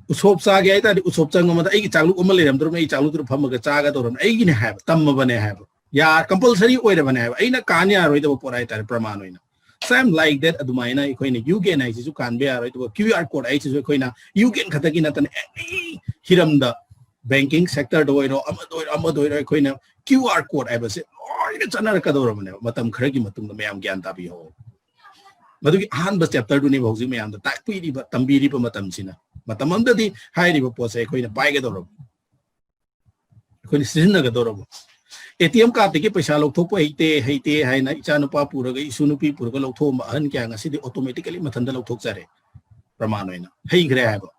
ꯎꯁꯣꯞ ꯆꯥꯒꯦ ꯍꯥꯏ ꯇꯥꯔꯗꯤ, ꯎꯁꯣꯞ ꯆꯪꯕ ꯃꯇꯝꯗ ꯑꯩꯒꯤ ꯆꯥꯛꯂꯨꯛ ꯑꯃ ꯂꯩꯔꯝꯗ꯭ꯔꯕꯅꯤ, ꯑꯩ ꯆꯥꯛꯂꯨꯛꯇꯨꯗ ꯐꯝꯃꯒ ꯆꯥꯒꯗꯧꯔꯕꯅꯤ, ꯑꯩꯒꯤꯅꯦ ꯍꯥꯏꯕ, ꯇꯝꯃꯕꯅꯦ ꯍꯥꯏꯕ, ꯌꯥ, ꯀꯝꯄꯜꯁꯔꯤ ꯑꯣꯏꯔꯕꯅꯦ ꯍꯥꯏꯕ, ꯑꯩꯅ ꯀꯥꯟ ꯌꯥꯔꯣꯏꯗꯕ ꯄꯣꯠ ꯍꯥꯏꯇꯥꯔꯦ꯫ ꯄ꯭ꯔꯃꯥꯟ ꯑꯣꯏꯅ, same like that, ꯑꯗꯨꯃꯥꯏꯅ ꯑꯩꯈꯣꯏꯅ ꯌꯨ ꯒꯦꯟ ꯍꯥꯏꯁꯤꯁꯨ ꯀꯥꯟꯕ ꯌꯥꯔꯣꯏ, ꯑꯗꯨꯒ ꯀ꯭ꯌꯨ ꯑꯥꯔ ꯀꯣꯗ ꯍꯥꯏꯁꯤꯁꯨ ꯑꯩꯈꯣꯏꯅ ꯌꯨ ꯒꯦꯟ ꯈꯛꯇꯒꯤ ꯅꯠꯇꯅ ꯑꯦꯅꯤ ꯍꯤꯔꯝꯗ, ꯕꯦꯡꯀꯤꯡ ꯁꯦꯛꯇꯔꯗ ꯑꯣꯏꯔꯣ, ꯑꯃꯗ ꯑꯣꯏꯔꯣ, ꯑꯃꯗ ꯑꯣꯏꯔꯣ, ꯑꯩꯈꯣꯏꯅ ꯀ꯭ꯌꯨ ꯑꯥꯔ ꯀꯣꯗ ꯍꯥꯏꯕꯁꯦ ꯂꯣꯏꯅ ꯆꯠꯅꯔꯛꯀꯗꯧꯔꯕꯅꯦꯕ ꯃꯇꯝ ꯈꯔꯒꯤ ꯃꯇꯨꯡꯗ꯫ ꯃꯌꯥꯝ ꯒ꯭ꯌꯥꯟ ꯇꯥꯕꯤꯍꯧ꯫ ꯃꯗꯨꯒꯤ ꯑꯍꯥꯟꯕ ꯆꯦꯞꯇꯔꯗꯨꯅꯦꯕ ꯍꯧꯖꯤꯛ ꯃꯌꯥꯝꯗ ꯇꯥꯛꯄꯤꯔꯤꯕ, ꯇꯝꯕꯤꯔꯤꯕ ꯃꯇꯝꯁꯤꯅ꯫ ꯃꯇꯝ ꯑꯃꯗꯗꯤ ꯍꯥꯏꯔꯤꯕ ꯄꯣꯠꯁꯦ ꯑꯩꯈꯣꯏꯅ ꯄꯥꯏꯒꯗꯧꯔꯕ, ꯑꯩꯈꯣꯏꯅ ꯁꯤꯖꯤꯟꯅꯒꯗꯧꯔꯕ꯫ ꯑꯦ ꯇꯤ ꯑꯦꯝ ꯀꯥꯔꯠꯇꯒꯤ ꯄꯩꯁꯥ ꯂꯧꯊꯣꯛꯄ ꯍꯩꯇꯦ, ꯍꯩꯇꯦ ꯍꯥꯏꯅ ꯏꯆꯥ ꯅꯨꯄꯥ ꯄꯨꯔꯒ, ꯏꯁꯨ ꯅꯨꯄꯤ ꯄꯨꯔꯒ ꯂꯧꯊꯣꯛꯑꯝꯕ ꯑꯍꯟ ꯀꯌꯥ ꯉꯁꯤꯗꯤ ꯑꯣꯇꯣꯃꯦꯇꯤꯀꯦꯂꯤ ꯃꯊꯟꯇ ꯂꯧꯊꯣꯛꯆꯔꯦ, ꯄ꯭ꯔꯃꯥꯟ ꯑꯣꯏꯅ꯫ ꯍꯩꯈ꯭ꯔꯦ ꯍꯥꯏꯕ꯫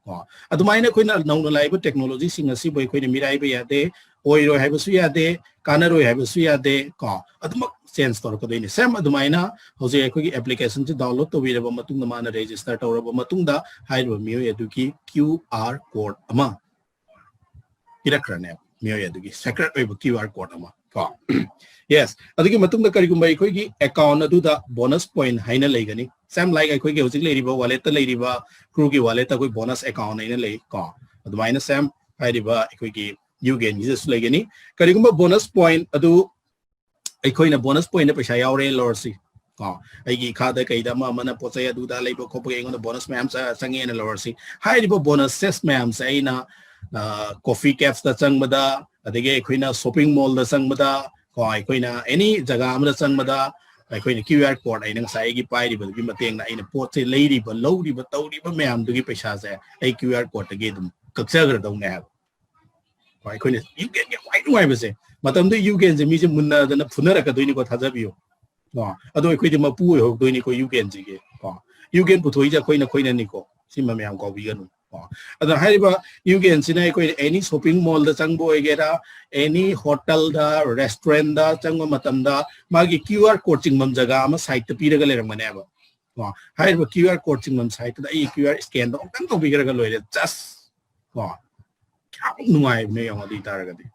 ꯀꯣ, ꯑꯗꯨꯃꯥꯏꯅ ꯑꯩꯈꯣꯏꯅ ꯅꯧꯅ ꯂꯥꯛꯏꯕ ꯇꯦꯛꯅꯣꯂꯣꯖꯤꯁꯤꯡ ꯑꯁꯤꯕꯨ ꯑꯩꯈꯣꯏꯅ ꯃꯤꯔꯥꯏꯕ ꯌꯥꯗꯦ, ꯑꯣꯏꯔꯣꯏ ꯍꯥꯏꯕꯁꯨ ꯌꯥꯗꯦ, ꯀꯥꯟꯅꯔꯣꯏ ꯍꯥꯏꯕꯁꯨ ꯌꯥꯗꯦ꯫ ꯀꯣ, ꯑꯗꯨꯃꯛ ꯆꯦꯟꯖ ꯇꯧꯔꯛꯀꯗꯣꯏꯅꯤ꯫ ꯁꯦꯝ ꯑꯗꯨꯃꯥꯏꯅ ꯍꯧꯖꯤꯛ ꯑꯩꯈꯣꯏꯒꯤ ꯑꯦꯄ꯭ꯂꯤꯀꯦꯁꯟꯁꯤ ꯗꯥꯎꯟꯂꯣꯗ ꯇꯧꯕꯤꯔꯕ ꯃꯇꯨꯡꯗ, ꯃꯥꯅ ꯔꯦꯖꯤꯁꯇꯔ ꯇꯧꯔꯕ ꯃꯇꯨꯡꯗ, ꯍꯥꯏꯔꯤꯕ ꯃꯤꯑꯣꯏ ꯑꯗꯨꯒꯤ ꯀ꯭ꯌꯨ ꯑꯥꯔ ꯀꯣꯗ ꯑꯃ ꯄꯤꯔꯛꯈ꯭ꯔꯅꯦꯕ ꯃꯤꯑꯣꯏ ꯑꯗꯨꯒꯤ secret ꯑꯣꯏꯕ QR code ꯑꯃ ꯀꯣ꯫ Yes, ꯑꯗꯨꯒꯤ ꯃꯇꯨꯡꯗ ꯀꯔꯤꯒꯨꯝꯕ ꯑꯩꯈꯣꯏꯒꯤ account ꯑꯗꯨꯗ bonus point ꯍꯥꯏꯅ ꯂꯩꯒꯅꯤ, same like ꯑꯩꯈꯣꯏꯒꯤ ꯍꯧꯖꯤꯛ ꯂꯩꯔꯤꯕ wallet ꯇ ꯂꯩꯔꯤꯕ Crew ꯒꯤ wallet ꯇ ꯑꯩꯈꯣꯏ bonus account ꯍꯥꯏꯅ ꯂꯩ ꯀꯣ꯫ ꯑꯗꯨꯃꯥꯏꯅ same ꯍꯥꯏꯔꯤꯕ ꯑꯩꯈꯣꯏꯒꯤ Yugen ꯒꯤꯁꯤꯗꯁꯨ ꯂꯩꯒꯅꯤ꯫ ꯀꯔꯤꯒꯨꯝꯕ bonus point ꯑꯗꯨ ꯑꯩꯈꯣꯏꯅ bonus point ꯇ ꯄꯩꯁꯥ ꯌꯥꯎꯔꯦ ꯂꯧꯔꯁꯤ ꯀꯣ, ꯑꯩꯒꯤ ꯏꯈꯥꯗ ꯀꯩꯗ ꯑꯃ ꯑꯃꯅ ꯄꯣꯠ ꯆꯩ ꯑꯗꯨꯗ ꯂꯩꯕ ꯈꯣꯠꯄꯒꯤ ꯑꯩꯉꯣꯟꯗ bonus ꯃꯌꯥꯝ ꯆ- ꯆꯪꯉꯦꯅ ꯂꯧꯔꯁꯤ꯫ ꯍꯥꯏꯔꯤꯕ bonuses ꯃꯌꯥꯝꯁꯦ ꯑꯩꯅ coffee cafe ꯇ ꯆꯪꯕꯗ, ꯑꯗꯒꯤ ꯑꯩꯈꯣꯏꯅ shopping mall ꯗ ꯆꯪꯕꯗ ꯀꯣ, ꯑꯩꯈꯣꯏꯅ any ꯖꯒꯥ ꯑꯃꯗ ꯆꯪꯕꯗ ꯑꯩꯈꯣꯏꯅ QR code, ꯑꯩꯅ ꯉꯁꯥꯏ ꯑꯩꯒꯤ ꯄꯥꯏꯔꯤꯕꯗꯨꯒꯤ ꯃꯇꯦꯡꯅ ꯑꯩꯅ ꯄꯣꯠꯁꯦ ꯂꯩꯔꯤꯕ, ꯂꯧꯔꯤꯕ, ꯇꯧꯔꯤꯕ ꯃꯌꯥꯝꯗꯨꯒꯤ ꯄꯩꯁꯥꯁꯦ ꯑꯩ QR code ꯇꯒꯤ ꯑꯗꯨꯝ ꯀꯛꯆꯈ꯭ꯔꯗꯧꯅꯦ ꯍꯥꯏꯕ꯫ ꯀꯣ, ꯑꯩꯈꯣꯏꯅ Yugen ꯒꯤ ꯈ꯭ꯋꯥꯏ ꯅꯨꯡꯉꯥꯏꯕꯁꯦ, ꯃꯇꯝꯗꯨ Yugen ꯁꯦ ꯃꯤꯁꯦ ꯃꯨꯟꯅꯗꯅ ꯐꯨꯅꯔꯛꯀꯗꯣꯏꯅꯤꯀꯣ, ꯊꯥꯖꯕꯤꯌꯨ꯫ ꯀꯣ, ꯑꯗꯣ ꯑꯩꯈꯣꯏꯗꯤ ꯃꯄꯨ ꯑꯣꯏꯍꯧꯗꯣꯏꯅꯤꯀꯣ Yugen ꯁꯤꯒꯤ꯫ ꯀꯣ, Yugen ꯄꯨꯊꯣꯛꯏꯁꯦ ꯑꯩꯈꯣꯏꯅ, ꯑꯩꯈꯣꯏꯅꯅꯤꯀꯣ, ꯁꯤꯃ ꯃꯌꯥꯝ ꯀꯥꯎꯕꯤꯒꯅꯨ꯫ ꯀꯣ, ꯑꯗꯣ ꯍꯥꯏꯔꯤꯕ Yugen ꯁꯤꯅ ꯑꯩꯈꯣꯏꯅ any shopping mall ꯗ ꯆꯪꯕ ꯑꯣꯏꯒꯦꯔꯥ, any hotel ꯗ, restaurant ꯗ ꯆꯪꯕ ꯃꯇꯝꯗ ꯃꯥꯒꯤ QR code ꯆꯤꯡꯐꯝ ꯖꯒꯥ ꯑꯃ side ꯇ ꯄꯤꯔꯒ ꯂꯩꯔꯝꯒꯅꯦꯕ꯫ ꯀꯣ, ꯍꯥꯏꯔꯤꯕ QR code ꯆꯤꯡꯐꯝ side ꯇꯨꯗ ꯑꯩ QR scan ꯗꯣ ꯑꯃꯨꯛꯇꯪ ꯇꯧꯕꯤꯈ꯭ꯔꯒ ꯂꯣꯏꯔꯦ, just꯫ ꯀꯣ, ꯀꯌꯥꯃꯨꯛ ꯅꯨꯡꯉꯥꯏꯕꯅꯣ ꯌꯦꯡꯉꯣ ꯑꯗꯨ ꯑꯣꯏꯇꯥꯔꯒꯗꯤ꯫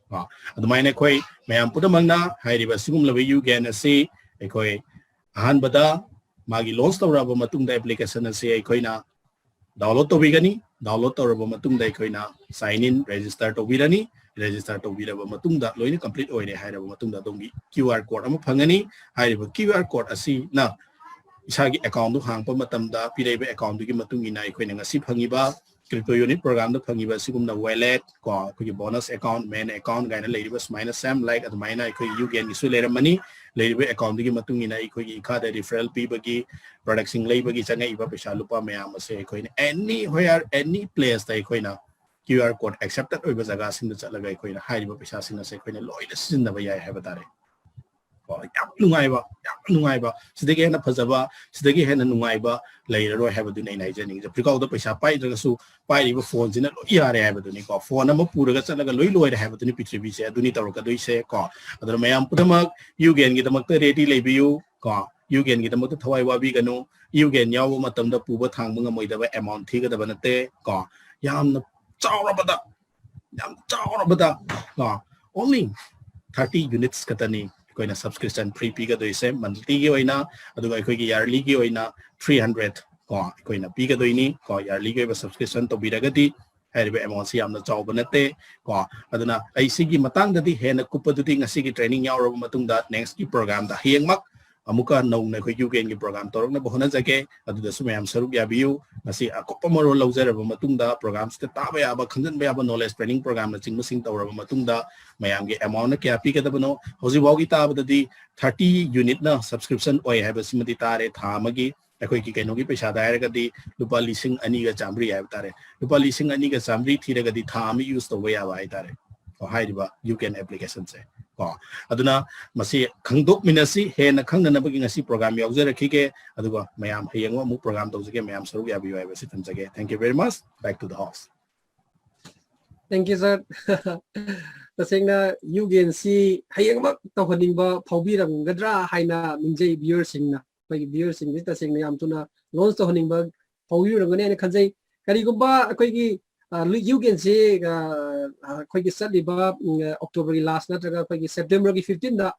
ꯀꯣ, ꯑꯗꯨꯃꯥꯏꯅ ꯑꯩꯈꯣꯏ ꯃꯌꯥꯝ ꯄꯨꯝꯅꯃꯛꯅ ꯍꯥꯏꯔꯤꯕ ꯁꯤꯒꯨꯝꯂꯕ Yugen ꯑꯁꯤ ꯑꯩꯈꯣꯏ ꯑꯍꯥꯟꯕꯗ ꯃꯥꯒꯤ launch ꯇꯧꯔꯛꯑꯕ ꯃꯇꯨꯡꯗ application ꯑꯁꯤ ꯑꯩꯈꯣꯏꯅ download ꯇꯧꯕꯤꯒꯅꯤ꯫ Download ꯇꯧꯔꯕ ꯃꯇꯨꯡꯗ ꯑꯩꯈꯣꯏꯅ sign in, register ꯇꯧꯕꯤꯔꯅꯤ꯫ Register ꯇꯧꯕꯤꯔꯕ ꯃꯇꯨꯡꯗ, ꯂꯣꯏꯅ complete ꯑꯣꯏꯔꯦ ꯍꯥꯏꯔꯕ ꯃꯇꯨꯡꯗ, ꯑꯗꯣꯝꯒꯤ QR code ꯑꯃ ꯐꯪꯒꯅꯤ꯫ ꯍꯥꯏꯔꯤꯕ QR code ꯑꯁꯤꯅ ꯏꯁꯥꯒꯤ account ꯗꯨ ꯍꯥꯡꯕ ꯃꯇꯝꯗ ꯄꯤꯔꯛꯏꯕ account ꯗꯨꯒꯤ ꯃꯇꯨꯡ ꯏꯟꯅ ꯑꯩꯈꯣꯏꯅ ꯉꯁꯤ ꯐꯪꯉꯤꯕ Crypto Unit Program ꯗ ꯐꯪꯉꯤꯕ ꯑꯁꯤꯒꯨꯝꯅ wallet ꯀꯣ, ꯑꯩꯈꯣꯏꯒꯤ bonus account, main account ꯀꯥꯏꯅ ꯂꯩꯔꯤꯕ ꯁꯨꯃꯥꯏꯅ same like ꯑꯗꯨꯃꯥꯏꯅ ꯑꯩꯈꯣꯏ Yugen ꯒꯤꯁꯨ ꯂꯩꯔꯝꯃꯅꯤ꯫ ꯂꯩꯔꯤꯕ account ꯗꯨꯒꯤ ꯃꯇꯨꯡ ꯏꯟꯅ ꯑꯩꯈꯣꯏꯒꯤ ꯏꯈꯥꯗ referral ꯄꯤꯕꯒꯤ, product ꯁꯤꯡ ꯂꯩꯕꯒꯤ ꯆꯪꯉꯛꯏꯕ ꯄꯩꯁꯥ ꯂꯨꯄꯥ ꯃꯌꯥꯝ ꯑꯁꯦ ꯑꯩꯈꯣꯏꯅ anywhere, any place ꯇ ꯑꯩꯈꯣꯏꯅ QR code accepted ꯑꯣꯏꯕ ꯖꯒꯥꯁꯤꯡꯗ ꯆꯠꯂꯒ ꯑꯩꯈꯣꯏꯅ ꯍꯥꯏꯔꯤꯕ ꯄꯩꯁꯥꯁꯤꯡ ꯑꯁꯦ ꯑꯩꯈꯣꯏꯅ ꯂꯣꯏꯅ ꯁꯤꯖꯤꯟꯅꯕ ꯌꯥꯏ ꯍꯥꯏꯕ ꯇꯥꯔꯦ꯫ ꯀꯣ, ꯌꯥꯝ ꯅꯨꯡꯉꯥꯏꯕ, ꯌꯥꯝ ꯅꯨꯡꯉꯥꯏꯕ, ꯁꯤꯗꯒꯤ ꯍꯦꯟꯅ ꯐꯖꯕ, ꯁꯤꯗꯒꯤ ꯍꯦꯟꯅ ꯅꯨꯡꯉꯥꯏꯕ ꯂꯩꯔꯔꯣꯏ ꯍꯥꯏꯕꯗꯨꯅꯤ ꯑꯩꯅ ꯍꯥꯏꯖꯅꯤꯡꯉꯤꯁꯦ꯫ ꯄꯤꯔꯀꯥꯎꯗ ꯄꯩꯁꯥ ꯄꯥꯏꯗ꯭ꯔꯒꯁꯨ ꯄꯥꯏꯔꯤꯕ phone ꯁꯤꯅ ꯂꯣꯏ ꯌꯥꯔꯦ ꯍꯥꯏꯕꯗꯨꯅꯤꯀꯣ꯫ Phone ꯑꯃ ꯄꯨꯔꯒ ꯆꯠꯂꯒ ꯂꯣꯏ ꯂꯣꯏꯔꯦ ꯍꯥꯏꯕꯗꯨꯅꯤ ꯄ꯭ꯔꯤꯊꯤꯕꯤꯁꯦ꯫ ꯑꯗꯨꯅꯤ ꯇꯧꯔꯛꯀꯗꯣꯏꯁꯦ ꯀꯣ꯫ ꯑꯗꯨꯅ ꯃꯌꯥꯝ ꯄꯨꯝꯅꯃꯛ Yugen ꯒꯤꯗꯃꯛꯇ ready ꯂꯩꯕꯤꯌꯨ ꯀꯣ꯫ Yugen ꯒꯤꯗꯃꯛꯇ ꯊꯋꯥꯏ ꯋꯥꯕꯤꯒꯅꯨ꯫ Yugen ꯌꯥꯎꯕ ꯃꯇꯝꯗ ꯄꯨꯕ ꯊꯥꯡꯕ ꯉꯝꯃꯣꯏꯗꯕ amount ꯊꯤꯒꯗꯕ ꯅꯠꯇꯦ ꯀꯣ꯫ ꯌꯥꯝꯅ ꯆꯥꯎꯔꯕꯗ ꯌꯥꯝ ꯆꯥꯎꯔꯕꯗ ꯀꯣ, only thirty units ꯈꯛꯇꯅꯤ ꯑꯩꯈꯣꯏꯅ subscription free ꯄꯤꯒꯗꯣꯏꯁꯦ monthly ꯒꯤ ꯑꯣꯏꯅ꯫ ꯑꯗꯨꯒ ꯑꯩꯈꯣꯏꯒꯤ yearly ꯒꯤ ꯑꯣꯏꯅ three hundred ꯀꯣ ꯑꯩꯈꯣꯏꯅ ꯄꯤꯒꯗꯣꯏꯅꯤ ꯀꯣ꯫ Yearly ꯒꯤ ꯑꯣꯏꯕ subscription ꯇꯧꯕꯤꯔꯒꯗꯤ ꯍꯥꯏꯔꯤꯕ amount ꯁꯤ ꯌꯥꯝꯅ ꯆꯥꯎꯕ ꯅꯠꯇꯦ ꯀꯣ꯫ ꯑꯗꯨꯅ ꯑꯩ ꯁꯤꯒꯤ ꯃꯇꯥꯡꯗꯗꯤ ꯍꯦꯟꯅ ꯀꯨꯞꯄꯗꯨꯗꯤ ꯉꯁꯤꯒꯤ training ꯌꯥꯎꯔꯕ ꯃꯇꯨꯡꯗ next ꯀꯤ program ꯗ ꯍꯌꯦꯡꯃꯛ ꯑꯃꯨꯛꯀ ꯅꯧꯅ ꯑꯩꯈꯣꯏ ꯌꯨ ꯒꯦꯟꯒꯤ program ꯇꯧꯔꯛꯅꯕ ꯍꯣꯠꯅꯖꯒꯦ꯫ ꯑꯗꯨꯗꯁꯨ ꯃꯌꯥꯝ ꯁꯔꯨꯛ ꯌꯥꯕꯤꯌꯨ꯫ ꯉꯁꯤ ꯑꯀꯨꯞꯄ ꯃꯔꯣꯜ ꯂꯧꯖꯔꯕ ꯃꯇꯨꯡꯗ program ꯁꯤꯗ ꯇꯥꯕ ꯌꯥꯕ, ꯈꯪꯖꯤꯟꯕ ꯌꯥꯕ knowledge training program ꯅꯆꯤꯡꯕꯁꯤꯡ ꯇꯧꯔꯕ ꯃꯇꯨꯡꯗ ꯃꯌꯥꯝꯒꯤ amount ꯅ ꯀꯌꯥ ꯄꯤꯒꯗꯕꯅꯣ? ꯍꯧꯖꯤꯛ ꯐꯥꯎꯒꯤ ꯇꯥꯕꯗꯗꯤ thirty unit ꯅ subscription ꯑꯣꯏ ꯍꯥꯏꯕꯁꯤꯃꯗꯤ ꯇꯥꯔꯦ ꯊꯥ ꯑꯃꯒꯤ꯫ ꯑꯩꯈꯣꯏꯒꯤ ꯀꯩꯅꯣꯒꯤ ꯄꯩꯁꯥꯗ ꯍꯥꯏꯔꯒꯗꯤ ꯂꯨꯄꯥ ꯂꯤꯁꯤꯡ ꯑꯅꯤꯒ ꯆꯥꯝꯃꯔꯤ ꯍꯥꯏꯕ ꯇꯥꯔꯦ꯫ ꯂꯨꯄꯥ ꯂꯤꯁꯤꯡ ꯑꯅꯤꯒ ꯆꯥꯝꯃꯔꯤ ꯊꯤꯔꯒꯗꯤ ꯊꯥ ꯑꯃ use ꯇꯧꯕ ꯌꯥꯕ ꯍꯥꯏꯇꯥꯔꯦ꯫ ꯀꯣ, ꯍꯥꯏꯔꯤꯕ ꯌꯨ ꯒꯦꯟ application ꯁꯦ ꯀꯣ꯫ ꯑꯗꯨꯅ ꯃꯁꯤ ꯈꯪꯗꯣꯛꯃꯤꯟꯅꯁꯤ꯫ ꯍꯦꯟꯅ ꯈꯪꯅꯅꯕꯒꯤ ꯉꯁꯤ program ꯌꯥꯎꯖꯔꯛꯈꯤꯒꯦ꯫ ꯑꯗꯨꯒ ꯃꯌꯥꯝ ꯍꯌꯦꯡ ꯑꯃꯨꯛ program ꯇꯧꯖꯒꯦ꯫ ꯃꯌꯥꯝ ꯁꯔꯨꯛ ꯌꯥꯕꯤꯌꯨ ꯍꯥꯏꯕꯁꯤ ꯊꯝꯖꯒꯦ꯫ Thank you very much. Back to the host. Thank you, sir. ꯇꯁꯦꯡꯅ ꯌꯨ ꯒꯦꯟꯁꯤ ꯍꯌꯦꯡꯃꯛ ꯇꯧꯍꯟꯅꯤꯡꯕ ꯐꯥꯎꯕꯤꯔꯝꯒꯗ꯭ꯔꯥ ꯍꯥꯏꯅ ꯅꯤꯡꯖꯩ viewer ꯁꯤꯡꯅ꯫ ꯑꯩꯈꯣꯏꯒꯤ viewer ꯁꯤꯡꯁꯤ ꯇꯁꯦꯡꯅ ꯌꯥꯝ ꯊꯨꯅ launch ꯇꯧꯍꯟꯅꯤꯡꯕ ꯐꯥꯎꯕꯤꯔꯝꯒꯅꯤ ꯍꯥꯏꯅ ꯈꯟꯖꯩ꯫ ꯀꯔꯤꯒꯨꯝꯕ ꯑꯩꯈꯣꯏꯒꯤ ꯌꯨ ꯒꯦꯟꯁꯤ ꯑꯩꯈꯣꯏꯒꯤ ꯆꯠꯂꯤꯕ October ꯒꯤ last ꯅꯠꯇ꯭ꯔꯒ ꯑꯩꯈꯣꯏꯒꯤ September ꯒꯤ fifteen ꯗ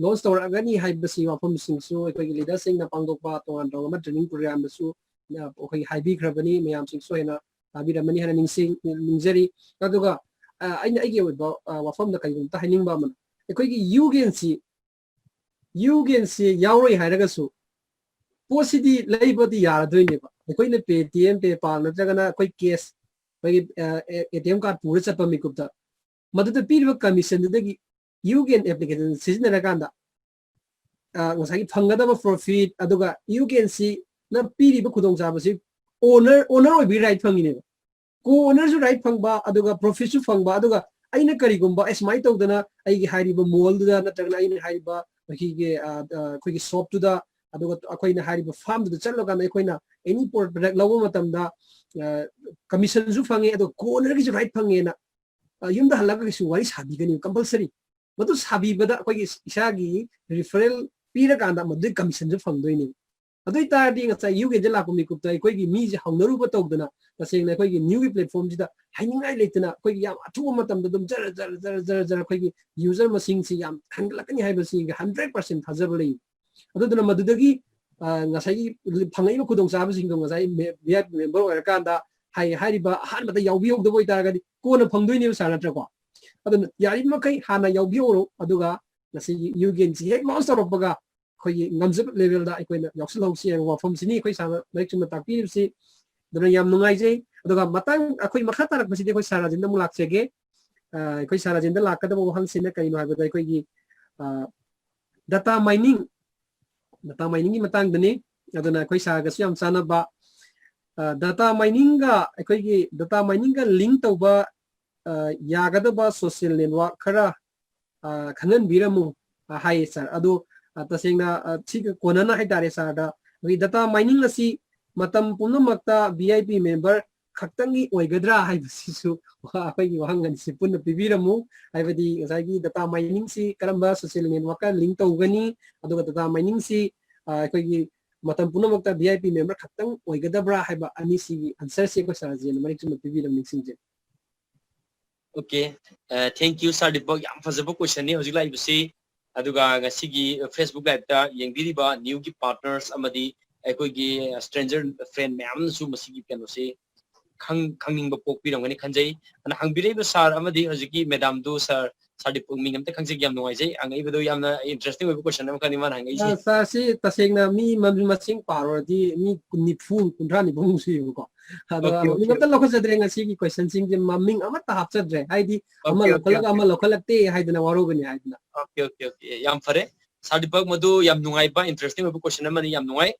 launch ꯇꯧꯔꯛꯑꯒꯅꯤ ꯍꯥꯏꯕꯁꯤ ꯋꯥꯐꯝꯁꯤꯡꯁꯨ ꯑꯩꯈꯣꯏꯒꯤ leader ꯁꯤꯡꯅ ꯄꯥꯡꯊꯣꯛꯄ ꯇꯣꯉꯥꯟ ꯇꯣꯉꯥꯟꯕ training program ꯗꯁꯨ ꯑꯩꯈꯣꯏꯒꯤ ꯍꯥꯏꯕꯤꯈ꯭ꯔꯕꯅꯤ꯫ ꯃꯌꯥꯝꯁꯤꯡꯁꯨ ꯍꯦꯟꯅ ꯇꯥꯕꯤꯔꯝꯃꯅꯤ ꯍꯥꯏꯅ ꯅꯤꯡꯁꯤꯡ-, ꯅꯤꯡꯖꯔꯤ꯫ ꯑꯗꯨꯒ ꯑꯩꯅ ꯑꯩꯒꯤ ꯑꯣꯏꯕ ꯋꯥꯐꯝꯗ ꯀꯔꯤꯒꯨꯝꯕ ꯍꯥꯏꯅꯤꯡꯕ ꯑꯃꯅ, ꯑꯩꯈꯣꯏꯒꯤ ꯌꯨ ꯒꯦꯟꯁꯤ, ꯌꯨ ꯒꯦꯟꯁꯤ ꯌꯥꯎꯔꯣꯏ ꯍꯥꯏꯔꯒꯁꯨ ꯄꯣꯠꯁꯤꯗꯤ ꯂꯩꯕꯗꯤ ꯌꯥꯔꯗꯣꯏꯅꯦꯕ꯫ ꯑꯩꯈꯣꯏꯅ Paytm, PayPal ꯅꯠꯇ꯭ꯔꯒꯅ ꯑꯩꯈꯣꯏ cash, ꯑꯩꯈꯣꯏꯒꯤ A T M card ꯄꯨꯔ ꯆꯠꯄ ꯃꯤꯀꯨꯞꯇ ꯃꯗꯨꯗ ꯄꯤꯔꯤꯕ commission ꯗꯨꯗꯒꯤ ꯌꯨ ꯒꯦꯟ application ꯁꯤꯖꯤꯟꯅꯔꯀꯥꯟꯗ ꯉꯁꯥꯏꯒꯤ ꯐꯪꯒꯗꯕ profit, ꯑꯗꯨꯒ ꯌꯨ ꯒꯦꯟꯁꯤꯅ ꯄꯤꯔꯤꯕ ꯈꯨꯗꯣꯡꯆꯥꯕꯁꯤ owner, owner ꯑꯣꯏꯕꯒꯤ right ꯐꯪꯉꯤꯅꯦꯕ꯫ Co-owner ꯁꯨ right ꯐꯪꯕ, ꯑꯗꯨꯒ profit ꯁꯨ ꯐꯪꯕ, ꯑꯗꯨꯒ ꯑꯩꯅ ꯀꯔꯤꯒꯨꯝꯕ ꯑꯦ ꯁꯨꯃꯥꯏꯅ ꯇꯧꯗꯅ ꯑꯩꯒꯤ ꯍꯥꯏꯔꯤꯕ mall ꯗꯨꯗ ꯅꯠꯇ꯭ꯔꯒꯅ ꯑꯩꯅ ꯍꯥꯏꯔꯤꯕ ꯑꯩꯈꯣꯏꯒꯤ ꯑꯩꯈꯣꯏꯒꯤ shop ꯇꯨꯗ, ꯑꯗꯨꯒ ꯑꯩꯈꯣꯏꯅ ꯍꯥꯏꯔꯤꯕ farm ꯗꯨꯗ ꯆꯠꯂꯀꯥꯟꯗ ꯑꯩꯈꯣꯏꯅ any product ꯂꯧꯕ ꯃꯇꯝꯗ commission ꯁꯨ ꯐꯪꯉꯦ, ꯑꯗꯨꯒ co-owner ꯒꯤꯁꯨ right ꯐꯪꯉꯦꯅ ꯌꯨꯝꯗ ꯍꯜꯂꯒ ꯀꯩꯁꯨ ꯋꯥꯔꯤ ꯁꯥꯕꯤꯒꯅꯤ compulsory꯫ ꯃꯗꯨ ꯁꯥꯕꯤꯕꯗ ꯑꯩꯈꯣꯏꯒꯤ ꯏꯁꯥꯒꯤ referral ꯄꯤꯔꯀꯥꯟꯗ ꯃꯗꯨꯒꯤ commission ꯁꯨ ꯐꯪꯗꯣꯏꯅꯦ꯫ ꯑꯗꯨ ꯑꯣꯏꯇꯥꯔꯗꯤ ꯉꯁꯥꯏ ꯌꯨ ꯒꯦꯟꯁꯦ ꯂꯥꯛꯄ ꯃꯤꯀꯨꯞꯇ ꯑꯩꯈꯣꯏꯒꯤ ꯃꯤꯁꯦ ꯍꯧꯅꯔꯨꯕ ꯇꯧꯗꯅ ꯇꯁꯦꯡꯅ ꯑꯩꯈꯣꯏꯒꯤ ꯅ꯭ꯌꯨꯒꯤ platformꯁꯤꯗ ꯍꯥꯏꯅꯤꯡꯉꯥꯏ ꯂꯩꯇꯅ ꯑꯩꯈꯣꯏꯒꯤ ꯌꯥꯝ ꯑꯊꯨꯕ ꯃꯇꯝꯗ ꯑꯗꯨꯝ ꯖꯔ ꯖꯔ ꯖꯔ ꯖꯔ ꯖꯔ ꯑꯩꯈꯣꯏꯒꯤ user ꯃꯁꯤꯡꯁꯤ ꯌꯥꯝ ꯍꯦꯟꯒꯠꯂꯛꯀꯅꯤ ꯍꯥꯏꯕꯁꯤ hundred percent ꯊꯥꯖꯕ ꯂꯩ꯫ ꯑꯗꯨꯗꯨꯅ ꯃꯗꯨꯗꯒꯤ, ꯑ, ꯉꯁꯥꯏꯒꯤ ꯐꯪꯉꯛꯏꯕ ꯈꯨꯗꯣꯡꯆꯥꯕꯁꯤꯡꯗꯣ ꯉꯁꯥꯏ ꯃꯦ-, V I P member ꯑꯣꯏꯔꯀꯥꯟꯗ ꯍꯥꯏ-, ꯍꯥꯏꯔꯤꯕ ꯑꯍꯥꯟꯕꯗ ꯌꯥꯎꯕꯤꯍꯧꯗꯕ ꯑꯣꯏꯇꯥꯔꯒꯗꯤ ꯀꯣꯟꯅ ꯐꯪꯗꯣꯏꯅꯦꯕ sir, ꯅꯠꯇ꯭ꯔꯀꯣ? ꯑꯗꯨꯅ ꯌꯥꯔꯤꯕꯃꯈꯩ ꯍꯥꯟꯅ ꯌꯥꯎꯕꯤꯍꯧꯔꯣ, ꯑꯗꯨꯒ ꯉꯁꯤꯒꯤ ꯌꯨ ꯒꯦꯟꯁꯤ ꯍꯦꯛ launch ꯇꯧꯔꯛꯄꯒ ꯑꯩꯈꯣꯏꯒꯤ ꯉꯝꯖꯕ levelꯗ ꯑꯩꯈꯣꯏꯅ ꯌꯥꯎꯁꯜꯍꯧꯁꯤ ꯍꯥꯏꯕ ꯋꯥꯐꯝꯁꯤꯅꯤ ꯑꯩꯈꯣꯏ sirꯅ ꯃꯔꯤꯛ ꯆꯨꯝꯅ ꯇꯥꯛꯄꯤꯔꯤꯕꯁꯤ꯫ ꯑꯗꯨꯅ ꯌꯥꯝ ꯅꯨꯡꯉꯥꯏꯖꯩ꯫ ꯑꯗꯨꯒ ꯃꯇꯥꯡ ꯑꯩꯈꯣꯏ ꯃꯈꯥ ꯇꯥꯔꯛꯄꯁꯤꯗꯤ ꯑꯩꯈꯣꯏ sir ꯔꯥꯖꯦꯟꯗ ꯑꯃꯨꯛ ꯂꯥꯛꯆꯒꯦ꯫ ꯑ, ꯑꯩꯈꯣꯏ sir ꯔꯥꯖꯦꯟꯗ ꯂꯥꯛꯀꯗꯕ ꯋꯥꯍꯪꯁꯤꯅ ꯀꯔꯤꯅꯣ ꯍꯥꯏꯕꯗ ꯑꯩꯈꯣꯏꯒꯤ, ꯑ, data mining, data miningꯒꯤ ꯃꯇꯥꯡꯗꯅꯤ꯫ ꯑꯗꯨꯅ ꯑꯩꯈꯣꯏ sirꯒꯁꯨ ꯌꯥꯝ ꯆꯥꯟꯅꯕ, ꯑ, data miningꯒ ꯑꯩꯈꯣꯏꯒꯤ data miningꯒ link ꯇꯧꯕ, ꯑ, ꯌꯥꯒꯗꯕ social network ꯈꯔ, ꯑ, ꯈꯪꯍꯟꯕꯤꯔꯝꯃꯨ, ꯑ, ꯍꯥꯏꯌꯦ sir꯫ ꯑꯗꯣ, ꯑ, ꯇꯁꯦꯡꯅ, ꯑ, ꯁꯤꯒ ꯀꯣꯟꯅꯅ ꯍꯥꯏꯇꯥꯔꯦ sirꯗ, ꯑꯩꯈꯣꯏ data mining ꯑꯁꯤ ꯃꯇꯝ ꯄꯨꯝꯅꯃꯛꯇ V I P member ꯈꯛꯇꯪꯒꯤ ꯑꯣꯏꯒꯗ꯭ꯔꯥ ꯍꯥꯏꯕꯁꯤꯁꯨ ꯑꯩꯈꯣꯏꯒꯤ ꯋꯥꯍꯪ ꯑꯅꯤꯁꯤ ꯄꯨꯟꯅ ꯄꯤꯕꯤꯔꯝꯃꯨ꯫ ꯍꯥꯏꯕꯗꯤ ꯉꯁꯥꯏꯒꯤ data miningꯁꯤ ꯀꯔꯝꯕ social networkꯀ link ꯇꯧꯒꯅꯤ, ꯑꯗꯨꯒ data miningꯁꯤ, ꯑ, ꯑꯩꯈꯣꯏꯒꯤ ꯃꯇꯝ ꯄꯨꯝꯅꯃꯛꯇ V I P member ꯈꯛꯇꯪ ꯑꯣꯏꯒꯗꯕ꯭ꯔꯥ ꯍꯥꯏꯕ ꯑꯅꯤꯁꯤꯒꯤ answerꯁꯤ ꯑꯩꯈꯣꯏ sir ꯔꯥꯖꯦꯟꯅ ꯃꯔꯤꯛ ꯆꯨꯝꯅ ꯄꯤꯕꯤꯔꯝ ꯅꯤꯡꯁꯤꯡꯖꯩ꯫ Okay, uh, thank you, sir Deepak. ꯌꯥꯝ ꯐꯖꯕ questionꯅꯤ ꯍꯧꯖꯤꯛ ꯂꯥꯛꯏꯕꯁꯤ꯫ ꯑꯗꯨꯒ ꯉꯁꯤꯒꯤ Facebook liveꯇ ꯌꯦꯡꯕꯤꯔꯤꯕ newꯒꯤ partners ꯑꯃꯗꯤ ꯑꯩꯈꯣꯏꯒꯤ stranger friend ꯃꯌꯥꯝꯅꯁꯨ ꯃꯁꯤꯒꯤ ꯀꯩꯅꯣꯁꯤ ꯈꯪ-, ꯈꯪꯅꯤꯡꯕ ꯄꯣꯛꯄꯤꯔꯝꯒꯅꯤ ꯈꯟꯖꯩ꯫ ꯑꯗꯨꯅ ꯍꯪꯕꯤꯔꯛꯏꯕ sir ꯑꯃꯗꯤ ꯍꯧꯖꯤꯛꯀꯤ madamꯗꯨ, sir, sir ꯗꯤꯄꯛ ꯃꯤꯡ ꯑꯝꯇ ꯈꯪꯖꯒꯦ, ꯌꯥꯝ ꯅꯨꯡꯉꯥꯏꯖꯩ꯫ ꯍꯪꯉꯛꯏꯕꯗꯨ ꯌꯥꯝꯅ interesting ꯑꯣꯏꯕ question ꯑꯃꯈꯛꯅꯤ ꯃꯥꯅ ꯍꯪꯉꯛꯏꯁꯤ꯫ Sirꯁꯤ ꯇꯁꯦꯡꯅ ꯃꯤ ꯃ-, ꯃꯁꯤꯡ ꯄꯥꯔꯨꯔꯗꯤ ꯃꯤ ꯀꯨꯟ, ꯅꯤꯐꯨ, ꯀꯨꯟꯊ꯭ꯔꯥ, ꯅꯤꯐꯨꯃꯨꯛ ꯁꯨꯏꯌꯦꯕꯀꯣ꯫ ꯑꯗꯣ Okay, ꯃꯃꯤꯡ okay, ꯑꯝꯇ okay. ꯂꯧꯈꯠꯆꯗ꯭ꯔꯦ, ꯉꯁꯤꯒꯤ questionꯁꯤꯡꯁꯦ ꯃꯃꯤꯡ ꯑꯃꯠꯇ ꯍꯥꯞꯆꯗ꯭ꯔꯦ, ꯍꯥꯏꯗꯤ ꯑꯃ Okay, okay, ꯂꯧꯈꯠꯂꯒ okay. ꯑꯃ ꯂꯧꯈꯠꯂꯛꯇꯦ ꯍꯥꯏꯗꯅ ꯋꯥꯔꯧꯒꯅꯤ ꯍꯥꯏꯗꯅ꯫ Okay, okay, okay. ꯌꯥꯝ ꯐꯔꯦ꯫ Sir ꯗꯤꯄꯛ, ꯃꯗꯨ ꯌꯥꯝ ꯅꯨꯡꯉꯥꯏꯕ, interesting ꯑꯣꯏꯕ question ꯑꯃꯅꯤ, ꯌꯥꯝ ꯅꯨꯡꯉꯥꯏ꯫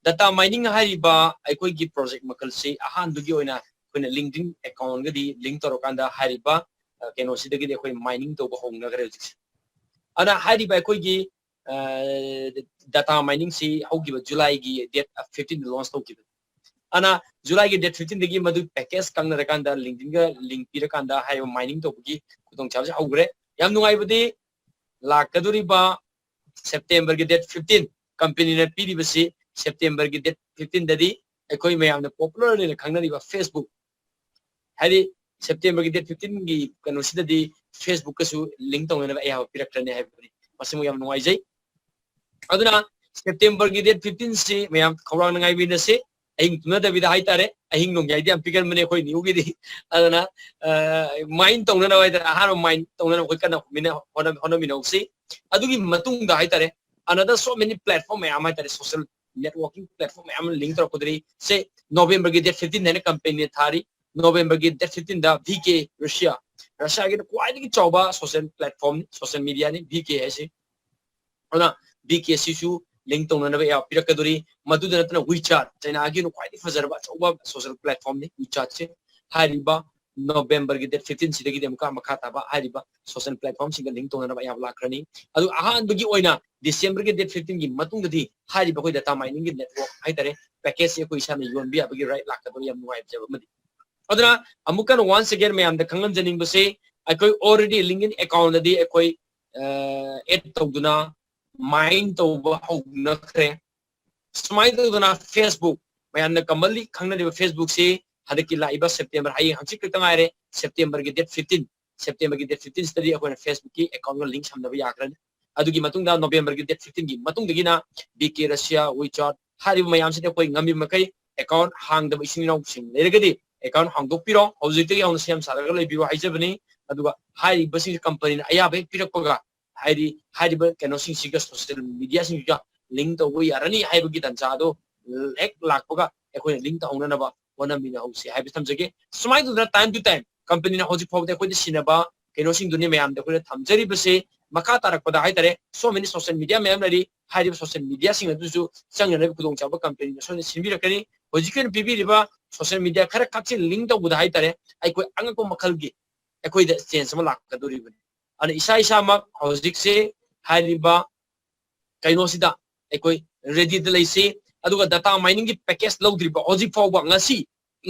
Data mining ꯍꯥꯏꯔꯤꯕ ꯑꯩꯈꯣꯏꯒꯤ project ꯃꯈꯜꯁꯤ ꯑꯍꯥꯟꯕꯒꯤ ꯑꯣꯏꯅ ꯑꯩꯈꯣꯏꯅ LinkedIn accountꯒꯗꯤ link ꯇꯧꯔꯀꯥꯟꯗ ꯍꯥꯏꯔꯤꯕ, ꯑ, ꯀꯩꯅꯣꯁꯤꯗꯒꯤꯗꯤ ꯑꯩꯈꯣꯏ mining ꯇꯧꯕ ꯍꯧꯅꯈ꯭ꯔꯦ ꯍꯧꯖꯤꯛꯁꯦ꯫ ꯑꯗꯨꯅ ꯍꯥꯏꯔꯤꯕ ꯑꯩꯈꯣꯏꯒꯤ, ꯑ, data miningꯁꯤ ꯍꯧꯈꯤꯕ Julyꯒꯤ date fifteenꯗ launch ꯇꯧꯈꯤꯕꯅꯤ꯫ ꯑꯗꯨꯅ Julyꯒꯤ date fifteenꯗꯒꯤ ꯃꯗꯨ package ꯀꯪꯅꯔꯀꯥꯟꯗ LinkedInꯒ link ꯄꯤꯔꯀꯥꯟꯗ ꯍꯥꯏꯔꯤꯕ mining ꯇꯧꯕꯒꯤ ꯈꯨꯗꯣꯡꯆꯥꯕꯁꯤ ꯍꯧꯈ꯭ꯔꯦ꯫ ꯌꯥꯝ ꯅꯨꯡꯉꯥꯏꯕꯗꯤ ꯂꯥꯛꯀꯗꯧꯔꯤꯕ Septemberꯒꯤ date fifteen companyꯅ ꯄꯤꯔꯤꯕꯁꯤ September ꯒꯤ date fifteen ꯗꯗꯤ ꯑꯩꯈꯣꯏ ꯃꯌꯥꯝꯅ popular ꯑꯣꯏꯅ ꯈꯪꯅꯔꯤꯕ Facebook, ꯍꯥꯏꯗꯤ September ꯒꯤ date fifteen ꯒꯤ ꯀꯩꯅꯣꯁꯤꯗꯗꯤ Facebook ꯀꯁꯨ link ꯇꯧꯅꯅꯕ ꯑꯌꯥꯕ ꯄꯤꯔꯛꯈ꯭ꯔꯅꯤ ꯍꯥꯏꯕꯅꯤ꯫ ꯃꯁꯤꯃ ꯌꯥꯝ ꯅꯨꯡꯉꯥꯏꯖꯩ꯫ ꯑꯗꯨꯅ September ꯒꯤ date fifteen ꯁꯤ ꯃꯌꯥꯝ ꯈꯧꯔꯥꯡꯅ ꯉꯥꯏꯕꯤꯔꯁꯤ꯫ ꯑꯍꯤꯡ ꯇꯨꯝꯅꯗꯕꯤꯗ ꯍꯥꯏꯇꯥꯔꯦ, ꯑꯍꯤꯡ ꯅꯣꯡꯌꯥꯏꯗꯤ ꯌꯥꯝ ꯄꯤꯒꯟꯕꯅꯦ ꯑꯩꯈꯣꯏ ꯅꯤꯎꯒꯤꯗꯤ꯫ ꯑꯗꯨꯅ ꯃꯥꯏꯟ ꯇꯧꯅꯅꯕ ꯍꯥꯏꯇꯥꯔꯦ, ꯑꯍꯥꯟꯕ ꯃꯥꯏꯟ ꯇꯧꯅꯅꯕ ꯑꯩꯈꯣꯏ ꯀꯟꯅ ꯍꯣꯠꯅꯃꯤꯟꯅ-, ꯍꯣꯠꯅ-, ꯍꯣꯠꯅꯃꯤꯟꯅꯧꯁꯤ꯫ ꯑꯗꯨꯒꯤ ꯃꯇꯨꯡꯗ ꯍꯥꯏꯇꯥꯔꯦ, another so many platform ꯃꯌꯥꯝ ꯍꯥꯏꯇꯥꯔꯦ, social networking platform ꯃꯌꯥꯝ ꯑꯃ link ꯇꯧꯔꯛꯀꯗꯧꯔꯤ꯫ ꯁꯦ, November ꯒꯤ date fifteen ꯍꯥꯏꯅ company ꯊꯥꯔꯤ꯫ November ꯒꯤ date fifteen ꯗ V K Russia, Russia ꯒꯤꯅ ꯈ꯭ꯋꯥꯏꯗꯒꯤ ꯆꯥꯎꯕ social platform, social media ꯅꯤ V K ꯍꯥꯏꯁꯤ꯫ ꯑꯗꯨꯅ V K ꯁꯤꯁꯨ link ꯇꯧꯅꯅꯕ ꯑꯌꯥꯕ ꯄꯤꯔꯛꯀꯗꯧꯔꯤ꯫ ꯃꯗꯨꯗ ꯅꯠꯇꯅ WeChat, ꯆꯥꯏꯅꯥꯒꯤ ꯑꯣꯏꯅ ꯈ꯭ꯋꯥꯏꯗꯒꯤ ꯐꯖꯔꯕ ꯑꯆꯧꯕ social platform ꯅꯤ WeChat ꯁꯦ꯫ ꯍꯥꯏꯔꯤꯕ November ꯒꯤ date fifteen ꯁꯤꯗꯒꯤꯗꯤ ꯑꯃꯨꯛꯀ ꯃꯈꯥ ꯇꯥꯕ ꯍꯥꯏꯔꯤꯕ social platform ꯁꯤꯡꯒ link ꯇꯧꯅꯅꯕ ꯑꯌꯥꯕ ꯂꯥꯛꯈ꯭ꯔꯅꯤ꯫ ꯑꯗꯨ ꯑꯍꯥꯟꯕꯒꯤ ꯑꯣꯏꯅ December ꯒꯤ date fifteen ꯒꯤ ꯃꯇꯨꯡꯗꯗꯤ ꯍꯥꯏꯔꯤꯕ ꯑꯩꯈꯣꯏ data mining ꯒꯤ network ꯍꯥꯏꯇꯥꯔꯦ, package ꯁꯤ ꯑꯩꯈꯣꯏ ꯏꯁꯥꯅ ꯌꯣꯟꯕ ꯌꯥꯕꯒꯤ right ꯂꯥꯛꯀꯗꯧꯔꯤ꯫ ꯌꯥꯝ ꯅꯨꯡꯉꯥꯏꯖꯕ ꯑꯃꯗꯤ꯫ ꯑꯗꯨꯅ ꯑꯃꯨꯛꯀ once again ꯃꯌꯥꯝꯗ ꯈꯪꯍꯟꯖꯅꯤꯡꯕꯁꯤ, ꯑꯩꯈꯣꯏ already LinkedIn account ꯗꯗꯤ ꯑꯩꯈꯣꯏ, ꯑ, add ꯇꯧꯗꯨꯅ mine ꯇꯧꯕ ꯍꯧꯅꯈ꯭ꯔꯦ꯫ ꯁꯨꯃꯥꯏꯅ ꯇꯧꯗꯅ Facebook, ꯃꯌꯥꯝꯅ commonly ꯈꯪꯅꯔꯤꯕ Facebook ꯁꯤ ꯍꯟꯗꯛꯀꯤ ꯂꯥꯛꯏꯕ September, ꯍꯌꯦꯡ ꯍꯪꯆꯤꯠ ꯈꯛꯇ ꯉꯥꯏꯔꯦ, September ꯒꯤ date fifteen, September ꯒꯤ date fifteen ꯁꯤꯗꯗꯤ ꯑꯩꯈꯣꯏꯅ Facebook ꯀꯤ account ꯒ link ꯁꯝꯅꯕ ꯌꯥꯈ꯭ꯔꯅꯤ꯫ ꯑꯗꯨꯒꯤ ꯃꯇꯨꯡꯗ November ꯒꯤ date fifteen ꯒꯤ ꯃꯇꯨꯡꯗꯒꯤꯅ V K Russia, WeChat ꯍꯥꯏꯔꯤꯕ ꯃꯌꯥꯝꯁꯤꯗꯤ ꯑꯩꯈꯣꯏ ꯉꯝꯃꯤ ꯃꯈꯩ account ꯍꯥꯡꯗꯕ ꯏꯆꯤꯟ ꯏꯅꯥꯎꯁꯤꯡ ꯂꯩꯔꯒꯗꯤ account ꯍꯥꯡꯗꯣꯛꯄꯤꯔꯣ, ꯍꯧꯖꯤꯛꯇꯒꯤ ꯍꯧꯅ ꯁꯦꯝ ꯁꯥꯔꯒ ꯂꯩꯕꯤꯔꯣ ꯍꯥꯏꯖꯕꯅꯤ꯫ ꯑꯗꯨꯒ ꯍꯥꯏꯔꯤꯕꯁꯤꯡꯁꯦ company ꯅ ꯑꯌꯥꯕ ꯍꯦꯛ ꯄꯤꯔꯛꯄꯒ, ꯍꯥꯏꯗꯤ ꯍꯥꯏꯔꯤꯕ ꯀꯩꯅꯣꯁꯤꯡꯁꯤꯒ, social media ꯁꯤꯡꯁꯤꯒ link ꯇꯧꯕ ꯌꯥꯔꯅꯤ ꯍꯥꯏꯕꯒꯤ ꯇꯥꯟꯖꯥ ꯑꯗꯣ ꯍꯦꯛ ꯂꯥꯛꯄꯒ ꯑꯩꯈꯣꯏꯅ link ꯇꯧꯍꯧꯅꯅꯕ ꯍꯣꯠꯅꯃꯤꯟꯅꯍꯧꯁꯤ ꯍꯥꯏꯕ ꯊꯝꯖꯒꯦ꯫ ꯁꯨꯃꯥꯏꯅ ꯇꯧꯗꯅ time to time company ꯅ ꯍꯧꯖꯤꯛ ꯐꯥꯎꯕꯗ ꯑꯩꯈꯣꯏꯗ ꯁꯤꯟꯅꯕ ꯀꯩꯅꯣꯁꯤꯡꯗꯨꯅꯤ ꯃꯌꯥꯝꯗ ꯑꯩꯈꯣꯏꯅ ꯊꯝꯖꯔꯤꯕꯁꯦ꯫ ꯃꯈꯥ ꯇꯥꯔꯛꯄꯗ ꯍꯥꯏꯇꯥꯔꯦ, so many social media ꯃꯌꯥꯝ ꯂꯩꯔꯤ, ꯍꯥꯏꯔꯤꯕ social media ꯁꯤꯡ ꯑꯗꯨꯁꯨ ꯆꯪꯅꯅꯕ ꯈꯨꯗꯣꯡꯆꯥꯕ company ꯅ ꯁꯣꯏꯗꯅ ꯁꯤꯟꯕꯤꯔꯛꯀꯅꯤ꯫ ꯍꯧꯖꯤꯛꯀꯤ ꯑꯣꯏꯅ ꯄꯤꯕꯤꯔꯤꯕ social media ꯈꯔ ꯈꯛꯁꯤ link ꯇꯧꯕꯗ ꯍꯥꯏꯇꯥꯔꯦ, ꯑꯩꯈꯣꯏ ꯑꯉꯛꯄ ꯃꯈꯜꯒꯤ ꯑꯩꯈꯣꯏꯗ change ꯑꯃ ꯂꯥꯛꯀꯗꯧꯔꯤꯕꯅꯤ꯫ ꯑꯗꯨꯅ ꯏꯁꯥ ꯏꯁꯥꯃꯛ ꯍꯧꯖꯤꯛꯁꯦ ꯍꯥꯏꯔꯤꯕ ꯀꯩꯅꯣꯁꯤꯗ ꯑꯩꯈꯣꯏ ready ꯗ ꯂꯩꯁꯤ꯫ ꯑꯗꯨꯒ data mining ꯒꯤ package ꯂꯧꯗ꯭ꯔꯤꯕ ꯍꯧꯖꯤꯛ ꯐꯥꯎꯕ, ꯉꯁꯤ,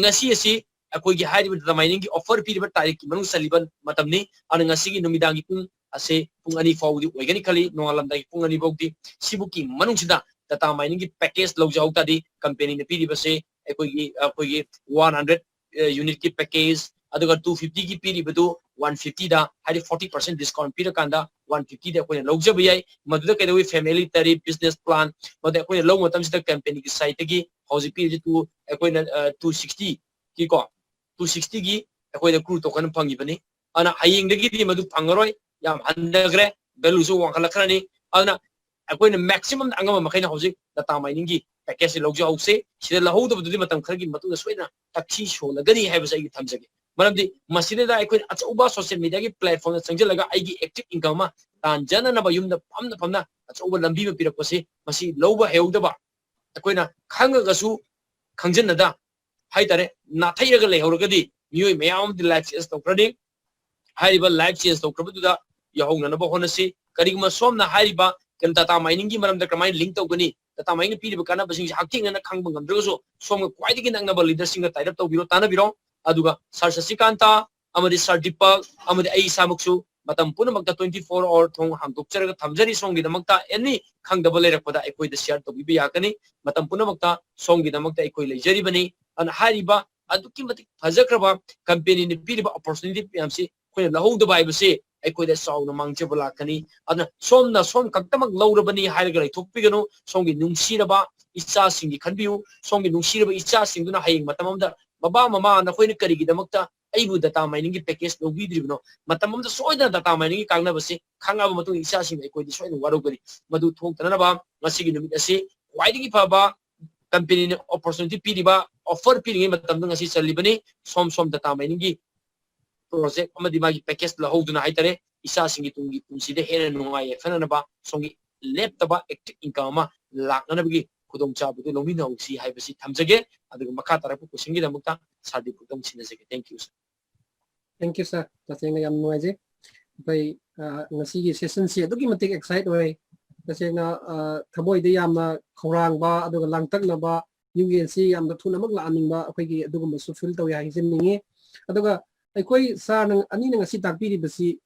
ꯉꯁꯤ ꯑꯁꯤ ꯑꯩꯈꯣꯏꯒꯤ ꯍꯥꯏꯔꯤꯕ data mining ꯒꯤ offer ꯄꯤꯔꯤꯕ ꯇꯥꯔꯤꯛꯀꯤ ꯃꯅꯨꯡ ꯆꯜꯂꯤꯕ ꯃꯇꯝꯅꯤ꯫ ꯑꯗꯨꯅ ꯉꯁꯤꯒꯤ ꯅꯨꯃꯤꯗꯥꯡꯒꯤ ꯄꯨꯡ ꯑꯁꯦ ꯄꯨꯡ ꯑꯅꯤ ꯐꯥꯎꯕꯗꯤ ꯑꯣꯏꯒꯅꯤ ꯈꯜꯂꯤ, ꯅꯣꯡꯉꯥꯜꯂꯝꯗꯥꯏꯒꯤ ꯄꯨꯡ ꯑꯅꯤ ꯐꯥꯎꯗꯤ꯫ ꯁꯤꯕꯨꯛꯀꯤ ꯃꯅꯨꯡꯁꯤꯗ data miningꯒꯤ package ꯂꯧꯖꯍꯧ ꯇꯥꯔꯗꯤ, companyꯅ ꯄꯤꯔꯤꯕꯁꯦ ꯑꯩꯈꯣꯏꯒꯤ ꯑꯩꯈꯣꯏꯒꯤ one hundred unitꯀꯤ package, ꯑꯗꯨꯒ two fiftyꯒꯤ ꯄꯤꯔꯤꯕꯗꯨ one fiftyꯗ, ꯍꯥꯏꯗꯤ forty percent discount ꯄꯤꯔꯀꯥꯟꯗ one fiftyꯗ ꯑꯩꯈꯣꯏꯅ ꯂꯧꯖꯕ ꯌꯥꯏ꯫ ꯃꯗꯨꯗ ꯀꯩꯗꯧꯋꯤ, family ꯇꯔꯤ, business plan, ꯃꯗꯨ ꯑꯩꯈꯣꯏꯅ ꯂꯧꯕ ꯃꯇꯝꯁꯤꯗ companyꯒꯤ sideꯇꯒꯤ ꯍꯧꯖꯤꯛ ꯄꯤꯔꯤꯁꯤ two, ꯑꯩꯈꯣꯏꯅ two sixtyꯒꯤꯀꯣ, two sixtyꯒꯤ ꯑꯩꯈꯣꯏꯗ crew token ꯐꯪꯉꯤꯕꯅꯤ꯫ ꯑꯗꯨꯅ ꯍꯌꯦꯡꯗꯒꯤꯗꯤ ꯃꯗꯨ ꯐꯪꯉꯔꯣꯏ, ꯌꯥꯝ ꯍꯟꯊꯈ꯭ꯔꯦ, valueꯁꯨ ꯋꯥꯡꯈꯠꯂꯛꯈ꯭ꯔꯅꯤ꯫ ꯑꯗꯨꯅ ꯑꯩꯈꯣꯏꯅ maximum ꯑꯉꯝꯕ ꯃꯈꯩꯅ ꯍꯧꯖꯤꯛ data miningꯒꯤ packageꯁꯤ ꯂꯧꯖꯍꯧꯁꯦ꯫ ꯁꯤꯗ ꯂꯧꯍꯧꯗꯕꯗꯨꯗꯤ ꯃꯇꯝ ꯈꯔꯒꯤ ꯃꯇꯨꯡꯗ ꯁꯣꯏꯗꯅ ꯇꯛꯁꯤ ꯁꯣꯜꯂꯒꯅꯤ ꯍꯥꯏꯕꯁꯦ ꯑꯩꯒꯤ ꯊꯝꯖꯒꯦ꯫ ꯃꯔꯝꯗꯤ ꯃꯁꯤꯗꯩꯗ ꯑꯩꯈꯣꯏꯅ ꯑꯆꯧꯕ social mediaꯒꯤ platformꯗ ꯆꯪꯁꯤꯜꯂꯒ ꯑꯩꯒꯤ active income ꯑꯃ ꯇꯥꯟꯖꯅꯅꯕ ꯌꯨꯝꯗ ꯐꯝꯅ ꯐꯝꯅ ꯑꯆꯧꯕ ꯂꯝꯕꯤ ꯑꯃ ꯄꯤꯔꯛꯄꯁꯤ, ꯃꯁꯤ ꯂꯧꯕ ꯍꯩꯍꯧꯗꯕ, ꯑꯩꯈꯣꯏꯅ ꯈꯪꯉꯒꯁꯨ ꯈꯪꯖꯟꯅꯗ ꯍꯥꯏꯇꯥꯔꯦ, ꯅꯥꯊꯩꯔꯒ ꯂꯩꯍꯧꯔꯒꯗꯤ ꯃꯤꯑꯣꯏ ꯃꯌꯥꯝ ꯑꯃꯗꯤ life change ꯇꯧꯈ꯭ꯔꯅꯤ꯫ ꯍꯥꯏꯔꯤꯕ life change ꯇꯧꯈ꯭ꯔꯕꯗꯨꯗ ꯌꯥꯎꯍꯧꯅꯅꯕ ꯍꯣꯠꯅꯁꯤ꯫ ꯀꯔꯤꯒꯨꯝꯕ ꯁꯣꯝꯅ ꯍꯥꯏꯔꯤꯕ ꯀꯩꯅꯣ data miningꯒꯤ ꯃꯔꯝꯗ ꯀꯃꯥꯏꯅ link ꯇꯧꯒꯅꯤ, data miningꯅ ꯄꯤꯔꯤꯕ ꯀꯥꯟꯅꯕꯁꯤꯡꯁꯦ ꯍꯛꯊꯦꯡꯅꯅ ꯈꯪꯕ ꯉꯝꯗ꯭ꯔꯒꯁꯨ ꯁꯣꯝꯒ ꯈ꯭ꯋꯥꯏꯗꯒꯤ ꯅꯛꯅꯕ leaderꯁꯤꯡꯒ tie up ꯇꯧꯕꯤꯔꯣ, ꯇꯥꯟꯅꯕꯤꯔꯣ꯫ ꯑꯗꯨꯒ Sir ꯁꯁꯤꯀꯥꯟꯇ ꯑꯃꯗꯤ Sir ꯗꯤꯄꯛ ꯑꯃꯗꯤ ꯑꯩ ꯏꯁꯥꯃꯛꯁꯨ ꯃꯇꯝ ꯄꯨꯝꯅꯃꯛꯇ twenty four hour ꯊꯣꯡ ꯍꯥꯡꯗꯣꯛꯆꯔꯒ ꯊꯝꯖꯔꯤ꯫ ꯁꯣꯝꯒꯤꯗꯃꯛꯇ any ꯈꯪꯗꯕ ꯂꯩꯔꯛꯄꯗ ꯑꯩꯈꯣꯏꯗ share ꯇꯧꯕꯤꯕ ꯌꯥꯒꯅꯤ꯫ ꯃꯇꯝ ꯄꯨꯝꯅꯃꯛꯇ ꯁꯣꯝꯒꯤꯗꯃꯛꯇ ꯑꯩꯈꯣꯏ ꯂꯩꯖꯔꯤꯕꯅꯤ꯫ ꯑꯗꯨꯅ ꯍꯥꯏꯔꯤꯕ ꯑꯗꯨꯛꯀꯤ ꯃꯇꯤꯛ ꯐꯖꯈ꯭ꯔꯕ companyꯅ ꯄꯤꯔꯤꯕ opportunity ꯃꯌꯥꯝꯁꯤ ꯑꯩꯈꯣꯏꯅ ꯂꯧꯍꯧꯗꯕ ꯍꯥꯏꯕꯁꯤ ꯑꯩꯈꯣꯏꯗ ꯆꯥꯎꯅ ꯃꯥꯡꯖꯕ ꯂꯥꯛꯀꯅꯤ꯫ ꯑꯗꯨꯅ ꯁꯣꯝꯅ ꯁꯣꯝ ꯈꯛꯇꯃꯛ ꯂꯧꯔꯕꯅꯤ ꯍꯥꯏꯔꯒ ꯂꯩꯊꯣꯛꯄꯤꯒꯅꯨ꯫ ꯁꯣꯝꯒꯤ ꯅꯨꯡꯁꯤꯔꯕ ꯏꯆꯥꯁꯤꯡꯒꯤ ꯈꯟꯕꯤꯌꯨ꯫ ꯁꯣꯝꯒꯤ ꯅꯨꯡꯁꯤꯔꯕ ꯏꯆꯥꯁꯤꯡꯗꯨꯅ ꯍꯌꯦꯡ ꯃꯇꯝ ꯑꯃꯗ, "ꯕꯕꯥ, ꯃꯃꯥ, ꯅꯈꯣꯏꯅ ꯀꯔꯤꯒꯤꯗꯃꯛꯇ ꯑꯩꯕꯨ data miningꯒꯤ package ꯂꯧꯕꯤꯗ꯭ꯔꯤꯕꯅꯣ?" ꯃꯇꯝ ꯑꯃꯗ ꯁꯣꯏꯗꯅ data miningꯒꯤ ꯀꯥꯟꯅꯕꯁꯤ ꯈꯪꯉꯕ ꯃꯇꯨꯡꯗ ꯏꯆꯥꯁꯤꯡ ꯑꯩꯈꯣꯏꯗꯤ ꯁꯣꯏꯗꯅ ꯋꯥꯔꯧꯒꯅꯤ꯫ ꯃꯗꯨ ꯊꯣꯛꯇꯅꯅꯕ ꯉꯁꯤꯒꯤ ꯅꯨꯃꯤꯠ ꯑꯁꯤ ꯈ꯭ꯋꯥꯏꯗꯒꯤ ꯐꯕ companyꯅ opportunity ꯄꯤꯔꯤꯕ, offer ꯄꯤꯔꯤꯉꯩ ꯃꯇꯝꯗ ꯉꯁꯤ ꯆꯜꯂꯤꯕꯅꯤ꯫ ꯁꯣꯝ ꯁꯣꯝ data miningꯒꯤ project ꯑꯃꯗꯤ ꯃꯥꯒꯤ package ꯂꯧꯍꯧꯗꯨꯅ ꯍꯥꯏꯇꯥꯔꯦ, ꯏꯆꯥꯁꯤꯡꯒꯤ ꯇꯨꯡꯒꯤ ꯄꯨꯟꯁꯤꯗ ꯍꯦꯟꯅ ꯅꯨꯡꯉꯥꯏ ꯌꯥꯏꯐꯅꯅꯕ ꯁꯣꯝꯒꯤ ꯂꯦꯞꯇꯕ active income ꯑꯃ ꯂꯥꯛꯅꯅꯕꯒꯤ ꯈꯨꯗꯣꯡꯆꯥꯕꯗꯨ ꯂꯧꯃꯤꯟꯅꯍꯧꯁꯤ ꯍꯥꯏꯕꯁꯤ ꯊꯝꯖꯒꯦ꯫ ꯑꯗꯨꯒ ꯃꯈꯥ ꯇꯥꯔꯛꯄ questionꯒꯤꯗꯃꯛꯇ Sir ꯗꯤꯄꯛꯇ ꯑꯃꯨꯛ ꯁꯤꯟꯅꯖꯒꯦ꯫ Thank you, sir. Thank you, sir. ꯇꯁꯦꯡꯅ ꯌꯥꯝ ꯅꯨꯡꯉꯥꯏꯖꯩ꯫ ꯑꯩꯈꯣꯏ, ꯑ, ꯉꯁꯤꯒꯤ sessionꯁꯤ ꯑꯗꯨꯛꯀꯤ ꯃꯇꯤꯛ excite ꯑꯣꯏ꯫ ꯇꯁꯦꯡꯅ, ꯑ, ꯊꯃꯣꯏꯗ ꯌꯥꯝꯅ ꯈꯧꯔꯥꯡꯕ ꯑꯗꯨꯒ ꯂꯥꯡꯇꯛꯅꯕ, UANꯁꯤ ꯌꯥꯝꯅ ꯊꯨꯅꯃꯛ ꯂꯥꯛꯍꯟꯅꯤꯡꯕ ꯑꯩꯈꯣꯏꯒꯤ ꯑꯗꯨꯒꯨꯝꯕꯁꯨ feel ꯇꯧꯏ ꯍꯥꯏꯖꯅꯤꯡꯉꯤ꯫ ꯑꯗꯨꯒ ꯑꯩꯈꯣꯏ sirꯅ ꯑꯅꯤꯅ ꯉꯁꯤ ꯇꯥꯛꯄꯤꯔꯤꯕꯁꯤ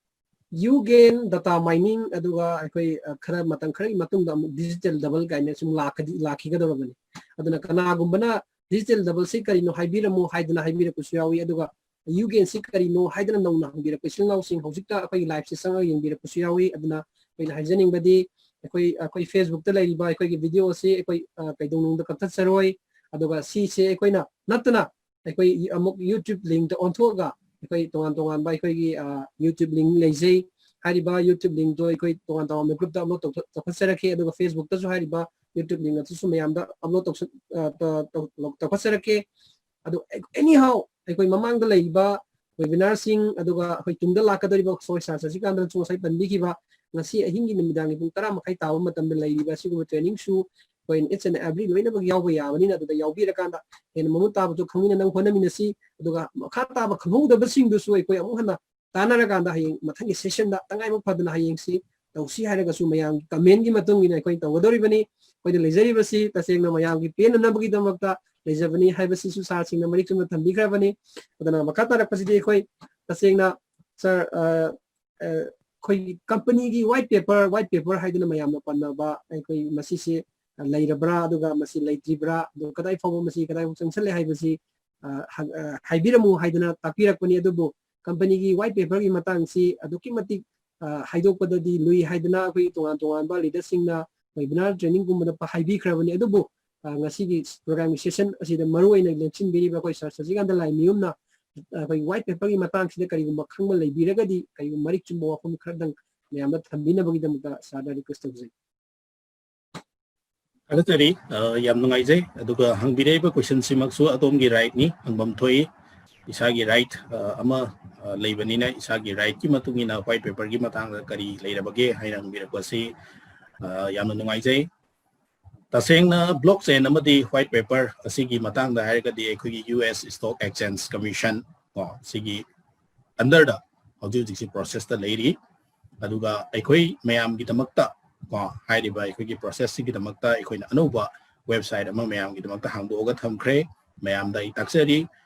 ꯌꯨ ꯒꯦꯟ ꯗꯇꯥ ꯃꯥꯏꯅꯤꯡ ꯑꯗꯨꯒ ꯑꯩꯈꯣꯏ ꯈꯔ ꯃꯇꯝ ꯈꯔꯒꯤ ꯃꯇꯨꯡꯗ ꯑꯃꯨꯛ ꯗꯤꯖꯤꯇꯦꯜ ꯗꯕꯜ ꯀꯥꯏꯅ ꯁꯨꯝ ꯂꯥꯛꯀꯗꯧꯔꯕꯅꯤ꯫ ꯑꯗꯨꯅ ꯀꯅꯥꯒꯨꯝꯕꯅ ꯗꯤꯖꯤꯇꯦꯜ ꯗꯕꯜꯁꯤ ꯀꯔꯤꯅꯣ ꯍꯥꯏꯕꯤꯔꯝꯃꯨ ꯍꯥꯏꯗꯅ ꯍꯥꯏꯕꯤꯔꯛꯄꯁꯨ ꯌꯥꯎꯏ꯫ ꯑꯗꯨꯒ ꯌꯨ ꯒꯦꯟꯁꯤ ꯀꯔꯤꯅꯣ ꯍꯥꯏꯗꯅ ꯅꯧꯅ ꯍꯪꯕꯤꯔꯛꯄ ꯏꯆꯤꯜ ꯏꯅꯥꯎꯁꯤꯡ ꯍꯧꯖꯤꯛꯇ ꯑꯩꯈꯣꯏꯒꯤ ꯂꯥꯏꯐꯁꯤ ꯆꯪꯉꯒ ꯌꯦꯡꯕꯤꯔꯛꯄꯁꯨ ꯌꯥꯎꯏ꯫ ꯑꯗꯨꯅ ꯑꯩꯅ ꯍꯥꯏꯖꯅꯤꯡꯕꯗꯤ ꯑꯩꯈꯣꯏ ꯑꯩꯈꯣꯏ ꯐꯦꯁꯕꯨꯛꯇ ꯂꯩꯔꯤꯕ ꯑꯩꯈꯣꯏꯒꯤ ꯚꯤꯗꯤꯑꯣ ꯑꯁꯤ ꯑꯩꯈꯣꯏ ꯀꯩꯗꯧꯅꯨꯡꯗ ꯀꯛꯊꯠꯆꯔꯣꯏ꯫ ꯑꯗꯨꯒ ꯁꯤꯁꯦ ꯑꯩꯈꯣꯏꯅ ꯅꯠꯇꯅ ꯑꯩꯈꯣꯏ ꯑꯃꯨꯛ ꯌꯨꯇ꯭ꯌꯨꯕ ꯂꯤꯡꯇ ꯑꯣꯟꯊꯣꯛꯑꯒ ꯑꯩꯈꯣꯏ ꯇꯣꯉꯥꯟ ꯇꯣꯉꯥꯟꯕ ꯑꯩꯈꯣꯏꯒꯤ ꯌꯨꯇ꯭ꯌꯨꯕ ꯂꯤꯡ ꯂꯩꯖꯩ꯫ ꯍꯥꯏꯔꯤꯕ ꯌꯨꯇ꯭ꯌꯨꯕ ꯂꯤꯡꯇꯣ ꯑꯩꯈꯣꯏ ꯇꯣꯉꯥꯟ ꯇꯣꯉꯥꯟꯕ ꯒ꯭ꯔꯨꯞꯇ ꯑꯞꯂꯣꯗ ꯇꯧꯊꯣꯛꯆꯔꯛꯀꯦ꯫ ꯑꯗꯨꯒ ꯐꯦꯁꯕꯨꯛꯇꯁꯨ ꯍꯥꯏꯔꯤꯕ ꯌꯨꯇ꯭ꯌꯨꯕ ꯂꯤꯡ ꯑꯗꯨꯁꯨ ꯃꯌꯥꯝꯗ ꯑꯞꯂꯣꯗ ꯇꯧꯊꯣꯛꯆꯔꯛꯀꯦ꯫ ꯑꯗꯣ ꯑꯦꯅꯤ ꯍꯥꯎ ꯑꯩꯈꯣꯏ ꯃꯃꯥꯡꯗ ꯂꯩꯔꯤꯕ ꯋꯦꯕꯤꯅꯥꯔꯁꯤꯡ ꯑꯗꯨꯒ ꯑꯩꯈꯣꯏ ꯇꯨꯡꯗ ꯂꯥꯛꯀꯗꯧꯔꯤꯕ ꯁꯣꯏ ꯁꯥꯔ ꯁꯁꯤꯀꯥꯟꯇꯅꯁꯨ ꯉꯁꯥꯏ ꯄꯟꯕꯤꯈꯤꯕ ꯉꯁꯤ ꯑꯍꯤꯡꯒꯤ ꯅꯨꯃꯤꯗꯥꯡꯒꯤ ꯄꯨꯡ ꯇꯔꯥ ꯃꯈꯥꯏ ꯇꯥꯕ ꯃꯇꯝꯗ ꯂꯩꯔꯤꯕ ꯑꯁꯤꯒꯨꯝꯕ ꯇ꯭ꯔꯦꯅꯤꯡꯁꯨ ꯑꯩꯈꯣꯏ each and every ꯂꯣꯏꯅꯃꯛ ꯌꯥꯎꯕ ꯌꯥꯕꯅꯤꯅ ꯑꯗꯨꯗ ꯌꯥꯎꯕꯤꯔꯀꯥꯟꯗ ꯍꯦꯟꯅ ꯃꯃꯨꯠ ꯇꯥꯕꯁꯨ ꯈꯪꯃꯤꯟꯅꯅꯕ ꯍꯣꯠꯅꯃꯤꯟꯅꯁꯤ꯫ ꯑꯗꯨꯒ ꯃꯈꯥ ꯇꯥꯕ ꯈꯪꯍꯧꯗꯕꯁꯤꯡꯗꯨꯁꯨ ꯑꯩꯈꯣꯏ ꯑꯃꯨꯛ ꯍꯟꯅ ꯇꯥꯟꯅꯔꯀꯥꯟꯗ ꯍꯌꯦꯡ ꯃꯊꯪꯒꯤ ꯁꯦꯁꯟꯗ ꯇꯉꯥꯏꯐ ꯐꯗꯅ ꯍꯌꯦꯡꯁꯤ ꯇꯧꯁꯤ ꯍꯥꯏꯔꯒꯁꯨ ꯃꯌꯥꯝꯒꯤ ꯀꯃꯦꯟꯒꯤ ꯃꯇꯨꯡ ꯏꯟꯅ ꯑꯩꯈꯣꯏꯅ ꯇꯧꯒꯗꯧꯔꯤꯕꯅꯤ꯫ ꯑꯩꯈꯣꯏꯅ ꯂꯩꯖꯔꯤꯕꯁꯤ ꯇꯁꯦꯡꯅ ꯃꯌꯥꯝꯒꯤ ꯄꯦꯟꯅꯅꯕꯒꯤꯗꯃꯛꯇ ꯂꯩꯖꯕꯅꯤ ꯍꯥꯏꯕꯁꯤꯁꯨ ꯁꯥꯔꯁꯤꯡꯅ ꯃꯔꯤꯛ ꯆꯨꯝꯅ ꯊꯝꯕꯤꯈ꯭ꯔꯕꯅꯤ꯫ ꯑꯗꯨꯅ ꯃꯈꯥ ꯇꯥꯔꯛꯄꯁꯤꯗꯤ ꯑꯩꯈꯣꯏ ꯇꯁꯦꯡꯅ ꯁꯥꯔ ꯑꯩꯈꯣꯏꯒꯤ ꯀꯝꯄꯅꯤꯒꯤ ꯋꯥꯏꯠ ꯄꯦꯄꯔ ꯋꯥꯏꯠ ꯄꯦꯄꯔ ꯍꯥꯏꯗꯨꯅ ꯃꯌꯥꯝꯅ ꯄꯟꯅꯕ ꯑꯩꯈꯣꯏ ꯃꯁꯤꯁꯦ ꯂꯩꯔꯕ꯭ꯔꯥ ꯑꯗꯨꯒ ꯃꯁꯤ ꯂꯩꯇ꯭ꯔꯤꯕ꯭ꯔꯥ ꯑꯗꯨꯒ ꯀꯗꯥꯏ ꯐꯥꯎꯕ ꯃꯁꯤ ꯀꯗꯥꯏ ꯐꯥꯎ ꯆꯪꯁꯜꯂꯦ ꯍꯥꯏꯕꯁꯤ ꯍꯥꯏꯕꯤꯔꯝꯃꯨ ꯍꯥꯏꯗꯨꯅ ꯇꯥꯛꯄꯤꯔꯛꯄꯅꯤ꯫ ꯑꯗꯨꯕꯨ ꯀꯝꯄꯅꯤꯒꯤ ꯋꯥꯏꯠ ꯄꯦꯄꯔꯒꯤ ꯃꯇꯥꯡꯁꯤ ꯑꯗꯨꯛꯀꯤ ꯃꯇꯤꯛ ꯍꯥꯏꯗꯣꯛꯄꯗꯗꯤ ꯂꯨꯏ ꯍꯥꯏꯗꯨꯅ ꯑꯩꯈꯣꯏꯒꯤ ꯇꯣꯉꯥꯟ ꯇꯣꯉꯥꯟꯕ ꯂꯤꯗꯔꯁꯤꯡꯅ ꯋꯦꯕꯤꯅꯥꯔ ꯇ꯭ꯔꯦꯅꯤꯡꯒꯨꯝꯕꯗ ꯍꯥꯏꯕꯤꯈ꯭ꯔꯕꯅꯤ꯫ ꯑꯗꯨꯕꯨ ꯉꯁꯤꯒꯤ ꯄ꯭ꯔꯣꯒ꯭ꯔꯥꯝꯒꯤ ꯁꯦꯁꯟ ꯑꯁꯤꯗ ꯃꯔꯨ ꯑꯣꯏꯅ ꯂꯦꯡꯁꯤꯟꯕꯤꯔꯤꯕ ꯑꯩꯈꯣꯏ ꯁꯥꯔ ꯁꯖꯤꯀꯥꯟꯇ ꯂꯥꯏꯃꯌꯨꯝꯅ ꯑꯩꯈꯣꯏꯒꯤ ꯋꯥꯏꯠ ꯄꯦꯄꯔꯒꯤ ꯃꯇꯥꯡꯁꯤꯗ ꯀꯔꯤꯒꯨꯝꯕ ꯈꯪꯕ ꯂꯩꯕꯤꯔꯒꯗꯤ ꯀꯔꯤꯒꯨꯝꯕ ꯃꯔꯤꯛ ꯆꯨꯝꯕ ꯋꯥꯐꯝ ꯈꯔꯗꯪ ꯃꯌꯥꯝꯗ ꯊꯝꯕꯤꯅꯕꯒꯤꯗꯃꯛꯇ ꯁꯥꯔꯗ ꯔꯤꯀ꯭ꯋꯦꯁ ꯇꯧꯖꯩ꯫ ꯊꯥꯒꯠꯆꯔꯤ꯫ ꯌꯥꯝ ꯅꯨꯡꯉꯥꯏꯖꯩ꯫ ꯑꯗꯨꯒ ꯍꯪꯕꯤꯔꯛꯏꯕ ꯀꯣꯏꯁꯟꯁꯤꯃꯛꯁꯨ ꯑꯗꯣꯝꯒꯤ ꯔꯥꯏꯠꯅꯤ, ꯍꯪꯐꯝ ꯊꯣꯛꯏ꯫ ꯏꯁꯥꯒꯤ ꯔꯥꯏꯠ ꯑꯃ ꯂꯩꯕꯅꯤꯅ ꯏꯁꯥꯒꯤ ꯔꯥꯏꯠꯀꯤ ꯃꯇꯨꯡ ꯏꯟꯅ ꯋꯥꯏꯠ ꯄꯦꯄꯔꯒꯤ ꯃꯇꯥꯡꯗ ꯀꯔꯤ ꯂꯩꯔꯕꯒꯦ ꯍꯥꯏꯅ ꯍꯪꯕꯤꯔꯛꯄꯁꯤ ꯌꯥꯝꯅ ꯅꯨꯡꯉꯥꯏꯖꯩ꯫ ꯇꯁꯦꯡꯅ ꯕ꯭ꯂꯣꯛ ꯆꯦꯟ ꯑꯃꯗꯤ ꯋꯥꯏꯠ ꯄꯦꯄꯔ ꯑꯁꯤꯒꯤ ꯃꯇꯥꯡꯗ ꯍꯥꯏꯔꯒꯗꯤ ꯑꯩꯈꯣꯏꯒꯤ U S stock exchange commission ꯀꯣ ꯁꯤꯒꯤ ꯑꯟꯗꯔꯗ ꯍꯧꯖꯤꯛ ꯍꯧꯖꯤꯛꯁꯤ ꯄ꯭ꯔꯣꯁꯦꯁꯇ ꯂꯩꯔꯤ꯫ ꯑꯗꯨꯒ ꯑꯩꯈꯣꯏ ꯃꯌꯥꯝꯒꯤꯗꯃꯛꯇ ꯀꯣ ꯍꯥꯏꯔꯤꯕ ꯑꯩꯈꯣꯏꯒꯤ ꯄ꯭ꯔꯣꯁꯦꯁꯁꯤꯒꯤꯗꯃꯛꯇ ꯑꯩꯈꯣꯏꯅ ꯑꯅꯧꯕ ꯋꯦꯕꯁꯥꯏꯠ ꯑꯃ ꯃꯌꯥꯝꯒꯤꯗꯃꯛꯇ ꯍꯥꯡꯗꯣꯛꯑꯒ ꯊꯝꯈ꯭ꯔꯦ꯫ ꯃꯌꯥꯝꯗ ꯑꯩ ꯇꯥꯛꯆꯔꯤ,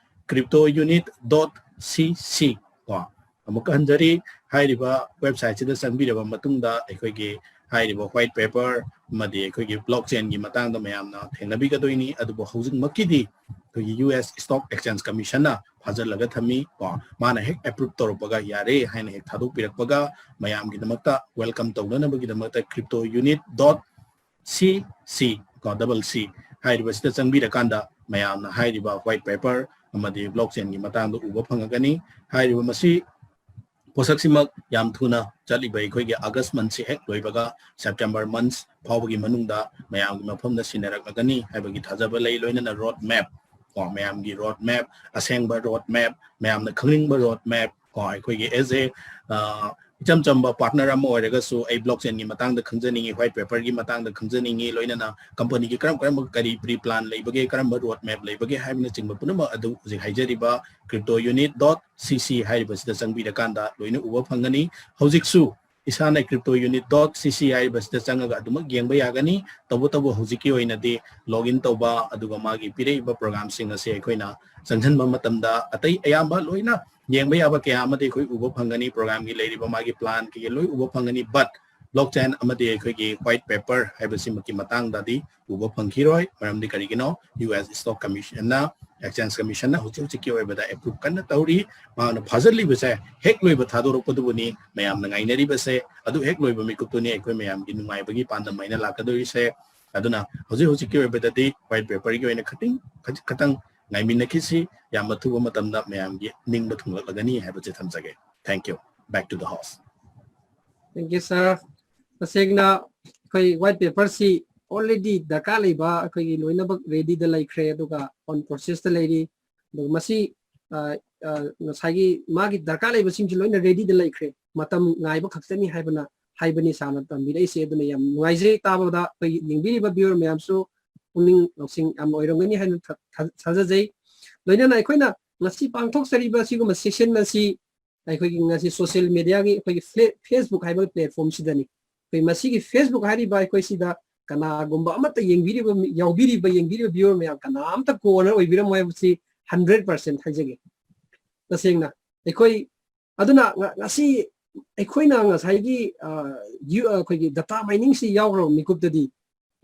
crypto unit dot C C ꯀꯣ꯫ ꯑꯃꯨꯛꯀ ꯍꯟꯖꯔꯤ, ꯍꯥꯏꯔꯤꯕ ꯋꯦꯕꯁꯥꯏꯠꯁꯤꯗ ꯆꯪꯕꯤꯔꯕ ꯃꯇꯨꯡꯗ ꯑꯩꯈꯣꯏꯒꯤ ꯍꯥꯏꯔꯤꯕ ꯋꯥꯏꯠ ꯄꯦꯄꯔ ꯑꯃꯗꯤ ꯑꯩꯈꯣꯏꯒꯤ ꯕ꯭ꯂꯣꯛ ꯆꯦꯟꯒꯤ ꯃꯇꯥꯡꯗ ꯃꯌꯥꯝꯅ ꯊꯦꯡꯅꯕꯤꯒꯗꯣꯏꯅꯤ꯫ ꯑꯗꯨꯕꯨ ꯍꯧꯖꯤꯛꯃꯛꯀꯤꯗꯤ ꯑꯩꯈꯣꯏꯒꯤ ꯌꯨ ꯑꯦꯁ ꯏꯁꯇꯣꯛ ꯑꯦꯛꯁꯆꯦꯟꯖ ꯀꯃꯤꯁꯟꯅ ꯐꯥꯖꯤꯜꯂꯒ ꯊꯝꯃꯤ꯫ ꯀꯣ, ꯃꯥꯅ ꯍꯦꯛ ꯑꯦꯄ꯭ꯔꯨꯞ ꯇꯧꯔꯛꯄꯒ, ꯌꯥꯔꯦ ꯍꯥꯏꯅ ꯍꯦꯛ ꯊꯥꯗꯣꯛꯄꯤꯔꯛꯄꯒ, ꯃꯌꯥꯝꯒꯤꯗꯃꯛꯇ ꯋꯦꯜꯀꯝ ꯇꯧꯅꯅꯕꯒꯤꯗꯃꯛꯇ ꯀ꯭ꯔꯤꯞꯇꯣ ꯌꯨꯅꯤꯠ ꯗꯣꯠ ꯁꯤ ꯁꯤ, ꯀꯣ, ꯗꯕꯜ ꯁꯤ ꯍꯥꯏꯔꯤꯕꯁꯤꯗ ꯆꯪꯕꯤꯔꯀꯥꯟꯗ ꯃꯌꯥꯝꯅ ꯍꯥꯏꯔꯤꯕ ꯋꯥꯏꯠ ꯄꯦꯄꯔ ꯑꯃꯗꯤ ꯕ꯭ꯂꯣꯛ ꯆꯦꯟꯒꯤ ꯃꯇꯥꯡꯗ ꯎꯕ ꯐꯪꯉꯒꯅꯤ꯫ ꯍꯥꯏꯔꯤꯕ ꯃꯁꯤ ꯄꯣꯠꯁꯛꯁꯤꯃꯛ ꯌꯥꯝ ꯊꯨꯅ ꯆꯠꯂꯤꯕ ꯑꯩꯈꯣꯏꯒꯤ ꯑꯥꯒꯁ ꯃꯟꯁꯤ ꯍꯦꯛ ꯂꯣꯏꯕꯒ ꯁꯦꯞꯇꯦꯝꯕꯔ ꯃꯟꯁ ꯐꯥꯎꯕꯒꯤ ꯃꯅꯨꯡꯗ ꯃꯌꯥꯝꯒꯤ ꯃꯐꯝꯗ ꯁꯤꯟꯅꯔꯛꯂꯒꯅꯤ ꯍꯥꯏꯕꯒꯤ ꯊꯥꯖꯕ ꯂꯩ꯫ ꯂꯣꯏꯅꯅ ꯔꯣꯗ ꯃꯦꯞ, ꯀꯣ, ꯃꯌꯥꯝꯒꯤ ꯔꯣꯗ ꯃꯦꯞ, ꯑꯁꯦꯡꯕ ꯔꯣꯗ ꯃꯦꯞ, ꯃꯌꯥꯝꯅ ꯈꯪꯅꯤꯡꯕ ꯔꯣꯗ ꯃꯦꯞ, ꯀꯣ, ꯑꯩꯈꯣꯏꯒꯤ ꯑꯦꯖ ꯑꯦ ꯏꯆꯝ ꯆꯝꯕ ꯄꯥꯔꯠꯅꯔ ꯑꯃ ꯑꯣꯏꯔꯒꯁꯨ ꯑꯩ ꯕ꯭ꯂꯣꯛ ꯆꯦꯟꯒꯤ ꯃꯇꯥꯡꯗ ꯈꯪꯖꯅꯤꯡꯉꯤ, ꯋꯥꯏꯠ ꯄꯦꯄꯔꯒꯤ ꯃꯇꯥꯡꯗ ꯈꯪꯖꯅꯤꯡꯉꯤ, ꯂꯣꯏꯅꯅ ꯀꯝꯄꯅꯤꯒꯤ ꯀꯔꯝ ꯀꯔꯝꯕ ꯀꯔꯤ ꯄ꯭ꯔꯤ ꯄ꯭ꯂꯥꯟ ꯂꯩꯕꯒꯦ, ꯀꯔꯝꯕ ꯔꯣꯗ ꯃꯦꯞ ꯂꯩꯕꯒꯦ ꯍꯥꯏꯕꯅꯆꯤꯡꯕ ꯄꯨꯝꯅꯃꯛ ꯑꯗꯨ ꯍꯧꯖꯤꯛ ꯍꯥꯏꯖꯔꯤꯕ ꯀ꯭ꯔꯤꯞꯇꯣ ꯌꯨꯅꯤꯠ ꯗꯣꯠ ꯁꯤ ꯁꯤ ꯍꯥꯏꯔꯤꯕꯁꯤꯗ ꯆꯪꯕꯤꯔꯀꯥꯟꯗ ꯂꯣꯏꯅ ꯎꯕ ꯐꯪꯒꯅꯤ꯫ ꯍꯧꯖꯤꯛꯁꯨ ꯏꯁꯥꯅ ꯀ꯭ꯔꯤꯞꯇꯣ ꯌꯨꯅꯤꯠ ꯗꯣꯠ ꯁꯤ ꯁꯤ ꯍꯥꯏꯔꯤꯕꯁꯤꯗ ꯆꯪꯉꯒ ꯑꯗꯨꯃꯛ ꯌꯦꯡꯕ ꯌꯥꯒꯅꯤ꯫ ꯇꯧꯕꯇꯕꯨ ꯍꯧꯖꯤꯛꯀꯤ ꯑꯣꯏꯅꯗꯤ ꯂꯣꯒ ꯏꯟ ꯇꯧꯕ ꯑꯗꯨꯒ ꯃꯥꯒꯤ ꯄꯤꯔꯛꯏꯕ ꯄ꯭ꯔꯣꯒ꯭ꯔꯥꯝꯁꯤꯡ ꯑꯁꯤ ꯑꯩꯈꯣꯏꯅ ꯆꯪꯁꯤꯟꯕ ꯃꯇꯝꯗ ꯑꯇꯩ ꯑꯌꯥꯝꯕ ꯂꯣꯏꯅ ꯌꯦꯡꯕ ꯌꯥꯕ ꯀꯌꯥ ꯑꯃꯗꯤ ꯑꯩꯈꯣꯏ ꯎꯕ ꯐꯪꯒꯅꯤ, ꯄ꯭ꯔꯣꯒ꯭ꯔꯥꯝꯒꯤ ꯂꯩꯔꯤꯕ ꯃꯥꯒꯤ ꯄ꯭ꯂꯥꯟ ꯀꯩꯀꯩ ꯂꯣꯏ ꯎꯕ ꯐꯪꯒꯅꯤ꯫ ꯕꯠ ꯕ꯭ꯂꯣꯛ ꯆꯦꯟ ꯑꯃꯗꯤ ꯑꯩꯈꯣꯏꯒꯤ ꯋꯥꯏꯠ ꯄꯦꯄꯔ ꯍꯥꯏꯕꯁꯤꯃꯛꯀꯤ ꯃꯇꯥꯡꯗꯗꯤ ꯎꯕ ꯐꯪꯈꯤꯔꯣꯏ꯫ ꯃꯔꯝꯗꯤ ꯀꯔꯤꯒꯤꯅꯣ? ꯌꯨ ꯑꯦꯁ ꯏꯁꯇꯣꯛ ꯀꯃꯤꯁꯟꯅ, ꯑꯦꯛꯁꯆꯦꯟꯖ ꯀꯃꯤꯁꯟꯅ ꯍꯧꯖꯤꯛ ꯍꯧꯖꯤꯛꯀꯤ ꯑꯣꯏꯕꯗ ꯑꯦꯄ꯭ꯔꯨꯞ ꯀꯟꯅ ꯇꯧꯔꯤ꯫ ꯃꯥꯅ ꯐꯥꯖꯤꯜꯂꯤꯕꯁꯦ ꯍꯦꯛ ꯂꯣꯏꯕ ꯊꯥꯗꯣꯔꯛꯄꯗꯨꯕꯨꯅꯤ ꯃꯌꯥꯝꯅ ꯉꯥꯏꯅꯔꯤꯕꯁꯦ꯫ ꯑꯗꯨ ꯍꯦꯛ ꯂꯣꯏꯕ ꯃꯤꯀꯨꯞꯇꯨꯅꯤ ꯑꯩꯈꯣꯏ ꯃꯌꯥꯝꯒꯤ ꯅꯨꯡꯉꯥꯏꯕꯒꯤ ꯄꯥꯟꯗꯝ ꯍꯥꯏꯅ ꯂꯥꯛꯀꯗꯣꯔꯤꯁꯦ꯫ ꯑꯗꯨꯅ ꯍꯧꯖꯤꯛ ꯍꯧꯖꯤꯛꯀꯤ ꯑꯣꯏꯕꯗꯗꯤ ꯋꯥꯏꯠ ꯄꯦꯄꯔꯒꯤ ꯑꯣꯏꯅ ꯈꯇꯪ, ꯈꯖꯤꯛ ꯈꯇꯪ ꯉꯥꯏꯃꯤꯟꯅꯈꯤꯁꯤ꯫ ꯌꯥꯝ ꯑꯊꯨꯕ ꯃꯇꯝꯗ ꯃꯌꯥꯝꯒꯤ ꯅꯤꯡꯕ ꯊꯨꯡꯂꯛꯂꯒꯅꯤ ꯍꯥꯏꯕꯁꯦ ꯊꯝꯖꯒꯦ꯫ Thank you. Back to the host. Thank you, sir. ꯇꯁꯦꯡꯅ ꯑꯩꯈꯣꯏ ꯋꯥꯏꯠ ꯄꯦꯄꯔꯁꯤ already ꯗꯔꯀꯥꯔ ꯂꯩꯕ ꯑꯩꯈꯣꯏꯒꯤ ꯂꯣꯏꯅꯃꯛ ꯔꯦꯗꯤꯗ ꯂꯩꯈ꯭ꯔꯦ, ꯑꯗꯨꯒ ꯑꯣꯟ ꯄ꯭ꯔꯣꯁꯦꯁꯇ ꯂꯩꯔꯤ꯫ ꯑꯗꯨꯒ ꯃꯁꯤ, ꯑ, ꯑ, ꯉꯁꯥꯏꯒꯤ ꯃꯥꯒꯤ ꯗꯔꯀꯥꯔ ꯂꯩꯕꯁꯤꯡꯁꯤ ꯂꯣꯏꯅ ꯔꯦꯗꯤꯗ ꯂꯩꯈ꯭ꯔꯦ, ꯃꯇꯝ ꯉꯥꯏꯕ ꯈꯛꯇꯅꯤ ꯍꯥꯏꯕꯅ, ꯍꯥꯏꯕꯅꯤ ꯁꯥꯔꯅ ꯇꯝꯕꯤꯔꯛꯏꯁꯦ꯫ ꯑꯗꯨꯅ ꯌꯥꯝ ꯅꯨꯡꯉꯥꯏꯖꯩ ꯇꯥꯕꯗ꯫ ꯑꯩꯈꯣꯏ ꯌꯦꯡꯕꯤꯔꯤꯕ ꯚ꯭ꯌꯨꯋꯔ ꯃꯌꯥꯝꯁꯨ ꯄꯨꯛꯅꯤꯡ ꯂꯧꯁꯤꯡ ꯌꯥꯝꯅ ꯑꯣꯏꯔꯝꯒꯅꯤ ꯍꯥꯏꯅ ꯊ-, ꯊ-, ꯊꯥꯖꯖꯩ꯫ ꯂꯣꯏꯅꯅ ꯑꯩꯈꯣꯏꯅ ꯉꯁꯤ ꯄꯥꯡꯊꯣꯛꯆꯔꯤꯕ ꯑꯁꯤꯒꯨꯝꯕ ꯁꯦꯁꯟ ꯑꯁꯤ ꯑꯩꯈꯣꯏꯒꯤ ꯉꯁꯤ ꯁꯣꯁꯤꯌꯦꯜ ꯃꯦꯗꯤꯌꯥꯒꯤ ꯑꯩꯈꯣꯏꯒꯤ ꯐ꯭ꯂꯦ-, ꯐꯦꯁꯕꯨꯛ ꯍꯥꯏꯕ ꯄ꯭ꯂꯦꯠꯐꯣꯝꯁꯤꯗꯅꯤ꯫ ꯑꯩꯈꯣꯏ ꯃꯁꯤꯒꯤ ꯐꯦꯁꯕꯨꯛ ꯍꯥꯏꯔꯤꯕ ꯑꯩꯈꯣꯏ ꯁꯤꯗ ꯀꯅꯥꯒꯨꯝꯕ ꯑꯃꯠꯇ ꯌꯦꯡꯕꯤꯔꯤꯕ ꯃꯤ-, ꯌꯥꯎꯕꯤꯔꯤꯕ, ꯌꯦꯡꯕꯤꯔꯤꯕ ꯚ꯭ꯌꯨꯋꯔ ꯃꯌꯥꯝ ꯀꯅꯥ ꯑꯃꯠꯇ ꯀꯣꯟꯅ ꯑꯣꯏꯕꯤꯔꯝꯃꯣꯏ ꯍꯥꯏꯕꯁꯤ ꯍꯟꯗ꯭ꯔꯦꯠ ꯄꯥꯔꯁꯦꯟ ꯍꯥꯏꯖꯒꯦ꯫ ꯇꯁꯦꯡꯅ ꯑꯩꯈꯣꯏ ꯑꯗꯨꯅ ꯉ-, ꯉꯁꯤ ꯑꯩꯈꯣꯏꯅ ꯉꯁꯥꯏꯒꯤ ꯑꯩꯈꯣꯏꯒꯤ ꯗꯇꯥ ꯃꯥꯏꯅꯤꯡꯁꯤ ꯌꯥꯎꯈ꯭ꯔꯕ ꯃꯤꯀꯨꯞꯇꯗꯤ,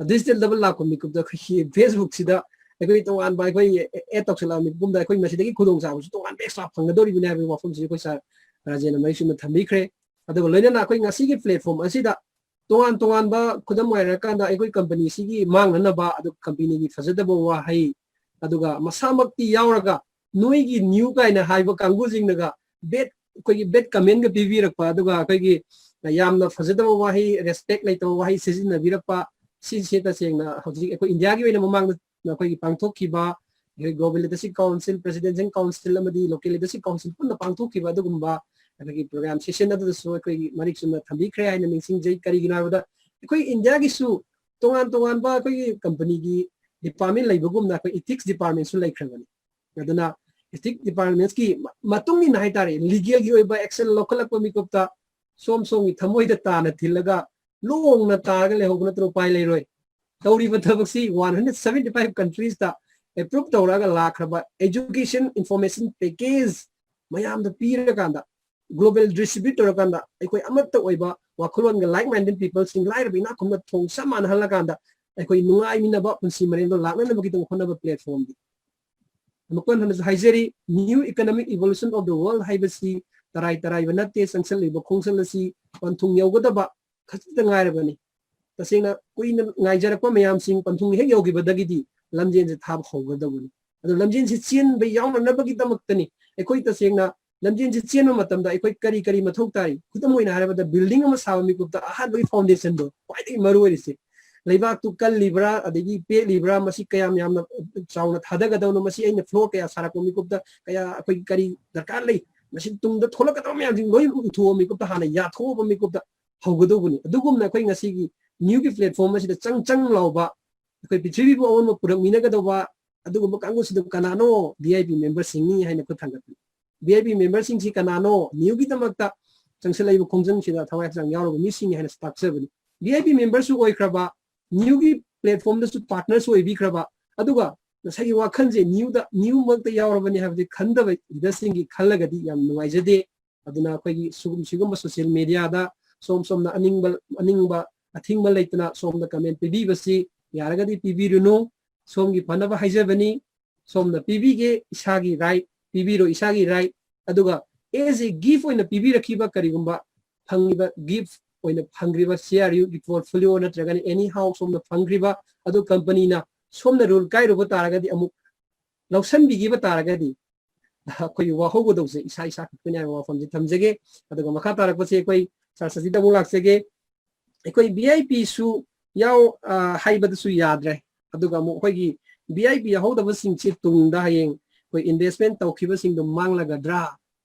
ꯗꯤꯖꯤꯇꯦꯜ ꯗꯕꯜ ꯂꯥꯛꯄ ꯃꯤꯀꯨꯞꯇ ꯑꯩꯈꯣꯏꯒꯤ ꯐꯦꯁꯕꯨꯛꯁꯤꯗ ꯑꯩꯈꯣꯏ ꯇꯣꯉꯥꯟꯕ ꯑꯩꯈꯣꯏ ꯑꯦꯗ ꯇꯧꯁꯜꯂꯛꯑꯕ ꯃꯤꯀꯨꯞꯇ ꯑꯩꯈꯣꯏ ꯃꯁꯤꯗꯒꯤ ꯈꯨꯗꯣꯡꯆꯥꯕꯁꯨ ꯇꯣꯉꯥꯟꯕ ꯑꯦꯛꯁꯇ꯭ꯔꯥ ꯐꯪꯒꯗꯧꯔꯤꯕꯅꯤ ꯍꯥꯏꯕꯒꯤ ꯋꯥꯐꯝꯁꯤ ꯑꯩꯈꯣꯏ ꯁꯥꯔ ꯔꯥꯖꯦꯟꯅ ꯃꯔꯤꯛ ꯆꯨꯝꯅ ꯊꯝꯕꯤꯈ꯭ꯔꯦ꯫ ꯑꯗꯨꯒ ꯂꯣꯏꯅꯅ ꯑꯩꯈꯣꯏ ꯉꯁꯤꯒꯤ ꯄ꯭ꯂꯦꯠꯐꯣꯝ ꯑꯁꯤꯗ ꯇꯣꯉꯥꯟ ꯇꯣꯉꯥꯟꯕ, ꯈꯨꯗꯝ ꯑꯣꯏꯔꯀꯥꯟꯗ ꯑꯩꯈꯣꯏ ꯀꯝꯄꯅꯤꯁꯤꯒꯤ ꯃꯥꯡꯅꯅꯕ, ꯑꯗꯨꯒ ꯀꯝꯄꯅꯤꯒꯤ ꯐꯖꯗꯕ ꯋꯥꯍꯩ, ꯑꯗꯨꯒ ꯃꯁꯥꯃꯛꯇꯤ ꯌꯥꯎꯔꯒ ꯅꯣꯏꯒꯤ ꯅ꯭ꯌꯨ ꯀꯥꯏꯅ ꯍꯥꯏꯕ ꯀꯥꯡꯕꯨꯁꯤꯡꯅꯒ ꯕꯦꯠ, ꯑꯩꯈꯣꯏꯒꯤ ꯕꯦꯠ ꯀꯃꯦꯟꯒ ꯄꯤꯕꯤꯔꯛꯄ, ꯑꯗꯨꯒ ꯑꯩꯈꯣꯏꯒꯤ ꯌꯥꯝꯅ ꯐꯖꯗꯕ ꯋꯥꯍꯩ, ꯔꯦꯁꯄꯦꯛ ꯂꯩꯇꯕ ꯋꯥꯍꯩ ꯁꯤꯖꯤꯟꯅꯕꯤꯔꯛꯄ, ꯁꯤꯁꯦ ꯇꯁꯦꯡꯅ ꯍꯧꯖꯤꯛ ꯑꯩꯈꯣꯏ ꯏꯟꯗꯤꯌꯥꯒꯤ ꯑꯣꯏꯅ ꯃꯃꯥꯡꯗ ꯑꯩꯈꯣꯏꯒꯤ ꯄꯥꯡꯊꯣꯛꯈꯤꯕ ꯑꯩꯈꯣꯏ Global Leadership Council, Presidential Council ꯑꯃꯗꯤ Local Leadership Council ꯄꯨꯟꯅ ꯄꯥꯡꯊꯣꯛꯈꯤꯕ ꯑꯗꯨꯒꯨꯝꯕ ꯑꯩꯈꯣꯏꯒꯤ ꯄ꯭ꯔꯣꯒ꯭ꯔꯥꯝ ꯁꯦꯁꯟ ꯑꯗꯨꯗꯁꯨ ꯑꯩꯈꯣꯏꯒꯤ ꯃꯔꯤꯛ ꯆꯨꯝꯅ ꯊꯝꯕꯤꯈ꯭ꯔꯦ ꯍꯥꯏꯅ ꯅꯤꯡꯁꯤꯡꯖꯩ꯫ ꯀꯔꯤꯒꯤꯅꯣ ꯍꯥꯏꯕꯗ ꯑꯩꯈꯣꯏ ꯏꯟꯗꯤꯌꯥꯒꯤꯁꯨ ꯇꯣꯉꯥꯟ ꯇꯣꯉꯥꯟꯕ ꯑꯩꯈꯣꯏꯒꯤ ꯀꯝꯄꯅꯤꯒꯤ ꯗꯤꯄꯥꯔꯠꯃꯦꯟ ꯂꯩꯕꯒꯨꯝꯅ ꯑꯩꯈꯣꯏ ꯏꯊꯤꯛꯁ ꯗꯤꯄꯥꯔꯠꯃꯦꯟꯁꯨ ꯂꯩꯈ꯭ꯔꯕꯅꯤ꯫ ꯑꯗꯨꯅ ꯏꯊꯤꯛ ꯗꯤꯄꯥꯔꯠꯃꯦꯟꯁꯀꯤ ꯃꯇꯨꯡ ꯏꯟꯅ ꯍꯥꯏꯇꯥꯔꯦ, ꯂꯤꯒꯦꯜꯒꯤ ꯑꯣꯏꯕ ꯑꯦꯛꯁꯟ ꯂꯧꯈꯠꯂꯛꯄ ꯃꯤꯀꯨꯞꯇ ꯁꯣꯝ ꯁꯣꯝꯒꯤ ꯊꯃꯣꯏꯗ ꯇꯥꯅ ꯊꯤꯜꯂꯒ ꯂꯣꯡꯅ ꯇꯥꯔꯒ ꯂꯩꯍꯧꯕ ꯅꯠꯇꯅ ꯎꯄꯥꯏ ꯂꯩꯔꯣꯏ꯫ ꯇꯧꯔꯤꯕ ꯊꯕꯛꯁꯤ ꯋꯥꯟ ꯍꯟꯗ꯭ꯔꯦꯠ ꯁꯚꯦꯟꯇꯤ ꯐꯥꯏꯚ ꯀꯟꯇ꯭ꯔꯤꯁꯇ ꯑꯦꯄ꯭ꯔꯨꯞ ꯇꯧꯔꯛꯑꯒ ꯂꯥꯛꯈ꯭ꯔꯕ ꯑꯦꯖꯨꯀꯦꯁꯟ ꯏꯟꯐꯣꯔꯃꯦꯁꯟ ꯄꯦꯀꯦꯖ ꯃꯌꯥꯝꯗ ꯄꯤꯔꯀꯥꯟꯗ, ꯒ꯭ꯂꯣꯕꯦꯜ ꯗꯤꯁꯇ꯭ꯔꯤꯕ꯭ꯌꯨꯠ ꯇꯧꯔꯀꯥꯟꯗ, ꯑꯩꯈꯣꯏ ꯑꯃꯠꯇ ꯑꯣꯏꯕ ꯋꯥꯈꯜꯂꯣꯟꯒ ꯂꯥꯏꯛ ꯃꯥꯏꯟꯗꯦꯠ ꯄꯤꯄꯜꯁꯤꯡ, ꯂꯥꯏꯔꯕ ꯏꯅꯥꯛ ꯈꯨꯟꯕ ꯊꯣꯡ ꯆꯞ ꯃꯥꯟꯅꯍꯜꯂꯀꯥꯟꯗ ꯑꯩꯈꯣꯏ ꯅꯨꯡꯉꯥꯏꯃꯤꯟꯅꯕ ꯄꯨꯟꯁꯤ ꯃꯔꯦꯜꯗꯣ ꯂꯥꯛꯅꯅꯕꯒꯤꯗꯃꯛ ꯍꯣꯠꯅꯕ ꯄ꯭ꯂꯦꯠꯐꯣꯔꯝꯗꯤ꯫ ꯑꯃꯨꯛꯀ ꯍꯟꯅꯁꯨ ꯍꯥꯏꯖꯔꯤ, New Economic Evolution of the World ꯍꯥꯏꯕꯁꯤ ꯇꯔꯥꯏ ꯇꯔꯥꯏꯕ ꯅꯠꯇꯦ, ꯆꯪꯁꯜꯂꯤꯕ ꯈꯣꯡꯆꯜ ꯑꯁꯤ ꯄꯟꯊꯨꯡ ꯌꯧꯒꯗꯕ ꯈꯖꯤꯛꯇ ꯉꯥꯏꯔꯕꯅꯤ꯫ ꯇꯁꯦꯡꯅ ꯀꯨꯏꯅ ꯉꯥꯏꯖꯔꯛꯄ ꯃꯌꯥꯝꯁꯤꯡ ꯄꯟꯊꯨꯡ ꯍꯦꯛ ꯌꯧꯈꯤꯕꯗꯒꯤꯗꯤ ꯂꯝꯖꯦꯟꯁꯦ ꯊꯥꯕ ꯍꯧꯒꯗꯕꯅꯤ꯫ ꯑꯗꯣ ꯂꯝꯖꯦꯟꯁꯦ ꯆꯦꯟꯕ ꯌꯥꯎꯅꯅꯕꯒꯤꯗꯃꯛꯇꯅꯤ꯫ ꯑꯩꯈꯣꯏ ꯇꯁꯦꯡꯅ ꯂꯝꯖꯦꯟꯁꯦ ꯆꯦꯟꯕ ꯃꯇꯝꯗ ꯑꯩꯈꯣꯏ ꯀꯔꯤ ꯀꯔꯤ ꯃꯊꯧ ꯇꯥꯏ? ꯈꯨꯗꯝ ꯑꯣꯏꯅ ꯍꯥꯏꯔꯕꯗ, ꯕꯤꯜꯗꯤꯡ ꯑꯃ ꯁꯥꯕ ꯃꯤꯀꯨꯞꯇ ꯑꯍꯥꯟꯕꯒꯤ ꯐꯥꯎꯟꯗꯦꯁꯟꯗꯣ ꯈ꯭ꯋꯥꯏꯗꯒꯤ ꯃꯔꯨ ꯑꯣꯏꯔꯤꯁꯦ꯫ ꯂꯩꯕꯥꯛꯇꯨ ꯀꯜꯂꯤꯕ꯭ꯔꯥ, ꯑꯗꯒꯤ ꯄꯦꯠꯂꯤꯕ꯭ꯔꯥ, ꯃꯁꯤ ꯀꯌꯥꯝ ꯌꯥꯝꯅ ꯆꯥꯎꯅ ꯊꯥꯗꯒꯗꯕꯅꯣ, ꯃꯁꯤ ꯑꯩꯅ ꯐ꯭ꯂꯣꯔ ꯀꯌꯥ ꯁꯥꯔꯛꯄ ꯃꯤꯀꯨꯞꯇ ꯀꯌꯥ ꯑꯩꯈꯣꯏꯒꯤ ꯀꯔꯤ ꯗꯔꯀꯥꯔ ꯂꯩ, ꯃꯁꯤ ꯇꯨꯡꯗ ꯊꯣꯛꯂꯛꯀꯗꯕ ꯃꯌꯥꯝꯁꯤꯡ ꯂꯣꯏ ꯎꯊꯣꯛꯑ ꯃꯤꯀꯨꯞꯇ, ꯍꯥꯟꯅ ꯌꯥꯊꯣꯛꯑꯕ ꯃꯤꯀꯨꯞꯇ ꯍꯧꯒꯗꯧꯕꯅꯤ꯫ ꯑꯗꯨꯒꯨꯝꯅ ꯑꯩꯈꯣꯏ ꯉꯁꯤꯒꯤ ꯅ꯭ꯌꯨꯒꯤ ꯄ꯭ꯂꯦꯠꯐꯣꯔꯝ ꯑꯁꯤꯗ ꯆꯪ ꯆꯪ ꯂꯥꯎꯕ, ꯑꯩꯈꯣꯏ ꯄ꯭ꯔꯤꯊꯤꯕꯤꯕꯨ ꯑꯑꯣꯟꯕ ꯄꯨꯔꯛꯃꯤꯟꯅꯒꯗꯧꯕ ꯑꯗꯨꯒꯨꯝꯕ ꯀꯥꯡꯕꯨꯁꯤꯗ ꯀꯅꯥꯅꯣ? ꯚꯤ ꯑꯥꯏ ꯄꯤ ꯃꯦꯝꯕꯔꯁꯤꯡꯅꯤ ꯍꯥꯏꯅ ꯈꯨꯠ ꯊꯥꯡꯒꯠꯄꯅꯤ꯫ ꯚꯤ ꯑꯥꯏ ꯄꯤ ꯃꯦꯝꯕꯔꯁꯤꯡꯁꯤ ꯀꯅꯥꯅꯣ? ꯅ꯭ꯌꯨꯒꯤꯗꯃꯛꯇ ꯆꯪꯁꯤꯜꯂꯛꯏꯕ ꯈꯣꯡꯖꯪꯁꯤꯗ ꯊꯋꯥꯏ ꯍꯛꯆꯥꯡ ꯌꯥꯎꯔꯕ ꯃꯤꯁꯤꯡꯅꯤ ꯍꯥꯏꯅꯁꯨ ꯇꯥꯛꯆꯕꯅꯤ꯫ ꯚꯤ ꯑꯥꯏ ꯄꯤ ꯃꯦꯝꯕꯔꯁꯨ ꯑꯣꯏꯈ꯭ꯔꯕ, ꯅ꯭ꯌꯨꯒꯤ ꯄ꯭ꯂꯦꯠꯐꯣꯔꯝꯗꯁꯨ ꯄꯥꯔꯠꯅꯔꯁꯨ ꯑꯣꯏꯕꯤꯈ꯭ꯔꯕ, ꯑꯗꯨꯒ ꯉꯁꯥꯏꯒꯤ ꯋꯥꯈꯜꯁꯦ ꯅ꯭ꯌꯨꯗ, ꯅ꯭ꯌꯨꯃꯛꯇ ꯌꯥꯎꯔꯕꯅꯤ ꯍꯥꯏꯕꯁꯦ ꯈꯟꯗꯕ ꯂꯤꯗꯔꯁꯤꯡꯒꯤ ꯈꯜꯂꯒꯗꯤ ꯌꯥꯝ ꯅꯨꯡꯉꯥꯏꯖꯗꯦ꯫ ꯑꯗꯨꯅ ꯑꯩꯈꯣꯏꯒꯤ ꯁꯤꯒꯨꯝ-, ꯁꯤꯒꯨꯝꯕ social media ꯗ ꯁꯣꯝ ꯁꯣꯝꯅ ꯑꯅꯤꯡꯕ, ꯑꯅꯤꯡꯕ ꯑꯊꯤꯡꯕ ꯂꯩꯇꯅ ꯁꯣꯝꯗ comment ꯄꯤꯕꯤꯕꯁꯤ ꯌꯥꯔꯒꯗꯤ ꯄꯤꯕꯤꯔꯨꯅꯨ꯫ ꯁꯣꯝꯒꯤ ꯐꯅꯕ ꯍꯥꯏꯖꯕꯅꯤ꯫ ꯁꯣꯝꯅ ꯄꯤꯕꯤꯒꯦ, ꯏꯁꯥꯒꯤ right, ꯄꯤꯕꯤꯔꯣ, ꯏꯁꯥꯒꯤ right꯫ ꯑꯗꯨꯒ as a gift ꯑꯣꯏꯅ ꯄꯤꯕꯤꯔꯛꯈꯤꯕ ꯀꯔꯤꯒꯨꯝꯕ ꯐꯪꯉꯤꯕ gift ꯑꯣꯏꯅ ꯐꯪꯈ꯭ꯔꯤꯕ C R U ꯒꯤ portfolio ꯅꯠꯇ꯭ꯔꯒꯅ anyhow ꯁꯣꯝꯅ ꯐꯪꯈ꯭ꯔꯤꯕ ꯑꯗꯨ company ꯅ ꯁꯣꯝꯅ rule ꯀꯥꯏꯔꯨꯕ ꯇꯥꯔꯒꯗꯤ, ꯑꯃꯨꯛ ꯂꯧꯁꯤꯟꯕꯤꯈꯤꯕ ꯇꯥꯔꯒꯗꯤ, ꯑꯩꯈꯣꯏꯒꯤ ꯋꯥꯍꯧꯒꯗꯧꯁꯦ ꯏꯁꯥ ꯏꯁꯥ ꯈꯛꯇꯅꯤ ꯍꯥꯏꯕ ꯋꯥꯐꯝꯁꯦ ꯊꯝꯖꯒꯦ꯫ ꯑꯗꯨꯒ ꯃꯈꯥ ꯇꯥꯔꯛꯄꯁꯦ ꯑꯩꯈꯣꯏ sir ꯁꯖꯤꯗ ꯑꯃꯨꯛ ꯂꯥꯛꯆꯒꯦ꯫ ꯑꯩꯈꯣꯏ V I P ꯁꯨ ꯌꯥꯎ-, ꯑ, ꯍꯥꯏꯕꯗꯁꯨ ꯌꯥꯗ꯭ꯔꯦ꯫ ꯑꯗꯨꯒ ꯑꯃꯨꯛ ꯑꯩꯈꯣꯏꯒꯤ V I P ꯌꯥꯎꯍꯧꯗꯕꯁꯤꯡꯁꯤ ꯇꯨꯡꯗ ꯍꯌꯦꯡ ꯑꯩꯈꯣꯏ investment ꯇꯧꯈꯤꯕꯁꯤꯡꯗꯣ ꯃꯥꯡꯂꯒꯗ꯭ꯔꯥ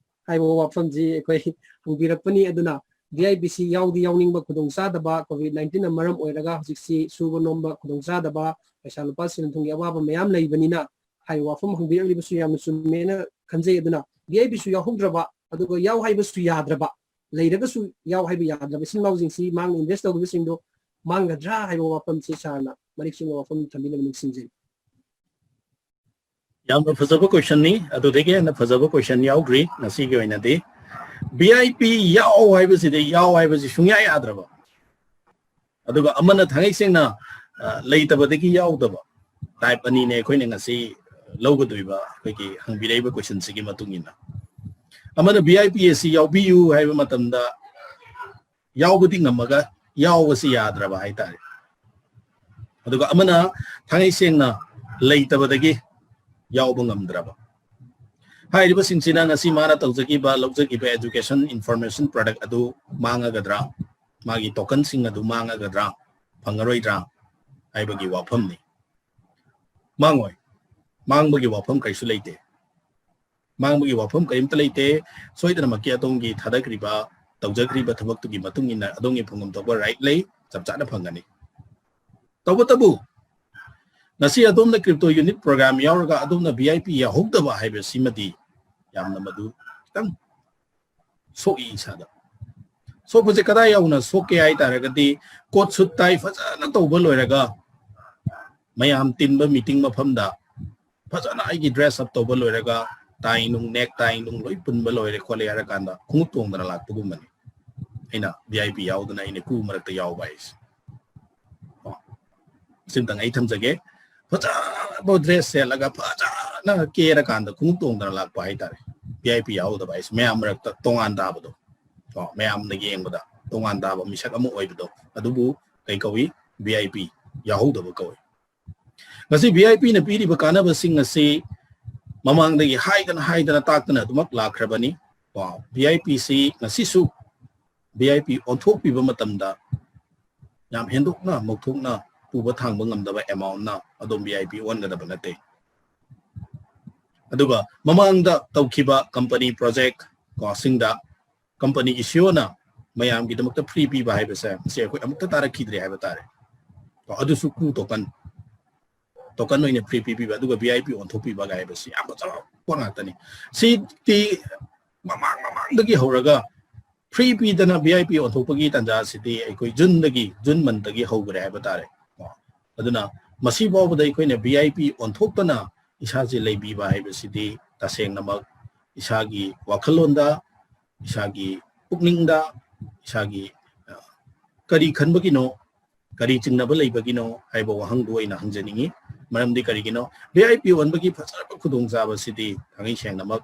ꯍꯥꯏꯕ ꯋꯥꯐꯝꯁꯤ ꯑꯩꯈꯣꯏ ꯍꯪꯕꯤꯔꯛꯄꯅꯤ꯫ ꯑꯗꯨꯅ V I P ꯁꯤ ꯌꯥꯎꯗꯤ ꯌꯥꯎꯅꯤꯡꯕ ꯈꯨꯗꯣꯡꯆꯥꯗꯕ, COVID nineteen ꯅ ꯃꯔꯝ ꯑꯣꯏꯔꯒ ꯍꯧꯖꯤꯛꯁꯤ ꯁꯨꯕ ꯅꯣꯝꯕ ꯈꯨꯗꯣꯡꯆꯥꯗꯕ, ꯄꯩꯁꯥ ꯂꯨꯄꯥ ꯁꯦꯟ ꯊꯨꯝꯒꯤ ꯑꯋꯥꯕ ꯃꯌꯥꯝ ꯂꯩꯕꯅꯤꯅ ꯍꯥꯏꯕ ꯋꯥꯐꯝ ꯍꯪꯕꯤꯔꯛꯂꯤꯕꯁꯨ ꯌꯥꯝꯅ ꯆꯨꯝꯃꯦꯅ ꯈꯟꯖꯩ꯫ ꯑꯗꯨꯅ V I P ꯁꯨ ꯌꯥꯎꯍꯧꯗ꯭ꯔꯕ, ꯑꯗꯨꯒ ꯌꯥꯎ ꯍꯥꯏꯕꯁꯨ ꯌꯥꯗ꯭ꯔꯕ, ꯂꯩꯔꯒꯁꯨ ꯌꯥꯎ ꯍꯥꯏꯕ ꯌꯥꯗ꯭ꯔꯕ ꯏꯆꯤꯟ ꯏꯅꯥꯎꯁꯤꯡꯁꯤ ꯃꯥꯡꯅ invest ꯇꯧꯈꯤꯕꯁꯤꯡꯗꯣ ꯃꯥꯡꯒꯗ꯭ꯔꯥ ꯍꯥꯏꯕ ꯋꯥꯐꯝꯁꯤ sir ꯅ ꯃꯔꯤꯛ ꯆꯨꯝꯕ ꯋꯥꯐꯝ ꯊꯝꯕꯤꯅꯕ ꯅꯤꯡꯁꯤꯡꯖꯔꯤ꯫ ꯌꯥꯝꯅ ꯐꯖꯕ question ꯅꯤ꯫ ꯑꯗꯨꯗꯒꯤ ꯍꯦꯟꯅ ꯐꯖꯕ question ꯌꯥꯎꯗ꯭ꯔꯤ ꯉꯁꯤꯒꯤ ꯑꯣꯏꯅꯗꯤ꯫ V I P ꯌꯥꯎ ꯍꯥꯏꯕꯁꯤꯗꯤ, ꯌꯥꯎ ꯍꯥꯏꯕꯁꯤ ꯁꯨꯡꯌꯥ ꯌꯥꯗ꯭ꯔꯕ, ꯑꯗꯨꯒ ꯑꯃꯅ ꯊꯥꯡꯉꯩ ꯁꯦꯡꯅ, ꯑ, ꯂꯩꯇꯕꯗꯒꯤ ꯌꯥꯎꯗꯕ type ꯑꯅꯤꯅꯦ ꯑꯩꯈꯣꯏꯅ ꯉꯁꯤ ꯂꯧꯒꯗꯣꯏꯕ ꯑꯩꯈꯣꯏꯒꯤ ꯍꯪꯕꯤꯔꯛꯏꯕ question ꯁꯤꯒꯤ ꯃꯇꯨꯡ ꯏꯟꯅ꯫ ꯑꯃꯅ V I P ꯑꯁꯤ ꯌꯥꯎꯕꯤꯌꯨ ꯍꯥꯏꯕ ꯃꯇꯝꯗ ꯌꯥꯎꯕꯗꯤ ꯉꯝꯃꯒ ꯌꯥꯎꯕꯁꯤ ꯌꯥꯗ꯭ꯔꯕ ꯍꯥꯏꯇꯥꯔꯦ꯫ ꯑꯗꯨꯒ ꯑꯃꯅ ꯊꯥꯡꯉꯩ ꯁꯦꯡꯅ ꯂꯩꯇꯕꯗꯒꯤ ꯌꯥꯎꯕ ꯉꯝꯗ꯭ꯔꯕ꯫ ꯍꯥꯏꯔꯤꯕꯁꯤꯡꯁꯤꯅ ꯉꯁꯤ ꯃꯥꯅ ꯇꯧꯖꯈꯤꯕ, ꯂꯧꯖꯈꯤꯕ education information product ꯑꯗꯨ ꯃꯥꯡꯉꯒꯗ꯭ꯔꯥ? ꯃꯥꯒꯤ token ꯁꯤꯡ ꯑꯗꯨ ꯃꯥꯡꯉꯒꯗ꯭ꯔꯥ? ꯐꯪꯉꯔꯣꯏꯗ꯭ꯔꯥ? ꯍꯥꯏꯕꯒꯤ ꯋꯥꯐꯝꯅꯤ꯫ ꯃꯥꯡꯉꯣꯏ꯫ ꯃꯥꯡꯕꯒꯤ ꯋꯥꯐꯝ ꯀꯔꯤꯁꯨ ꯂꯩꯇꯦ꯫ ꯃꯥꯡꯕꯒꯤ ꯋꯥꯐꯝ ꯀꯔꯤꯝꯇ ꯂꯩꯇꯦ꯫ ꯁꯣꯏꯗꯅꯃꯛꯀꯤ ꯑꯗꯣꯝꯒꯤ ꯊꯥꯗꯈ꯭ꯔꯤꯕ, ꯇꯧꯖꯈ꯭ꯔꯤꯕ ꯊꯕꯛꯇꯨꯒꯤ ꯃꯇꯨꯡ ꯏꯟꯅ ꯑꯗꯣꯝꯒꯤ ꯐꯪꯐꯝ ꯊꯣꯛꯄ right ꯂꯩ, ꯆꯞ ꯆꯥꯅ ꯐꯪꯒꯅꯤ꯫ ꯇꯧꯕꯇꯕꯨ, ꯉꯁꯤ ꯑꯗꯣꯝꯅ crypto unit program ꯌꯥꯎꯔꯒ ꯑꯗꯣꯝꯅ V I P ꯌꯥꯎꯍꯧꯗꯕ ꯍꯥꯏꯕꯁꯤꯃꯗꯤ ꯌꯥꯝꯅ ꯃꯗꯨ ꯈꯤꯇꯪ ꯁꯣꯛꯏ ꯏꯁꯥꯗ꯫ ꯁꯣꯛꯄꯁꯦ ꯀꯗꯥꯏ ꯌꯧꯅ ꯁꯣꯛꯀꯦ ꯍꯥꯏ ꯇꯥꯔꯒꯗꯤ, coat suit tie ꯐꯖꯅ ꯇꯧꯕ ꯂꯣꯏꯔꯒ, ꯃꯌꯥꯝ ꯇꯤꯟꯕ meeting ꯃꯐꯝꯗ ꯐꯖꯅ ꯑꯩꯒꯤ dress up ꯇꯧꯕ ꯂꯣꯏꯔꯒ, ꯇꯥꯏ ꯅꯨꯡ, ꯅꯦꯛ ꯇꯥꯏ ꯅꯨꯡ ꯂꯣꯏ ꯄꯨꯟꯕ ꯂꯣꯏꯔꯦ ꯈꯣꯠꯂꯦ ꯍꯥꯏꯔ ꯀꯥꯟꯗ ꯈꯣꯡꯎꯞ ꯇꯣꯡꯗꯅ ꯂꯥꯛꯄꯒꯨꯝꯕꯅꯤ꯫ ꯑꯩꯅ ꯚꯤ ꯑꯥꯏ ꯄꯤ ꯌꯥꯎꯗꯅ ꯑꯩꯅ ꯀ꯭ꯔꯨ ꯃꯔꯛꯇ ꯌꯥꯎꯕ ꯍꯥꯏꯁꯦ꯫ ꯑꯣ, ꯁꯤꯝꯇꯪ ꯑꯩ ꯊꯝꯖꯒꯦ꯫ ꯐꯖꯕ ꯗ꯭ꯔꯦꯁ ꯁꯦꯠꯂꯒ ꯐꯖꯅ ꯀꯦꯔꯀꯥꯟꯗ ꯈꯣꯡꯎꯞ ꯇꯣꯡꯗꯅ ꯂꯥꯛꯄ ꯍꯥꯏꯇꯥꯔꯦ꯫ ꯚꯤ ꯑꯥꯏ ꯄꯤ ꯌꯥꯎꯗꯕ ꯍꯥꯏꯁꯦ ꯃꯌꯥꯝ ꯃꯔꯛꯇ ꯇꯣꯉꯥꯟ ꯇꯥꯕꯗꯣ꯫ ꯑꯣ, ꯃꯌꯥꯝꯅ ꯌꯦꯡꯕꯗ ꯇꯣꯉꯥꯟ ꯇꯥꯕ ꯃꯤꯁꯛ ꯑꯃ ꯑꯣꯏꯕꯗꯣ, ꯑꯗꯨꯕꯨ ꯀꯩ ꯀꯧꯏ? ꯚꯤ ꯑꯥꯏ ꯄꯤ ꯌꯥꯎꯍꯧꯗꯕ ꯀꯧꯏ꯫ ꯉꯁꯤ ꯚꯤ ꯑꯥꯏ ꯄꯤꯅ ꯄꯤꯔꯤꯕ ꯀꯥꯟꯅꯕꯁꯤꯡ ꯑꯁꯤ ꯃꯃꯥꯡꯗꯒꯤ ꯍꯥꯏꯗꯅ ꯍꯥꯏꯗꯅ ꯇꯥꯛꯇꯅ ꯑꯗꯨꯃꯛ ꯂꯥꯛꯈ꯭ꯔꯕꯅꯤ꯫ ꯀꯣ, ꯚꯤ ꯑꯥꯏ ꯄꯤꯁꯤ ꯉꯁꯤꯁꯨ ꯚꯤ ꯑꯥꯏ ꯄꯤ ꯑꯣꯟꯊꯣꯛꯄꯤꯕ ꯃꯇꯝꯗ ꯌꯥꯝ ꯍꯦꯟꯗꯣꯛꯅ ꯃꯧꯊꯣꯛꯅ ꯄꯨꯕ ꯊꯥꯡꯕ ꯉꯝꯗꯕ ꯑꯦꯃꯥꯎꯟꯅ ꯑꯗꯣꯝ ꯚꯤ ꯑꯥꯏ ꯄꯤ ꯑꯣꯟꯒꯗꯕ ꯅꯠꯇꯦ꯫ ꯑꯗꯨꯒ ꯃꯃꯥꯡꯗ ꯇꯧꯈꯤꯕ ꯀꯝꯄꯅꯤ ꯄ꯭ꯔꯣꯖꯦꯛ ꯀꯣ ꯁꯤꯡꯗ ꯀꯝꯄꯅꯤꯒꯤ ꯁꯤꯏꯑꯣꯅ ꯃꯌꯥꯝꯒꯤꯗꯃꯛꯇ ꯐ꯭ꯔꯤ ꯄꯤꯕ ꯍꯥꯏꯕꯁꯦ ꯃꯁꯤ ꯑꯩꯈꯣꯏ ꯑꯃꯨꯛꯇ ꯇꯥꯔꯛꯈꯤꯗ꯭ꯔꯦ ꯍꯥꯏꯕ ꯇꯥꯔꯦ꯫ ꯀꯣ, ꯑꯗꯨꯁꯨ ꯀ꯭ꯔꯨ ꯇꯣꯀꯟ, ꯇꯣꯀꯟ ꯑꯣꯏꯅ ꯐ꯭ꯔꯤ ꯄꯤꯕꯤꯕ, ꯑꯗꯨꯒ ꯚꯤ ꯑꯥꯏ ꯄꯤ ꯑꯣꯟꯊꯣꯛꯄꯤꯕ ꯍꯥꯏꯕꯁꯤ ꯌꯥꯝ ꯐꯖꯕ ꯄꯣꯠ ꯉꯥꯛꯇꯅꯤ꯫ ꯁꯤꯗꯤ ꯃꯃꯥꯡ ꯃꯃꯥꯡꯗꯒꯤ ꯍꯧꯔꯒ ꯐ꯭ꯔꯤ ꯄꯤꯗꯅ ꯚꯤ ꯑꯥꯏ ꯄꯤ ꯑꯣꯟꯊꯣꯛꯄꯒꯤ ꯇꯥꯟꯖꯥ ꯑꯁꯤꯗꯤ ꯑꯩꯈꯣꯏ ꯖꯨꯟꯗꯒꯤ, ꯖꯨꯟ ꯃꯟꯗꯒꯤ ꯍꯧꯈ꯭ꯔꯦ ꯍꯥꯏꯕ ꯇꯥꯔꯦ꯫ ꯀꯣ, ꯑꯗꯨꯅ ꯃꯁꯤ ꯐꯥꯎꯕꯗ ꯑꯩꯈꯣꯏꯅ ꯚꯤ ꯑꯥꯏ ꯄꯤ ꯑꯣꯟꯊꯣꯛꯇꯅ ꯏꯁꯥꯁꯦ ꯂꯩꯕꯤꯕ ꯍꯥꯏꯕꯁꯤꯗꯤ ꯇꯁꯦꯡꯅꯃꯛ ꯏꯁꯥꯒꯤ ꯋꯥꯈꯜꯂꯣꯟꯗ, ꯏꯁꯥꯒꯤ ꯄꯨꯛꯅꯤꯡꯗ, ꯏꯁꯥꯒꯤ, ꯑ, ꯀꯔꯤ ꯈꯟꯕꯒꯤꯅꯣ, ꯀꯔꯤ ꯆꯤꯡꯅꯕ ꯂꯩꯕꯒꯤꯅꯣ ꯍꯥꯏꯕ ꯋꯥꯍꯪꯗꯨ ꯑꯩꯅ ꯍꯪꯖꯅꯤꯡꯏ꯫ ꯃꯔꯝꯗꯤ ꯀꯔꯤꯒꯤꯅꯣ? ꯚꯤ ꯑꯥꯏ ꯄꯤ ꯑꯣꯟꯕꯒꯤ ꯐꯖꯔꯕ ꯈꯨꯗꯣꯡꯆꯥꯕꯁꯤꯗꯤ ꯊꯥꯡꯉꯩ ꯁꯦꯡꯅꯃꯛ,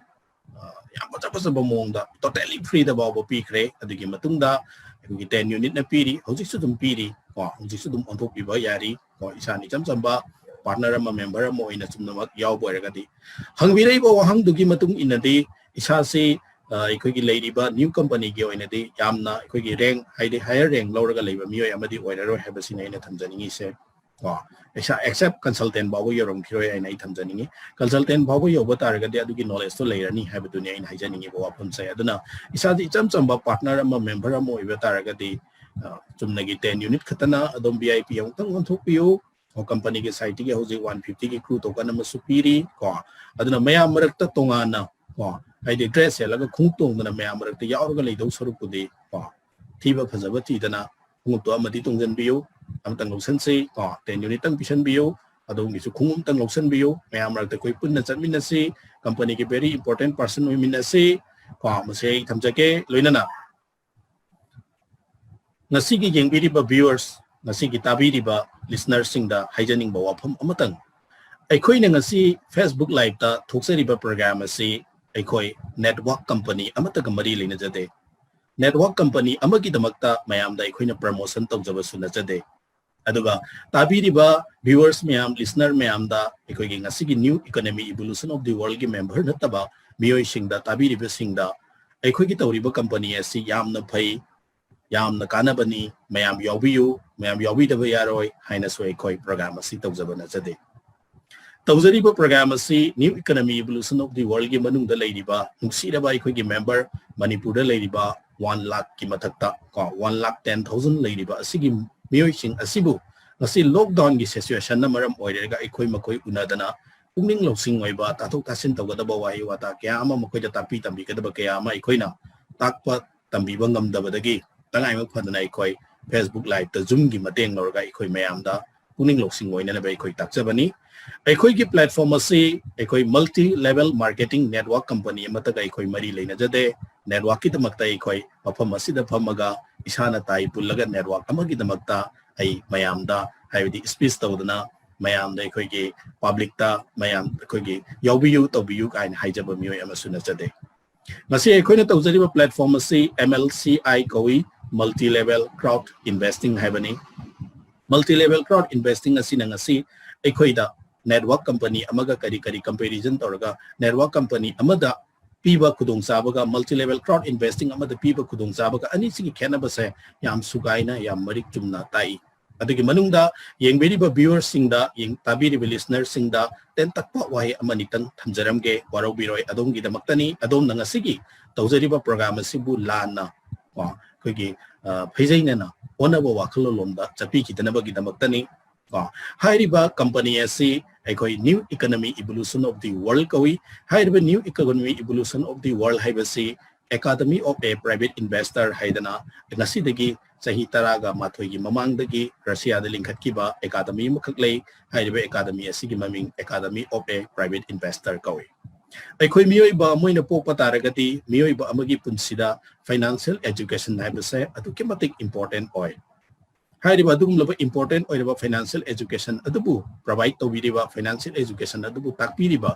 ꯑ, ꯌꯥꯝ ꯐꯖ ꯐꯖꯕ ꯃꯑꯣꯡꯗ totally ꯐ꯭ꯔꯤꯗ ꯐꯥꯎꯕ ꯄꯤꯈ꯭ꯔꯦ꯫ ꯑꯗꯨꯒꯤ ꯃꯇꯨꯡꯗ ꯑꯩꯈꯣꯏꯒꯤ ꯇꯦꯟ ꯌꯨꯅꯤꯠꯅ ꯄꯤꯔꯤ, ꯍꯧꯖꯤꯛꯁꯨ ꯑꯗꯨꯝ ꯄꯤꯔꯤ, ꯀꯣ, ꯍꯧꯖꯤꯛꯁꯨ ꯑꯗꯨꯝ ꯑꯣꯟꯊꯣꯛꯄꯤꯕ ꯌꯥꯔꯤ꯫ ꯀꯣ, ꯏꯁꯥꯅ ꯏꯆꯝ ꯆꯝꯕ ꯄꯥꯔꯠꯅꯔ ꯑꯃ, ꯃꯦꯝꯕꯔ ꯑꯃ ꯑꯣꯏꯅ ꯆꯨꯝꯅꯃꯛ ꯌꯥꯎꯕ ꯑꯣꯏꯔꯒꯗꯤ, ꯍꯪꯕꯤꯔꯛꯏꯕ ꯋꯥꯍꯪꯗꯨꯒꯤ ꯃꯇꯨꯡ ꯏꯟꯅꯗꯤ ꯏꯁꯥꯁꯤ, ꯑ, ꯑꯩꯈꯣꯏꯒꯤ ꯂꯩꯔꯤꯕ ꯅ꯭ꯌꯨ ꯀꯝꯄꯅꯤꯒꯤ ꯑꯣꯏꯅꯗꯤ ꯌꯥꯝꯅ ꯑꯩꯈꯣꯏꯒꯤ ꯔꯦꯡ, ꯍꯥꯏꯗꯤ ꯍꯥꯌꯔ ꯔꯦꯡ ꯂꯧꯔꯒ ꯂꯩꯕ ꯃꯤꯑꯣꯏ ꯑꯃꯗꯤ ꯑꯣꯏꯔꯔꯣꯏ ꯍꯥꯏꯕꯁꯤꯅꯤ ꯑꯩꯅ ꯊꯝꯖꯅꯤꯡꯉꯤꯁꯦ꯫ ꯀꯣ, ꯏꯁꯥ ꯑꯦꯛꯁꯦꯞ ꯀꯟꯁꯜꯇꯦꯟ ꯐꯥꯎꯕ ꯌꯧꯔꯝꯈꯤꯔꯣꯏ ꯍꯥꯏꯅ ꯑꯩ ꯊꯝꯖꯅꯤꯡꯉꯤ꯫ ꯀꯟꯁꯜꯇꯦꯟ ꯐꯥꯎꯕ ꯌꯧꯕ ꯇꯥꯔꯒꯗꯤ ꯑꯗꯨꯒꯤ ꯅꯣꯂꯦꯖꯇꯣ ꯂꯩꯔꯅꯤ ꯍꯥꯏꯕꯗꯨꯅꯤ ꯑꯩꯅ ꯍꯥꯏꯖꯅꯤꯡꯉꯤꯕ ꯋꯥꯐꯝꯁꯦ꯫ ꯑꯗꯨꯅ ꯏꯁꯥꯁꯦ ꯏꯆꯝ ꯆꯝꯕ ꯄꯥꯔꯠꯅꯔ ꯑꯃ, ꯃꯦꯝꯕꯔ ꯑꯃ ꯑꯣꯏꯕ ꯇꯥꯔꯒꯗꯤ, ꯑ, ꯆꯨꯝꯅꯒꯤ ꯇꯦꯟ ꯌꯨꯅꯤꯠ ꯈꯛꯇꯅ ꯑꯗꯨꯝ ꯚꯤ ꯑꯥꯏ ꯄꯤ ꯑꯃꯨꯛꯇꯪ ꯑꯣꯟꯊꯣꯛꯄꯤꯌꯨ꯫ ꯀꯣ, ꯀꯝꯄꯅꯤꯒꯤ ꯁꯥꯏꯠꯇꯒꯤ ꯍꯧꯖꯤꯛ ꯋꯥꯟ ꯐꯤꯐꯇꯤꯒꯤ ꯀ꯭ꯔꯨ ꯇꯣꯀꯟ ꯑꯃꯁꯨ ꯄꯤꯔꯤ꯫ ꯀꯣ, ꯑꯗꯨꯅ ꯃꯌꯥꯝ ꯃꯔꯛꯇ ꯇꯣꯉꯥꯟꯅ, ꯀꯣ, ꯍꯥꯏꯗꯤ ꯗ꯭ꯔꯦꯁ ꯁꯦꯠꯂꯒ ꯈꯣꯡꯎꯞ ꯇꯣꯡꯗꯅ ꯃꯌꯥꯝ ꯃꯔꯛꯇ ꯌꯥꯎꯔꯒ ꯂꯩꯗꯧ ꯁꯔꯨꯛꯄꯨꯗꯤ, ꯀꯣ, ꯊꯤꯕ ꯐꯖꯕ ꯊꯤꯗꯅ ꯈꯣꯡꯎꯞꯇꯣ ꯑꯃꯗꯤ ꯇꯣꯡꯁꯤꯟꯕꯤꯌꯨ, ꯑꯃꯇꯪ ꯂꯧꯁꯟꯁꯤ꯫ ꯀꯣ, ꯇꯦꯟ ꯌꯨꯅꯤꯠꯇꯪ ꯄꯤꯁꯟꯕꯤꯌꯨ꯫ ꯑꯗꯣꯝꯒꯤꯁꯨ ꯈꯣꯡꯎꯞ ꯑꯝꯇꯪ ꯂꯧꯁꯟꯕꯤꯌꯨ꯫ ꯃꯌꯥꯝ ꯃꯔꯛꯇ ꯑꯩꯈꯣꯏ ꯄꯨꯟꯅ ꯆꯠꯃꯤꯟꯅꯁꯤ, company ꯒꯤ very important person ꯑꯣꯏꯃꯤꯟꯅꯁꯤ꯫ ꯀꯣ, ꯃꯁꯤ ꯑꯩ ꯊꯝꯖꯒꯦ꯫ ꯂꯣꯏꯅꯅ ꯉꯁꯤꯒꯤ ꯌꯦꯡꯕꯤꯔꯤꯕ viewers, ꯉꯁꯤꯒꯤ ꯇꯥꯕꯤꯔꯤꯕ listener ꯁꯤꯡꯗ ꯍꯥꯏꯖꯅꯤꯡꯕ ꯋꯥꯐꯝ ꯑꯃꯇꯪ, ꯑꯩꯈꯣꯏꯅ ꯉꯁꯤ Facebook Live ꯇ ꯊꯣꯛꯆꯔꯤꯕ program ꯑꯁꯤ ꯑꯩꯈꯣꯏ network company ꯑꯃꯠꯇꯒ ꯃꯔꯤ ꯂꯩꯅꯖꯗꯦ꯫ Network company ꯑꯃꯒꯤꯗꯃꯛꯇ ꯃꯌꯥꯝꯗ ꯑꯩꯈꯣꯏꯅ promotion ꯇꯧꯖꯕꯁꯨ ꯅꯠꯆꯗꯦ꯫ ꯑꯗꯨꯒ ꯇꯥꯕꯤꯔꯤꯕ viewers ꯃꯌꯥꯝ, listener ꯃꯌꯥꯝꯗ ꯑꯩꯈꯣꯏꯒꯤ ꯉꯁꯤꯒꯤ New Economy Evolution of the World ꯒꯤ member ꯅꯠꯇꯕ ꯃꯤꯑꯣꯏꯁꯤꯡꯗ, ꯇꯥꯕꯤꯔꯤꯕꯁꯤꯡꯗ ꯑꯩꯈꯣꯏꯒꯤ ꯇꯧꯔꯤꯕ company ꯑꯁꯤ ꯌꯥꯝꯅ ꯐꯩ, ꯌꯥꯝꯅ ꯀꯥꯟꯅꯕꯅꯤ, ꯃꯌꯥꯝ ꯌꯥꯎꯕꯤꯌꯨ, ꯃꯌꯥꯝ ꯌꯥꯎꯕꯤꯗꯕ ꯌꯥꯔꯣꯏ ꯍꯥꯏꯅꯁꯨ ꯑꯩꯈꯣꯏ program ꯑꯁꯤ ꯇꯧꯖꯕ ꯅꯠꯆꯗꯦ꯫ ꯇꯧꯖꯔꯤꯕ program ꯑꯁꯤ New Economy Evolution of the World ꯒꯤ ꯃꯅꯨꯡꯗ ꯂꯩꯔꯤꯕ ꯅꯨꯡꯁꯤꯔꯕ ꯑꯩꯈꯣꯏꯒꯤ member, ꯃꯅꯤꯄꯨꯔꯗ ꯂꯩꯔꯤꯕ one lakh ꯀꯤ ꯃꯊꯛꯇ, ꯀꯣ, one lakh ten thousand ꯂꯩꯔꯤꯕ ꯑꯁꯤꯒꯤ ꯃꯤꯑꯣꯏꯁꯤꯡ ꯑꯁꯤꯕꯨ ꯉꯁꯤ lockdown ꯒꯤ situation ꯅ ꯃꯔꯝ ꯑꯣꯏꯔꯒ ꯑꯩꯈꯣꯏ ꯃꯈꯣꯏ ꯎꯅꯗꯅ ꯄꯨꯛꯅꯤꯡ ꯂꯧꯁꯤꯡ ꯑꯣꯏꯕ, ꯇꯥꯊꯣꯛ ꯇꯥꯁꯤꯟ ꯇꯧꯒꯗꯕ ꯋꯥꯍꯩ ꯋꯥꯇꯥ ꯀꯌꯥ ꯑꯃ, ꯃꯈꯣꯏꯗ ꯇꯥꯛꯄꯤ ꯇꯝꯕꯤꯒꯗꯕ ꯀꯌꯥ ꯑꯃ ꯑꯩꯈꯣꯏꯅ ꯇꯥꯛꯄ ꯇꯝꯕꯤꯕ ꯉꯝꯗꯕꯗꯒꯤ ꯇꯉꯥꯏꯐꯗꯅ ꯑꯩꯈꯣꯏ Facebook Live ꯇ Zoom ꯒꯤ ꯃꯇꯦꯡ ꯂꯧꯔꯒ ꯑꯩꯈꯣꯏ ꯃꯌꯥꯝꯗ ꯄꯨꯛꯅꯤꯡ ꯂꯧꯁꯤꯡ ꯑꯣꯏꯅꯅꯕ ꯑꯩꯈꯣꯏ ꯇꯥꯛꯆꯕꯅꯤ꯫ ꯑꯩꯈꯣꯏꯒꯤ platform ꯑꯁꯤ ꯑꯩꯈꯣꯏ multi level marketing network company ꯑꯃꯠꯇꯒ ꯑꯩꯈꯣꯏ ꯃꯔꯤ ꯂꯩꯅꯖꯗꯦ꯫ Network ꯀꯤꯗꯃꯛꯇ ꯑꯩꯈꯣꯏ ꯃꯐꯝ ꯑꯁꯤꯗ ꯐꯝꯃꯒ ꯏꯁꯥꯅ ꯇꯥꯏ ꯄꯨꯜꯂꯒ network ꯑꯃꯒꯤꯗꯃꯛꯇ ꯑꯩ ꯃꯌꯥꯝꯗ, ꯍꯥꯏꯕꯗꯤ speech ꯇꯧꯗꯅ ꯃꯌꯥꯝꯗ ꯑꯩꯈꯣꯏꯒꯤ public ꯇ ꯃꯌꯥꯝ ꯑꯩꯈꯣꯏꯒꯤ ꯌꯥꯎꯕꯤꯌꯨ, ꯇꯧꯕꯤꯌꯨ ꯀꯥꯏꯅ ꯍꯥꯏꯖꯕ ꯃꯤꯑꯣꯏ ꯑꯃꯁꯨ ꯅꯠꯆꯗꯦ꯫ ꯉꯁꯤ ꯑꯩꯈꯣꯏꯅ ꯇꯧꯖꯔꯤꯕ platform ꯑꯁꯤ M L C I ꯀꯧꯏ, Multi Level Crowd Investing ꯍꯥꯏꯕꯅꯤ꯫ Multi Level Crowd Investing ꯑꯁꯤꯅ ꯉꯁꯤ ꯑꯩꯈꯣꯏꯗ network company ꯑꯃꯒ ꯀꯔꯤ ꯀꯔꯤ comparison ꯇꯧꯔꯒ network company ꯑꯃꯗ ꯄꯤꯕ ꯈꯨꯗꯣꯡꯆꯥꯕꯒ multi level crowd investing ꯑꯃꯗ ꯄꯤꯕ ꯈꯨꯗꯣꯡꯆꯥꯕꯒ ꯑꯅꯤꯁꯤꯒꯤ ꯈꯦꯠꯅꯕꯁꯦ ꯌꯥꯝ ꯁꯨꯒꯥꯏꯅ, ꯌꯥꯝ ꯃꯔꯤꯛ ꯆꯨꯝꯅ ꯇꯥꯛꯏ꯫ ꯑꯗꯨꯒꯤ ꯃꯅꯨꯡꯗ ꯌꯦꯡꯕꯤꯔꯤꯕ viewers ꯁꯤꯡꯗ, ꯌꯦꯡ-, ꯇꯥꯕꯤꯔꯤꯕ listener ꯁꯤꯡꯗ ꯇꯦꯟꯇꯛꯄ ꯋꯥꯍꯩ ꯑꯃꯅꯤꯇꯪ ꯊꯝꯖꯔꯝꯒꯦ, ꯋꯥꯔꯧꯕꯤꯔꯣꯏ, ꯑꯗꯣꯝꯒꯤꯗꯃꯛꯇꯅꯤ꯫ ꯑꯗꯣꯝꯅ ꯉꯁꯤꯒꯤ ꯇꯧꯖꯔꯤꯕ program ꯑꯁꯤꯕꯨ ꯂꯥꯟꯅ, ꯀꯣ, ꯑꯩꯈꯣꯏꯒꯤ, ꯑ, ꯐꯩꯖꯩꯅꯅ ꯑꯣꯟꯅꯕ ꯋꯥꯈꯜꯂꯣꯟꯂꯣꯝꯗ ꯆꯠꯄꯤꯈꯤꯗꯅꯕꯒꯤꯗꯃꯛꯇꯅꯤ꯫ ꯀꯣ, ꯍꯥꯏꯔꯤꯕ company ꯑꯁꯤ ꯑꯩꯈꯣꯏ New Economy Evolution of the World ꯀꯧꯏ꯫ ꯍꯥꯏꯔꯤꯕ New Economy Evolution of the World ꯍꯥꯏꯕꯁꯤ Academy of a Private Investor ꯍꯥꯏꯗꯅ ꯉꯁꯤꯗꯒꯤ ꯆꯍꯤ ꯇꯔꯥꯒ ꯃꯥꯊꯣꯏꯒꯤ ꯃꯃꯥꯡꯗꯒꯤ ꯔꯁꯤꯌꯥꯗ ꯂꯤꯡꯈꯠꯈꯤꯕ ꯑꯦꯀꯥꯗꯃꯤ ꯑꯃꯈꯛ ꯂꯩ꯫ ꯍꯥꯏꯔꯤꯕ ꯑꯦꯀꯥꯗꯃꯤ ꯑꯁꯤꯒꯤ ꯃꯃꯤꯡ Academy of a Private Investor ꯀꯧꯏ꯫ ꯑꯩꯈꯣꯏ ꯃꯤꯑꯣꯏꯕ ꯑꯃ ꯑꯣꯏꯅ ꯄꯣꯛꯄ ꯇꯥꯔꯒꯗꯤ ꯃꯤꯑꯣꯏꯕ ꯑꯃꯒꯤ ꯄꯨꯟꯁꯤꯗ financial education ꯍꯥꯏꯕꯁꯦ ꯑꯗꯨꯛꯀꯤ ꯃꯇꯤꯛ important ꯑꯣꯏ꯫ ꯍꯥꯏꯔꯤꯕ ꯑꯗꯨꯒꯨꯝꯂꯕ important ꯑꯣꯏꯔꯕ financial education ꯑꯗꯨꯕꯨ provide ꯇꯧꯕꯤꯔꯤꯕ, financial education ꯑꯗꯨꯕꯨ ꯇꯥꯛꯄꯤꯔꯤꯕ,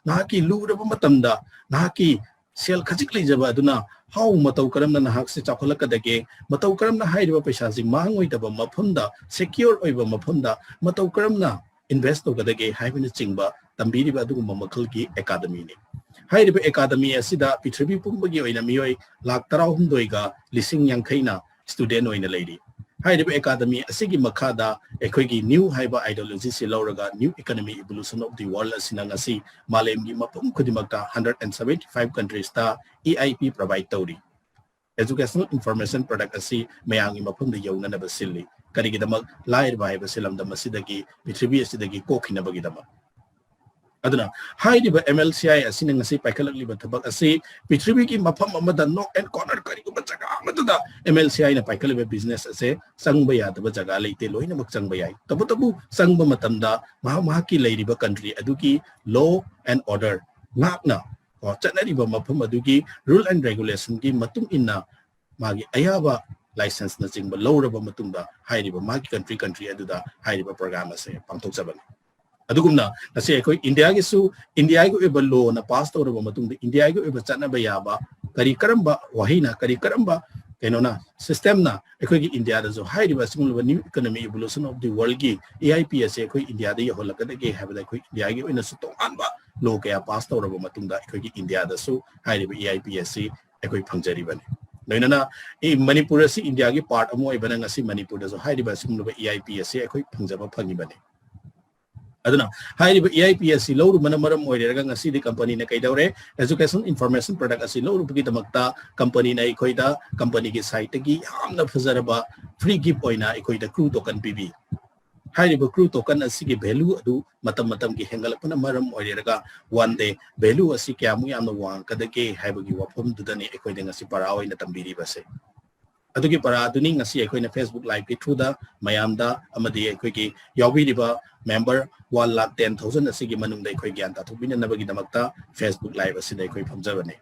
ꯅꯍꯥꯛꯀꯤ ꯂꯨꯔꯕ ꯃꯇꯝꯗ ꯅꯍꯥꯛꯀꯤ ꯁꯦꯜ ꯈꯖꯤꯛ ꯂꯩꯖꯕ ꯑꯗꯨꯅ how, ꯃꯇꯧ ꯀꯔꯝꯅ ꯅꯍꯥꯛꯁꯦ ꯆꯥꯎꯈꯠꯂꯛꯀꯗꯒꯦ, ꯃꯇꯧ ꯀꯔꯝꯅ ꯍꯥꯏꯔꯤꯕ ꯄꯩꯁꯥꯁꯤ ꯃꯥꯡꯉꯣꯏꯗꯕ ꯃꯐꯝꯗ, secure ꯑꯣꯏꯕ ꯃꯐꯝꯗ ꯃꯇꯧ ꯀꯔꯝꯅ invest ꯇꯧꯒꯗꯒꯦ ꯍꯥꯏꯕꯅꯆꯤꯡꯕ ꯇꯝꯕꯤꯔꯤꯕ ꯑꯗꯨꯒꯨꯝꯕ ꯃꯈꯜꯒꯤ ꯑꯦꯀꯥꯗꯃꯤꯅꯤ꯫ ꯍꯥꯏꯔꯤꯕ ꯑꯦꯀꯥꯗꯃꯤ ꯑꯁꯤꯗ ꯄ꯭ꯔꯤꯊꯤꯕꯤ ꯄꯨꯝꯕꯒꯤ ꯑꯣꯏꯅ ꯃꯤꯑꯣꯏ ꯂꯥꯈ ꯇꯔꯥꯍꯨꯝꯗꯣꯏꯒ ꯂꯤꯁꯤꯡ ꯌꯥꯡꯈꯩꯅ student ꯑꯣꯏꯅ ꯂꯩꯔꯤ꯫ ꯍꯥꯏꯔꯤꯕ ꯑꯦꯀꯥꯗꯃꯤ ꯑꯁꯤꯒꯤ ꯃꯈꯥꯗ ꯑꯩꯈꯣꯏꯒꯤ new ꯍꯥꯏꯕ ideology ꯁꯤ ꯂꯧꯔꯒ new economy evolution of the world ꯑꯁꯤꯅ ꯉꯁꯤ ꯃꯥꯂꯦꯝꯒꯤ ꯃꯐꯝ ꯈꯨꯗꯤꯡꯃꯛꯇ hundred and seventy five countries ꯇ E I P provide ꯇꯧꯔꯤ꯫ Educational Information Product ꯑꯁꯤ ꯃꯌꯥꯝꯒꯤ ꯃꯐꯝꯗ ꯌꯧꯅꯅꯕ ꯁꯤꯜꯂꯤ꯫ ꯀꯔꯤꯒꯤꯗꯃꯛ? ꯂꯥꯏꯔꯕ ꯍꯥꯏꯕꯁꯤ ꯂꯝꯗꯝ ꯑꯁꯤꯗꯒꯤ, ꯄ꯭ꯔꯤꯊꯤꯕꯤ ꯑꯁꯤꯗꯒꯤ ꯀꯣꯛꯈꯤꯅꯕꯒꯤꯗꯃꯛ꯫ ꯑꯗꯨꯅ ꯍꯥꯏꯔꯤꯕ M L C I ꯑꯁꯤꯅ ꯉꯁꯤ ꯄꯥꯏꯈꯠꯂꯛꯂꯤꯕ ꯊꯕꯛ ꯑꯁꯤ ꯄ꯭ꯔꯤꯊꯤꯕꯤꯒꯤ ꯃꯐꯝ ꯑꯃꯗ, nook and corner, ꯀꯔꯤꯒꯨꯝꯕ ꯖꯒꯥ ꯑꯃꯗꯨꯗ M L C I ꯅ ꯄꯥꯏꯈꯠꯂꯤꯕ business ꯑꯁꯦ ꯆꯪꯕ ꯌꯥꯗꯕ ꯖꯒꯥ ꯂꯩꯇꯦ, ꯂꯣꯏꯅꯃꯛ ꯆꯪꯕ ꯌꯥꯏ꯫ ꯇꯧꯕꯇꯕꯨ ꯆꯪꯕ ꯃꯇꯝꯗ ꯃꯍꯥꯛ ꯃꯍꯥꯛꯀꯤ ꯂꯩꯔꯤꯕ country ꯑꯗꯨꯒꯤ law and order, ꯉꯥꯛꯅ, ꯀꯣ, ꯆꯠꯅꯔꯤꯕ ꯃꯐꯝ ꯑꯗꯨꯒꯤ rule and regulation ꯒꯤ ꯃꯇꯨꯡ ꯏꯟꯅ ꯃꯥꯒꯤ ꯑꯌꯥꯕ license ꯅꯆꯤꯡꯕ ꯂꯧꯔꯕ ꯃꯇꯨꯡꯗ ꯍꯥꯏꯔꯤꯕ ꯃꯥꯒꯤ country, country ꯑꯗꯨꯗ ꯍꯥꯏꯔꯤꯕ program ꯑꯁꯦ ꯄꯥꯡꯊꯣꯛꯆꯕꯅꯤ꯫ ꯑꯗꯨꯒꯨꯝꯅ ꯉꯁꯤ ꯑꯩꯈꯣꯏ ꯏꯟꯗꯤꯌꯥꯒꯤꯁꯨ, ꯏꯟꯗꯤꯌꯥꯒꯤ ꯑꯣꯏꯕ law ꯅ pass ꯇꯧꯔꯕ ꯃꯇꯨꯡꯗ, ꯏꯟꯗꯤꯌꯥꯒꯤ ꯑꯣꯏꯕ ꯆꯠꯅꯕ ꯌꯥꯕ ꯀꯔꯤ ꯀꯔꯝꯕ ꯋꯥꯍꯩꯅ, ꯀꯔꯤ ꯀꯔꯝꯕ, ꯀꯩꯅꯣꯅ, system ꯅ ꯑꯩꯈꯣꯏꯒꯤ ꯏꯟꯗꯤꯌꯥꯗꯁꯨ ꯍꯥꯏꯔꯤꯕ ꯑꯁꯤꯒꯨꯝꯂꯕ new economy evolution of the world ꯒꯤ E I P ꯑꯁꯤ ꯑꯩꯈꯣꯏ ꯏꯟꯗꯤꯌꯥꯗ ꯌꯧꯍꯜꯂꯛꯀꯗꯒꯦ ꯍꯥꯏꯕꯗ ꯑꯩꯈꯣꯏ ꯏꯟꯗꯤꯌꯥꯒꯤ ꯑꯣꯏꯅꯁꯨ ꯇꯣꯉꯥꯟꯕ law ꯀꯌꯥ pass ꯇꯧꯔꯕ ꯃꯇꯨꯡꯗ ꯑꯩꯈꯣꯏꯒꯤ ꯏꯟꯗꯤꯌꯥꯗꯁꯨ ꯍꯥꯏꯔꯤꯕ E I P ꯑꯁꯤ ꯑꯩꯈꯣꯏ ꯐꯪꯖꯔꯤꯕꯅꯤ꯫ ꯂꯣꯏꯅꯅ ꯃꯅꯤꯄꯨꯔ ꯑꯁꯤ ꯏꯟꯗꯤꯌꯥꯒꯤ part ꯑꯃ ꯑꯣꯏꯕꯅ ꯉꯁꯤ ꯃꯅꯤꯄꯨꯔꯗꯁꯨ ꯍꯥꯏꯔꯤꯕ ꯑꯁꯤꯒꯨꯝꯂꯕ E I P ꯑꯁꯤ ꯑꯩꯈꯣꯏ ꯐꯪꯖꯕ ꯐꯪꯉꯤꯕꯅꯤ꯫ ꯑꯗꯨꯅ ꯍꯥꯏꯔꯤꯕ E I P ꯑꯁꯤ ꯂꯧꯔꯨꯕꯅ ꯃꯔꯝ ꯑꯣꯏꯔꯒ ꯉꯁꯤꯗꯤ company ꯅ ꯀꯩꯗꯧꯔꯦ? Education Information Product ꯑꯁꯤ ꯂꯧꯔꯨꯕꯒꯤꯗꯃꯛꯇ company ꯅ ꯑꯩꯈꯣꯏꯗ company ꯒꯤ side ꯇꯒꯤ ꯌꯥꯝꯅ ꯐꯖꯔꯕ free gift ꯑꯣꯏꯅ ꯑꯩꯈꯣꯏꯗ crew token ꯄꯤꯕꯤ꯫ ꯍꯥꯏꯔꯤꯕ crew token ꯑꯁꯤꯒꯤ value ꯑꯗꯨ ꯃꯇꯝ ꯃꯇꯝꯒꯤ ꯍꯦꯟꯒꯠꯂꯛꯄꯅ ꯃꯔꯝ ꯑꯣꯏꯔꯒ one day value ꯑꯁꯤ ꯀꯌꯥꯃꯨꯛ ꯌꯥꯝꯅ ꯋꯥꯡꯉꯛꯀꯗꯒꯦ ꯍꯥꯏꯕꯒꯤ ꯋꯥꯐꯝꯗꯨꯗꯅꯤ ꯑꯩꯈꯣꯏꯗ ꯉꯁꯤ ꯄꯔꯥ ꯑꯣꯏꯅ ꯇꯝꯕꯤꯔꯤꯕꯁꯦ꯫ ꯑꯗꯨꯒꯤ ꯄꯔꯥ ꯑꯗꯨꯅꯤ ꯉꯁꯤ ꯑꯩꯈꯣꯏꯅ Facebook Live ꯀꯤ through ꯗ ꯃꯌꯥꯝꯗ ꯑꯃꯗꯤ ꯑꯩꯈꯣꯏꯒꯤ ꯌꯥꯎꯕꯤꯔꯤꯕ member one lakh ten thousand ꯑꯁꯤꯒꯤ ꯃꯅꯨꯡꯗ ꯑꯩꯈꯣꯏ ꯒ꯭ꯌꯥꯟ ꯇꯥꯊꯣꯛꯄꯤꯅꯅꯕꯒꯤꯗꯃꯛꯇ Facebook Live ꯑꯁꯤꯗ ꯑꯩꯈꯣꯏ ꯐꯝꯖꯕꯅꯤ꯫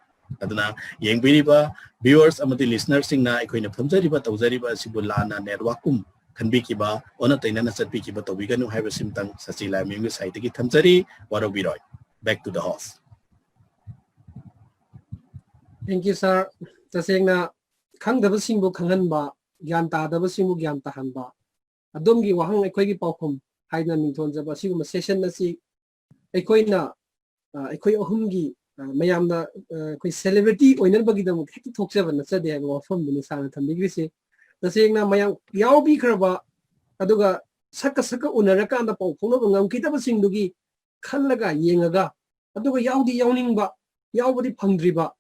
ꯑꯗꯨꯅ ꯌꯦꯡꯕꯤꯔꯤꯕ viewers ꯑꯃꯗꯤ listener ꯁꯤꯡꯅ ꯑꯩꯈꯣꯏꯅ ꯐꯝꯖꯔꯤꯕ ꯇꯧꯖꯔꯤꯕ ꯑꯁꯤꯕꯨ ꯂꯥꯟꯅ network ꯀꯨꯝ ꯈꯟꯕꯤꯈꯤꯕ, ꯑꯣꯟꯅ ꯇꯩꯅꯅ ꯆꯠꯄꯤꯈꯤꯕ ꯇꯧꯕꯤꯒꯅꯨ ꯍꯥꯏꯕꯁꯤꯃꯇꯪ ꯁꯆꯤ ꯂꯥꯏꯃꯌꯨꯝꯒꯤ side ꯇꯒꯤ ꯊꯝꯖꯔꯤ꯫ ꯋꯥꯔꯧꯕꯤꯔꯣꯏ꯫ Back to the host. Thank you, sir. ꯇꯁꯦꯡꯅ ꯈꯪꯗꯕꯁꯤꯡꯕꯨ ꯈꯪꯍꯟꯕ, ꯒ꯭ꯌꯥꯟ ꯇꯥꯗꯕꯁꯤꯡꯕꯨ ꯒ꯭ꯌꯥꯟ ꯇꯥꯍꯟꯕ, ꯑꯗꯣꯝꯒꯤ ꯋꯥꯍꯪ ꯑꯩꯈꯣꯏꯒꯤ ꯄꯥꯎꯈꯨꯝ ꯍꯥꯏꯗꯅ ꯃꯤꯡꯊꯣꯟꯖꯕ ꯑꯁꯤꯒꯨꯝꯕ session ꯑꯁꯤ ꯑꯩꯈꯣꯏꯅ, ꯑ, ꯑꯩꯈꯣꯏ ꯑꯍꯨꯝꯒꯤ, ꯑ, ꯃꯌꯥꯝꯅ, ꯑ, ꯑꯩꯈꯣꯏ celebrity ꯑꯣꯏꯅꯕꯒꯤꯗꯃꯛ ꯍꯦꯛꯇ ꯊꯣꯛꯆꯕ ꯅꯠꯆꯗꯦ ꯍꯥꯏꯕ ꯋꯥꯐꯝꯗꯨꯅꯤ sir ꯅ ꯊꯝꯕꯤꯈ꯭ꯔꯤꯁꯦ꯫ ꯇꯁꯦꯡꯅ ꯃꯌꯥꯝ ꯌꯥꯎꯕꯤꯈ꯭ꯔꯕ, ꯑꯗꯨꯒ ꯁꯛꯀ ꯁꯛꯀ ꯎꯅꯔꯀꯥꯟꯗ ꯄꯥꯎ ꯐꯥꯎꯅꯕ ꯉꯝꯈꯤꯗꯕꯁꯤꯡꯗꯨꯒꯤ ꯈꯜꯂꯒ ꯌꯦꯡꯉꯒ, ꯑꯗꯨꯒ ꯌꯥꯎꯗꯤ ꯌꯥꯎꯅꯤꯡꯕ, ꯌꯥꯎꯕꯗꯤ ꯐꯪꯗ꯭ꯔꯤꯕ,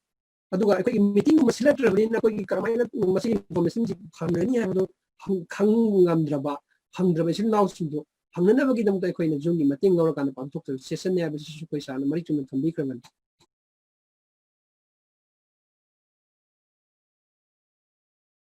ꯑꯗꯨꯒ ꯑꯩꯈꯣꯏꯒꯤ meeting ꯒꯨꯝꯕ ꯁꯤꯜꯂꯛꯇ꯭ꯔꯕꯅꯤꯅ ꯑꯩꯈꯣꯏꯒꯤ ꯀꯔꯝꯍꯥꯏꯅ ꯃꯁꯤꯒꯤ information ꯁꯤ ꯐꯪꯒꯅꯤ ꯍꯥꯏꯕꯗꯨ ꯈꯪ-, ꯈꯪꯕ ꯉꯝꯗ꯭ꯔꯕ, ꯐꯪꯗ꯭ꯔꯕ ꯏꯆꯤꯜ ꯏꯅꯥꯎꯁꯤꯡꯗꯨ ꯐꯪꯅꯅꯕꯒꯤꯗꯃꯛꯇ ꯑꯩꯈꯣꯏꯅ Zoom ꯒꯤ ꯃꯇꯦꯡ ꯂꯧꯔꯀꯥꯟꯗ ꯄꯥꯡꯊꯣꯛꯆꯕ session ꯅꯤ ꯍꯥꯏꯕꯁꯤꯁꯨ ꯑꯩꯈꯣꯏ sir ꯅ ꯃꯔꯤꯛ ꯆꯨꯝꯅ ꯊꯝꯕꯤꯈ꯭ꯔꯕꯅꯤ꯫